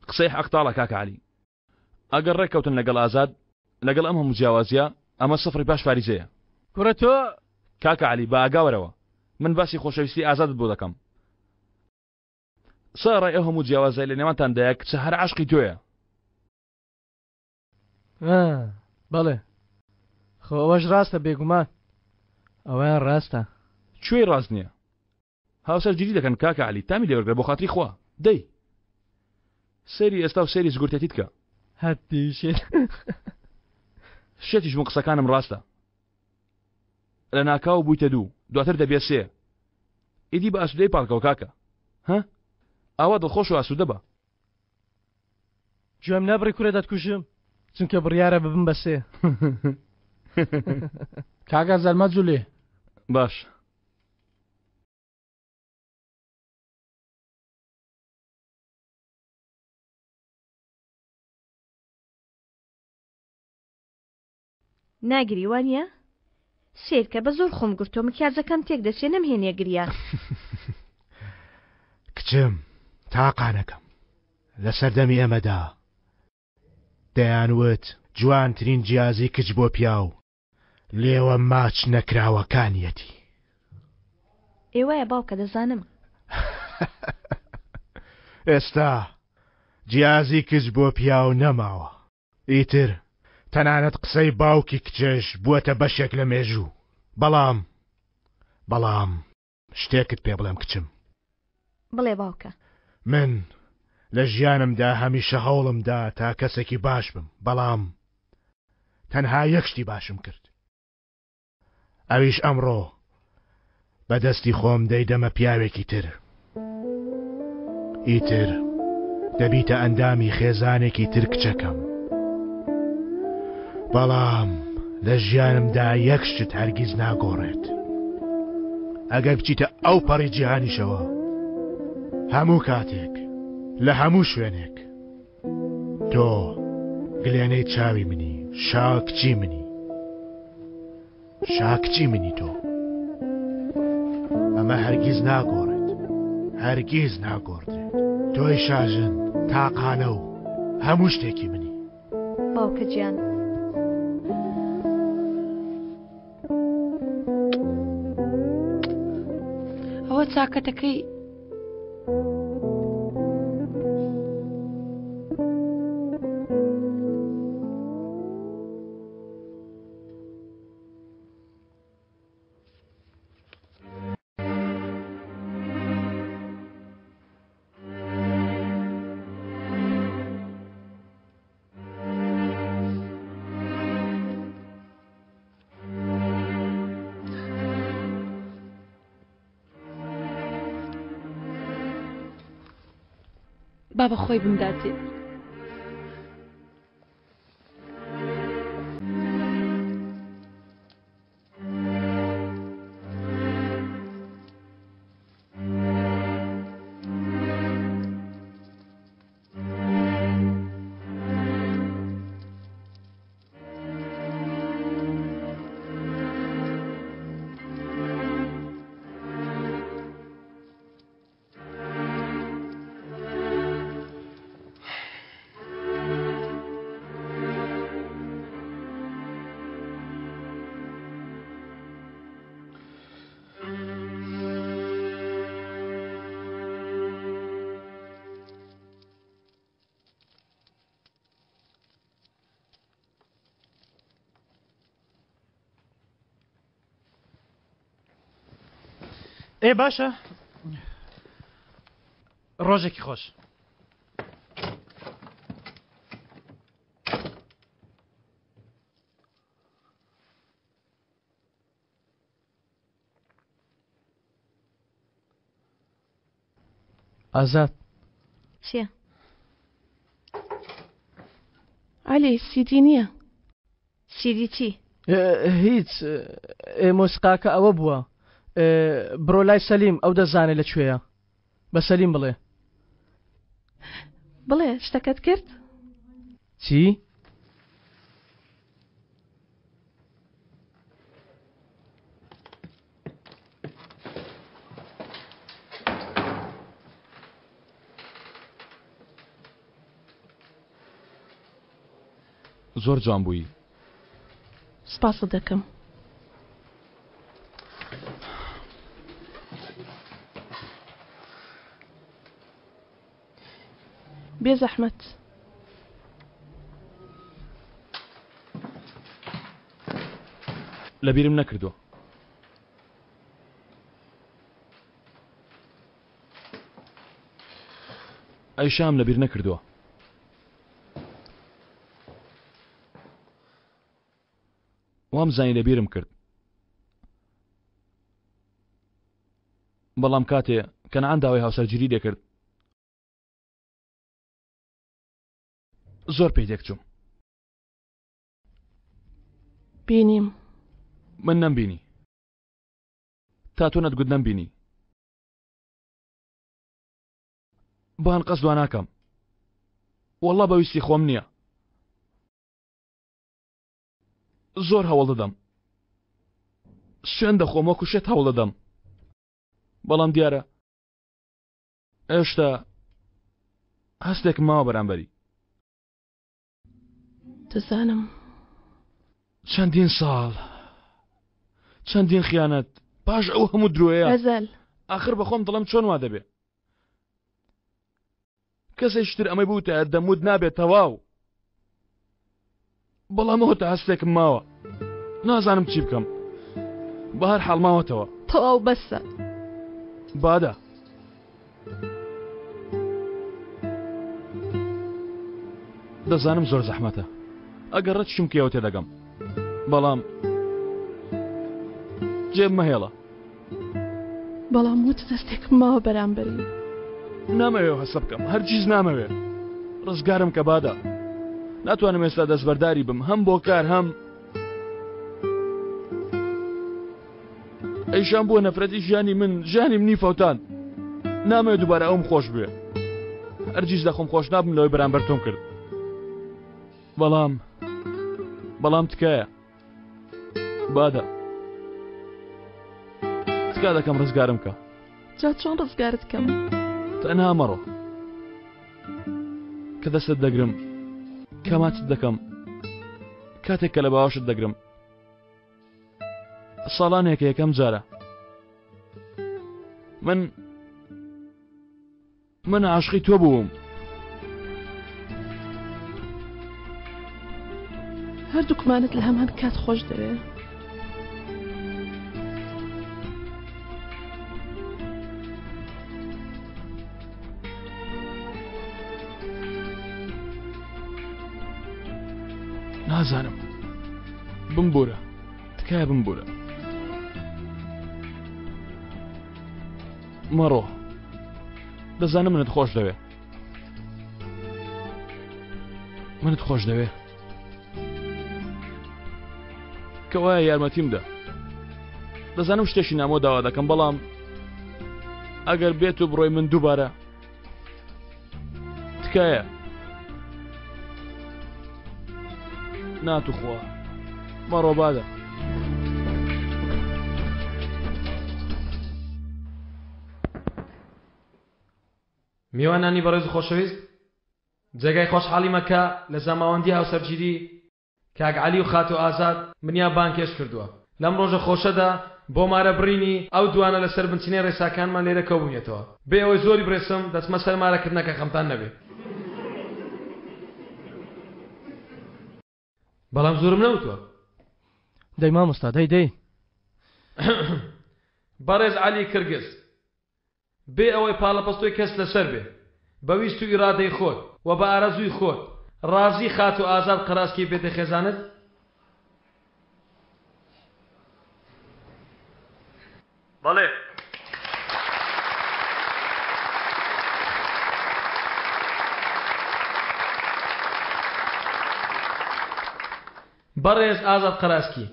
قسەی حەق تاڵە کاکە عەلی ئەگەر ڕێک کەوتن لەگەڵ ئازاد لەگەڵ ئەم هەموو جیاوازیە ئەمە سفری پاش فاریزەیە. کوڕە تۆ. کاکە عەلی بە ئاگا وەرەوە من باسی خۆشەویستی ئازادت بۆ دەکەم سەرەڕای ئەو هەموو جیاوازیە لە نێوانتاندایە کچە هەر عەشقی تۆیە. بەڵێ خۆ ئەوەش ڕاستە بێگومان ئەوەیان ڕاستە. کوێی ڕاست نییە؟ هاوسەر گیری دەکەن کاکە عەلی تامی لێوەرگرە بۆ خاتری خوا دەی سەیری ئێستا و سەیری زگورتێتیت کە. هەتیو شێت. شێتیش بوون قسەکانم ڕاستە لە ناکاو بوویتە دوو دواتر دەبێ سێ ئیدی بە ئاسوودەی پاڵکەوە کاکە هە ئاوا دڵخۆش و ئاسوودە بە. گوێم نەبڕی کورە دەتکوژم چونکە بڕیارە ببم بە سێ. کاک ئازار مەجولێ. باش. ناگری وانیە؟ سەیرکە بە زۆر خۆم گرتووە مکیاجەکەم تێک دەچێ نەمهێنیە گریان. کچم تاقانەکەم لە سەردەمی ئێمەدا دەیان وت جوانترین جیازی کچ بۆ پیاو لێوە ماچ نەکراوەکانیەتی. ئێ وایە باوکە دەزانم. ئێستا جیازی کچ بۆ پیاو نەماوە. ئیتر تەنانەت قسەی باوکی کچەش بووەتە بەشێک لە مێژوو. بەڵام، بەڵام شتێکت پێ بڵێم کچم. بڵێ باوکە. من لە ژیانمدا هەمیشە هەوڵم دا تا کەسێکی باش بم، بەڵام تەنها یەک شتی باشم کرد. ئەویش ئەمڕۆ بە دەستی خۆم دەیدەمە پیاوێکی تر. ئیتر دەبیتە ئەندامی خێزانێکی تر کچەکەم. بەڵام لە ژیانمدا یەک شتت هەرگیز ناگۆڕێت. ئەگەر بچیتە ئەو پەڕی جیهانیشەوە، هەموو کاتێک، لە هەموو شوێنێک، تۆ گلێنەی چاوی منی شا کچی منی شا کچی منی تۆ ئەمە هەرگیز ناگۆڕێت هەرگیز ناگۆڕدرێت تۆی شاژن تاقانە و هەموو شتێکی منی باوکە گیان. ئەوە چاکەتەکەی. با بە خۆی بمداتێ. ئێ باشە ڕۆژێکی خۆش. ئازاد. چییە؟ عەلی سیدی نییە. سیدی چی؟ هیچ مۆسیقاکە ئەوە بووە بڕۆ لای سەلیم ئەو دەزانێت لە کوێیە بە سەلیم بڵێ. بڵێ شتەکەت کرد؟ چی؟ زۆر جوان بووی. سپاست دەکەم. بێ زەحمەت. لەبیرم نەکردووە. ئەیشام لەبیر نەکردووە. وام زانی لەبیرم کرد بەڵام کاتێ کەنعان داوای هاوسەرگیری لێکرد زۆر پێی تێکچووم. بینیم. من نەمبینی. تا تۆ نەتگوت نەمبینی. بان قەس دوا ناکەم. وەڵڵا بە ویستی خۆم نییە. زۆر هەوڵ دەدەم. سوێن دەخۆم وەکو شێت هەوڵ دەدەم. بەڵام دیارە هێشتا هەستێکم ماوە بەرامبەری. دەزانم. چەندین ساڵ چەندین خیانەت پاش ئەو هەموو درۆیە. غەزەل. ئاخر بەخۆم دەڵێم چۆن وا دەبێ کەسێکی تر ئەمەی بوتایە دەموت نابێت تەواو بەڵام ئەوە تا هەستێکم ماوە نازانم چی بکەم بە هەر حاڵ ماوەتەوە تەواو بەسە بادە دەزانم زۆر زەحمەتە ئەگەر ڕەتشم کەوە تێدەگەم بەڵام جێم مەهێڵە بەڵام وت دەستێکم ماوە بەرامبەری. نامەوێ هەستە بکەم هەرگیز نامەوێ ڕزگارم کە بادا ناتوانم ئێستا دەستبەرداری بم هەم بۆ کار هەم ئەیشان بووە نەفرەتی ژیانی من ژیانی منی فەوتان نامەوێ دووبارە ئەوم خۆش بوێ هەرگیز لە خۆم خۆش نابم لەوەی بەرامبەر تۆم کرد بەڵام بەڵام تکایە بادە تکا دەکەم ڕزگارم کە. جا چۆن ڕزگارت کەم؟ تەنها مەڕۆ. کە دەستت دەگرم، کە ماچت دەکەم، کاتێک کە لە باوەشت دەگرم. ساڵانێکە یەکەم جارە. من من عاشقی تۆ بووم. هەردووکمانت لە هەمان کات خۆش دەوێ. نازانم بمبورە تکایە بمبورە مەڕۆ دەزانم منت خۆش دەوێ. منت خۆش دەوێ کەوایە یارمەتیم دە دەزانم شتێکی نامۆ داوا دەکەم بەڵام ئەگەر بێت و بڕۆی من دووبارە تکایە ناتوخوا مەڕۆ بادە. میوانانی بەڕێز و خۆشەویست جێگای خۆشحاڵیمە کە لە زەماوەندی هاوسەرگیری کاک عەلی و خاتوو ئازاد منیان بانگهێشت کردووە لەم ڕۆژە خۆشەدا بۆ مارە بڕینی ئەو دوانە لەسەر بنچینەی ڕێساکانمان لێرە کۆبووینەتەوە بێ ئەوەی زۆری بڕێسم دەچمە سەر مارەکردنەکە خەمتان نەبێ بەڵام زۆرم نەوتووە. دەی مامۆستا دەی دەی. بەڕێز عەلی کرگز بێ ئەوەی پاڵەپەستۆی کەس لەسەر بێ، بە ویست و ئیرادەی خۆت و بە ئارەزووی خۆت، ڕازی خاتوو ئازاد قەراسکی بێتە خێزانت؟ بەڵێ. بەڕێز ئازاد قەراسکی،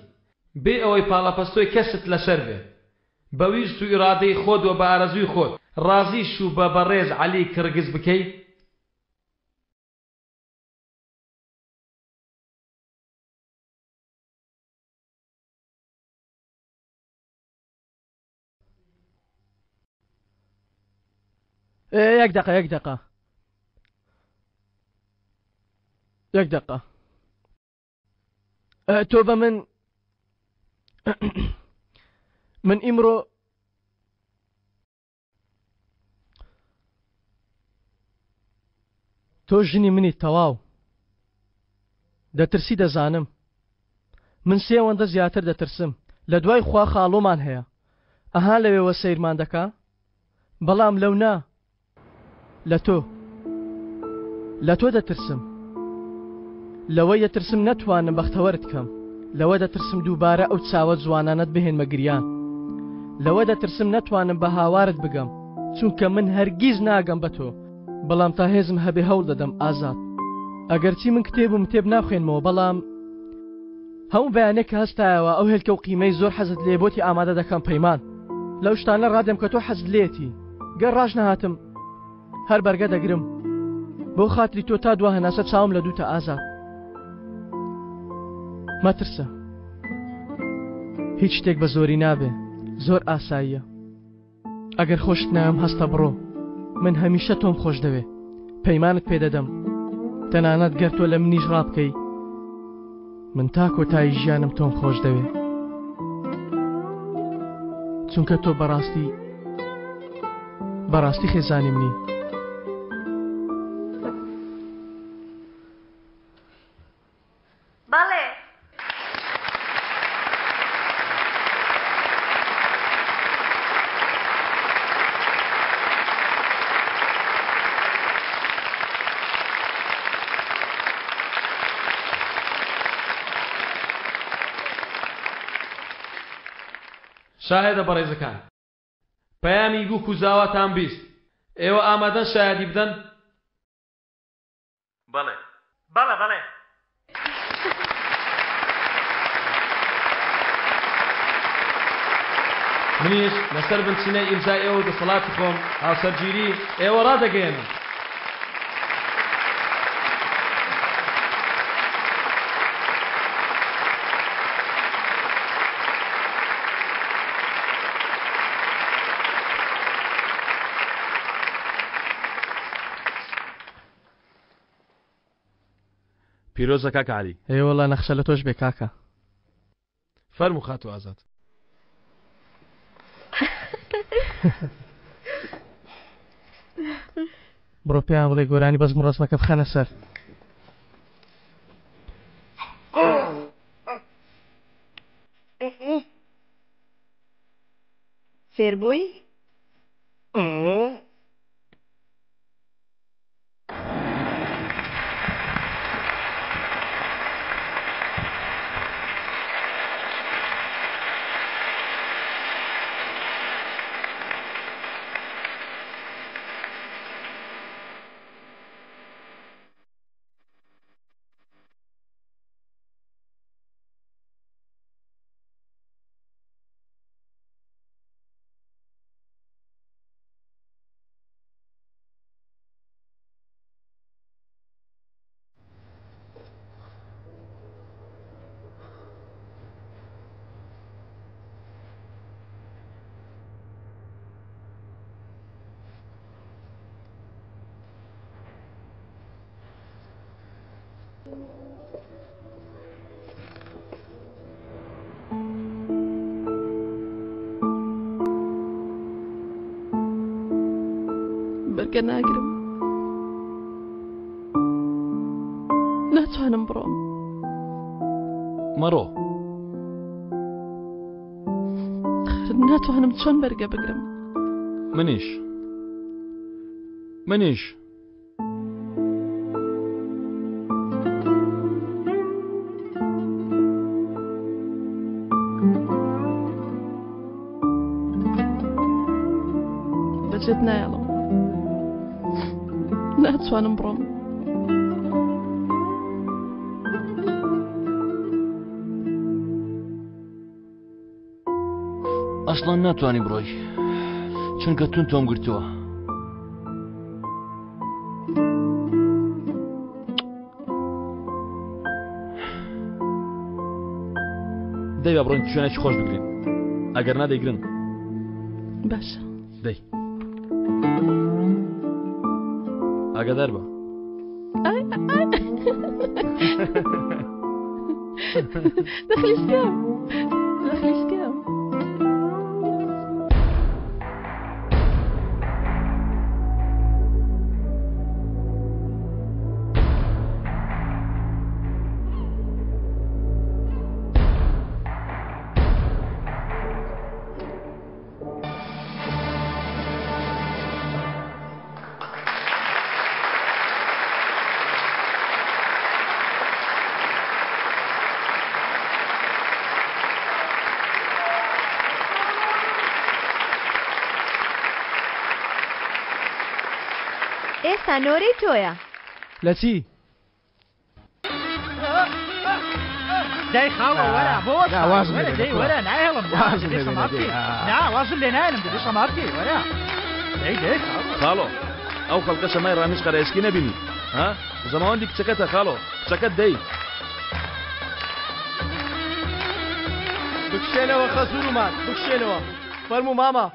بێ ئەوەی پاڵەپەستۆی کەست لەسەر بێ، بە ویست و ئیرادەی خۆت و بە ئارەزووی خۆت ڕازی شوو بە بەڕێز عەلی کڕگز بکەی؟ یەک دەقە یەک دەقە یەک دەقە تۆ بە من من ئیمڕۆ تۆ ژنی منی تەواو دەترسی دەزانم من سێوەندە زیاتر دەترسم لە دوای خوا خاڵۆمان هەیە ئەها لەوێوە سەیرمان دەکا بەڵام لەو نا لە تۆ. لە تۆ دەترسم. لەوە دەترسم نەتوانم بەختەوەرت کەم. لەوە دەترسم دووبارە ئەو چاوە جوانانەت بهێنمە گریان. لەوە دەترسم نەتوانم بە هاوارت بگەم. چونکە من هەرگیز ناگەم بە تۆ. بەڵام تا هێزم هەبێ هەوڵ دەدەم ئازاد. ئەگەرچی من کتێب و متێب ناخوێنمەوە بەڵام هەموو بەیانێک کە هەستایەوە ئەو هێلکە و قیمەی زۆر حەزت لێ بۆتی ئامادە دەکەم پەیمان. لەو شتانە ڕادێم کە تۆ حەزت لێتی. گەر ڕاش نەهاتم هەر بەرگە دەگرم بۆ خاتری تۆ تا دوا هەناسە چاوم لە دووتە ئازاد مەترسە هیچ شتێک بە زۆری نابێ زۆر ئاساییە ئەگەر خۆشت نام هەستە بڕۆ من هەمیشە تۆم خۆش دەوێ پەیمانت پێدەدەم تەنانەت گەر تۆ لە منیش ڕابکەی من تا کۆتایی ژیانم تۆم خۆش دەوێ چونکە تۆ بەڕاستی بەڕاستی خێزانی منی. بەڵێ. شاهێدە بەڕێزەکان پەیامی بووک و زاواتان 20 ئێوە ئامادەن شایەدی بدەن؟ بەڵێ. بەڵێ بەڵێ. منیش لەسەر بنچینەی ئیمزای ئێوە و دەسەڵاتی خۆم هاوسەرگیری ئێوە ڕادەگەیەنم. پیرۆزە کاکە عەلی. ئەی وەڵا نەخشە لە تۆش بێ کاکە. فەرموو خاتوو ئازاد. بڕۆ پێیان بڵێ گۆرانی بەزم و ڕەزمەکە بخەنە سەر. فێر بووی؟ بەرگە ناگرم ناتوانم بڕۆم مەڕۆ ناتوانم چۆن بەرگە بگرم منیش منیش بەجێت نایەڵم ناتوانم بڕۆم ئەسڵەن ناتوانی بڕۆی چونکە تون تۆم گرتووە دەی با بڕۆین شوێنێکی خۆش بگرین ئەگەر نا دەیگرن باشە دەی ئاگادار بە دەخلیسکەم دەخلیسکەم ئێستا نۆرەی تۆیە. لە چی؟ دای خاڵۆ وەرە بۆ نا، وازم وەرە لێ دەی بێنە، وەرە نایەڵم نا، وازم دەبێ لێ سەما بێنە، بکەی دەی، ئا. نا وازم لێ نایەنم دەبێ سەما بکەی وەرە دەی دەی خاڵۆ خاڵۆ ئەو خەڵکە سەمای ڕامیز قەرەئێسکی نەبینی ها زەماوەندی کچەکەتە خاڵۆ کچەکەت دەی بکشێنەوە خەزوورمان بکشێنەوە فەرموو مامە.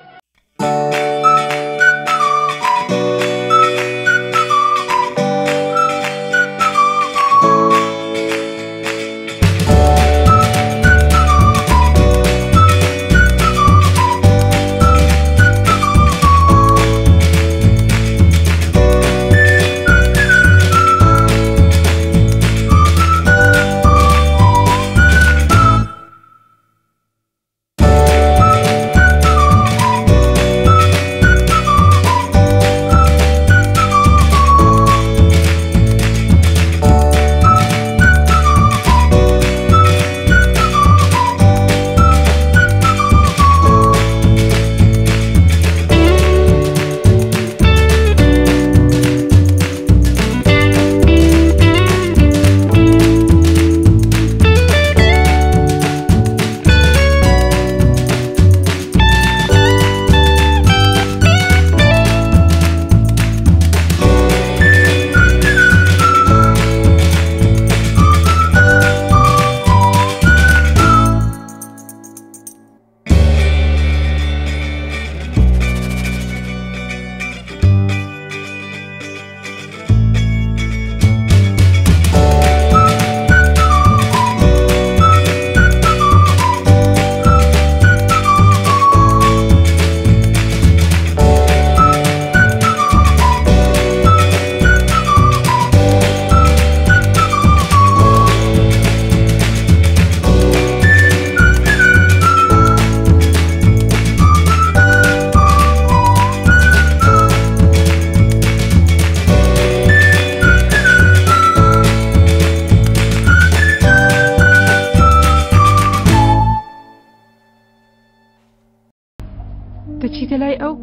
دەچیتە لای ئەو؟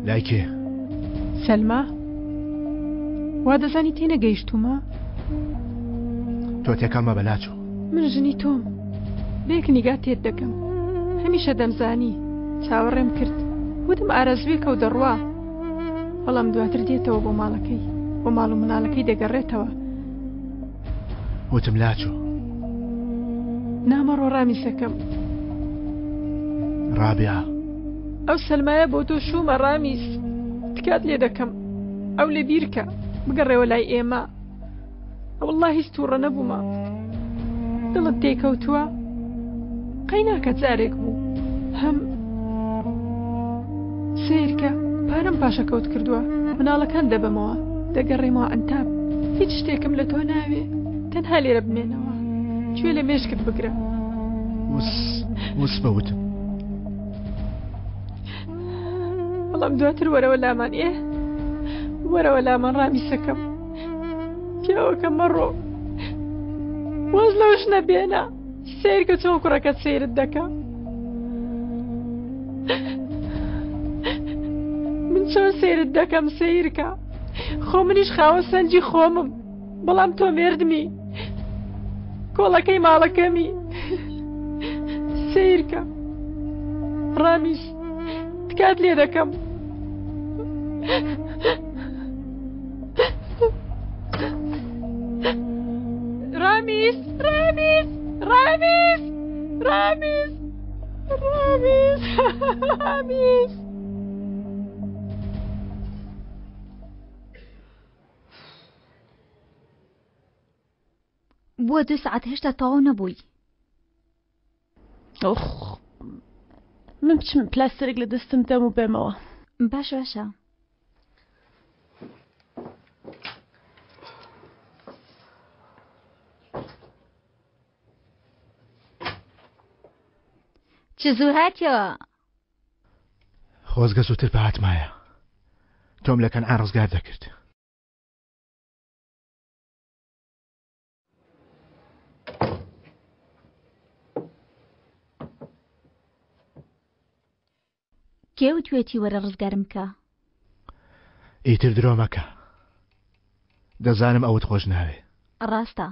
لای کێ؟ سەلما؟ وا دەزانی تێنەگەیشتوومە؟ تۆ تێکەڵ مەبە لاچۆ. من ژنی تۆم. بە یەک نیگا تێت دەگەم. هەمیشە دەمزانی. چاوەڕێم کرد. وتم ئارەزووێکە و دەڕوا. بەڵام دواتر دێتەوە بۆ ماڵەکەی. بۆ ماڵ و مناڵەکەی دەگەڕێتەوە. وتم لاچۆ. نا مەڕۆ ڕامیسەکەم. ڕابیا. ئەو سەلمایە بۆ تۆ شوومە ڕامیس. تکات لێ دەکەم. ئەو لە بیرکە. بگەڕێوە لای ئێمە. وەڵڵا هیچ تووڕە نەبوومە. دڵت تێکەوتووە؟ قەیناکە جارێک بوو. هەم سەیرکە پارەم پاشەکەوت کردووە. مناڵەکان دەبەمەوە. دەگەڕێمەوە عەنتاب. هیچ شتێکم لە تۆ ناوێ. تەنها لێرە بمێنەوە. گوێ لە مێشکت بگرە. وس وس بە وتم. بەڵام دواتر وەرەوە لامان ئێ وەرەوە لامان ڕامیسەکەم پیاوەکە مەڕۆ واز لەوش نەبێنە سیرکە چۆن کوڕەکە سیرت دەکە من چۆن سیرت دەکەم سیرکە خۆ منیش خاوە سەنجی خۆمم بەڵام تۆ مێردمی کۆڵەکەی ماڵەکەمی سیرکە ڕامیس تکات لێ دەکەم ڕامیس ڕامیس ڕامیس ڕامیس ڕامیس ڕامیس بووە دو سەعات هێشتا تەواو نەبووی. ئۆخ من بچم پلاستەرێک لە دەستم دەم و بێمەوە. باش باشە. چ زوو هاتیەوە؟ خۆزگە زووتر بهاتمایە تۆم لە کەنعان ڕزگار دەکرد. کێ وتوێتی وەرە ڕزگارم بکە؟ ئیتر درۆ مەکە. دەزانم ئەوت خۆش ناوێ. ڕاستە.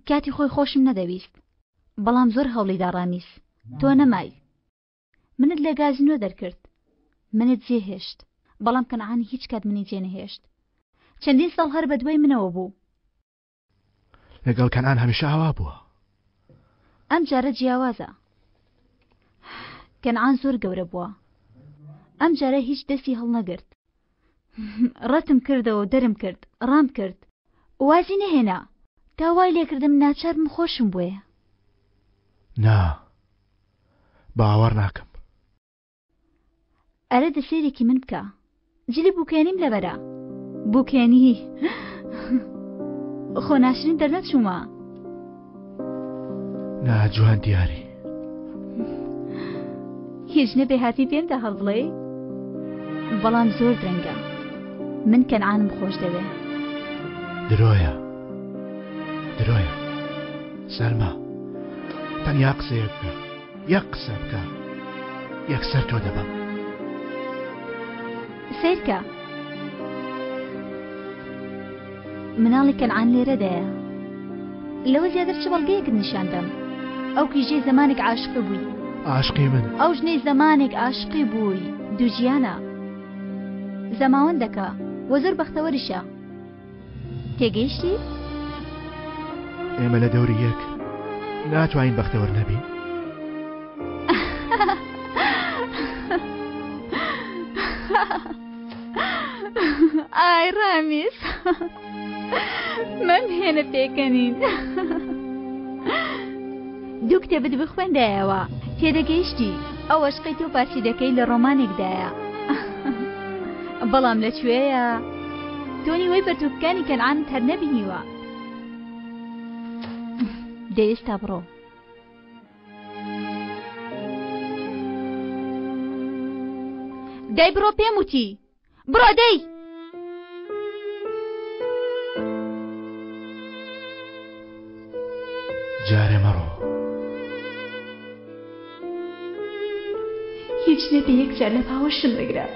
کاتی خۆی خۆشم نەدەویست. بەڵام زۆر هەوڵیدا ڕامیس. تۆ نەمای. منت لە گازینۆ دەرکرد. منت جێهێشت. بەڵام کەنعان هیچ کات منی جێنەهێشت. چەندین ساڵ هەر بەدوای منەوە بوو. لەگەڵ کەنعان هەمیشە ئاوا بووە. ئەم جارە جیاوازە. کەنعان زۆر گەورە بووە. ئەم جارە هیچ دەستی هەڵنەگرت. ڕەتم کردەوە و دەرم کرد، ڕام کرد. وازی نەهێنا. تا وای لێکردم ناچار بم خۆشم بوێ. نا. باوەڕ ناکەم. ئەرێ دە سەیرێکی من بکە. جلی بوکێنیم لەبەرە. بوکێنی. خۆ ناشرین دەرنەچوومە. نا جوان دیاری. هیچ نەبێ هاتی پێمدا هەڵبڵێی؟ بەڵام زۆر درەنگە. من کەنعانم خۆش دەوێ. درۆیە. درۆیە. سەلما. تەنیا قسەیەک بکە. یەک قسە بکە یەکسەر تۆ دەبەم. سەیرکە مناڵی کەنعان لێرەدایە لەوە زیاتر چ بەڵگەیەکت نیشان دەم ئەو کیژەی زەمانێک عاشقی بووی عاشقی من ئەو ژنەی زەمانێک عاشقی بووی دووگیانە زەماوەند دەکا وە زۆر بەختەوەریشە تێگەیشتی؟ ئێمە لە دەوری یەک ناتوانین بەختەوەر نەبین؟ ئای ڕامیس مەمهێنە پێکەنین دوو کتێبت بخوێندایەوە تێدەگەیشتی ئەو ئەشقەی تۆ باسی دەکەی لە ڕۆمانێکدایە بەڵام لەکوێیە؟ تۆ نیوەی پەرتووکەکانی کەنعانت هەر نەبینیوە. دەی ئێستا بڕۆ. دەی بڕۆ پێم وتی. بڕۆ دەی! جارێ مەڕۆ. هیچ نەبێ یەک جار لە باوەشم بگرە.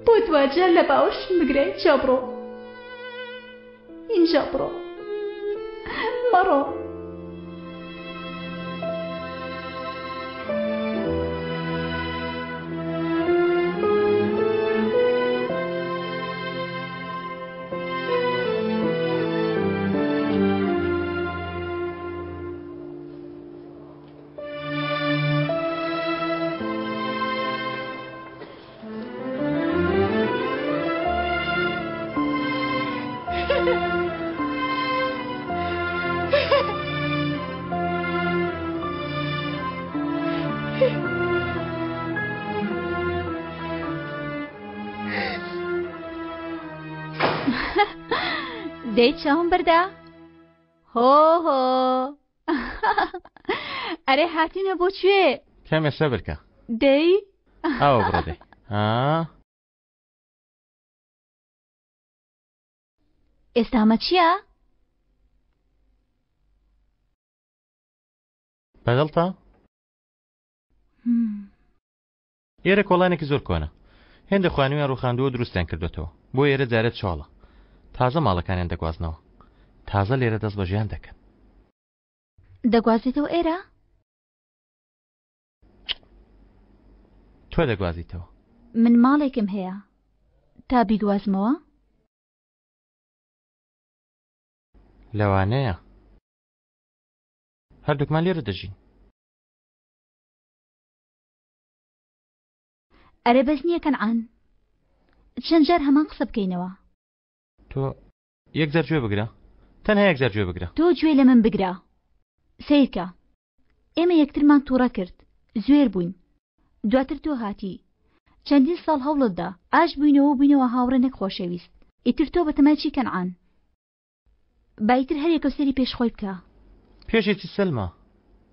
بۆ دواجار لە باوەشم بگرە ئینجا بڕۆ. ئینجا بڕۆ. مەڕۆ. دەی چاوم بەردا هۆ هۆ ئەرێ هاتینە بۆ کوێ؟ کەمێ سەبر کە. دەی ئاوە بڕۆ دەی. ها ئێستا ئەمە چییە؟ بەدڵتە؟ ئێرە کۆڵانێکی زۆر کۆنە. هێندە خانوویان ڕووخاندووە و دروستیان کردوێتەوە. بۆ ئێرە جارێت چۆڵە. تازە ماڵەکانیان دەگوازنەوە. تازە لێرە دەست بە ژیان دەکەن. دەگوازێتەوە ئێرە؟ تۆ دەگوازیتەوە. من ماڵێکم هەیە. تا بیگوازمەوە؟ لەوانەیە. هەردووکمان لێرە دەژین. ئەرێ بەس نییە کەنعان چەند جار هەمان قسە بکەینەوە. تۆ یەک جار گوێ بگرە تەنها یەک جار گوێ بگرە. تۆ گوێ لە من بگرە سەیرکە ئێمە یەکترمان توڕە کرد زوێر بووین دواتر تۆ هاتی چەندین ساڵ هەوڵت دا ئاش بووینەوە و بووینەوە هاوڕێ نەک خۆشەویست ئیتر تۆ بەتەمای چی کەنعان با ئیتر هەر یەکەو سەیری پێش خۆی بکا. پێشی چی سەلما؟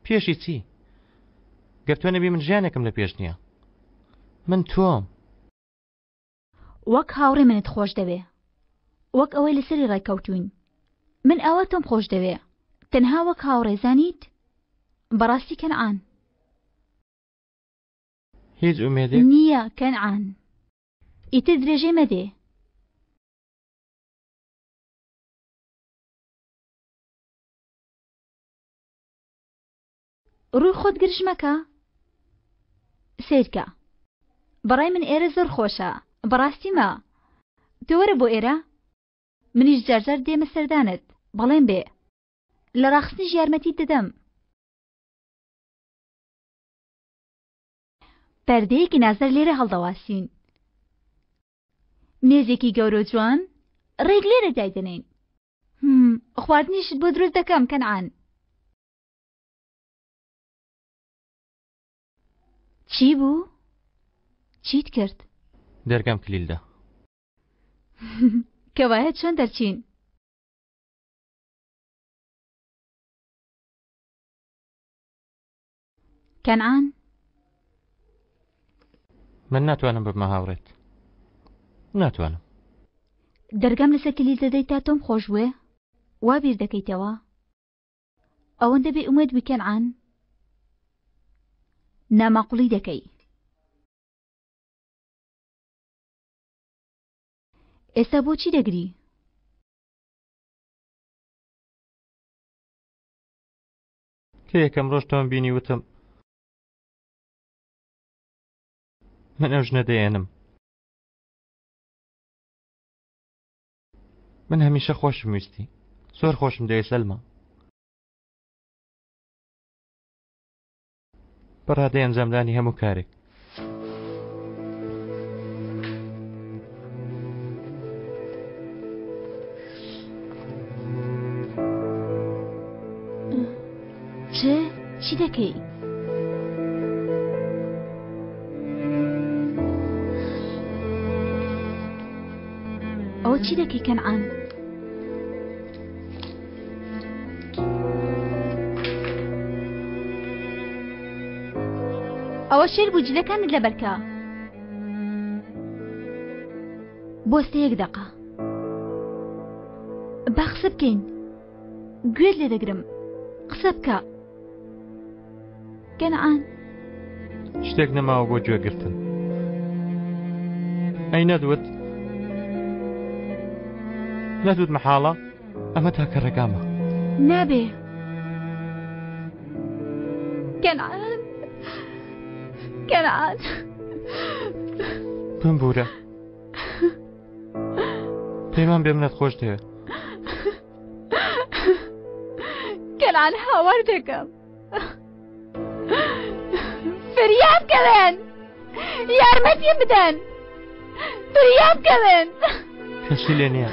پێشی چی؟ گەر تۆ نەبی من ژیانێکم لە پێش نییە. من تۆم. وەک هاوڕێ منت خۆش دەوێ. وەک ئەوەی لەسەری ڕێککەوتووین. من ئاوا تۆم خۆش دەوێ. تەنها وەک هاوڕێ زانیت؟ بەڕاستی کەنعان. هیچ ئومێدێک؟ نییە کەنعان. ئیتر درێژەی مەدێ. ڕووی خۆت گرژ مەکە سەیرکە بەڕای من ئێرە زۆر خۆشە بەڕاستیمە تۆ وەرە بۆ ئێرە منیش جارجار دێمە سەردانت بەڵێن بێ لە ڕاخستنیش یارمەتیت دەدەم پەردەیەکی نازدار لێرە هەڵدەواسین مێزێکی گەورە و جوان ڕێک لێرە دایدەنێین. خواردنیشت بۆ دروست دەکەم کەنعان. چی بوو؟ چیت کرد؟ دەرگام کلیل دا. کەوایە چۆن دەرچین؟ کەنعان. من ناتوانم ببمە هاوڕێت ناتوانم. دەرگام لەسەر کلیل دەدەیت تا تۆم خۆش بوێ؟ وا بیر دەکەیتەوە؟ ئەوەندە بێ ئومێد بووی کەنعان؟ ناماقوڵی دەکەی. ئێستا بۆچی دەگری؟ کە یەکەم ڕۆژ تۆم بینی وتم من ئەو ژنە دەیەنم من هەمیشە خۆشم ویستی زۆر خۆشم دەوێ سەلما بەڕادەی ئەنجامدانی هەموو کارێک چ چی دەکەی؟ ئەوە چی دەکەی کەنعان؟ ئەوە شێر بوو جلەکانت لەبەرکە بۆستە یەک دەقە با قسە بکەین گوێت لێ دەگرم قسە بکە کەنعان شتێک نەماوە بۆ گوێگرتن ئەی نەدوت نەدوت مەحاڵە ئەمە تاکە ڕێگامە نابێ کەنعان کەنعان بمبوورە پەیمان بێ منەت خۆش دەوێت کەنعان هاوار دەکەم فریام کەوێن یارمەتیم بدەن فریام کەوێن کەسی لێ نییە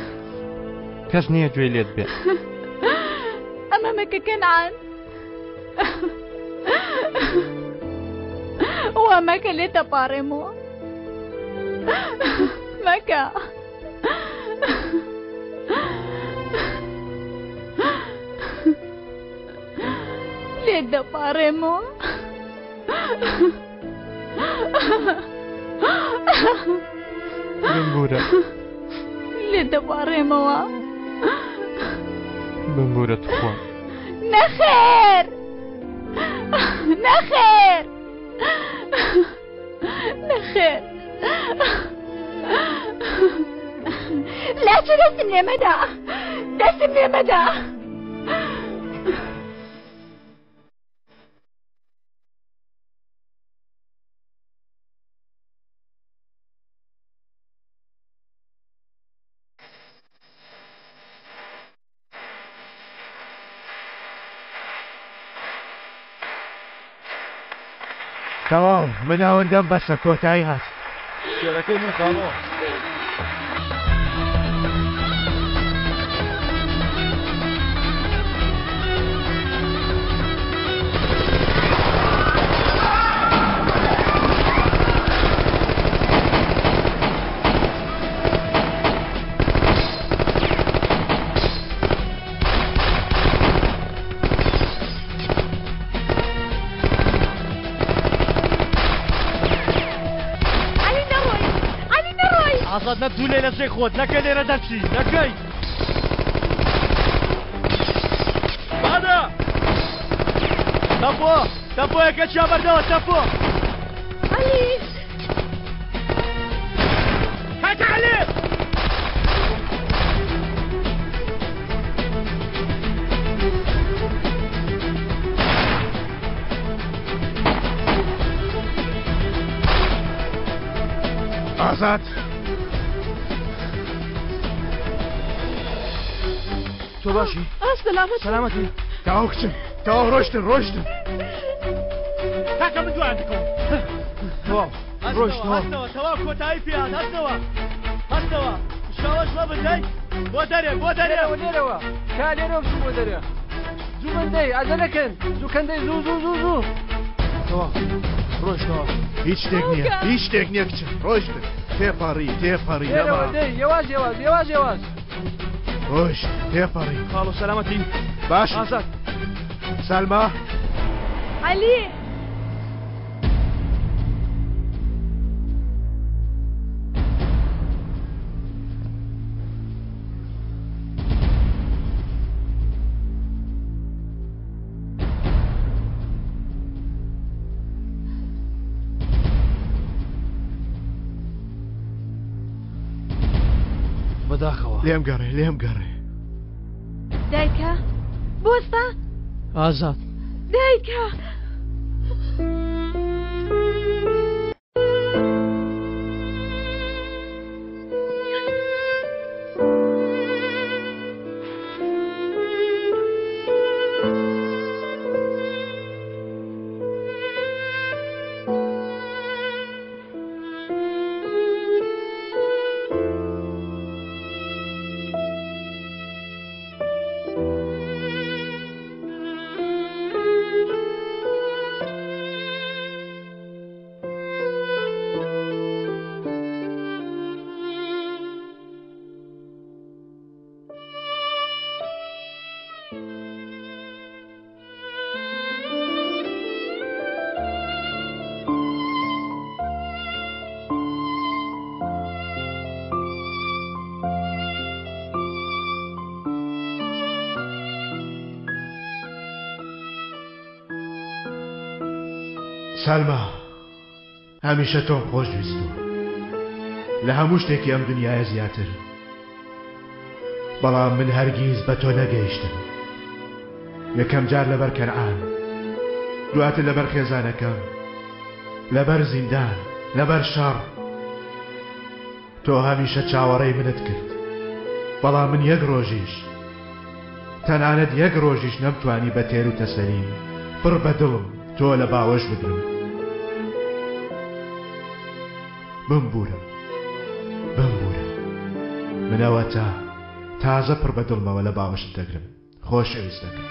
کەس نییە گوێی لێت بێ ئەمە مەکە کەنعان وا مەکە لێ دەپاڕێمەوە مەکە. لێت دەپاڕێمەوە. بمبورە. لێت دەپاڕێمەوە. بمبورە تخوا. نەخێر نەخێر نەخێر لاچە دەستم لێ مەدە دەستم لێ مەدە. تەواو من ئەوەندەم بەسە کۆتایی هات. شێرەکەی من خاڵۆ. ئازاد نەتجولێ لە جێی خۆت نەکەی لێرە دەرچی نەکەی بادە تەپۆ تەپۆیەکە چیا بەردەوە تەپۆ عەلی کاکە عەلی ئازاد تۆ باشی سەلامەت سەلامەتی تەواو کچم تەواو ڕۆشتن ڕۆشتن کاکە من دوایان دەکەوم تەواو ڕۆشتەوە هەستەوە تەواو کۆتایی پێ هات هەستەوە هەستەوە شاوەش مەبن دەی بۆ دەرێ بۆ دەرێ لێرەوە لێرەوە کا لێرەوە بچوو بۆ دەرێ زوو بن دەی عەجەلەکەن زوو کەن دەی زوو زوو زوو زوو تەواو ڕۆشتەوە هیچ شتێک نییە هیچ شتێک نییە کچم ڕۆشتن تێپەڕی تێپەڕی لێرەوە نەما دەی یەواش یەواش یەواش یەواش ڕۆشت تێپەڕی خاڵۆ سەلامەتی باش ئازاد سەلما عەلی بەداخەوە لێم گەڕێ لێم گەڕێ دایکە بۆستە ئازاد دایکە سەلما هەمیشە تۆم خۆش ویستووە لە هەموو شتێکی ئەم دنیاە زیاتر بەڵام من هەرگیز بە تۆ نەگەیشتم یەکەم جار لەبەر کەنعان دواتر لەبەر خێزانەکەم لەبەر زیندان لەبەر شەڕ تۆ هەمیشە چاوەڕێی منت کرد بەڵام من یەک ڕۆژیش تەنانەت یەک ڕۆژیش نەمتوانی بە تێر و تەسەلی پڕ بە دڵم تۆ لە باوەش بگرم بمبورە بمبورە من ئەوەتا تازە پڕ بە دڵمەوە لە باوەشت دەگرم خۆشەویستەکەم.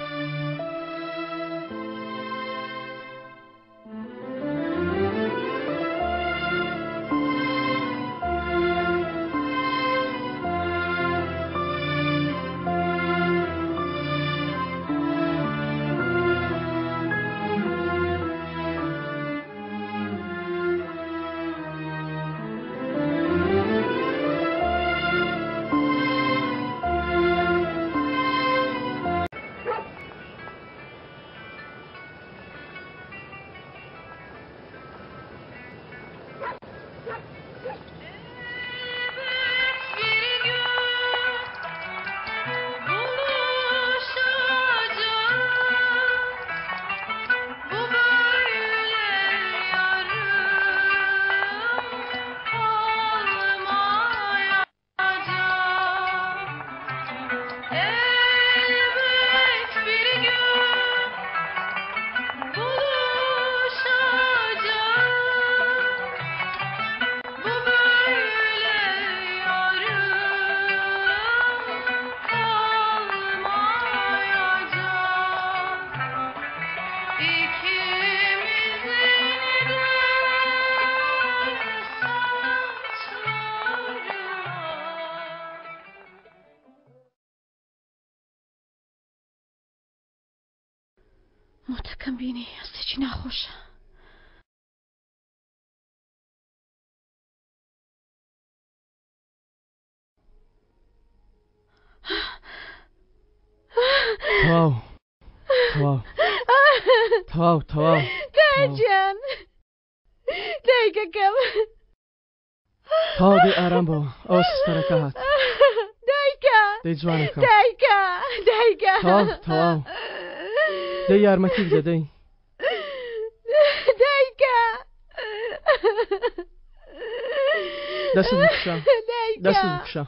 مۆتەکەم بینی هەستێکی ناخۆشە. تەواو تەواو تەواو تەواو داجان دایکەکەم تەواو دەی ئارام بەوە ئەوە سستەرەکە هات دایکە دەی جوانەکەم دایکە دایکە تەواو تەواو دەی یارمەتی بدە دەی دایکە دەستت بکشە دەستت بکشە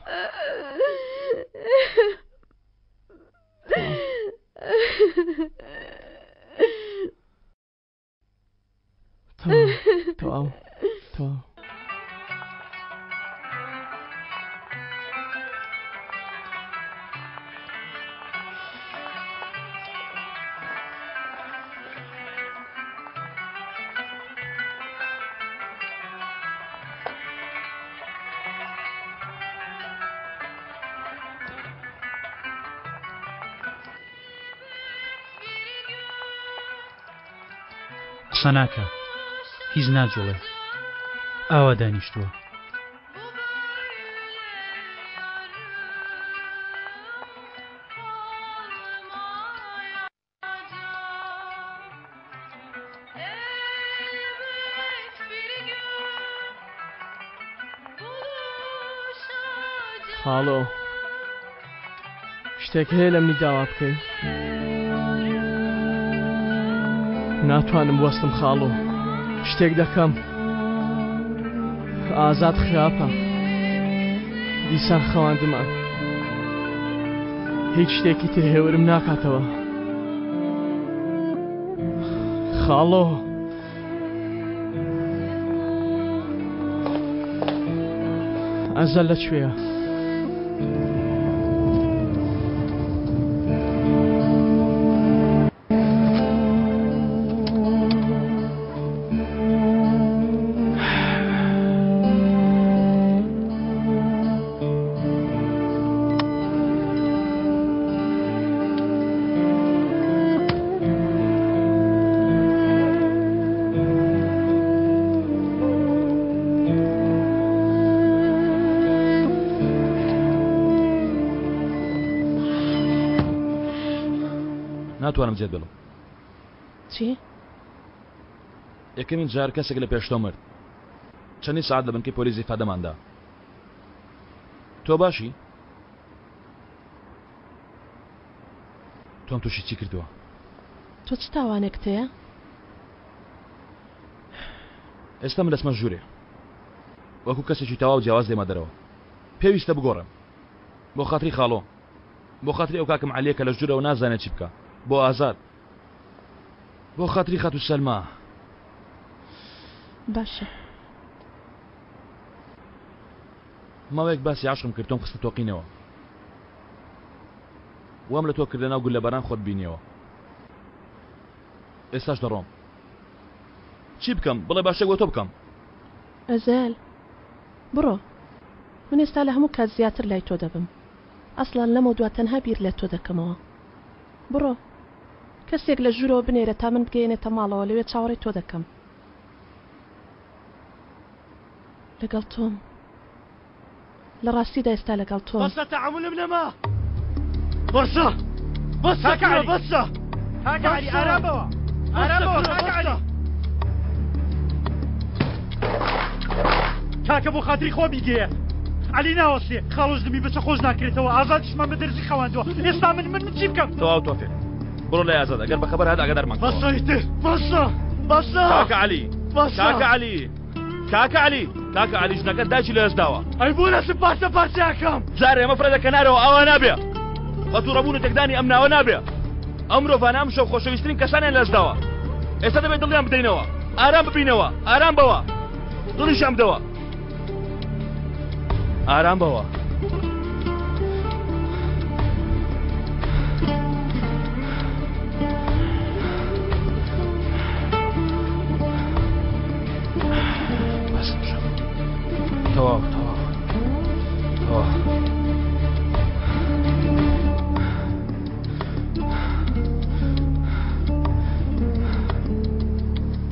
تەواو تەواو قسە ناکا هیچ ناجوڵێ ئاوا دانیشتووە. خاڵۆ شتێک هەیە لە منی داوا بکەی ناتوانم وەستم خاڵۆ شتێک دەکەم ئازاد خراپە دیسان خەواندمان هیچ شتێکی تر هێورم ناکاتەوە خاڵۆ ئەزەل لە کوێیە؟ ناتوانم جێت بڵم چی؟ یەکەمین جار کەسێک لە پێش تۆ مرد چەندین سعات لە بنکەی پۆلیس ئیفادەماندا تۆ باشی؟ تۆم تووشی چی کردووە؟ تۆ چ تاوانێکت هەیە؟ ئێستا من دەچمە ژوورێ وەکو کەسێکی تەواو جیاواز دێمە دەرەوە پێویستە بگۆڕێم بۆ خاتری خاڵۆ بۆ خاتری ئەو کاکم عەلیە کە لە ژوورەوە نازانێت چی بکە بۆ ئازاد بۆ خاتری خاتوو سەلما باشە ماوەیەک باسی عەشقم کرد تۆم خستە تۆقینەوە وام لە تۆ کرد لەناو گوللەباران خۆت بینیەوە ئێستاش دەڕۆم چی بکەم بڵێ با شتێک بۆ تۆ بکەم ئەزەل بڕۆ من ئێستا لە هەموو کات زیاتر لای تۆ دەبم ئەسڵەن لەمەودوا تەنها بیر لە تۆ دەکەمەوە بڕۆ کەسێک لە ژوورەوە بنێرە تا من بگەیەنێتە ماڵەوە لەوێ چاوەڕێی تۆ دەکەم لەگەڵ تۆم لە ڕاستیدا ئێستا لەگەڵ تۆم. بەسە تەعەمولم نەما بەسە بەسە کاکە بەسە کاکە عەلی ئارام بەوە ئارام بەوە کاکە عەلی. کاکە بۆ خاتری خوا بیگەیە. عەلی ناوەستێ، خاڵۆژنمی بە چەقۆش ناکرێتەوە، ئازادیشمان بە دەرزی خەواندووە. ئێستا من من من چی بکەم؟ تەواو تۆفیق. بڕۆ لای ئازاد، ئەگەر بەخەبەر هات ئاگادارمان کەوە. بەسە ئیتر، بەسە، بەسە. کاکە عەلی، بەسە. کاکە عەلی، کاکە عەلی، کاکە عەلی ژنەکەت دایکی لەدەست داوە. ئەی بۆ نەچم پارچە پارچەیان کەم؟ جارێ ئەمە فرە دەکەنارەوە ئاوا نابێ. بە تووڕەبوون و تێکدانی ئەم ناوە نابێ. ئەو مرۆڤانە ئەمشەو خۆشەویستترین کەسانیان لەدەست داوە. ئێستا دەبێت دڵیان بدەینەوە. ئارام ببینەوە، ئارام بەوە. دڵیشیان بدەوە. ئارام بەوە. بەس تەواو تەواو تەواو.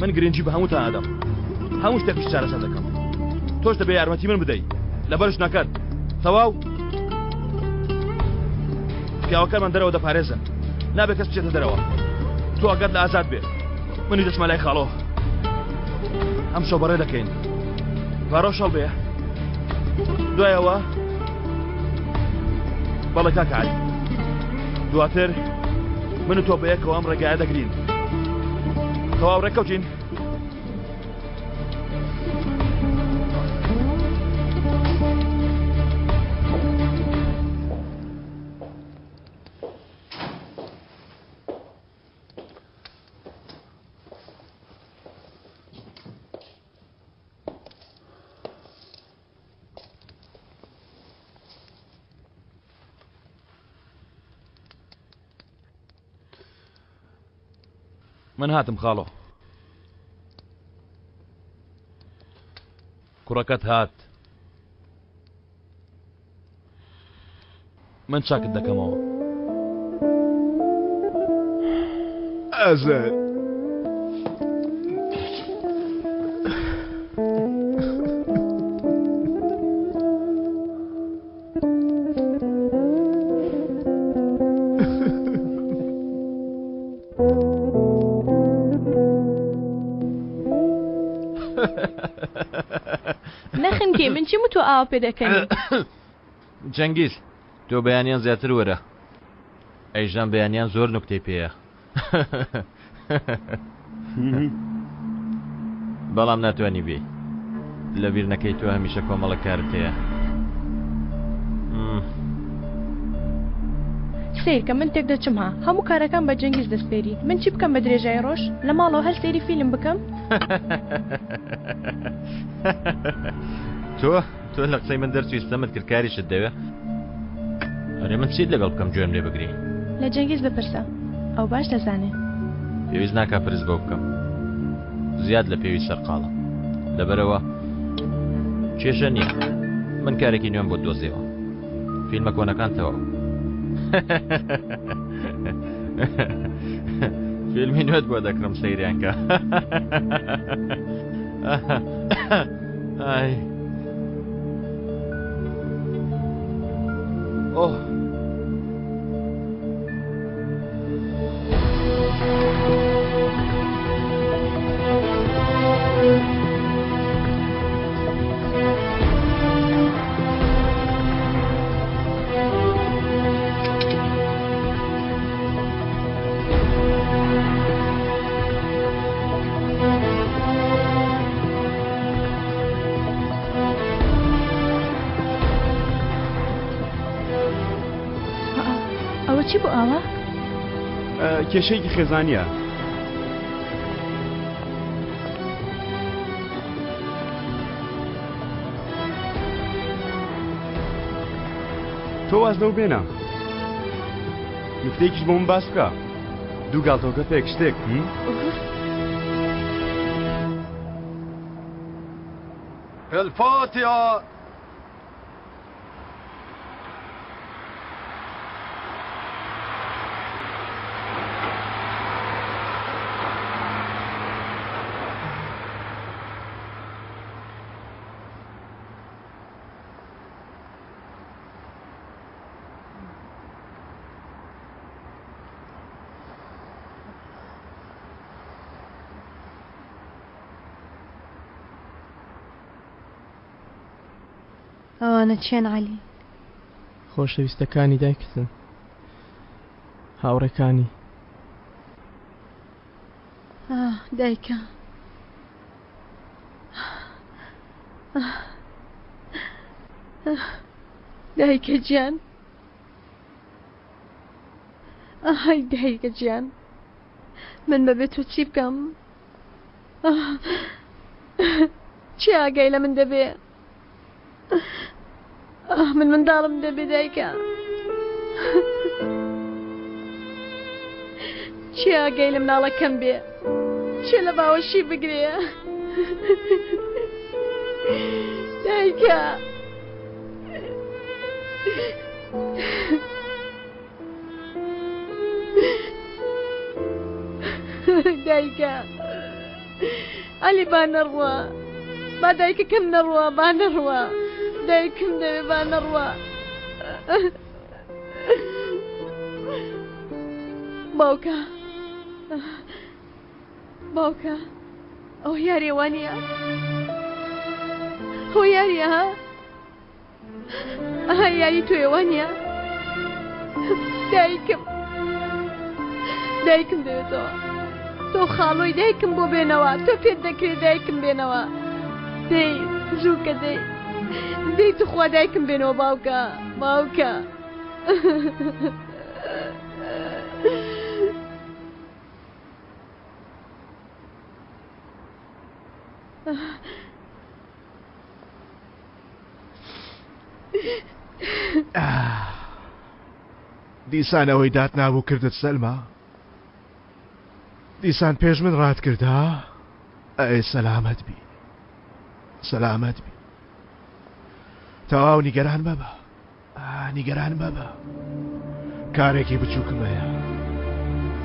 من گرنگی بە هەمووتان ئەدەم هەموو شتێکیش چارەسەر دەکەم تۆش دەبێ یارمەتی من بدەی لەبەر ژنەکەت تەواو پیاوەکەمان دەرەوە دەپارێزن نابێ کەس بچێتە دەرەوە تۆ ئەگەر لە ئازاد بێ منی دەچمە لای خاڵۆ ئەم شەو بەڕێ دەکەین پارۆ شەڵ بێ دوایەوە بەڵێ کاکە عەلی دواتر من و تۆ بەیەکەوە ئەم ڕێگایە دەگرین تەواو ڕێککەوتین من هاتم خاڵۆ کوڕەکەت هات من چاکت دەکەمەوە. ئازاد. نەخنکێ من چیم وتوە ئاوا پێدەکەنی. جەنگیز تۆ بەیانیان زیاتر وەرە ئەیژان بەیانیان زۆر نوکتەی پێیە بەڵام ناتوانی بێی لەبیر نەکەی تۆ هەمیشە کۆمەڵە کارت هەیە. سەیرکە من تێک دەچم ها هەموو کارەکان بە جەنگیز دەسپێری من چی بکەم بە درێژای ڕۆژ لە ماڵەوە هەر سەیری فیلم بکەم؟ تۆ تۆ لە قسەی من دەرچووی ستەمت کرد کاریشت دەوێ ئەرێ من چیت لەگەڵ بکەم گوێم لێ بگری؟ لە جەنگیز بپرسە ئەو باش دەزانێ. پێویست ناکا پرس بەو بکەم زیاد لە پێویست سەرقاڵە لەبەرەوە کێشە نییە من کارێکی نوێم بۆ دۆزیەوە فیلمە کۆنەکان تەواو فیلمی نوێت بۆ دەکڕم سەیریان کە ئای ئۆه ئەوە چی بوو ئاوا؟ کێشەیەکی خێزانیە. تۆ واز لەو بێنە نکتەیەکیش بۆ من باس بکە دوو گاڵتەوکە پێک شتێک الفاتحة ئەوانە چێن عەلی؟ خۆشەویستەکانی دایکتن هاوڕێکانی. ئاه دایکە. دایکە گیان. ئای دایکە گیان. من بەبێ تۆ چی بکەم؟ چی ئاگای لە من دەبێ؟ من منداڵم دەبێ دایکە. چی ئاگای لە مناڵەکەم بێ؟ چێ لە باوەشی بگرێ؟ دایکە. دایکە عەلی با نەڕوا با دایکەکەم نەڕوا با نەڕوا دایکم دەوێ با نەڕوا باوکە باوکە ئەو یاریە وانە ئەو یاریە ها ئەها یاری تۆیە وانە دایکم دایکم دەوێتەوە تۆ خاڵۆی دایکم بۆ بێنەوە تۆ پێت دەکرێت دایکم بێنەوە دەی زووکە دەی دەی توخوا دایکم بێنەوە باوکە باوکە دیسان ئەوەی دات نابوو کردت سەلما دیسان پێش من ڕات کردا ئەی سەلامەت بی سەلامەت بی تەواو نیگەران مەبە نیگەران مەبە کارێکی بچووکم هەیە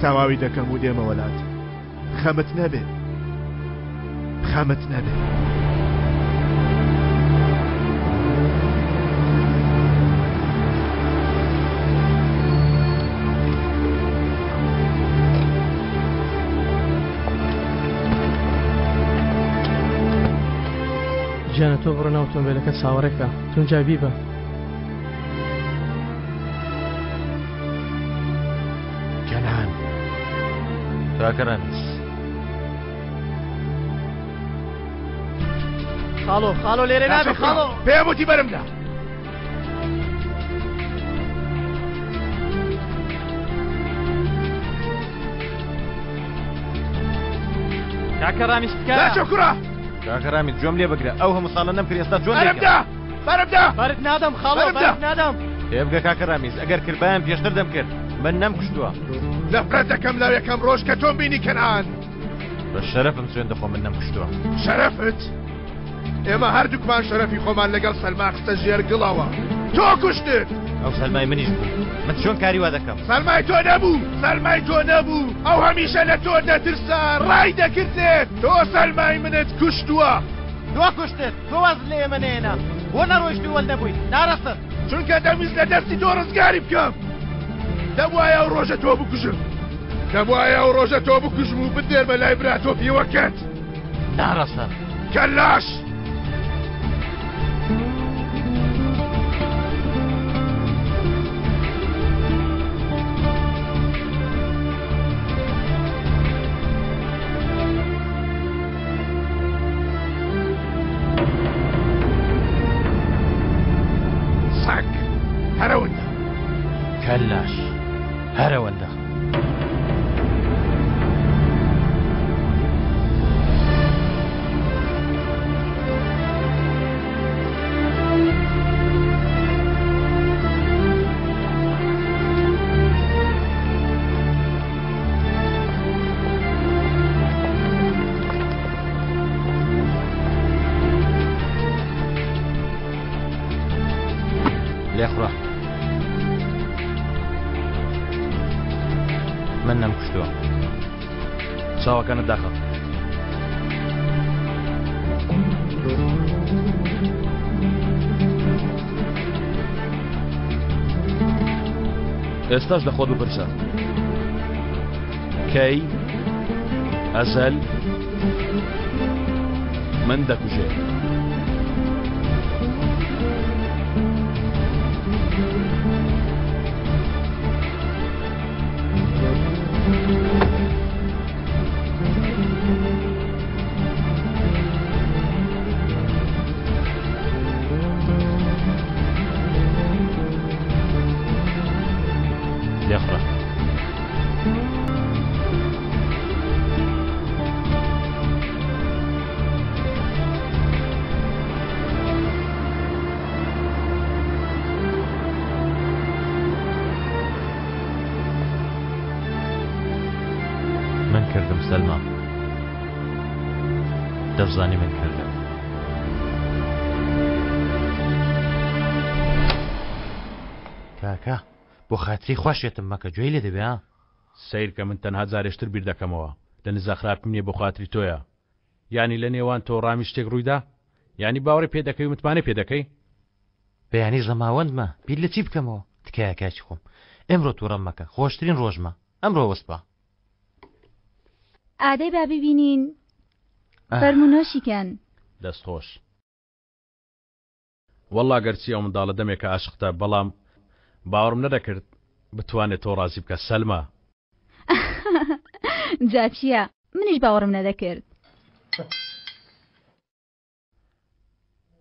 تەواوی دەکەم و دێمەوە لات خەمت نەبێ خەمت نەبێ. گیانە تۆ بڕۆ ناو ئۆتۆمبیلەکە چاوەڕێکە تونجای بیبە. کەنعان کاکە ڕەمیز. خاڵۆ خاڵۆ لێرە نابێ خاڵۆ. پێم وتی بەرم دا. کاکە ڕامیز تکایە. لاچۆ کوڕە. کاکە ڕامیز گوێم لێ بگرە ئەو هەموو ساڵە نەمکرد ئێستا چۆن بەرم دا. بەرم دا. بەرت نادەم خاڵۆ بەرت نادەم. تێبگە کاکە ڕامیز ئەگەر کردبایەم پێشتر دەمکرد من نەمکوشتووە. نەفرەت دەکەم لەو یەکەم ڕۆژ کە تۆم بینی کەنعان. بە شەرەفم سوێند دەخۆم من نەمکوشتووە. شەرەفت؟ ئێمە هەردووکمان شەرەفی خۆمان لەگەڵ سەلما خستە ژێر گڵەوە. تۆ کوشتت! ئەو سەلمای منیش بوو. من چۆن کاری وا دەکەم؟ سەلمای تۆ نەبوو! سەلمای تۆ نەبوو! ئەو هەمیشە لە تۆ دەترسا، ڕای دەکرد لێت. تۆ سەلمای منت کوشتووە! تۆ کوشتت! تۆ وازت لە ئێمە نەهێنا. بۆ نەڕۆیشتووی وەل نەبوویت؟ نارەسەن! چونکە دەمویست لە دەستی تۆ ڕزگاری بکەم. دەبوایە ئەو ڕۆژە تۆ بکوژم. دەبوایە ئەو ڕۆژە تۆ بکوژم و بتنێرمە لای برا تۆپیوەکەت. ناڕەسەن. کەلاش! سەگ هەرەوەندە. کەلاش هەرەوەندە. لێخوڕە من نەمکوشتووە چاوەکانت داخە ئێستاش لە خۆت بپرسە کەی ئەزەل من دەکوژێ. دەزانی من کردم. کاکە بۆ خاتری خوا شێتم مەکە گوێی لێ دەبێ ها. سەیرکە من تەنها جارێشتر بیر دەکەمەوە لە نزا خراپیم نیە بۆ خاتری تۆیە یانی لە نێوان تۆ ڕامی شتێک ڕوویدا یانی باوەڕی پێ دەکەی و متمانەی پێ دەکەی؟ بەیانی زەماوەندمە بیر لە چی بکەمەوە تکایە کاکی خۆم ئێمڕۆ توڕەم مەکە خۆشترین ڕۆژمە ئەمڕۆ وەسپا. ئادەی با ببینین فەرموو نۆشی کەن. دەست خۆش. وەڵا گەرچی ئەو منداڵە دەمێکە ئاشقتە بەڵام باوەڕم نەدەکرد بتوانێت تۆ ڕازی بکات سەلما. جا چییە منیش باوەڕم نەدەکرد.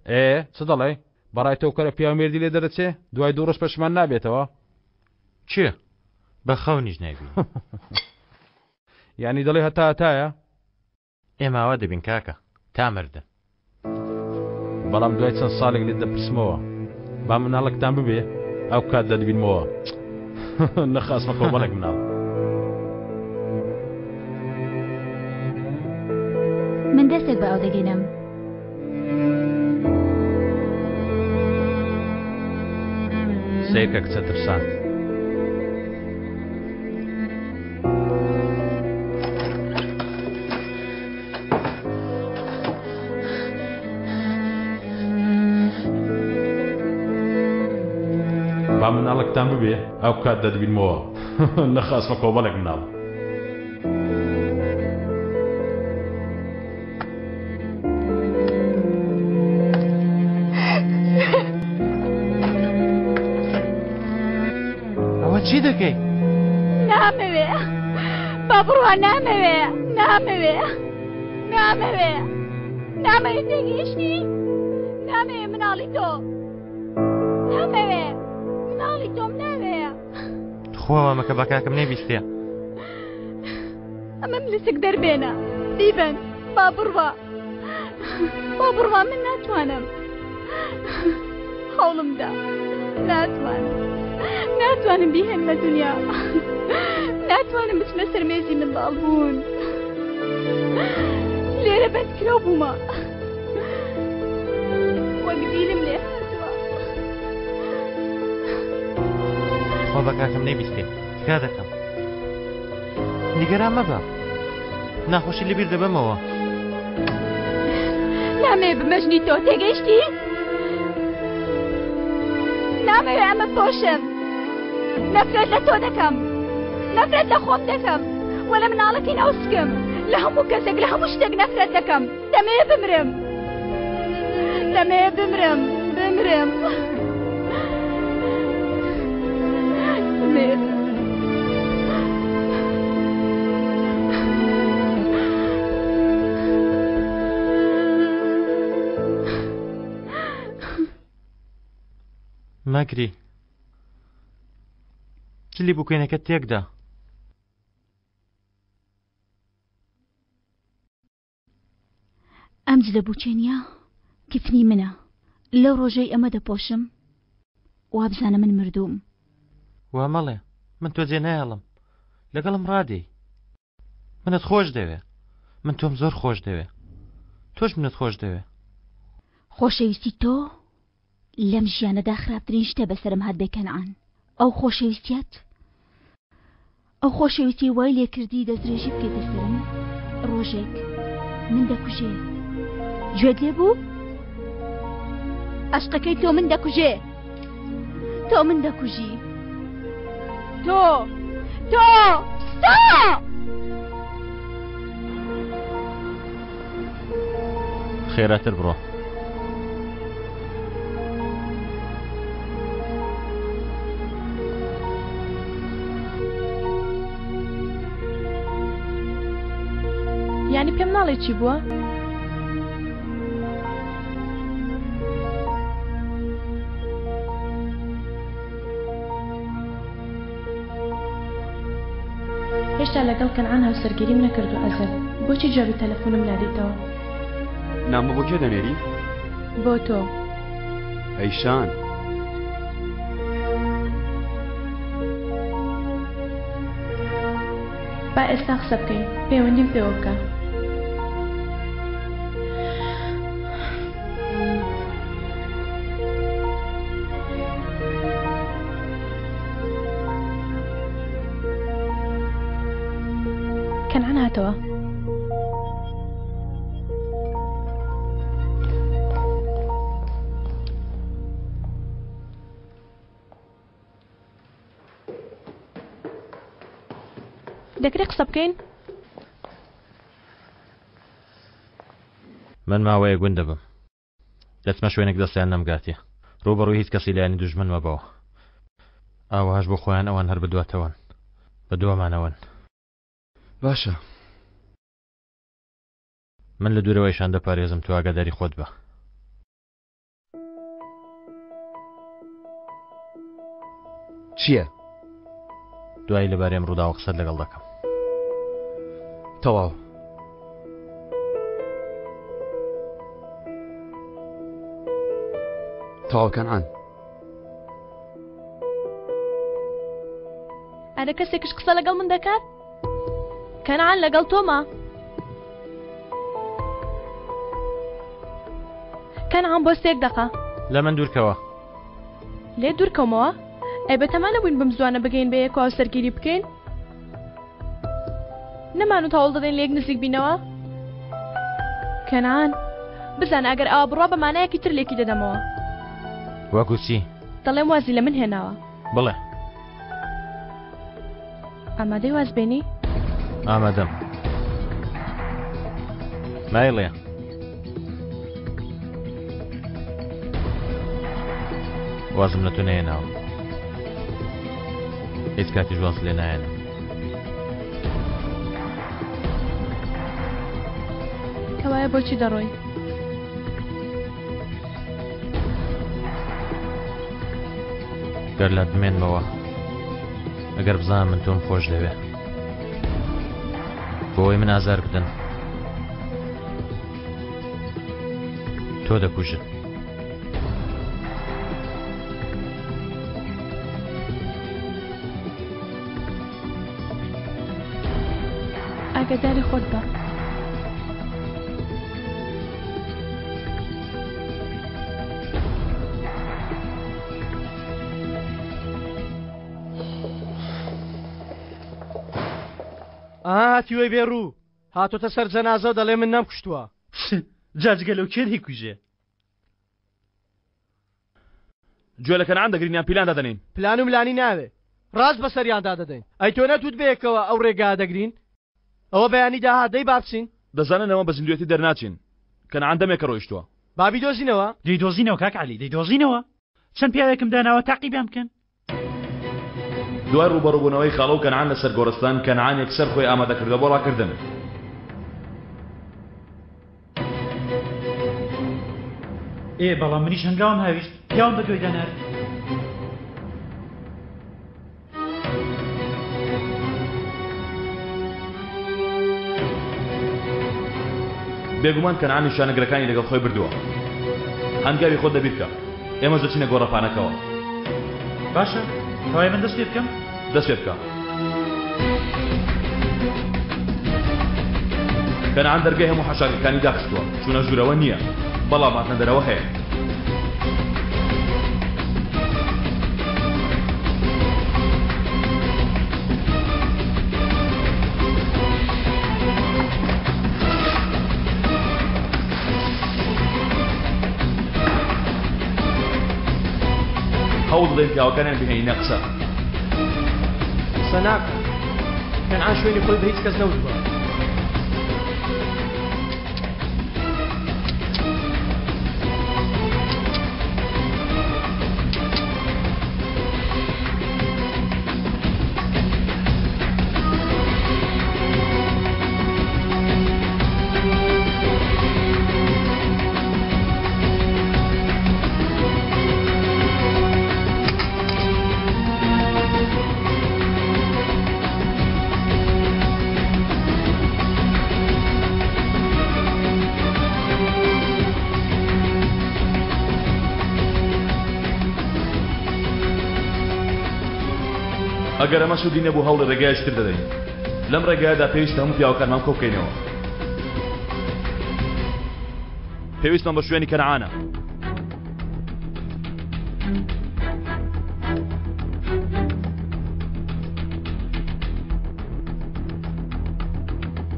ئێ چ دەڵێی؟ بەڕای تۆ کەرە پیاو مێردی لێ دەرەچێ دوای دوو ڕۆژ پەشیمان نابێتەوە؟ کێ؟ بە خەونیش نایبینی. یانی دەڵێی هەتا هەتایە؟ ئێمە ئاوا دەبین کاکە تا مردن. بەڵام دوای چەند ساڵێک لێت دەپرسمەوە با مناڵێکتان ببێ ئەو کات دەتبینمەوە نەخاسمە کۆمەڵێک مناڵ. من دەستێک بە ئاو دەگەینم. سەیرکە کچە ترساند. با مناڵێکتان ببێ ئەو کات دەتبینمەوە نەخاسمە کۆمەڵێک مناڵ. ئەوە چی دەکەی؟ نامەوێ با بڕوا نامەوێ نامەوێ نامەوێ نامەوێ تێگەیشتی نامەوێ مناڵی تۆ نامەوێ مناڵی تۆم ناوێ خوا وامەکە بە کاکەم نەیبیستێ. ئەمەم لەسک دەربێنە بیبەن با بڕوا با بڕوا من ناتوانم هەوڵمدا ناتوانم ناتوانم بیهێنمە دنیا ناتوانم بچمە سەر مێزی منداڵ بوون لێرە بەندکراو بوومە وەک دیلم لێ هاتووە خۆ بە کاکەم نەیبیستێ تکا دەکەم نیگەران مەبە ناخۆشی لەبیر دەبەمەوە. نامەوێ بمەژنی تۆ تێگەیشتی؟ نامەوێ ئەمە پۆشم نەفرەت لە تۆ دەکەم نەفرەت لە خۆم دەکەم و لە مناڵەکەی ناوسکم لە هەموو کەسێک لە هەموو شتێک نەفرەت دەکەم دەمەوێ بمرم دەمەوێ بمرم بمرم دەمەوێ مەگری جلی بوکێنەکە تێکدا ئەم جلە بووکێنیە کفنی منە لەو ڕۆژەی ئەمە دەپۆشم وابزانە من مردووم. وا مەڵێ من تۆ جێ نایەڵم لەگەڵم ڕادێی منت خۆش دەوێ من تۆم زۆر خۆش دەوێ تۆش منت خۆش دەوێ. خۆشەویستی تۆ لەم ژیانەدا خراپترین شتە بەسەرم هات بێ کەنعان ئەو خۆشەویستیت ئەو خۆشەویستی وای لێکردی دەستدرێژی بکەیتە سەرم ڕۆژێک من دەکوژێ گوێت لێ بوو ئەشقەکەی تۆ من دەکوژێ تۆ من دەکوژی تۆ تۆ تۆ خێراتر بڕۆ. یانی پێم ناڵێ چی بووە؟ هێشتا لەگەڵ کەنعان هاوسەرگیریم نەکردووە ئەزەل بۆچی جوابی تەلەفونم نادەیتەوە؟ نامە بۆ کێ دەنێری؟ بۆ تۆ. ئەی شان. با ئێستا قسە بکەین پەیوەندیم پێوە بکە. هاتەوە. دەکرێت قسە بکەین؟ من ماوەیە گوند دەبم دەچمە شوێنێک دەستیان نەمگاتێ ڕووبەڕووی هیچ کەسی لایەنی دوژمن مەبەوە ئاوهاش بۆ خۆیان ئەوان هەر بەدواتەوەن بەدوامانەوەن. باشە. من لە دوورەوە ئیشان دەپارێزم تۆ ئاگاداری خۆت بە. چییە؟ دوایی لەبارەی ئەم ڕووداوە قسەت لەگەڵ دەکەم. تەواو. تەواو کەنعان. ئەرە کەسێکش قسە لەگەڵ من دەکات؟ کەنعان لەگەڵ تۆمە؟ کەنعان بۆ سێک دەقە. لە من دوورکەوە. لێت دوورکەومەوە؟ ئەی بەتەما نەبووین بەم زووانە بگەین بە یەک و هاوسەرگیری بکەین؟ نەمانوت هەوڵ دەدەین لە یەک نزیک بینەوە؟ کەنعان، بزانە ئەگەر ئاوا بڕوا بە مانایەکی تر لێکی دەدەمەوە. وەکو چی؟ دەڵێم وازی لە من هێناوە. بڵێ. ئامادەی واز بێنی؟ ئامادەم. مایڵێ. وازم لە تۆ نەهێناوە. هیچ کاتیش واز لێ نایەنم. کەوایە بۆچی دەڕۆی؟ گەر لات بمێنمەوە ئەگەر بزانم من تۆم خۆش دەوێ بۆی من ئازار بدەن تۆ دەکوژن. ئاگاداری خۆت بە. ئەها هاتیوەی بێ ڕوو هاتۆتە سەر جەنازە و دەڵێ من نەمکوشتووە. جا جگە لەو کێ دەیکوژێ؟ گوێ لە کەنعان دەگرین یان پیلان دادەنێین؟ پلان و ملانی ناوێ ڕاست بەسەریاندا دەدەین. ئەی تۆ نەتوت بەیەکەوە ئەو ڕێگا دەگرین؟ ئەوە بەیانی داهات دەی با بچین. دەزانن ئەوە بە زیندوێتی دەرناچین. کەنعان دەمێکە ڕۆیشتووە. با بیدۆزینەوە. دەیدۆزینەوە کاک عەلی دەیدۆزینەوە. چەند پیاوێکم داناوە تاقیبیان بکەن. دوای ڕووبەڕووبوونەوەی خاڵۆ و کەنعان لەسەر گۆڕستان، کەنعان یەکسەر خۆی ئامادە کردووە بۆ ڕاکردن. ئێ بەڵام منیش هەنگاوم هاویشت، پیاوم بە دوایدا نارد. بێگومان کەنعان نیشانەگرەکانی لەگەڵ خۆی بردووە. هەنگاوی خۆت لەبیرکە. ئێمەش دەچینە گۆڕەپانەکەوە. باشە، کەوایە من دەست پێ بکەم؟ دەست پێ بکە. کەنعان دەرگای هەموو حەشارگەکانی داخستووە. چوونە ژوورەوە نییە، بەڵام هاتنە دەرەوە هەیە. هەوڵ دەدەین پیاوەکانیان بهێنینە قسە. قسە ناکات. کەنعان شوێنی خۆی بە هیچ کەس نەوتووە. ئەگەر ئەمە سوودی نەبوو هەوڵی ڕێگایەکی تر دەدەین. لەم ڕێگایەدا پێویستە هەموو پیاوەکانمان کۆبکەینەوە. پێویستمان بە شوێنی کەنعانە.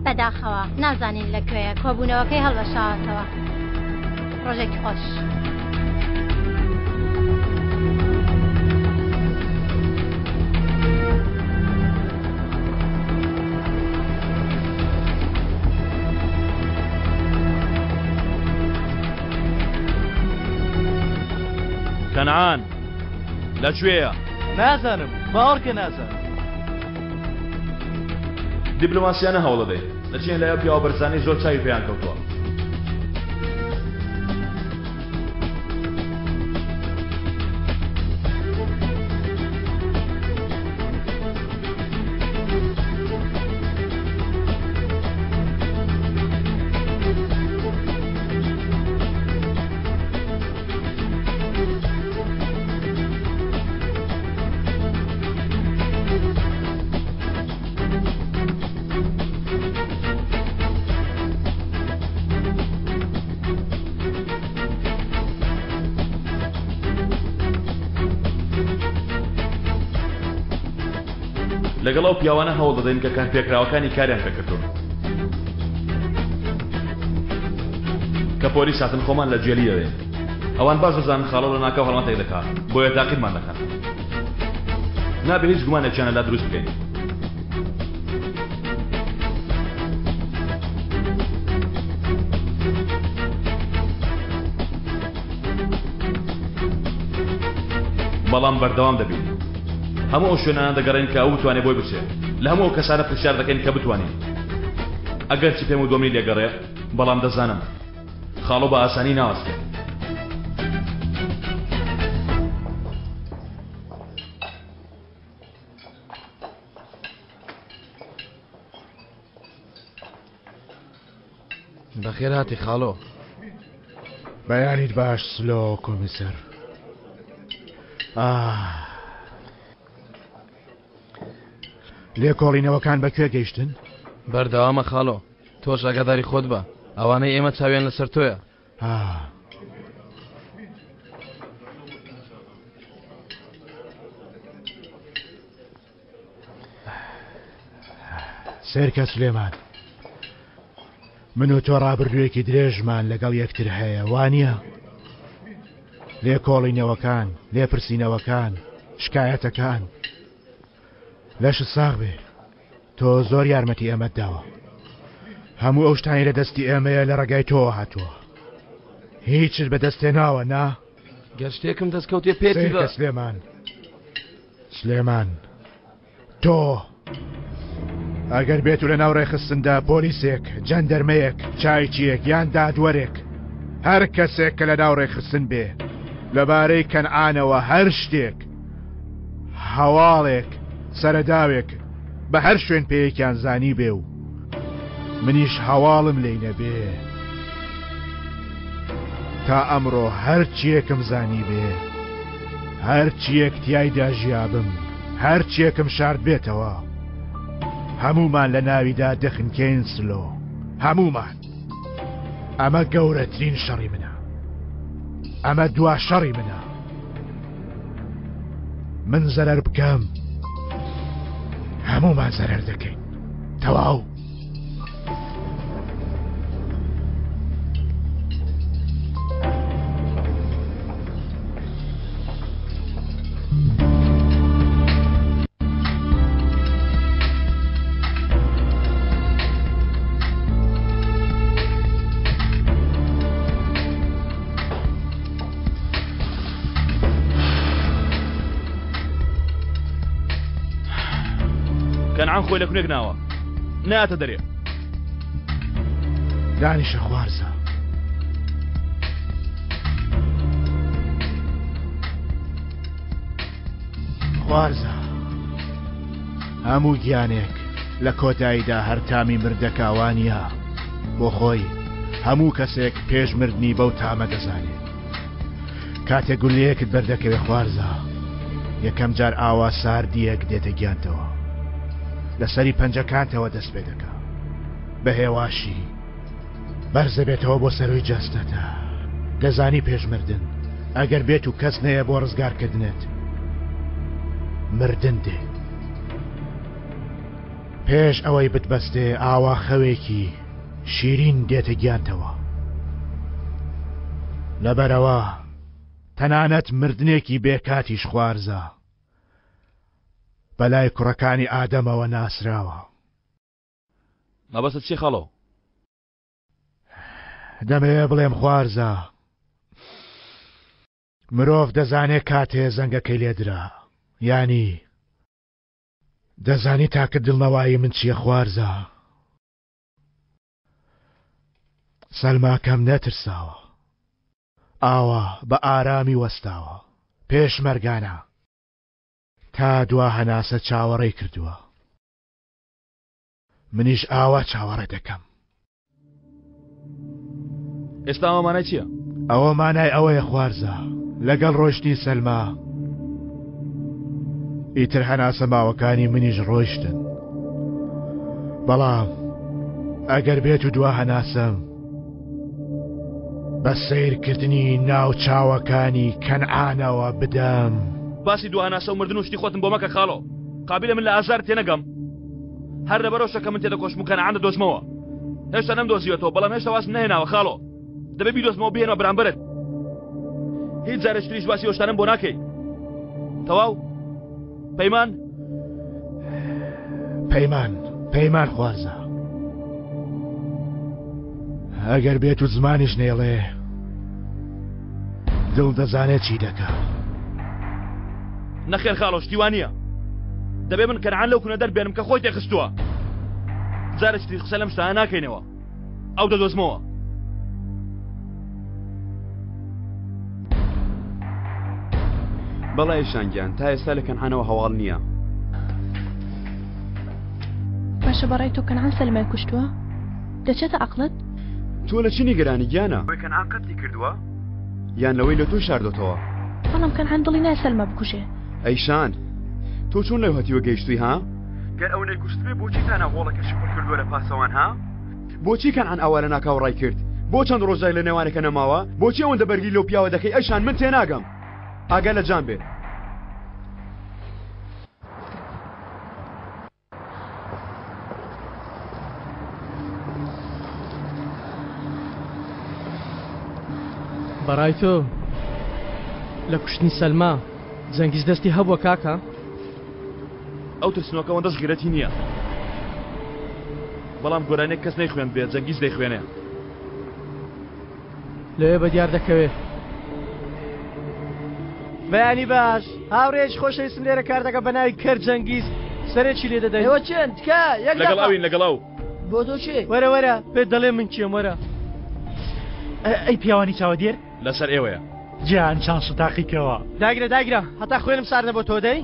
بەداخەوە نازانین لە کوێیە کۆبوونەوەکەی هەڵوەشاوەتەوە. ڕۆژێکی خۆش. کەنعان لە کوێیە؟ نازانم باوەڕکە نازانم. دیبلۆماسیانە هەوڵدەدەین دەچینە لای ئەو پیاوە بەرزانەی زۆر چاوی پێیان کەوتووە. لەگەڵ ئەو پیاوانە هەوڵ دەدەین کە کارپێکراوەکانی کاریان پێکردوون. کە پۆلیس هاتن خۆمان لە گێلی دەدەین. ئەوان باش دەزانن خاڵۆ لەناکاو هەڵمەتێک دەکا، بۆیە تاقیبمان دەکەن. نابێ هیچ گومانێکیان لەلا دروست بکەین. بەڵام بەردەوام دەبین. هەموو ئەو شوێنانە دەگەڕێین کە ئەو بتوانێ بۆی بچێ. لە هەموو ئەو کەسانە پرسیار دەکەین کە بتوانین. ئەگەرچی پێم وتووە منی لێگەڕێ، بەڵام دەزانم. خاڵۆ بە ئاسانی ناوەستێ. بەخێر هاتی خاڵۆ. بەیانیت باش سلۆ کۆمیسەر. ئاه. لێکۆڵینەوەکان بە کوێ گەیشتن؟ بەردەوامە خاڵۆ. تۆش ئاگاداری خۆت بە. ئەوانەی ئێمە چاویان لەسەر تۆیە. سێرکە سلێمان من و تۆ ڕابردوویەکی درێژمان لەگەڵ یەکتر هەیە وانە لێکۆڵینەوەکان لێپرسینەوەکان شکایەتەکان لەشت ساغ بێ تۆ زۆر یارمەتی ئێمەت داوە هەموو ئەو شتانی لە دەستی ئێمەیە لە ڕێگای تۆوە هاتووە هیچت بەدەستێناوە نا گەر شتێکم دەستکەوتێ پێتی بە سلێمان سلێمان تۆ ئەگەر بێت و لە ناو ڕێخستندا پۆلیسێک جەندەرمەیەک چایچیەک یان دادوەرێک هەر کەسێک کە لە ناو ڕێکخستن بێ لەبارەی کەنعانەوە هەر شتێک هەواڵێک، سەرەداوێک، بە هەر شوێن پێیەکیان زانیبێ و منیش هەواڵم لێی نەبێ، تا ئەمڕۆ هەر چییەکم زانیبێ، هەر چییەک تیایدا ژیابم، هەر چییەکم شاردبێتەوە، هەموومان لە ناویدا دەخنکێین سلۆ، هەموومان. ئەمە گەورەترین شەڕی منە. ئەمە دوا شەڕی منە. من زەرەر بکەم هەموومان زەرەر دەکەین تەواو. کەنعان خۆی لە کونێک ناوە ناتە دەرێ دانیشە خوارزە خوارزە هەموو گیانێک لە کۆتاییدا هەر تامی مردەکاوانە بۆ خۆی هەموو کەسێک پێش مردنی بەو تامە دەزانێ. کاتێک گوللەیەکت بەردەکەوێ خوارزا، یەکەم جار ئاوا ساردییەک دێتە گیانتەوە. لە سەری پەنجەکانتەوە دەست پێ دەکا. بە هێواشی بەرز دەبێتەوە بۆ سەرووی جەستەتە. دەزانی پێش مردن، ئەگەر بێت و کەس نەیە بۆ ڕزگارکردنت، مردن دێ. پێش ئەوەی بتبەستێ ئاوا خەوێکی شیرین دێتە گیانتەوە. لەبەرئەوە تەنانەت مردنێکی بێ کاتیش خوارزا بەلای کوڕەکانی ئادەمەوە ناسراوە. مەبەستت چیە خاڵۆ؟ دەمەوێ بڵێم خوارزا مرۆڤ دەزانێ کاتێ زەنگەکەی لێدرا یانی دەزانی تاکە دڵنەوایی من چیە خوارزا سەلماکەم نەترساوە ئاوا بە ئارامی وەستاوە پێشمەرگانە تا دوا هەناسە چاوەڕێی کردووە منیش ئاوا چاوەڕێ دەکەم. ئێستا ئەوە مانای چییە؟ ئەوە مانای ئەوەیە خوارزا لەگەڵ ڕۆشتنی سەلما ئیتر هەناسە ماوەکانی منیش ڕۆیشتن بەڵام ئەگەر بێت و دوا هەناسەم بە سەیرکردنی ناو چاوەکانی کەنعانەوە بدەم. باسی دوا هەناسە و مردن و شتی خۆتم بۆ مەکە خاڵۆ قابیلە من لە ئازار تێنەگەم هەر لەبەرەوشە کە من تێدەکۆشم و کەنعان دەدۆزمەوە هێشتا نەمدۆزیوەتەوە بەڵام هێشتا وازم نەهێناوە خاڵۆ دەبێ بیدۆزمەوە بهێنمە بەرامبەرت هیچ جارێکی تریش باسی ئەو شتانەم بۆ ناکەی تەواو پەیمان پەیمان پەیمان خوارزا ئەگەر بێت و زمانیش نێڵێ دڵ دەزانێت چی دەکا. نەخێر خاڵۆ شتی وا نییە دەبێ من کەنعان لەو کونە دەربێنم کە خۆی تێخستووە جارێکی تریش قسە لەم شتانە ناکەینەوە ئەو دەدۆزمەوە. بەڵێ ئیشان گیان تا ئێستا لە کەنعانەوە هەواڵ نییە. باشە بەڕای تۆ کەنعان سەلمای کوشتووە؟ دەچێتە عەقڵت؟ تۆ لە چ نیگەرانی گیانە؟ ئەوەی کەنعان قەتلی کردووە یان لەوەی لە تۆی شاردۆتەوە؟ بەڵام کەنعان دڵی نایە سەلما بکوژێ. ئەی شان تۆ چۆن لەو هەتیوە گەیشتووی ها؟ گەر ئەو نەیکوشتبێ بۆچی تا ناو هۆڵەکەشی پڕ کردووە لە پاسەوان ها؟ بۆچی کەنعان ئاوا لەناکاو ڕای کرد؟ بۆ چەند ڕۆژ جای لە نێوانەکە نەماوە؟ بۆچی ئەوەندە بەرگری لەو پیاوە دەکەی ئەی شان من تێناگەم ئاگا لە جان بێ. بەڕای تۆ لە کوشتنی سەلما جەنگیز دەستی هەبووە کاکە؟ ئەو ترسنۆکە ئەوەندەش غیرەتی نییە بەڵام گۆرانیەک کەس نەیخوێند بێ جەنگیز دەیخوێنێ. لەوێ بە دیار دەکەوێ. بەیانی باش هاوڕێیەکی خۆشەویستم لێرە کار دەکات بە ناوی کەر جەنگیز سەرێکی لێ دەدەین. ئێوە کێن؟ تکایە یەک لەگەڵ دەقە. ئەوین لەگەڵ ئەو. بۆ تۆ کێی؟ وەرە وەرە پێت دەڵێم من کێم وەرە. ئەی پیاوانی چاوەدێر؟ لەسەر ئێوەیە. گیان چانس و تاقیکەوە. داگرە داگرە هەتا خوێنم سارد نەبۆتەوە دەی.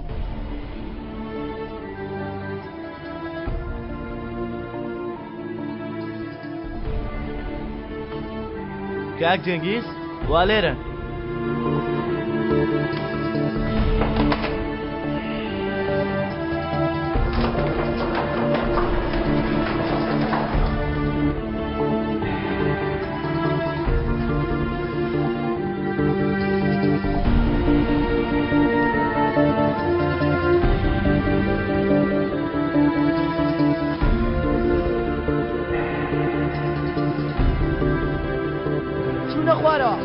کاک جەنگیز وا لێرەن. چوونە خوارەوە.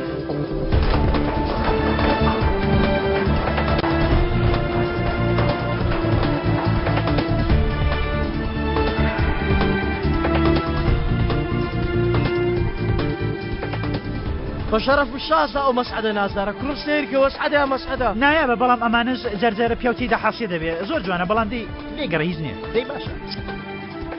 بە شەرەف و شازە ئەو مەسعەدە نازدارە کوڕم سەیرکە وەسعەدە یا مەسعەدە. نایابە بەڵام ئەمانەش جارجارە پیاو تێیدا حاسیە دەبێ زۆر جوانە بەڵام دەی لێگەڕێ هیچ نیە دەی باشە.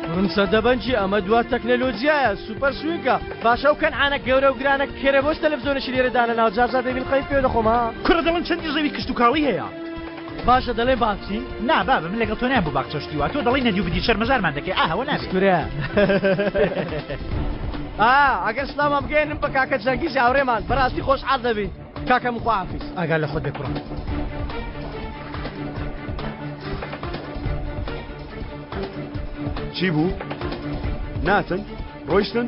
کوڕم سەدەبەنجی ئەمە دوا تەکنەلۆجیایە سوپەر سوینگە باشە ئەو کەنعانە گەورە و گرانە کێرە بۆچ تەلەفزیۆنێکی لێرە دانەناوە جارجار دەبین قەیب پێ دەخۆم ها. کوڕە دەڵێن چەندی زەوی کشتوکاڵی هەیە. باشە دەڵێن باخچی؟ نا بابە من لەگەڵ تۆ نایەم بۆ باخچە و شتی وا تۆ دەڵێی نەدی و بدی شەرمەزارمان دەکەی ئاه ئەوە نابێ. کورە ئا ئەگەر سلامان بگەیەنن بە کاکە جەنگیزی هاوڕێمان بەڕاستی خۆشحاڵ دەبین کاکە من خواحافیز. ئاگا لە خۆت بێ کوڕم. چی بوو؟ ناتن؟ ڕۆیشتن؟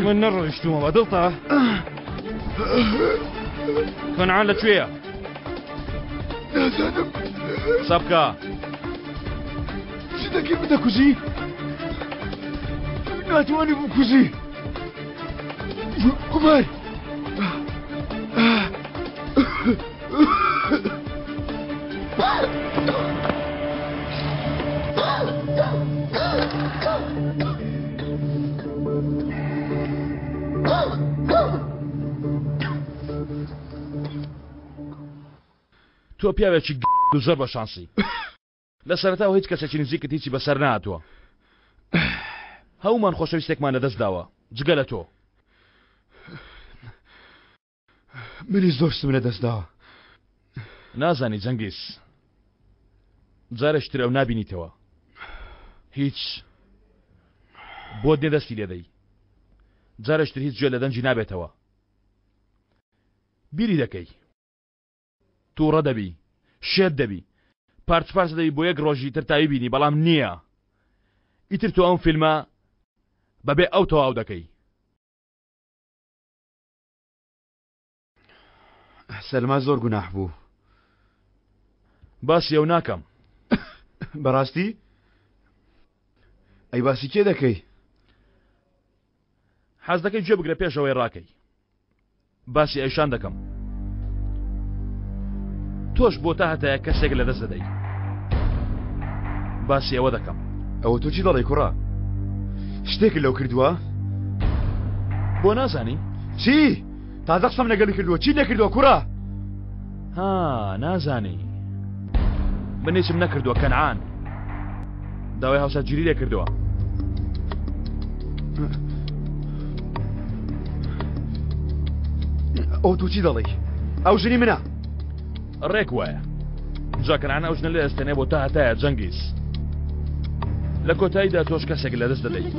من نەڕۆیشتوومە بە دڵتە؟ کەنعان لە کوێیە؟ نازانم. قسە بکە. چی دەکەی بدەکوژی؟ ناتوانی بمکوژی. عومەر. تۆ پیاوێکی و زۆر بە شانسی لە سەرەتاوە هیچ کەسێکی نزیکت هیچی بەسەر نهاتووە هەمومان خۆشەویستێکمان لەدەست داوە جگە لە تۆ منیش زۆر شتم لە دەست داوە. نازانی جەنگیز جارێکی تر ئەو نابینیتەوە هیچ بۆت نیە دەستی لێدەی جارێکی تر هیچ گوێ لە دەنگی نابێتەوە بیری دەکەی تووڕە دەبی شێت دەبی پارچ پارچ دەبی بۆ یەک ڕۆژی تر تاوی بینی بەڵام نییە ئیتر تۆ ئەم فیلمە بەبێ ئەو تەواو دەکەی. سەلما زۆر گوناح بوو. باسی ئەو ناکەم. بەڕاستی؟ ئەی باسی کێ دەکەی؟ حەز دەکەی گوێ بگرە پێش ئەوەی ڕاکەی. باسی ئەیشان دەکەم. تۆش بۆ تا هەتایە کەسێک لەدەست دەدەی. باسی ئەوە دەکەم. ئەوە تۆ چی دەڵێی کوڕە؟ شتێکت لەو کردووە؟ بۆ نازانی؟ چی؟ تازە قسەم لەگەڵی کردووە چی نەکردووە کوڕە؟ ها نازانی من هیچم نەکردووە کەنعان داوای هاوسەرگیری لێ کردووە. ئەو تۆ چی دەڵێی؟ ئەو ژنی منە. ڕێک وایە جا کەنعان ئەو ژنە لێ ئەستێنێ بۆ تا هەتایە جەنگیز لە کۆتاییدا تۆش کەسێک لەدەست دەدەیت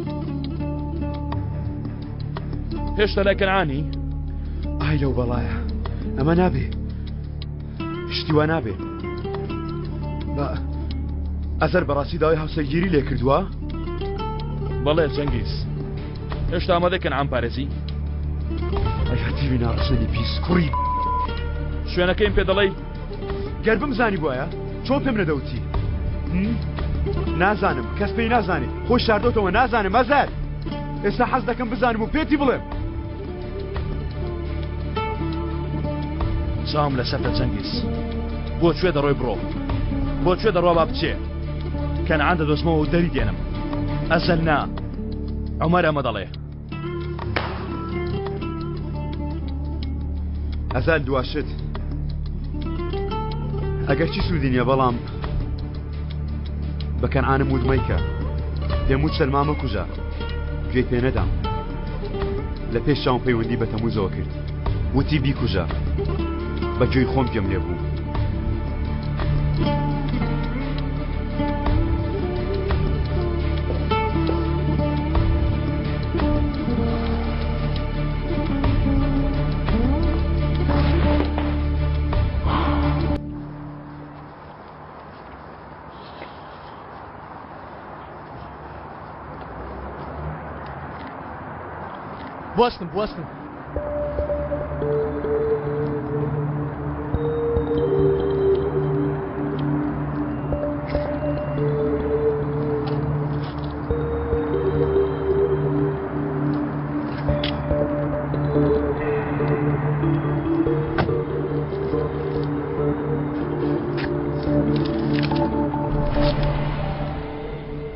هێشتا لای کەنعانی ئای لەو بەڵایە ئەمە نابێ شتی وا نابێ بە ئەزەر بەڕاستی داوای هاوسەرگیری لێ کردووە بەڵێ جەنگیز هێشتا ئامادەی کەنعان پارێزی ئەی هەتیوی ناڕەسەنی پیس کوڕی شوێنەکەیم پێ دەڵێی؟ گەر بمزانی بواە چۆن پێم نەدەوتی نازانم کەس پێی نازانێ خۆی شاردۆتەوە نازانم مەزار ئێستا حەز دەکەم بزانم و پێتی بڵێم چاوم لەسەرتە جەنگیز بۆ کوێ دەڕۆی بڕۆ بۆ کوێ دەڕوا با بچێ کەنعان دەدۆزمەوە و دەری دێنم ئەزەل نا عومەر ئەمە دەڵێ. ئەزال دواشت ئەگەر چی سوودی نییە بەڵام بە کەنعانم وت مەیکە پێم وت سەلما مەکوژە گوێی پێ نەدام لە پێش چاوم پەیوەندی بە تەموزەوە کرد وتی بیکوژە بە گوێی خۆم گوێم لێ بوو. بوەستن بوەستن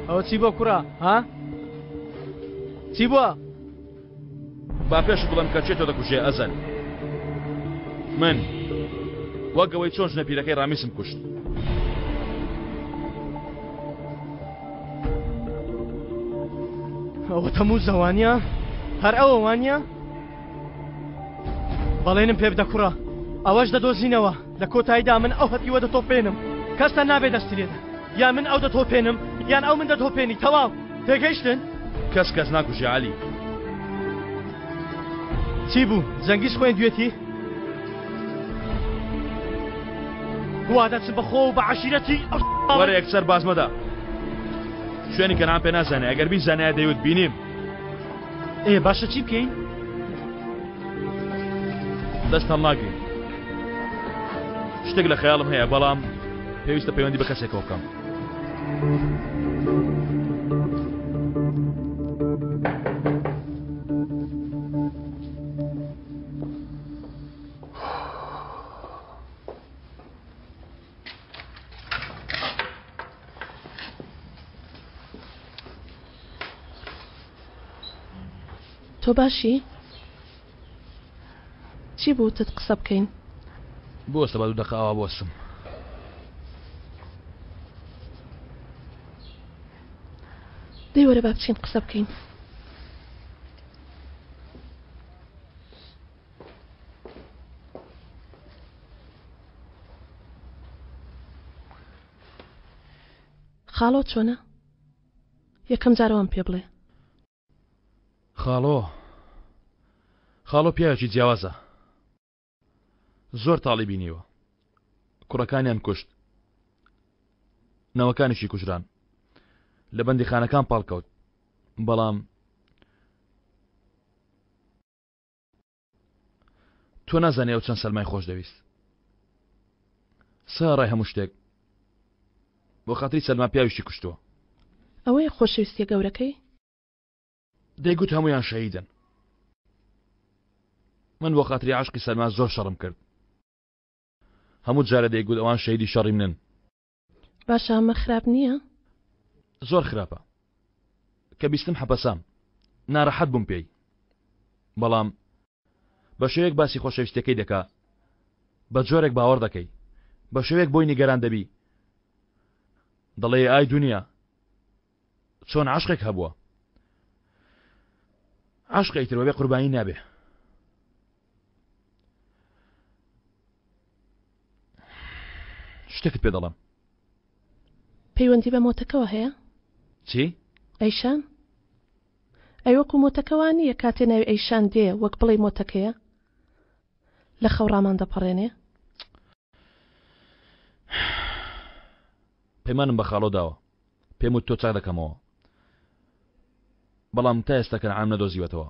ئەوە چی بۆ کوڕە ها چی بووە؟ با پێشت بڵێم کە کێ تۆ دەکوژێ ئەزەل من وەک ئەوەی چۆن ژنە پیرەکەی ڕامیسم کوشت ئەوە تەموزە وانە هەر ئەوە وانە بەڵێنم پێ بدە کوڕە ئەوەش دەدۆزینەوە لە کۆتاییدا من ئەو هەتیوە دەتۆپێنم کەستان نابێ دەستی لێدە یان من ئەو دەتۆپێنم یان ئەو من دەتۆپێنی تەواو تێگەیشتن؟ کەس کەس ناکوژێ عەلی. چی بوو جەنگیز خوێندوێتی؟ وا دەچم بە خۆ و بە عەشیرەتی ئەو وەرە یەکسەر باز مەدە شوێنی کەنعان پێ نازانێ ئەگەر بیزانایە دەیوت بینیم ئێ باشە چی بکەین؟ دەست هەڵناگرین. شتێک لە خەیاڵم هەیە بەڵام پێویستە پەیوەندی بە کەسێکەوە بکەم. تۆ باشی؟ چی بوو وتت قسە بکەین؟ بوەستە با دوو دەقە ئاوا بوەستم. دەی وەرە با بچین قسە بکەین. خاڵۆ چۆنە؟ یەکەم جارەوەم پێ بڵێ. خاڵۆ خاڵۆ پیاوێکی جیاوازە زۆر تاڵی بینیوە کوڕەکانیان کوشت نەوەکانیشی کوژران لە بەندیخانەکان پاڵکەوت بەڵام تۆ نازانی ئەو چەند سەلمای خۆش دەویست سەرەڕای هەموو شتێک بۆ خاتری سەلما پیاویشی کوشتووە. ئەوەیە خۆشەویستیە گەورەکەی؟ دەیگوت هەموویان شەهیدن. من بۆ خاتری عەشقی سەلما زۆر شەڕم کرد. هەموو جارێ دەیگوت ئەوان شەهیدی شەڕی منن. باشە ئەمە خراپ نییە؟ زۆر خراپە. کە بیستم حەپەسام. نارەحەت بووم پێی. بەڵام بە شێوەیەک باسی خۆشەویستیەکەی دەکا بە جۆرێک باوەڕ دەکەی بە شێوەیەک بۆی نیگەران دەبی دەڵێ ئای دنیا چۆن عشقێک هەبووە عشق ئیتر بەبێ قوربانی نابێ شتێکت پێ دەڵێم پەیوەندی بە مۆتەکەوە هەیە؟ چی؟ ئەیشان؟ ئەی وەکو مۆتەکە وا نییە کاتێ ناوی ئەیشان دێ وەک بڵێی مۆتەکەیە لە خەو ڕامان دەپەڕێنێ؟ پەیمانم بە خاڵۆ داوە پێم وت تۆ چاک دەکەمەوە بەڵام تا ئێستا کەنعانم نەدۆزیوەتەوە.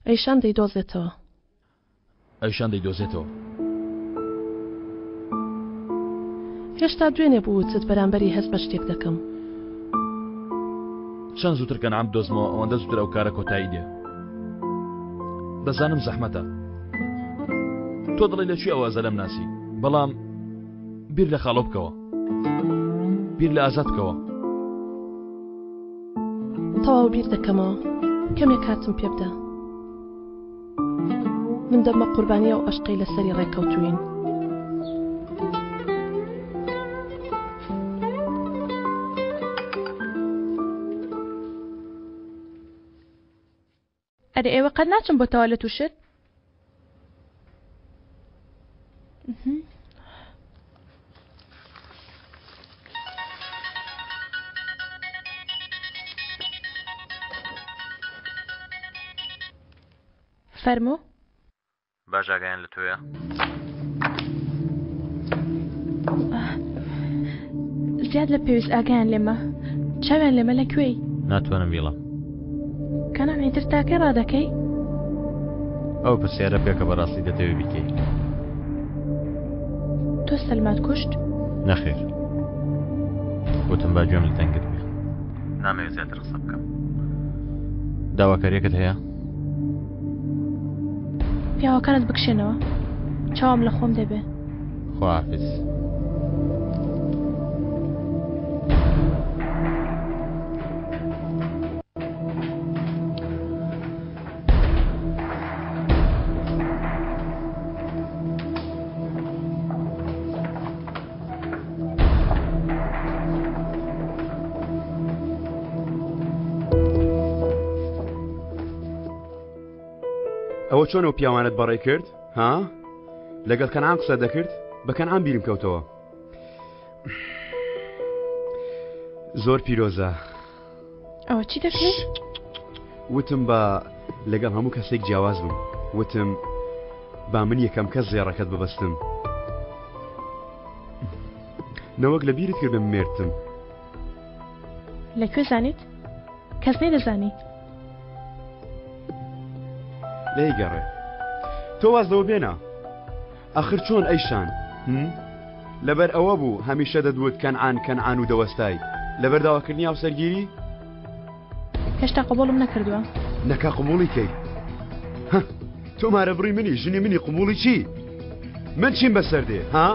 ئەیشان دەیدۆزێتەوە. ئەیشان دەیدۆزێتەوە. هێشتا دوێنێ بوو وتت بەرامبەری هەست بە شتێک دەکەم. چەند زووتر کەنعان بدۆزمەوە ئەوەندە زووتر ئەو کارە کۆتایی دێ. دەزانم زەحمەتە. تۆ دەڵێی لە کوێ ئەو ئەزەلەم ناسی، بەڵام بیر لە خاڵۆ بکەوە. بیر لە ئازاد بکەوە. تەواو بیر دەکەمەوە کەمێک کاتم پێ بدە من دەمە قوربانی ئەو ئەشقەی لەسەری ڕێککەوتوین. ئەرێ ئێوە قەت ناچن بۆ تەوالێت و شت؟ فەرموو باش ئاگایان لە تۆیە؟ زیاد لە پێویست ئاگایان لێمە چاویان لێمە لە کوێی؟ ناتوانم بیڵم کەنان ئیتر تاکەی ڕادەکەی؟ ئەو پرسیارە بکە کە بەڕاستی دەتەوێ بیکەی تۆ سەلمات کوشت؟ نەخێر وتم با گوێم لە دەنگت بێ نامەوێت زیاتر قسە بکەم داواکاریەکەت هەیە؟ پیاوەکانت بکشێنەوە چاوم لە خۆم دەبێ خواحافظ. ئەوە چۆن ئەو پیاوانت بەڕێ کرد ها لەگەڵ کەنعان قسە دەکرد بە کەنعان بیرم کەوتەوە زۆر پیرۆزە ئەوە چی دەکەی؟ وتم بە لەگەڵ هەموو کەسێک جیاواز بم وتم با من یەکەم کەس زێڕەکەت ببەستم نەوەک لە بیرت کردم مێردتم لە کوێ زانیت؟ کەس نەیدەزانی. لێی گەڕێ. تۆ واز لەوە بێنە. ئەخر چۆن ئەیشان؟ هم؟ لەبەر ئەوە بوو هەمیشە دەتوت کەنعان کەنعان و دەوەستای لەبەر داواکردنی هاوسەرگیری؟ هێشتا قبوڵم نەکردووە. نەکا قبوڵی کەی. هە، تۆ مارەبڕی منی، ژنی منی قبوڵی چی؟ من چیم بەسەر دێ ها؟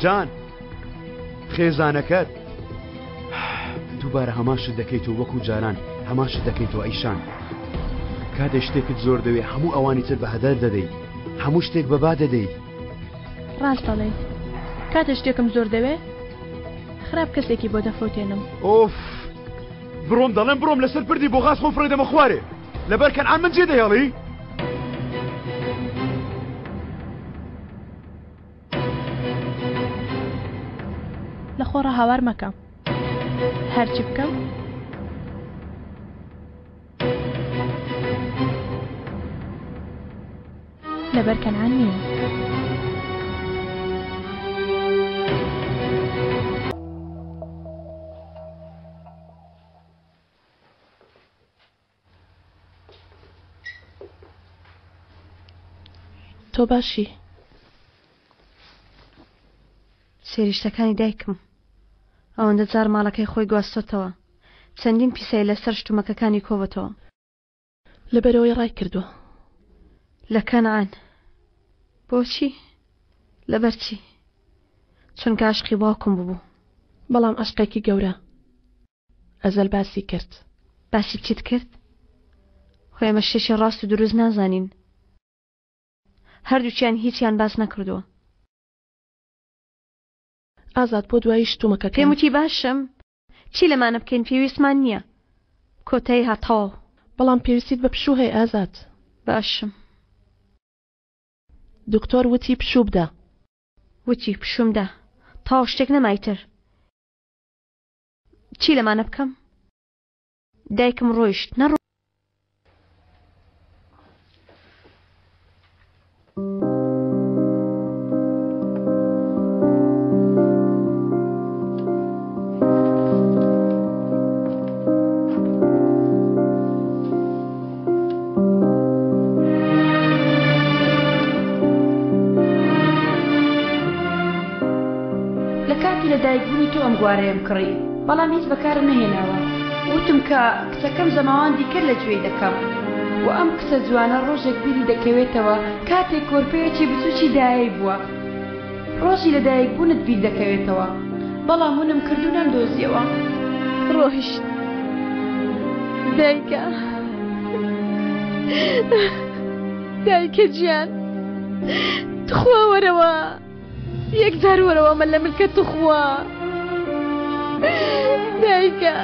جان خێزانەکەت دووبارە هەمان شت دەکەیتەوە وەکو جاران هەمان شت دەکەیتەوە ئەیشان کاتێ شتێکت زۆر دەوێ هەموو ئەوانی تر بە هەدەر دەدەی هەموو شتێک بەبا دەدەی ڕاست دەڵێی کاتێ شتێکم زۆر دەوێ خراپ کەسێکی بۆ دەفەوتێنم ئۆف بڕۆم دەڵێم بڕۆم لەسەر پردی بۆغاز خۆم فڕێ دەمە خوارێ لەبەر کەنعان من جێ دەهێڵی لە خۆڕا هاوار مەکە هەرچی بکەم لەبەر کەنعان نییە. تۆ باشی؟ سەیری شتەکانی دایکم ئەوەندە جار ماڵەکەی خۆی گواستۆتەوە چەندین پیسایی لەسەر شتومەکەکانی کۆبۆتەوە. لەبەرئەوەی ڕای کردووە. لە کەنعان. بۆچی؟ لەبەرچی؟ چونکە عەشقی باوکم ببوو. بەڵام عەشقێکی گەورە. ئەزەل باسی کرد. باسی چیت کرد؟ خۆ ئێمە شتێکی ڕاست و دروست نازانین. هەردووکیان هیچیان باس نەکردووە. ئازاد بۆ دوایی شتومەکەکان. پێم وتی باشم چی لەمانە بکەین پێویستمان نییە. کۆتایی هات تەواو. بەڵام پێویستیت بە پشوو هەیە ئازاد. باشم. دکتۆر وتی پشوو بدە. وتی پشووم دا. تەواو شتێک نەما ئیتر. چی لەمانە بکەم؟ دایکم ڕۆیشت نەڕۆ. لە کاتی لەدایکبوونی تۆ ئەم گوارەیەم کڕی، بەڵام هیچ بەکارم نەهێناوە. وتم کە کچەکەم زەماوەندی کرد لە گوێی دەکەم و ئەم کچە جوانە ڕۆژێک بیری دەکەوێتەوە کاتێک کۆرپەیەکی بچووکی دایەی بووە. ڕۆژی لەدایکبوونت بیر دەکەوێتەوە. بەڵام ونم کرد و نەمدۆزیەوە. ڕۆیشت. دایکە. دایکە گیان. تخوا وەرەوە. یەک جار وەرەوە مە لە ملکە توخوا دایکە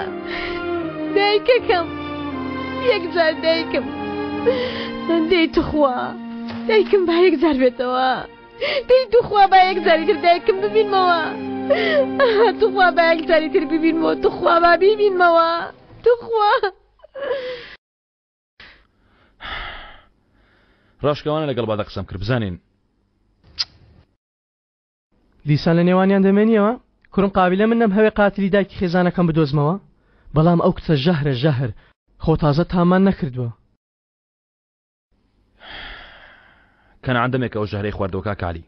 دایکەکەم یەک جار دایکم دەی توخوا دایکم با یەک جار بێتەوە دەی توخوا با یەک جاری تر دایکم ببینمەوە توخوا با یەک جاری تر ببینمەوە توخوا با بیبینمەوە توخوا ڕاشکاوانە لەگەڵ بادە قسەم کرد بزانین. دیسان لە نێوانیان دەمێنیەوە؟ کوڕم قابیلە من نەمهەوێ قاتلی دایکی خێزانەکەم بدۆزمەوە بەڵام ئەو کچە ژەهرە ژەهر خۆ تازە تامان نەکردووە. کەنعان دەمێکە ئەو ژەهرەی خواردووە کاک عەلی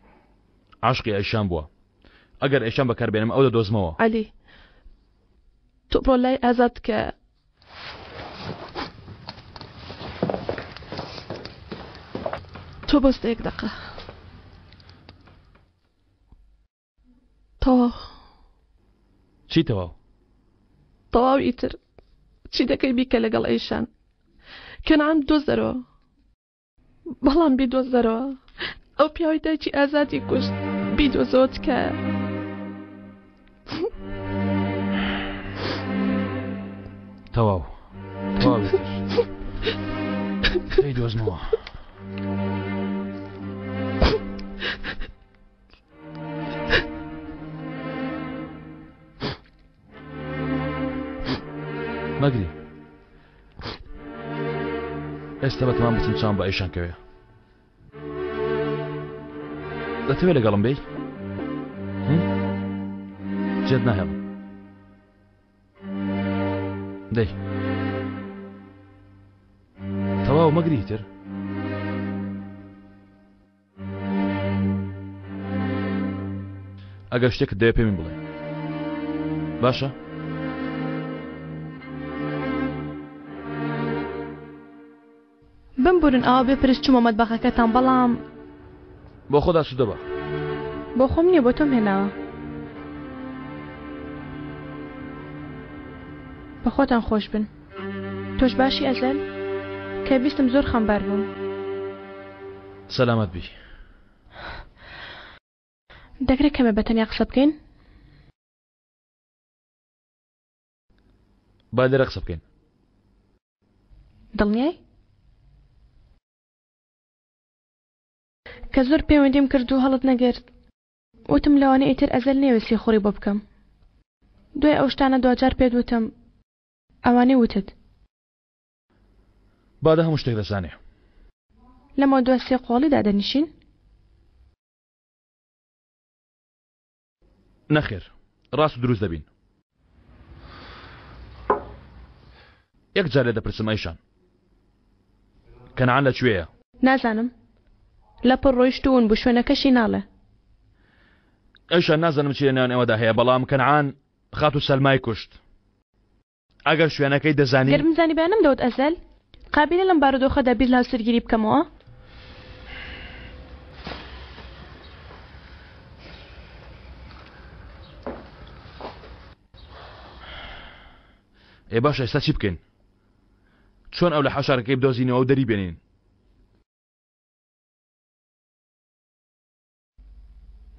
عاشقی ئەیشان بووە ئەگەر ئەیشان بەکار بێنم ئەو دەدۆزمەوە. عەلی تۆ بڕۆ لای ئازاد کە تۆ بەستە یەک دەقە تەواو چی تەواو؟ تەواو ئیتر چی دەکەی بیکە لەگەڵ ئەیشان کەنعان بدۆزەرەوە بەڵام بیدۆزەرەوە ئەو پیاوەی دایکی ئازادی کوشت بیدۆزەوە تکایە. تەواو تەواو دەیدۆزمەوە. مەگری ئێستا بەتەمان بچم چاوم بە ئەیشان کەوێ دەتەوێت لەگەڵم بێی جێت ناهێڵم دەی تەواو مەگری تر. ئەگەر شتێکت دەوێت پێمی بڵێ. باشە؟ بمبورن ئاوا بێ پرس چوومە مەتبەخەکەتان بەڵام. بۆ خۆت ئاسوودە بە. بۆ خۆم نییە بۆ تۆم هێناوە. بە خۆتان خۆش بن. تۆش باشی ئەزەل؟ کە بیستم زۆر خەمبار بووم. سەلامەت بی. دەکرێ کەمێ بە تەنیا قسە بکەین؟ با لێرە قسە بکەین. دڵنیای؟ کە زۆر پەیوەندیم کرد و هەڵت نەگرت وتم لەوانەیە ئیتر ئەزەل نەیەوێت سیخوڕی بۆ بکەم دوای ئەو شتانە دواجار پێت وتم ئەوانەی وتت. بادە هەموو شتێک دەزانێ. لەمەودوا سێقۆڵی دادەنیشین؟ نەخێر ڕاست و دروست دەبین. یەک جار لێ دەپرسم ئەیشان کەنعان لە کوێیە؟ نازانم لەپڕ ڕۆیشت و ون بوو شوێنەکەشی ناڵێ. ئەیشان نازانم چی لە نێوان ئێوەدا هەیە بەڵام کەنعان خاتوو سەلمای کوشت. ئەگەر شوێنەکەی دەزانی. گەر بمزانیبایە نەمدەوت ئەزەل قابیلە لەم بارودۆخەدا بیر لە هاوسەرگیری بکەمەوە؟ ئێ باشە ئێستا چی بکەین؟ چۆن ئەو لە حەشارەکەی بدۆزینەوە و دەری بێنین؟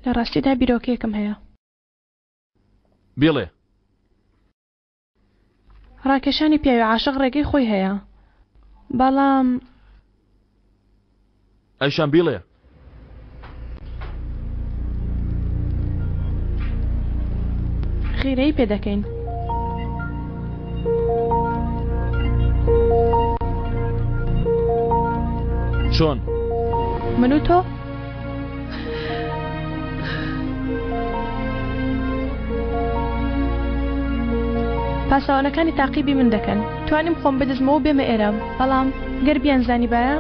لە ڕاستیدا بیرۆکەیەکم هەیە. بیڵێ. ڕاکێشانی پیاوی عاشق ڕێگەی خۆی هەیە بەڵام. ئەیشان بیڵێ. غیرەی پێ دەکەین. چۆن؟ من و تۆ؟ پاسەوانەکانی تاقیبی من دەکەن توانیم خۆم بدزمەوە و بێمە ئێرە بەڵام گەر بیانزانیبایە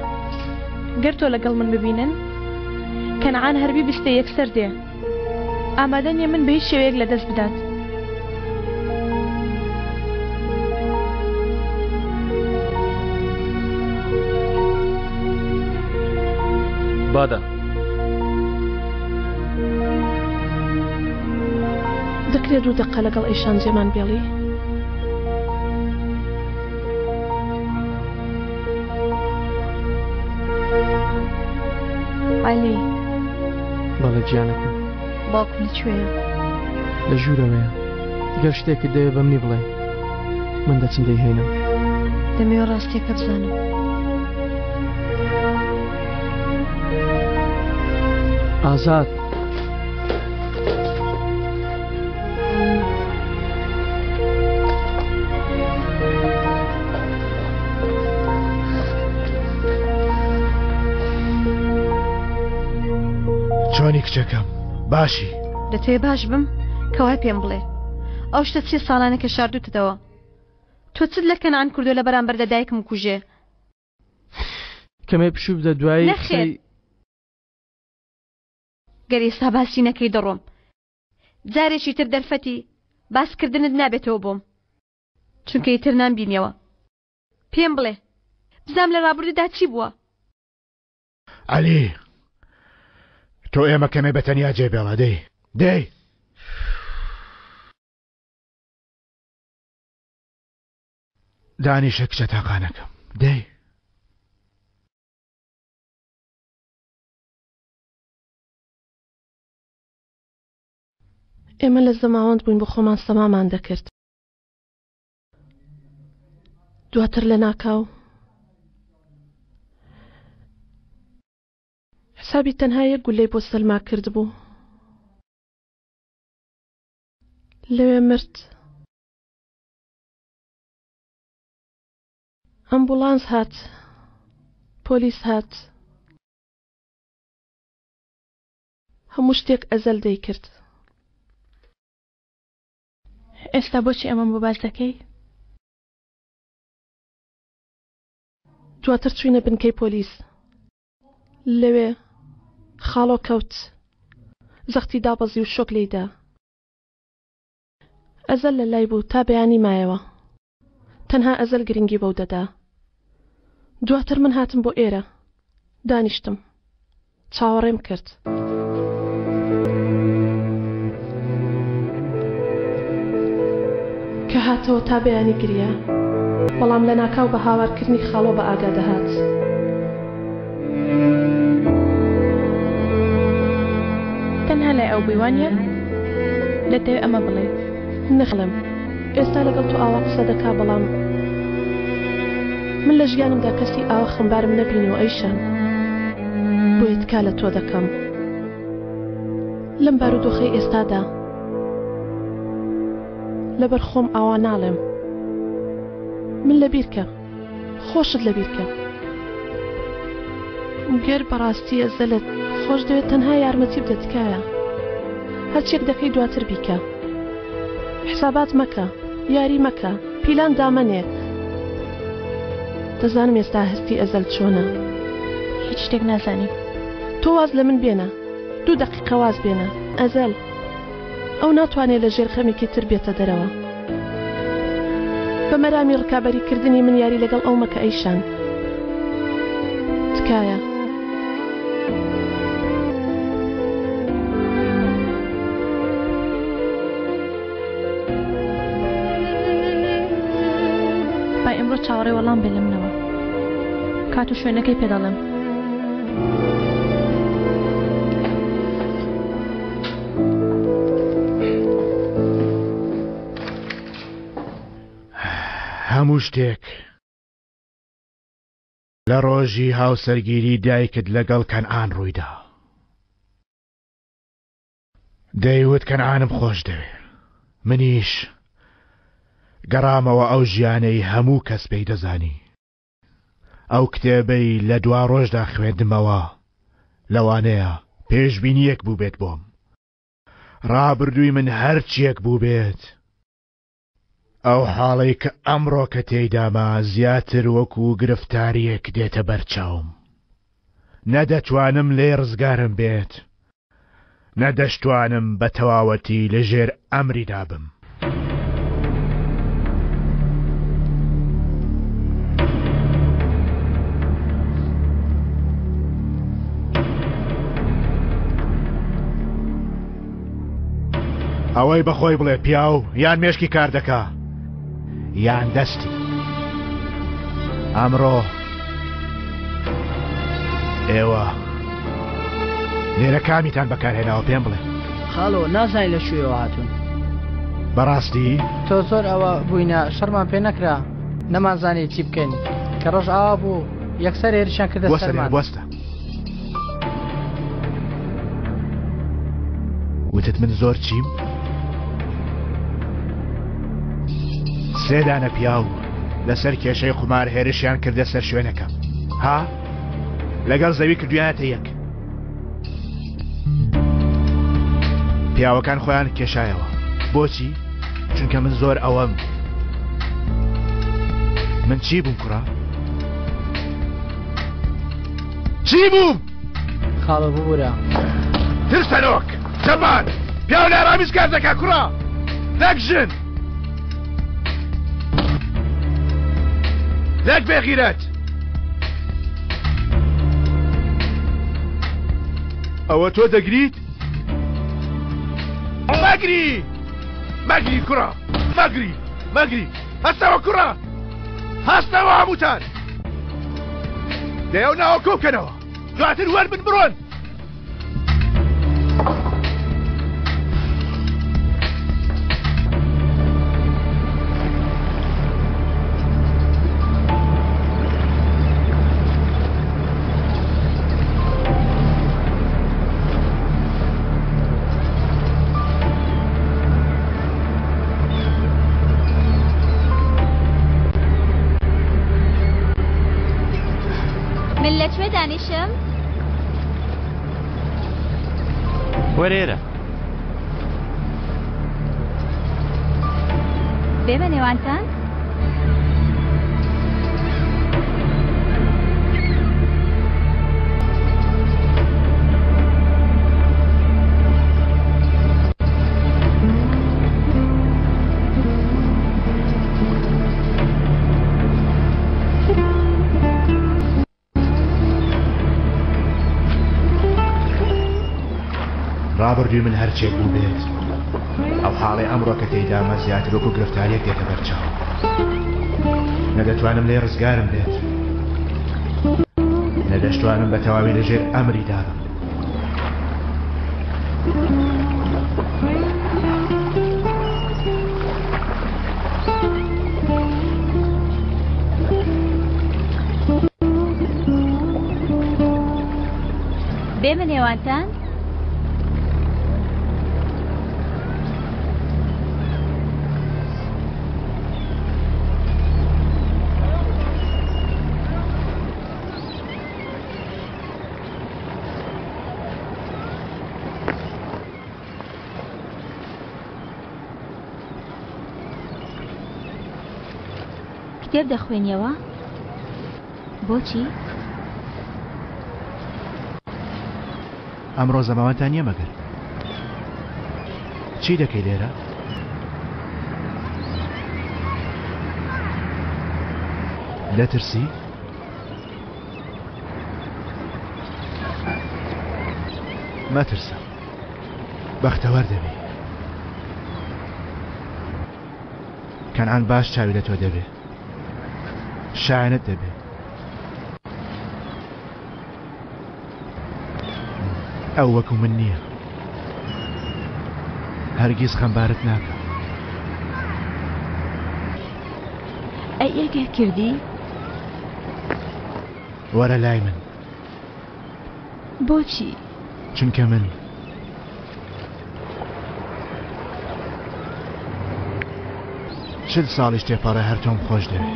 گەر تۆ لەگەڵ من ببینن کەنعان هەر بیبیستێ یەکسەر دێ ئامادە نییە من بە هیچ شێوەیەک لەدەست بدات. بادە. دەکرێت دوو دەقە لەگەڵ ئەیشان جێمان بێڵی؟ عەلی. بەڵێ گیانەکەم. باوکم لە کوێیە؟ لە ژوورەوەیە. گەر شتێکت دەوێ بە منی بڵێ. من دەچم دەیهێنم. دەمەوێ ڕاستییەکە بزانم. ئازاد. چۆنی کچەکەم باشی؟ دەتەوێ باش بم؟ کەوایە پێم بڵێ ئەو شتە چیە ساڵانە کە شاردوتتەوە؟ تۆ چت لە کەنعان کردوە لە بەرامبەردا دایکم کوژێ؟ کەمێ پشوو بدە دوایی نەخێر گەر ئێستا باسی نەکەی دەڕۆم جارێکی تر دەرفەتی باسکردنت نابێتەوە بۆم چونکە ئیتر نامبینیەوە پێم بڵێ بزانم لە ڕابردوودا چی بووە؟ عەلی تۆ ئێمە کەمێ بە تەنیا جێ بێڵە دەی دەی. دانیشە کچە تاقانەکەم دەی. ئێمە لە زەماوەند بووین بۆ خۆمان سەمامان دەکرد. دواتر لە ناکاو حسابی تەنها یەک گولەی بۆ سەلما کردبوو لەوێ مرد ئەمبوڵانس هات پۆلیس هات هەموو شتێک ئەزەل دەیکرد ئێستا بۆچی ئەمەم بۆ باس دەکەی؟ دواتر چووینە بنکەی پۆلیس. لەوێ خاڵۆ کەوت. زەختی دابەزی و شۆک لێیدا. ئەزەل لە لای بوو تا بەیانی مایەوە. تەنها ئەزەل گرنگی بەو دەدا. دواتر من هاتم بۆ ئێرە. دانیشتم. چاوەڕێم کرد. کە هاتەوە تا بەیانی گریا. بەڵام لەناکاو بە هاوارکردنی خاڵۆ بە ئاگا دەهات. تەنها لای ئەو بووی وانیە؟ دەتەوێ ئەمە بڵێیت؟ نەخڵێم ئێستا لەگەڵ تۆ ئاوا قسە دەکا بەڵام من لە ژیانمدا کەسی ئاوا خەمبارم نەبینیوە ئەیشان بۆیە تکا لە تۆ دەکەم لەم بارودۆخەی ئێستادا لەبەر خۆم ئاوا ناڵێم من لەبیرکە خۆشت لەبیر کە. گەر بەڕاستی ئەزەلت خۆش دەوێت تەنها یارمەتی بدە تکایە هەرچیەک دەکەی دواتر بیکە حسابات مەکە یاری مەکە پیلان دامەنێ دەزانم ئێستا هەستی ئەزەل چۆنە. هیچ شتێک نازانی. تۆ واز لە من بێنە دوو دەقیقە واز بێنە ئەزەل. ئەو ناتوانێ لە ژێر خەمێکی تر بێتە دەرەوە. بە مەرامی ڕکابەری کردنی من یاری لەگەڵ ئەو مەکە ئەیشان. تکایە. با ئیمڕۆ چاوەڕێی وەڵام بێ لە منەوە. کات و شوێنەکەی پێ دەڵێم. هەموو شتێک لە ڕۆژی هاوسەرگیری دایکت لەگەڵ کەنعان ڕوویدا. دەیوت کەنعانم خۆش دەوێ. منیش گەڕامەوە ئەو ژیانەی هەموو کەس پێی دەزانی. ئەو کتێبەی لە دواڕۆژدا خوێندمەوە لەوانەیە پێشبینییەک بووبێت بۆم. ڕابردووی من هەرچییەک بووبێت، ئەو حاڵەی کە ئەمڕۆکە تێیدامە زیاتر وەکو گرفتارییەک دێتە بەرچاوم. نە دەتوانم لێی ڕزگارم بێت، نە دەشتوانم بە تەواوەتی لە ژێر ئەمریدا بم. ئەوەی بە خۆی بڵێ پیاو یان مێشکی کار دەکا یان دەستی. ئەمڕۆ ئێوە لێرە کامیتان بەکارهێناوە پێم بڵێ. خاڵۆ نازانین لە کوێوە هاتوون. بەڕاستی؟ تۆ زۆر ئەوە بووینە شەڕمان پێ نەکرا نەمانزانی چی بکەین کە ڕۆژ ئاوا بوو یەکسەر هێرشیان کردە سەرمان. بوەستە وتت من زۆر چیم؟ سێ دانە پیاو لەسەر کێشەی قومار هێرشیان کردە سەر شوێنەکەم ها لەگەڵ زەوی کردویانەتە یەک پیاوەکان خۆیان کێشایەوە بۆچی چونکە من زۆر ئەوەم من چی بووم کوڕە چی بووم خاڵە ببورە ترسەنۆک جەبار پیاو لە ئارامیش کار دەکا کوڕە نەک ژن نەک بێغیرەت ئەوە تۆ دەگریت؟ مەگری مەگری کوڕە مەگری مەگری هەستەوە کوڕە هەستەوە هەمووتان لەیەو ناوە کۆبکەنەوە دواتر وەربن بڕۆن من لە کوێ دانیشم؟ وەرە ئێرە. بێمە نێوانتان؟ ڕابردووی من هەرچێک بوو بێت ئەو حاڵی ئەمڕۆ کە تێیدامە زیاتر وەکو گرفتاریەک دێتە بەرچاو نە دەتوانم لێ ڕزگارم بێت نە دەشتوانم بە تەواوی لەژێر ئەمری دابم بێمە نێوانتان؟ کتێب دەخوێنیەوە؟ بۆچی؟ ئەمڕۆ زەماوەندتان نییە مەگەر؟ چی دەکەی لێرە؟ دەترسی؟ مەترسە بەختەوەر دەبی کەنعان باش چاوی لە تۆ دەبێ شایەنت دەبێ ئەو وەکو من نییە هەرگیز خەمبارت ناکە ئەی ئەگەر کردی؟ وەرە لای من. بۆچی؟ چونکە من. چل ساڵیش تێپەڕێ هەر تۆم خۆش دەوێ.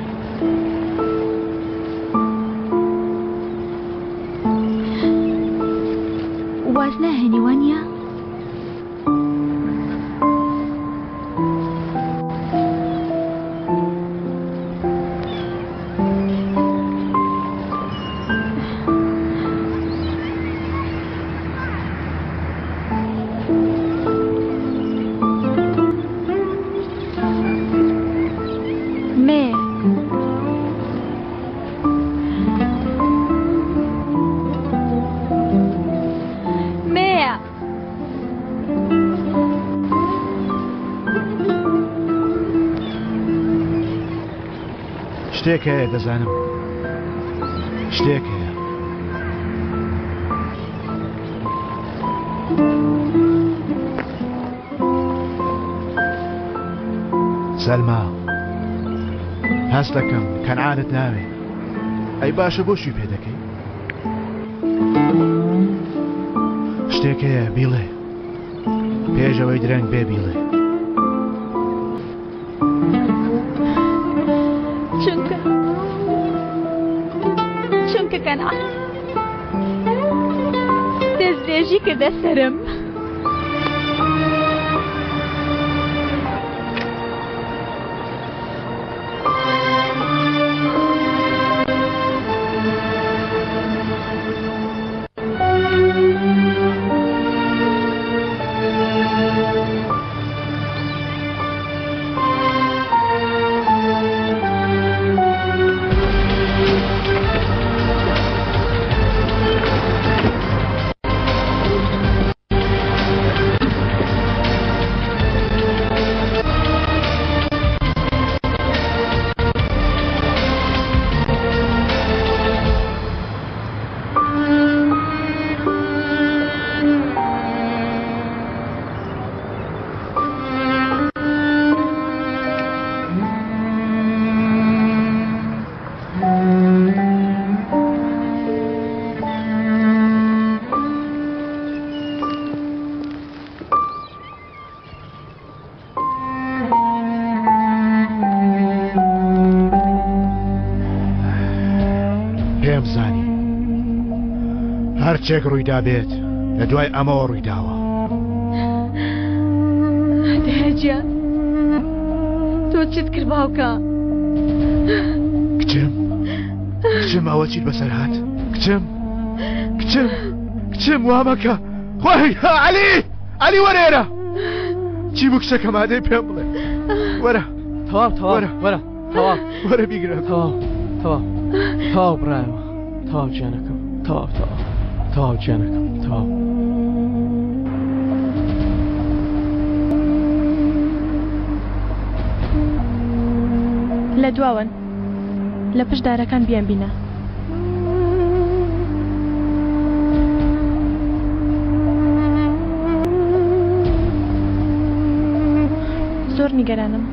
واز ناهێنی وانییە؟ مێ مێ شتێک هەیە دەزانم شتێک هەیە سەلما هەست دەکەم کەنعانت ناوێ ئەی باشە بۆشی پێ دەکەی شتێک هەیە بیڵێ پێش ئەوەی درەنگ بێ بیڵێ چونکە چونکە کەنعان دەستدرێژی کردە سەرم. پێم زانی هەرچێک ڕوویدا بێت لە دوای ئەمەوە ڕوویداوە دایەجیان تۆ چیت کرد باوکە کچم کچم ئەوە چیت بەسەر هات کچم کچم کچم وا مەکە خۆی عەلی عەلی وەرێرە چی بوو کچەکەم ئادەی پێم بڵێ وەرە تەواو تەواو وەرە وەرە تەواو وەرە بیگرە تەواو تەواو تەواو برایەوە تەواو گیانەکەم تەواو تەواو تەواو گیانەکەم تەواو. لە دواوەن. لە پشت دارەکان بیانبینە. زۆر نیگەرانم.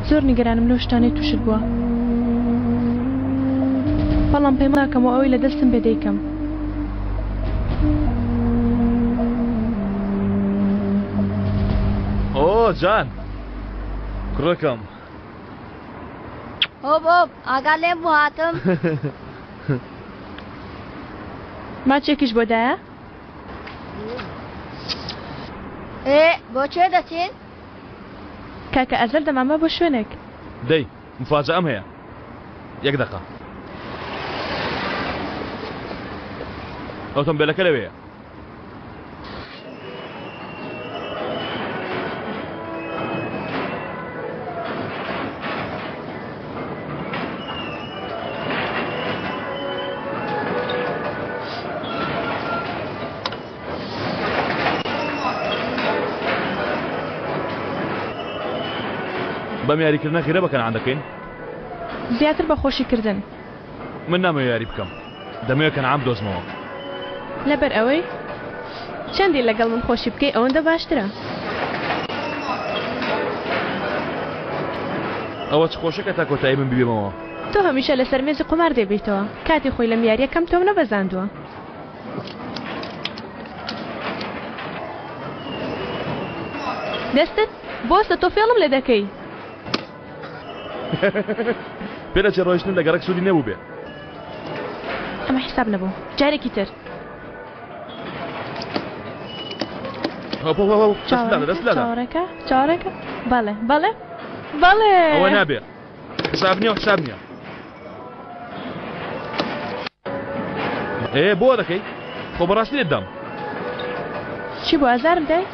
زۆر نیگەرانم لەو شتانەی تووشت بووە. بەڵام پەیمان ناکەم و ئەوەی لە دەستم بێ دەیکەم. ئۆ جان کوڕەکەم. هۆپ هۆپ ئاگات لێم بوو هاتم. ماچێکیش بۆ دایە؟ ئێ بۆ کوێ دەچین؟ کاکە ئەزەل دەمانبا بۆ شوێنێک. دەی مفاجەئەم هەیە یەک دەقە. ئۆتۆمبێلەکە لەوێیە. بەم یاریکردنە غیرە بە کەنعان دەکەین؟ زیاتر بە خۆشی کردن. من نامەوێ یاری بکەم دەمەوێ کەنعان بدۆزمەوە. لەبەر ئەوەی چەندی لەگەڵ من خۆشی بکەی ئەوەندە باشترە. ئەوە چ خۆشێکە تا کۆتایی من بیبەمەوە. تۆ هەمیشە لەسەر مێزی قومار دەیبەیتەوە کاتی خۆی لەم یاریە کەم تۆم نەبەزاندووە. دەستت بۆستە تۆ فێڵم لێ دەکەی. پێدەچێ ڕۆیشتن لە گەڕەک سوودی نەبووبێ. ئەمە حیساب نەبوو. جارێکی تر. هۆپ هۆپ هۆپ دەست لادە دەست لادە. چاوەڕێکە چاوەڕێکە بەڵێ بەڵێ بەڵێ. ئەوە نابێ. حساب نییە و حساب نییە. ئێ بۆ دەکەی؟ خۆ بەڕاستی لێت دام. چی بۆ ئازارم دای؟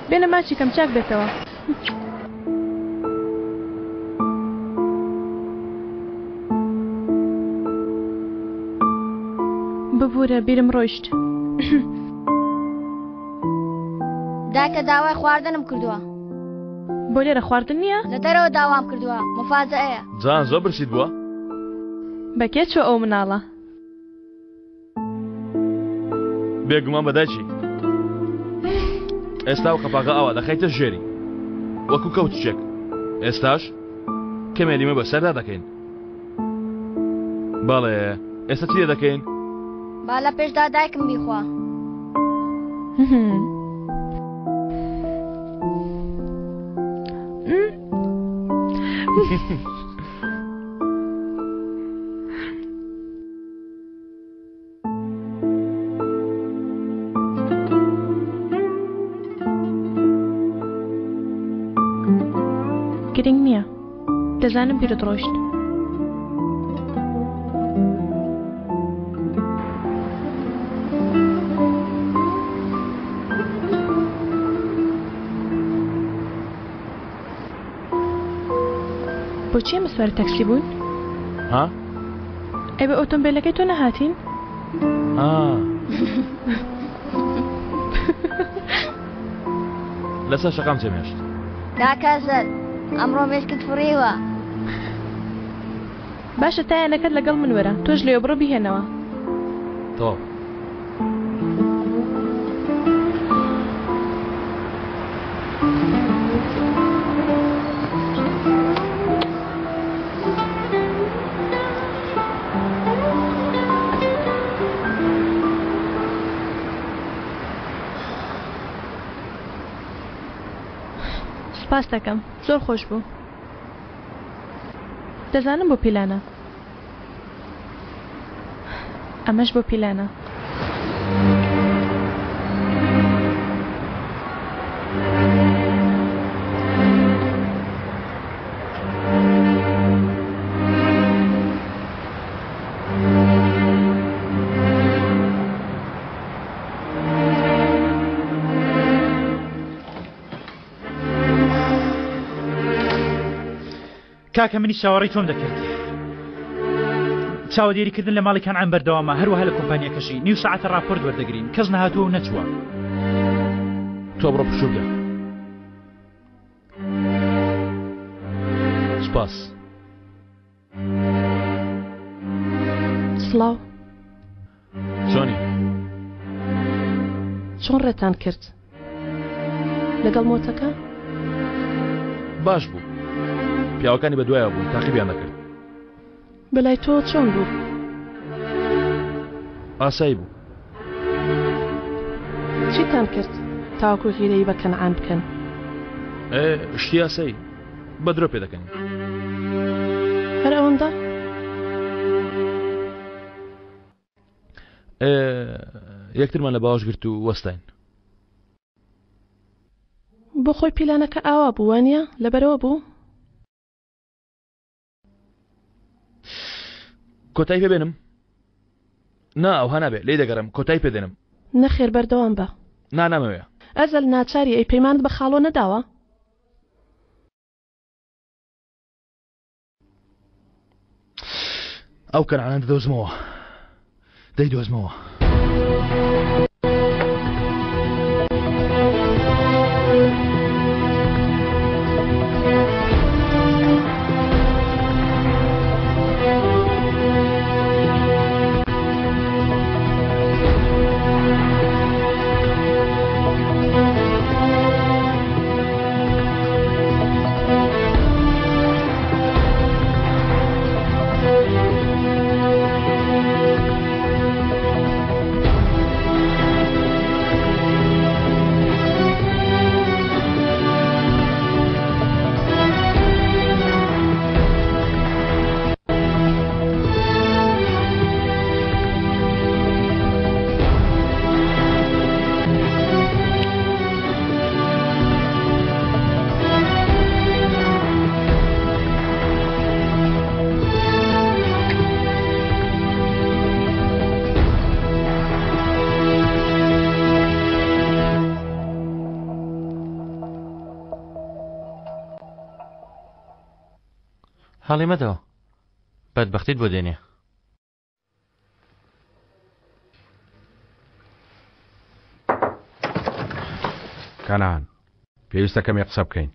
بێنە ماچی کەم چاک بێتەوە. ببورە بیرم ڕۆیشت. دایکە داوای خواردنم کردووە. بۆ لێرە خواردن نییە؟ لە دەرەوە داوام کردووە مفاجەئەیە. جان زۆر برسیت بووە؟ بە کێ چووە ئەو مناڵە؟ بێگومان بە دایکی. ئێستا و قەپاغە ئاوا دەخەیتە ژێری وەکو کەوتچێک ئێستاش کەمێ لیمە بەسەردا دەکەین بەڵێ ئێستا چی لێ دەکەین؟ با لە پێشدا دایکم بیخوا. گرنگ نییە دەزانم بیرت ڕۆیشت. بۆچی ئێمە سواری تەکسی بووین؟ ها؟ ئەی بە ئۆتۆمبێلەکەی تۆ نەهاتین؟ ئا. لەسەر شەقام جێمهێشت. کاکە ئەسەد ئەمڕۆ مێشکت فڕیوە. باشە تا یانەکەت لەگەڵ من وەرە تۆش لەوێ بڕۆ بیهێنەوە. تەواو. سوپاست دەکەم زۆر خۆش بوو. دەزانم بۆ پیلانە. ئەمەش بۆ پیلانە. کاکە منیش چاوەڕێی تۆم دەکرد. چاوەدێریکردن لە ماڵی کەنعان بەردەوامە هەروەها لە کۆمپانیەکەشی نیو سەعاتە ڕاپۆرت وەردەگرین کەس نەهاتووە و نەچووە. تۆ بڕۆ پشوو بدە. سوپاس. سڵاو. چۆنی؟ چۆن ڕێتان کرد؟ لەگەڵ مۆتەکە؟ باش بوو. پیاوەکانی بەدوایەوە بوون، تاقیبیان دەکرد. بەلای تۆ چۆن بوو؟ ئاسایی بوو. چیتان کرد تاوەکو غیرەی بە کەنعان بکەن؟ ئێ شتی ئاسایی. بە درۆ پێدەکەنین. هەر ئەوەندە؟ ئێ یەکترمان لە باوەش گرت و وەستاین. بۆ خۆی پیلانەکە ئاوا بوو وانییە؟ لەبەرئەوە بوو؟ کۆتایی پێ بێنم؟ نا ئەوها نابێ لێی دەگەڕێم کۆتایی پێ دێنم. نەخێر بەردەوام بە. نا نامەوێ. ئەزەل ناچاری ئەی پەیمانت بە خاڵۆ نەداوە؟ ئەو کەنعانە دەدۆزمەوە دەیدۆزمەوە. هەڵی مەدەوە بەدبەختیت بۆ دێنێ. کەنان پێویستە کەمێ قسە بکەین.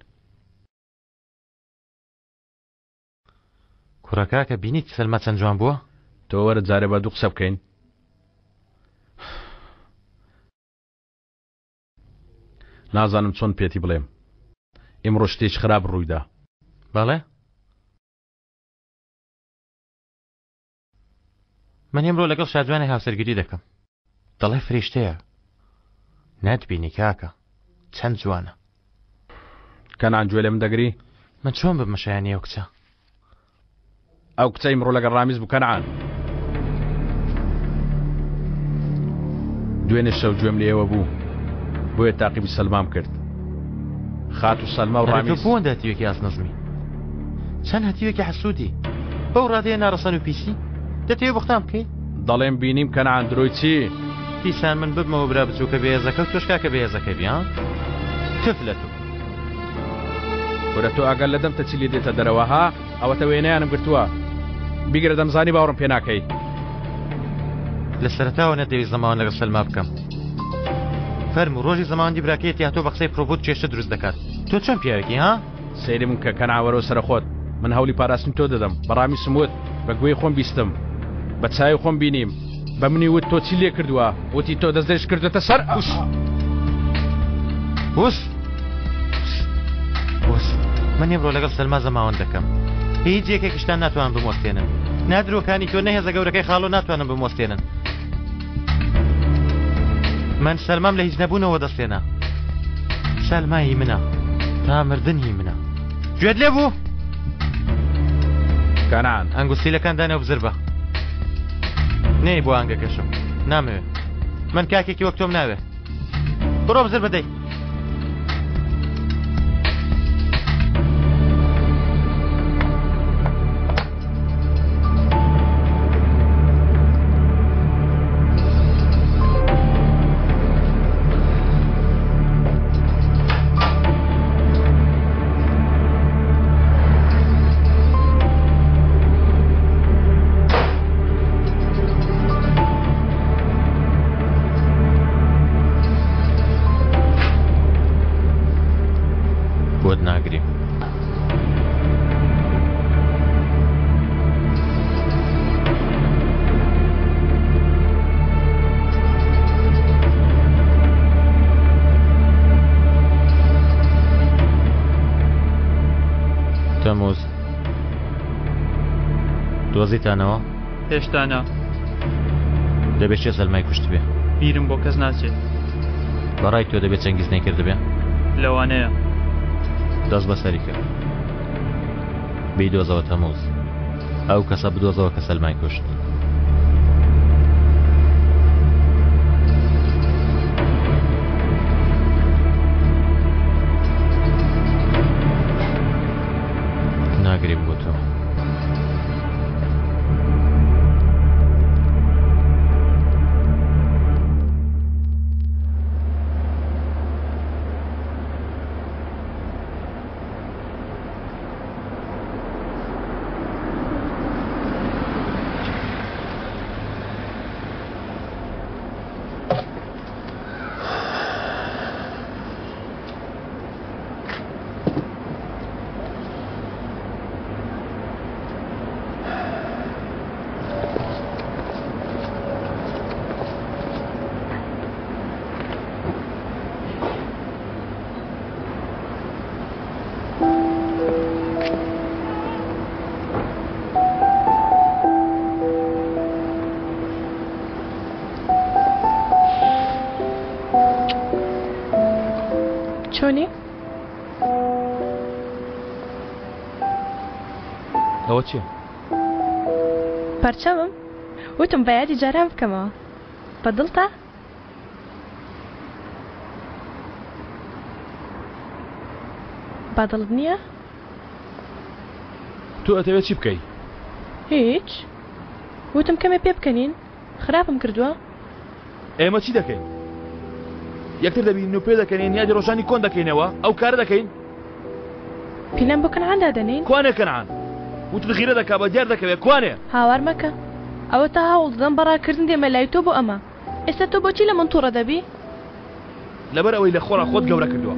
کوڕە کاکە بینیت سەلما چەند جوان بووە؟ تۆ وەرە جارێ با دوو قسە بکەین. نازانم چۆن پێتی بڵێم ئیمڕۆ شتێکی خراپ ڕوویدا. بەڵێ؟ من ئمڕۆ لەگەڵ شاجوانی هاوسەرگیری دەکەم دەڵێ فریشتەیە ناتبینی کاکە چەند جوانە. کەنان گوێ لێ من دەگری؟ من چۆن ببمە شایانی ئەو کچە؟ ئەو کچە ئیمڕۆ لەگەڵ ڕامیز بوو کەنعان. دوێنێ شەو گوێم لە ئێوە بوو بۆیە تاقیبی سەلمام کرد. خاتوو سەلما و ئەرێ تۆ ڕامیز. بۆ ئەوەندە هەتیوێکی ئاست نزمی؟ چەند هەتیوێکی حەسوودی؟ بەو ڕادەیە ناڕەسەن و پیسی؟ دەتەوێ بوختان بکەی؟ دەڵێم بینیم کەنعان درۆی چی؟ دیسان من ببمەوە برا بچووکە بێهێزەکە و تۆش کاکە بێهێزەکە بی ها؟ تف لە تۆ. کورە تۆ ئاگات لە دەمتە چی لێ دێتە دەرەوە ها؟ ئەوەتە وێنەیانم گرتووە بیگرە دەمزانی باوەڕم پێ ناکەی. لە سەرەتاوە نەتدەویست زەماوەند لەگەڵ سەلما بکەم. فەرموو ڕۆژی زەماوەندی براکەیەتی هاتووە بە قسەی پڕوپووچ کێشە دروست دەکات. تۆ چۆن پیاوێکی ها؟ سەیرم کە کەنعان وەرەوە سەرە خۆت من هەوڵی پاراستنی تۆ دەدەم بە ڕامیسم وت بە گوێی خۆم بیستم بە چاوی خۆم بینیم بە منی وت تۆ چی لێ کردووە وتی تۆ دەستدرێژ کردووەتە سەر وش وش وش من ئێمڕۆ لەگەڵ سەلما زەماوەند دەکەم هیچ یەکێکیشتان ناتوانن بموەستێنن نا درۆکانی تۆ نە هێزە گەورەکەی خاڵۆ ناتوانن بموەستێنن من سەلمام لە هیچ نەبوونەوە دەستێنا سەلما هی منە تا مردن هی منە گوێت لێ بوو؟ کەنان ئەنگوستیلەکان دانێ و بزر بە نەی بۆ ئانگەکەشم نامەوێ من کاکێکی وەک تۆم ناوێ بڕۆ بزر بدەی دۆزیتانەوە؟ هێشتا نا. دەبێ کێ سەلمای کوشتبێ؟ بیرم بۆ کەس ناچێت. بەڕای تۆ دەبێ چەنگیز نەیکردبێ؟ لەوانەیە. دەست بەسەری کە. بیدۆزەوە تەموز. ئەو کەسە بدۆزەوە کە سەلمای کوشت. ناگریم بۆ تۆ. چۆنی؟ ئەوە چییە؟ پەرچەمم وتم بە یادی جاران بکەمەوە بە دڵتە؟ بە دڵت نییە؟ تۆ ئەتەوێت چی بکەی؟ هیچ وتم کەمێ پێ بکەنین خراپم کردووە؟ ئێمە چی دەکەین؟ یەکتر دەبینین و پێدەکەنین یادی ڕۆژانی کۆن دەکەینەوە ئەو کارە دەکەین؟ پیلان بۆ کەنعان دادەنێین؟ کوانێ کەنعان؟ وتت غیرە دەکا بە دیار دەکەوێ کوانێ؟ هاوار مەکە ئەوەتا هەوڵ دەدەم بە ڕاکردن دێمە لای تۆ بۆ ئەمە ئێستا تۆ بۆچی لە من توڕە دەبی؟ لەبەر ئەوەی لە خۆڕا خۆت گەورە کردووە.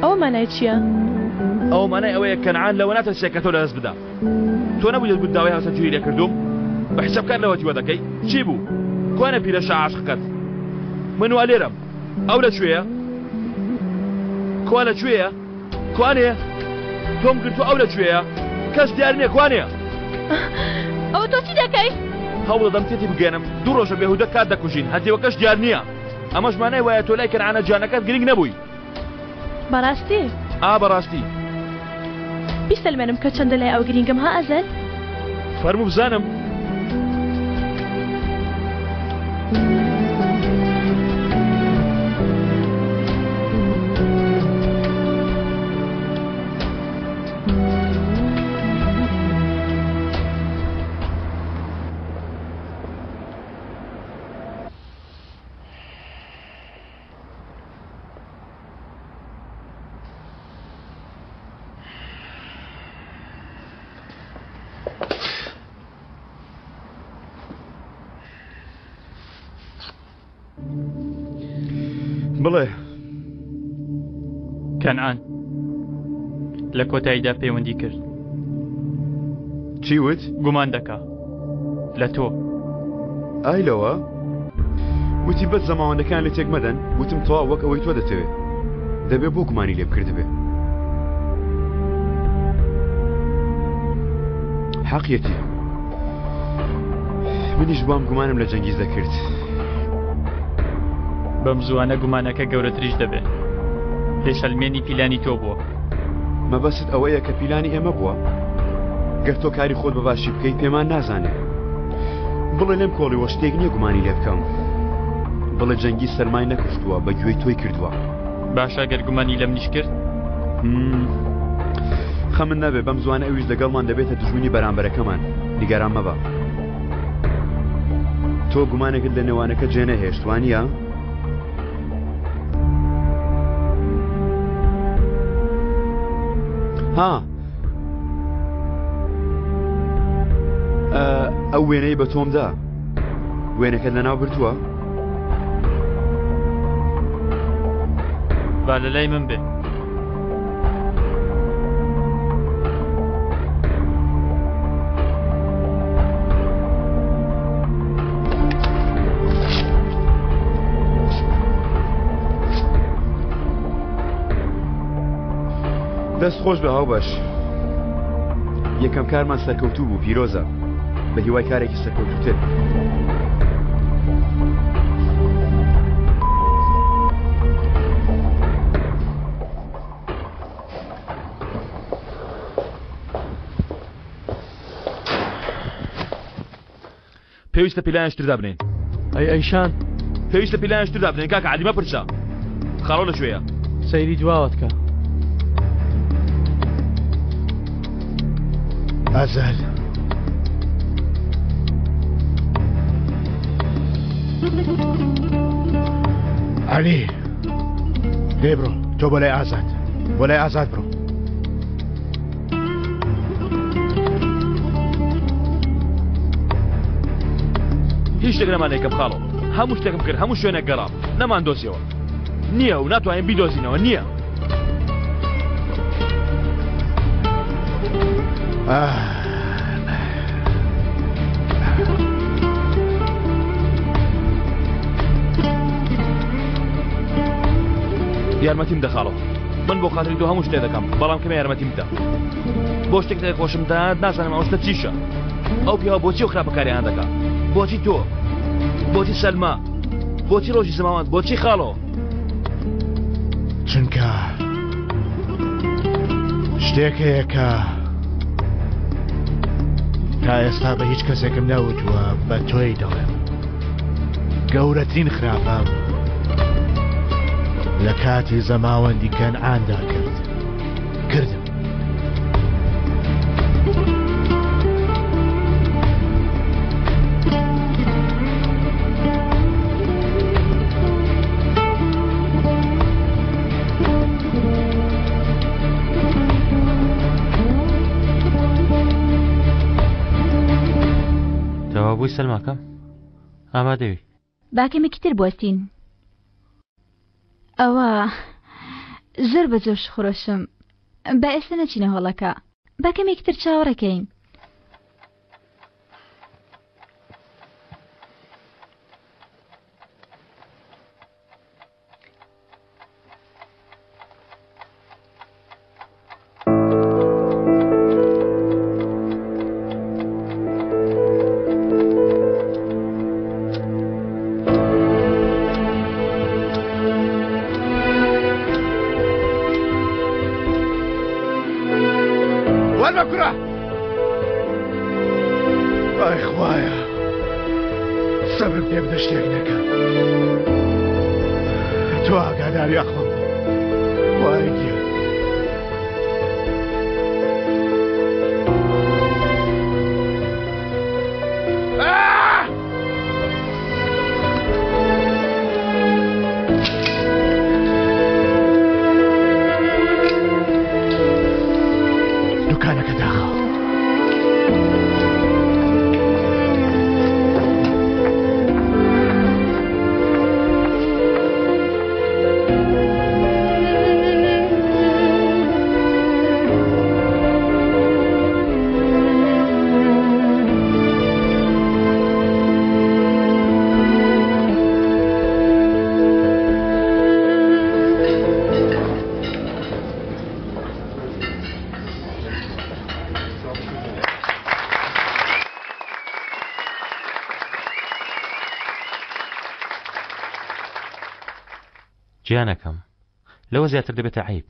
ئەوە مانای چییە؟ ئەوە مانای ئەوەیە کەنعان لەوە ناترسێ کە تۆ لەدەست بدا. تۆ نەبوویت گوت داوای هاوسەرگیری لێ کردووم؟ بە حیساب کار لەوە دیوە دەکەی؟ چی بوو؟ کوانێ پیرەشا عاشقەکەت؟ من وا لێرەم. ئەو لە کوێیە؟ کوا لە کوێیە؟ کوانێ؟ تۆم گرتووە ئەو لە کوێیە؟ کەس دیار نییە کوانێ؟ ئەوە تۆ چی دەکەی؟ هەوڵ دەدەم تێتی بگەیەنم دوو ڕۆژە بێهودە کات دەکوژین هەتیوەکەش دیار نییە. ئەمەش مانای وایە تۆ لای کەنعانە گیانەکەت گرنگ نەبووی. بەڕاستی؟ ئا بەڕاستی. بیسەلمێنم کە چەندە لای ئەو گرینگم ها ئەزەل؟ فەرموو بزانم. بڵێ کەنعان لە کۆتاییدا پەیوەندی کرد چی وت؟ گومان دەکا لە تۆ. ئای لەوە؟ وتی بەس زەماوەندەکان لێ تێک مەدەن وتم تەواو وەک ئەوەی تۆ دەتەوێ دەبێ بۆ گومانی لێ بکردبێ حەقیەتی منیش بام گومانم لە جەنگیز دەکرد بەم زووانە گومانەکە گەورەتریش دەبێ دەیسەلمێنی پیلانی تۆ بووە مەبەست ئەوەیە کە پیلانی ئێمە بووە؟ گەر تۆ کاری خۆت بە باشی بکەیت پێمان نازانێ. بڵێ لێم کۆڵیوە شتێک نییە گومانی لێ بکەم. بڵێ جەنگیز سەرمای نەکوشتووە بە گوێی تۆی کردووە. باشە گەر گومانی لە منیش کرد؟ خەمت نەبێ بەم زوانە ئەویش لەگەڵمان دەبێتە دوژمنی بەرامبەرەکەمان. نیگەران مەبە. تۆ گومانێکت لە نێوانەکە جێنەهێشت وانییە؟ ها ئەو وێنەی بە تۆمدا وێنەکە لەناو بردووە با لە لای من بێ دەست خۆش بە هاوبەش. یەکەم کارمان سەرکەوتوو بوو پیرۆزە بە هیوای کارێکی سەرکەوتووتر. پێویستە پیلانێکی تر دابنێین. ئەی ئەیشان؟ پێویستە پیلانێکی تر دابنێین کاکە عەلی مەپرسە. خاڵۆ لە کوێیە؟ سەیری دواوەت کە. ئازاد. عەلی لێ بڕۆ تۆ بۆ لای ئازاد بۆ لای ئازاد بڕۆ. هیچ شتێک نەما نەیکەم خاڵۆ هەموو شتێکم کرد هەموو شوێنێک گەڕام نەمان دۆزیەوە نییە و ناتوانین بیدۆزینەوە نییە. یارمەتیم دە خاڵۆ من بۆ خاتری تۆ هەموو شتێ دەکەم بەڵام کەمێ یارمەتیم بدە بۆ شتێک دەخۆشم داد نازانم ئەو شتە چیشە ئەو پیاوە بۆچی و خراپەکاریان دەکا بۆچی تۆ بۆچی سەلما بۆچی ڕۆژی زماوان بۆچی خاڵۆ چونکە شتێک هەیە کە تا ئێستا بە هیچ کەسێکم نەوتووە بە تۆی دەڵێم گەورەترین خراپەم لە کاتی زەماوەندی کەنعاندا کرد کردم. تەواو بووی سەلماکەم؟ ئامادەوی. با کەمێکی تر بوەستین. ئەوە زۆر بە جۆش خرۆشم. با ئێستا نەچینە هۆڵەکە. با کەمێکی تر چاوەڕێکەین. وەربە کوڕە ئای خوایە سەبرم پێ بدە شتێک نەکەم تۆ ئاگاداری ئەقڵم بە خوایە گیان دوکانەکە داخە. گیانەکەم لەوە زیاتر دەبێتە عەیب.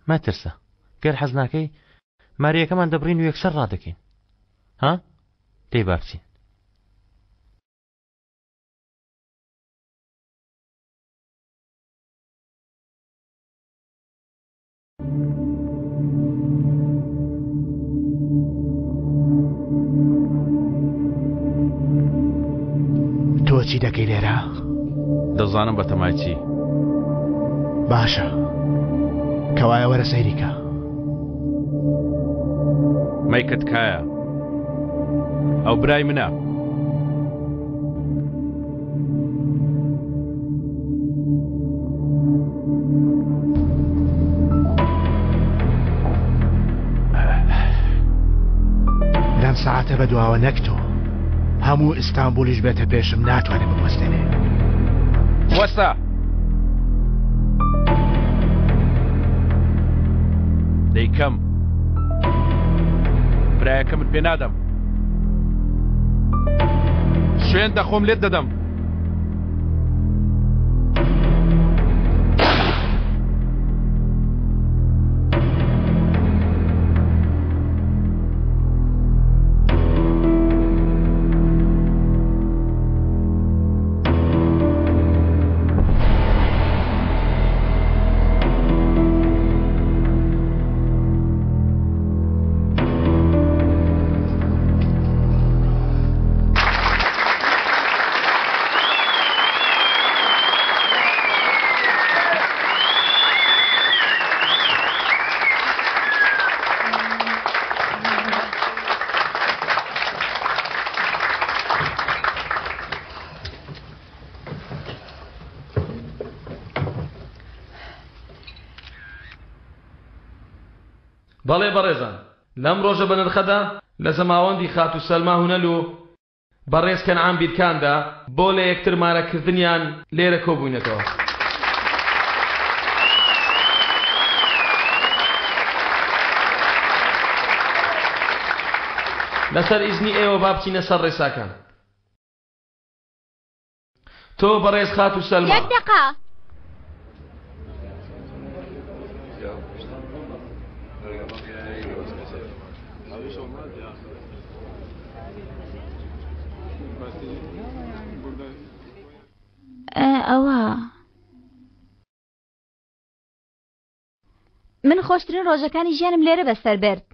مەترسە گەر حەز ناکەی ماریەکەمان دەبڕین و یەکسەر ڕادەکەین ها دەی با بچین. تۆ چی دەکەی لێرە؟ دەزانم بەتەمای چی. باشە کەوایە وەرە سەیری کە. مەیکە تکایە. ئەو برای منە. لەم سەعاتە بەدواوە نەک تۆ هەموو ئیستانبولیش بێتە پێشم ناتوانێ بموەستێنێ. وەستا! دەیکەم. برایەکەمت پێ نادەم. سوێند دەخۆم لێت دەدەم. بەڵێ بەڕێزان لەم ڕۆژە بەنرخەدا لە زەماوەندی خاتوو سەلما هونەل و بەڕێز کەنعان بیرکاندا بۆ لە یەکتر مارەکردنیان لێرە کۆبووینەتەوە. لەسەر ئیزنی ئێوە با بچینە سەر ڕێساکان. تۆ بەڕێز خاتوو سەلما. یەک دەقە. ئەوە من خۆشترین ڕۆژەکانی ژیانم لێرە بەسەر برد.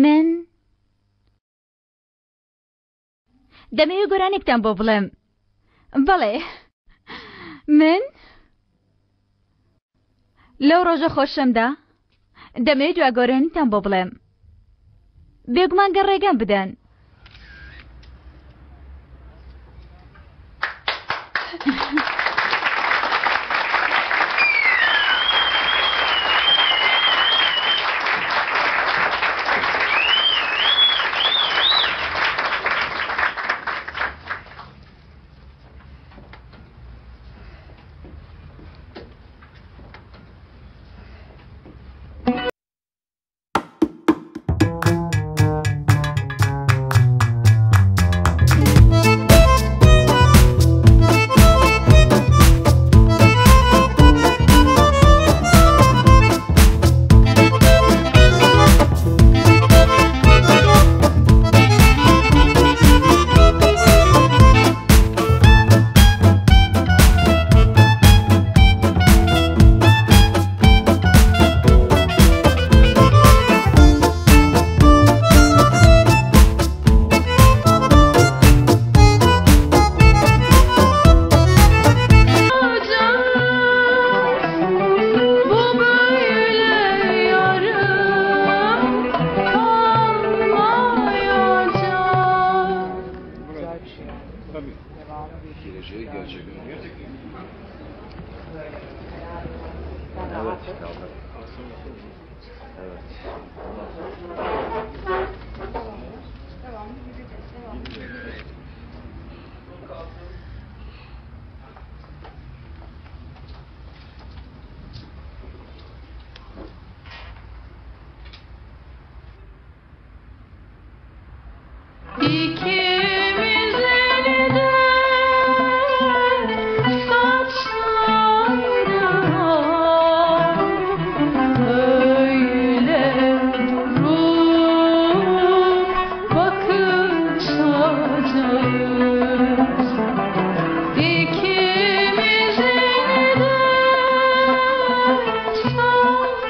من دەمەوێت گۆرانێکتان بۆ بڵێم بەڵێ من لەو ڕۆژە خۆشەمدا دەمەوێت دوا گۆرانیتان بۆ بڵێم بێگومان گەر ڕێگەم بدەن.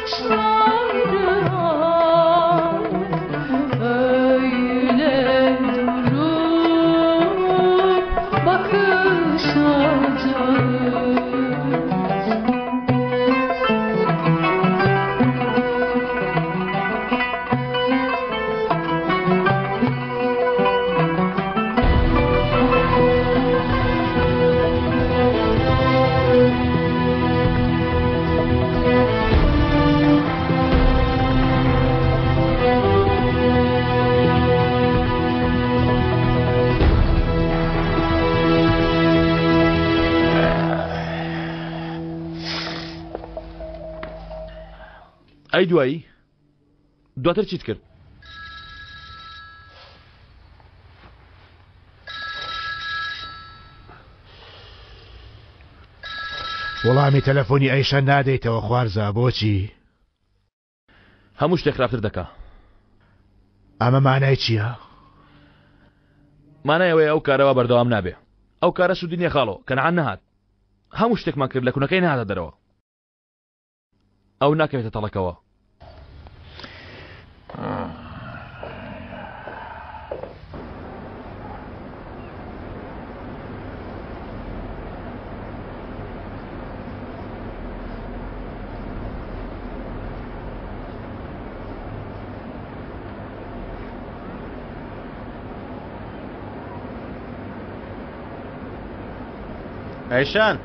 Saçları öyle durup. ئەی دوایی دواتر چیت کرد؟ وەڵامی تەلەفۆنی ئەیشە نادەیتەوە خوارزا بۆچی؟ هەموو شتێک خراپتر دەکا. ئەمە مانای چییە؟ مانای ئەوەیە ئەو کارە وا بەردەوام نابێ. ئەو کارە سوودی نییە خاڵۆ، کەنعان نەهات. هەموو شتێکمان کرد لە کونەکەی نەهاتە دەرەوە. ئەو ناکەوێتە تەڵەکەوە. ئەیشان.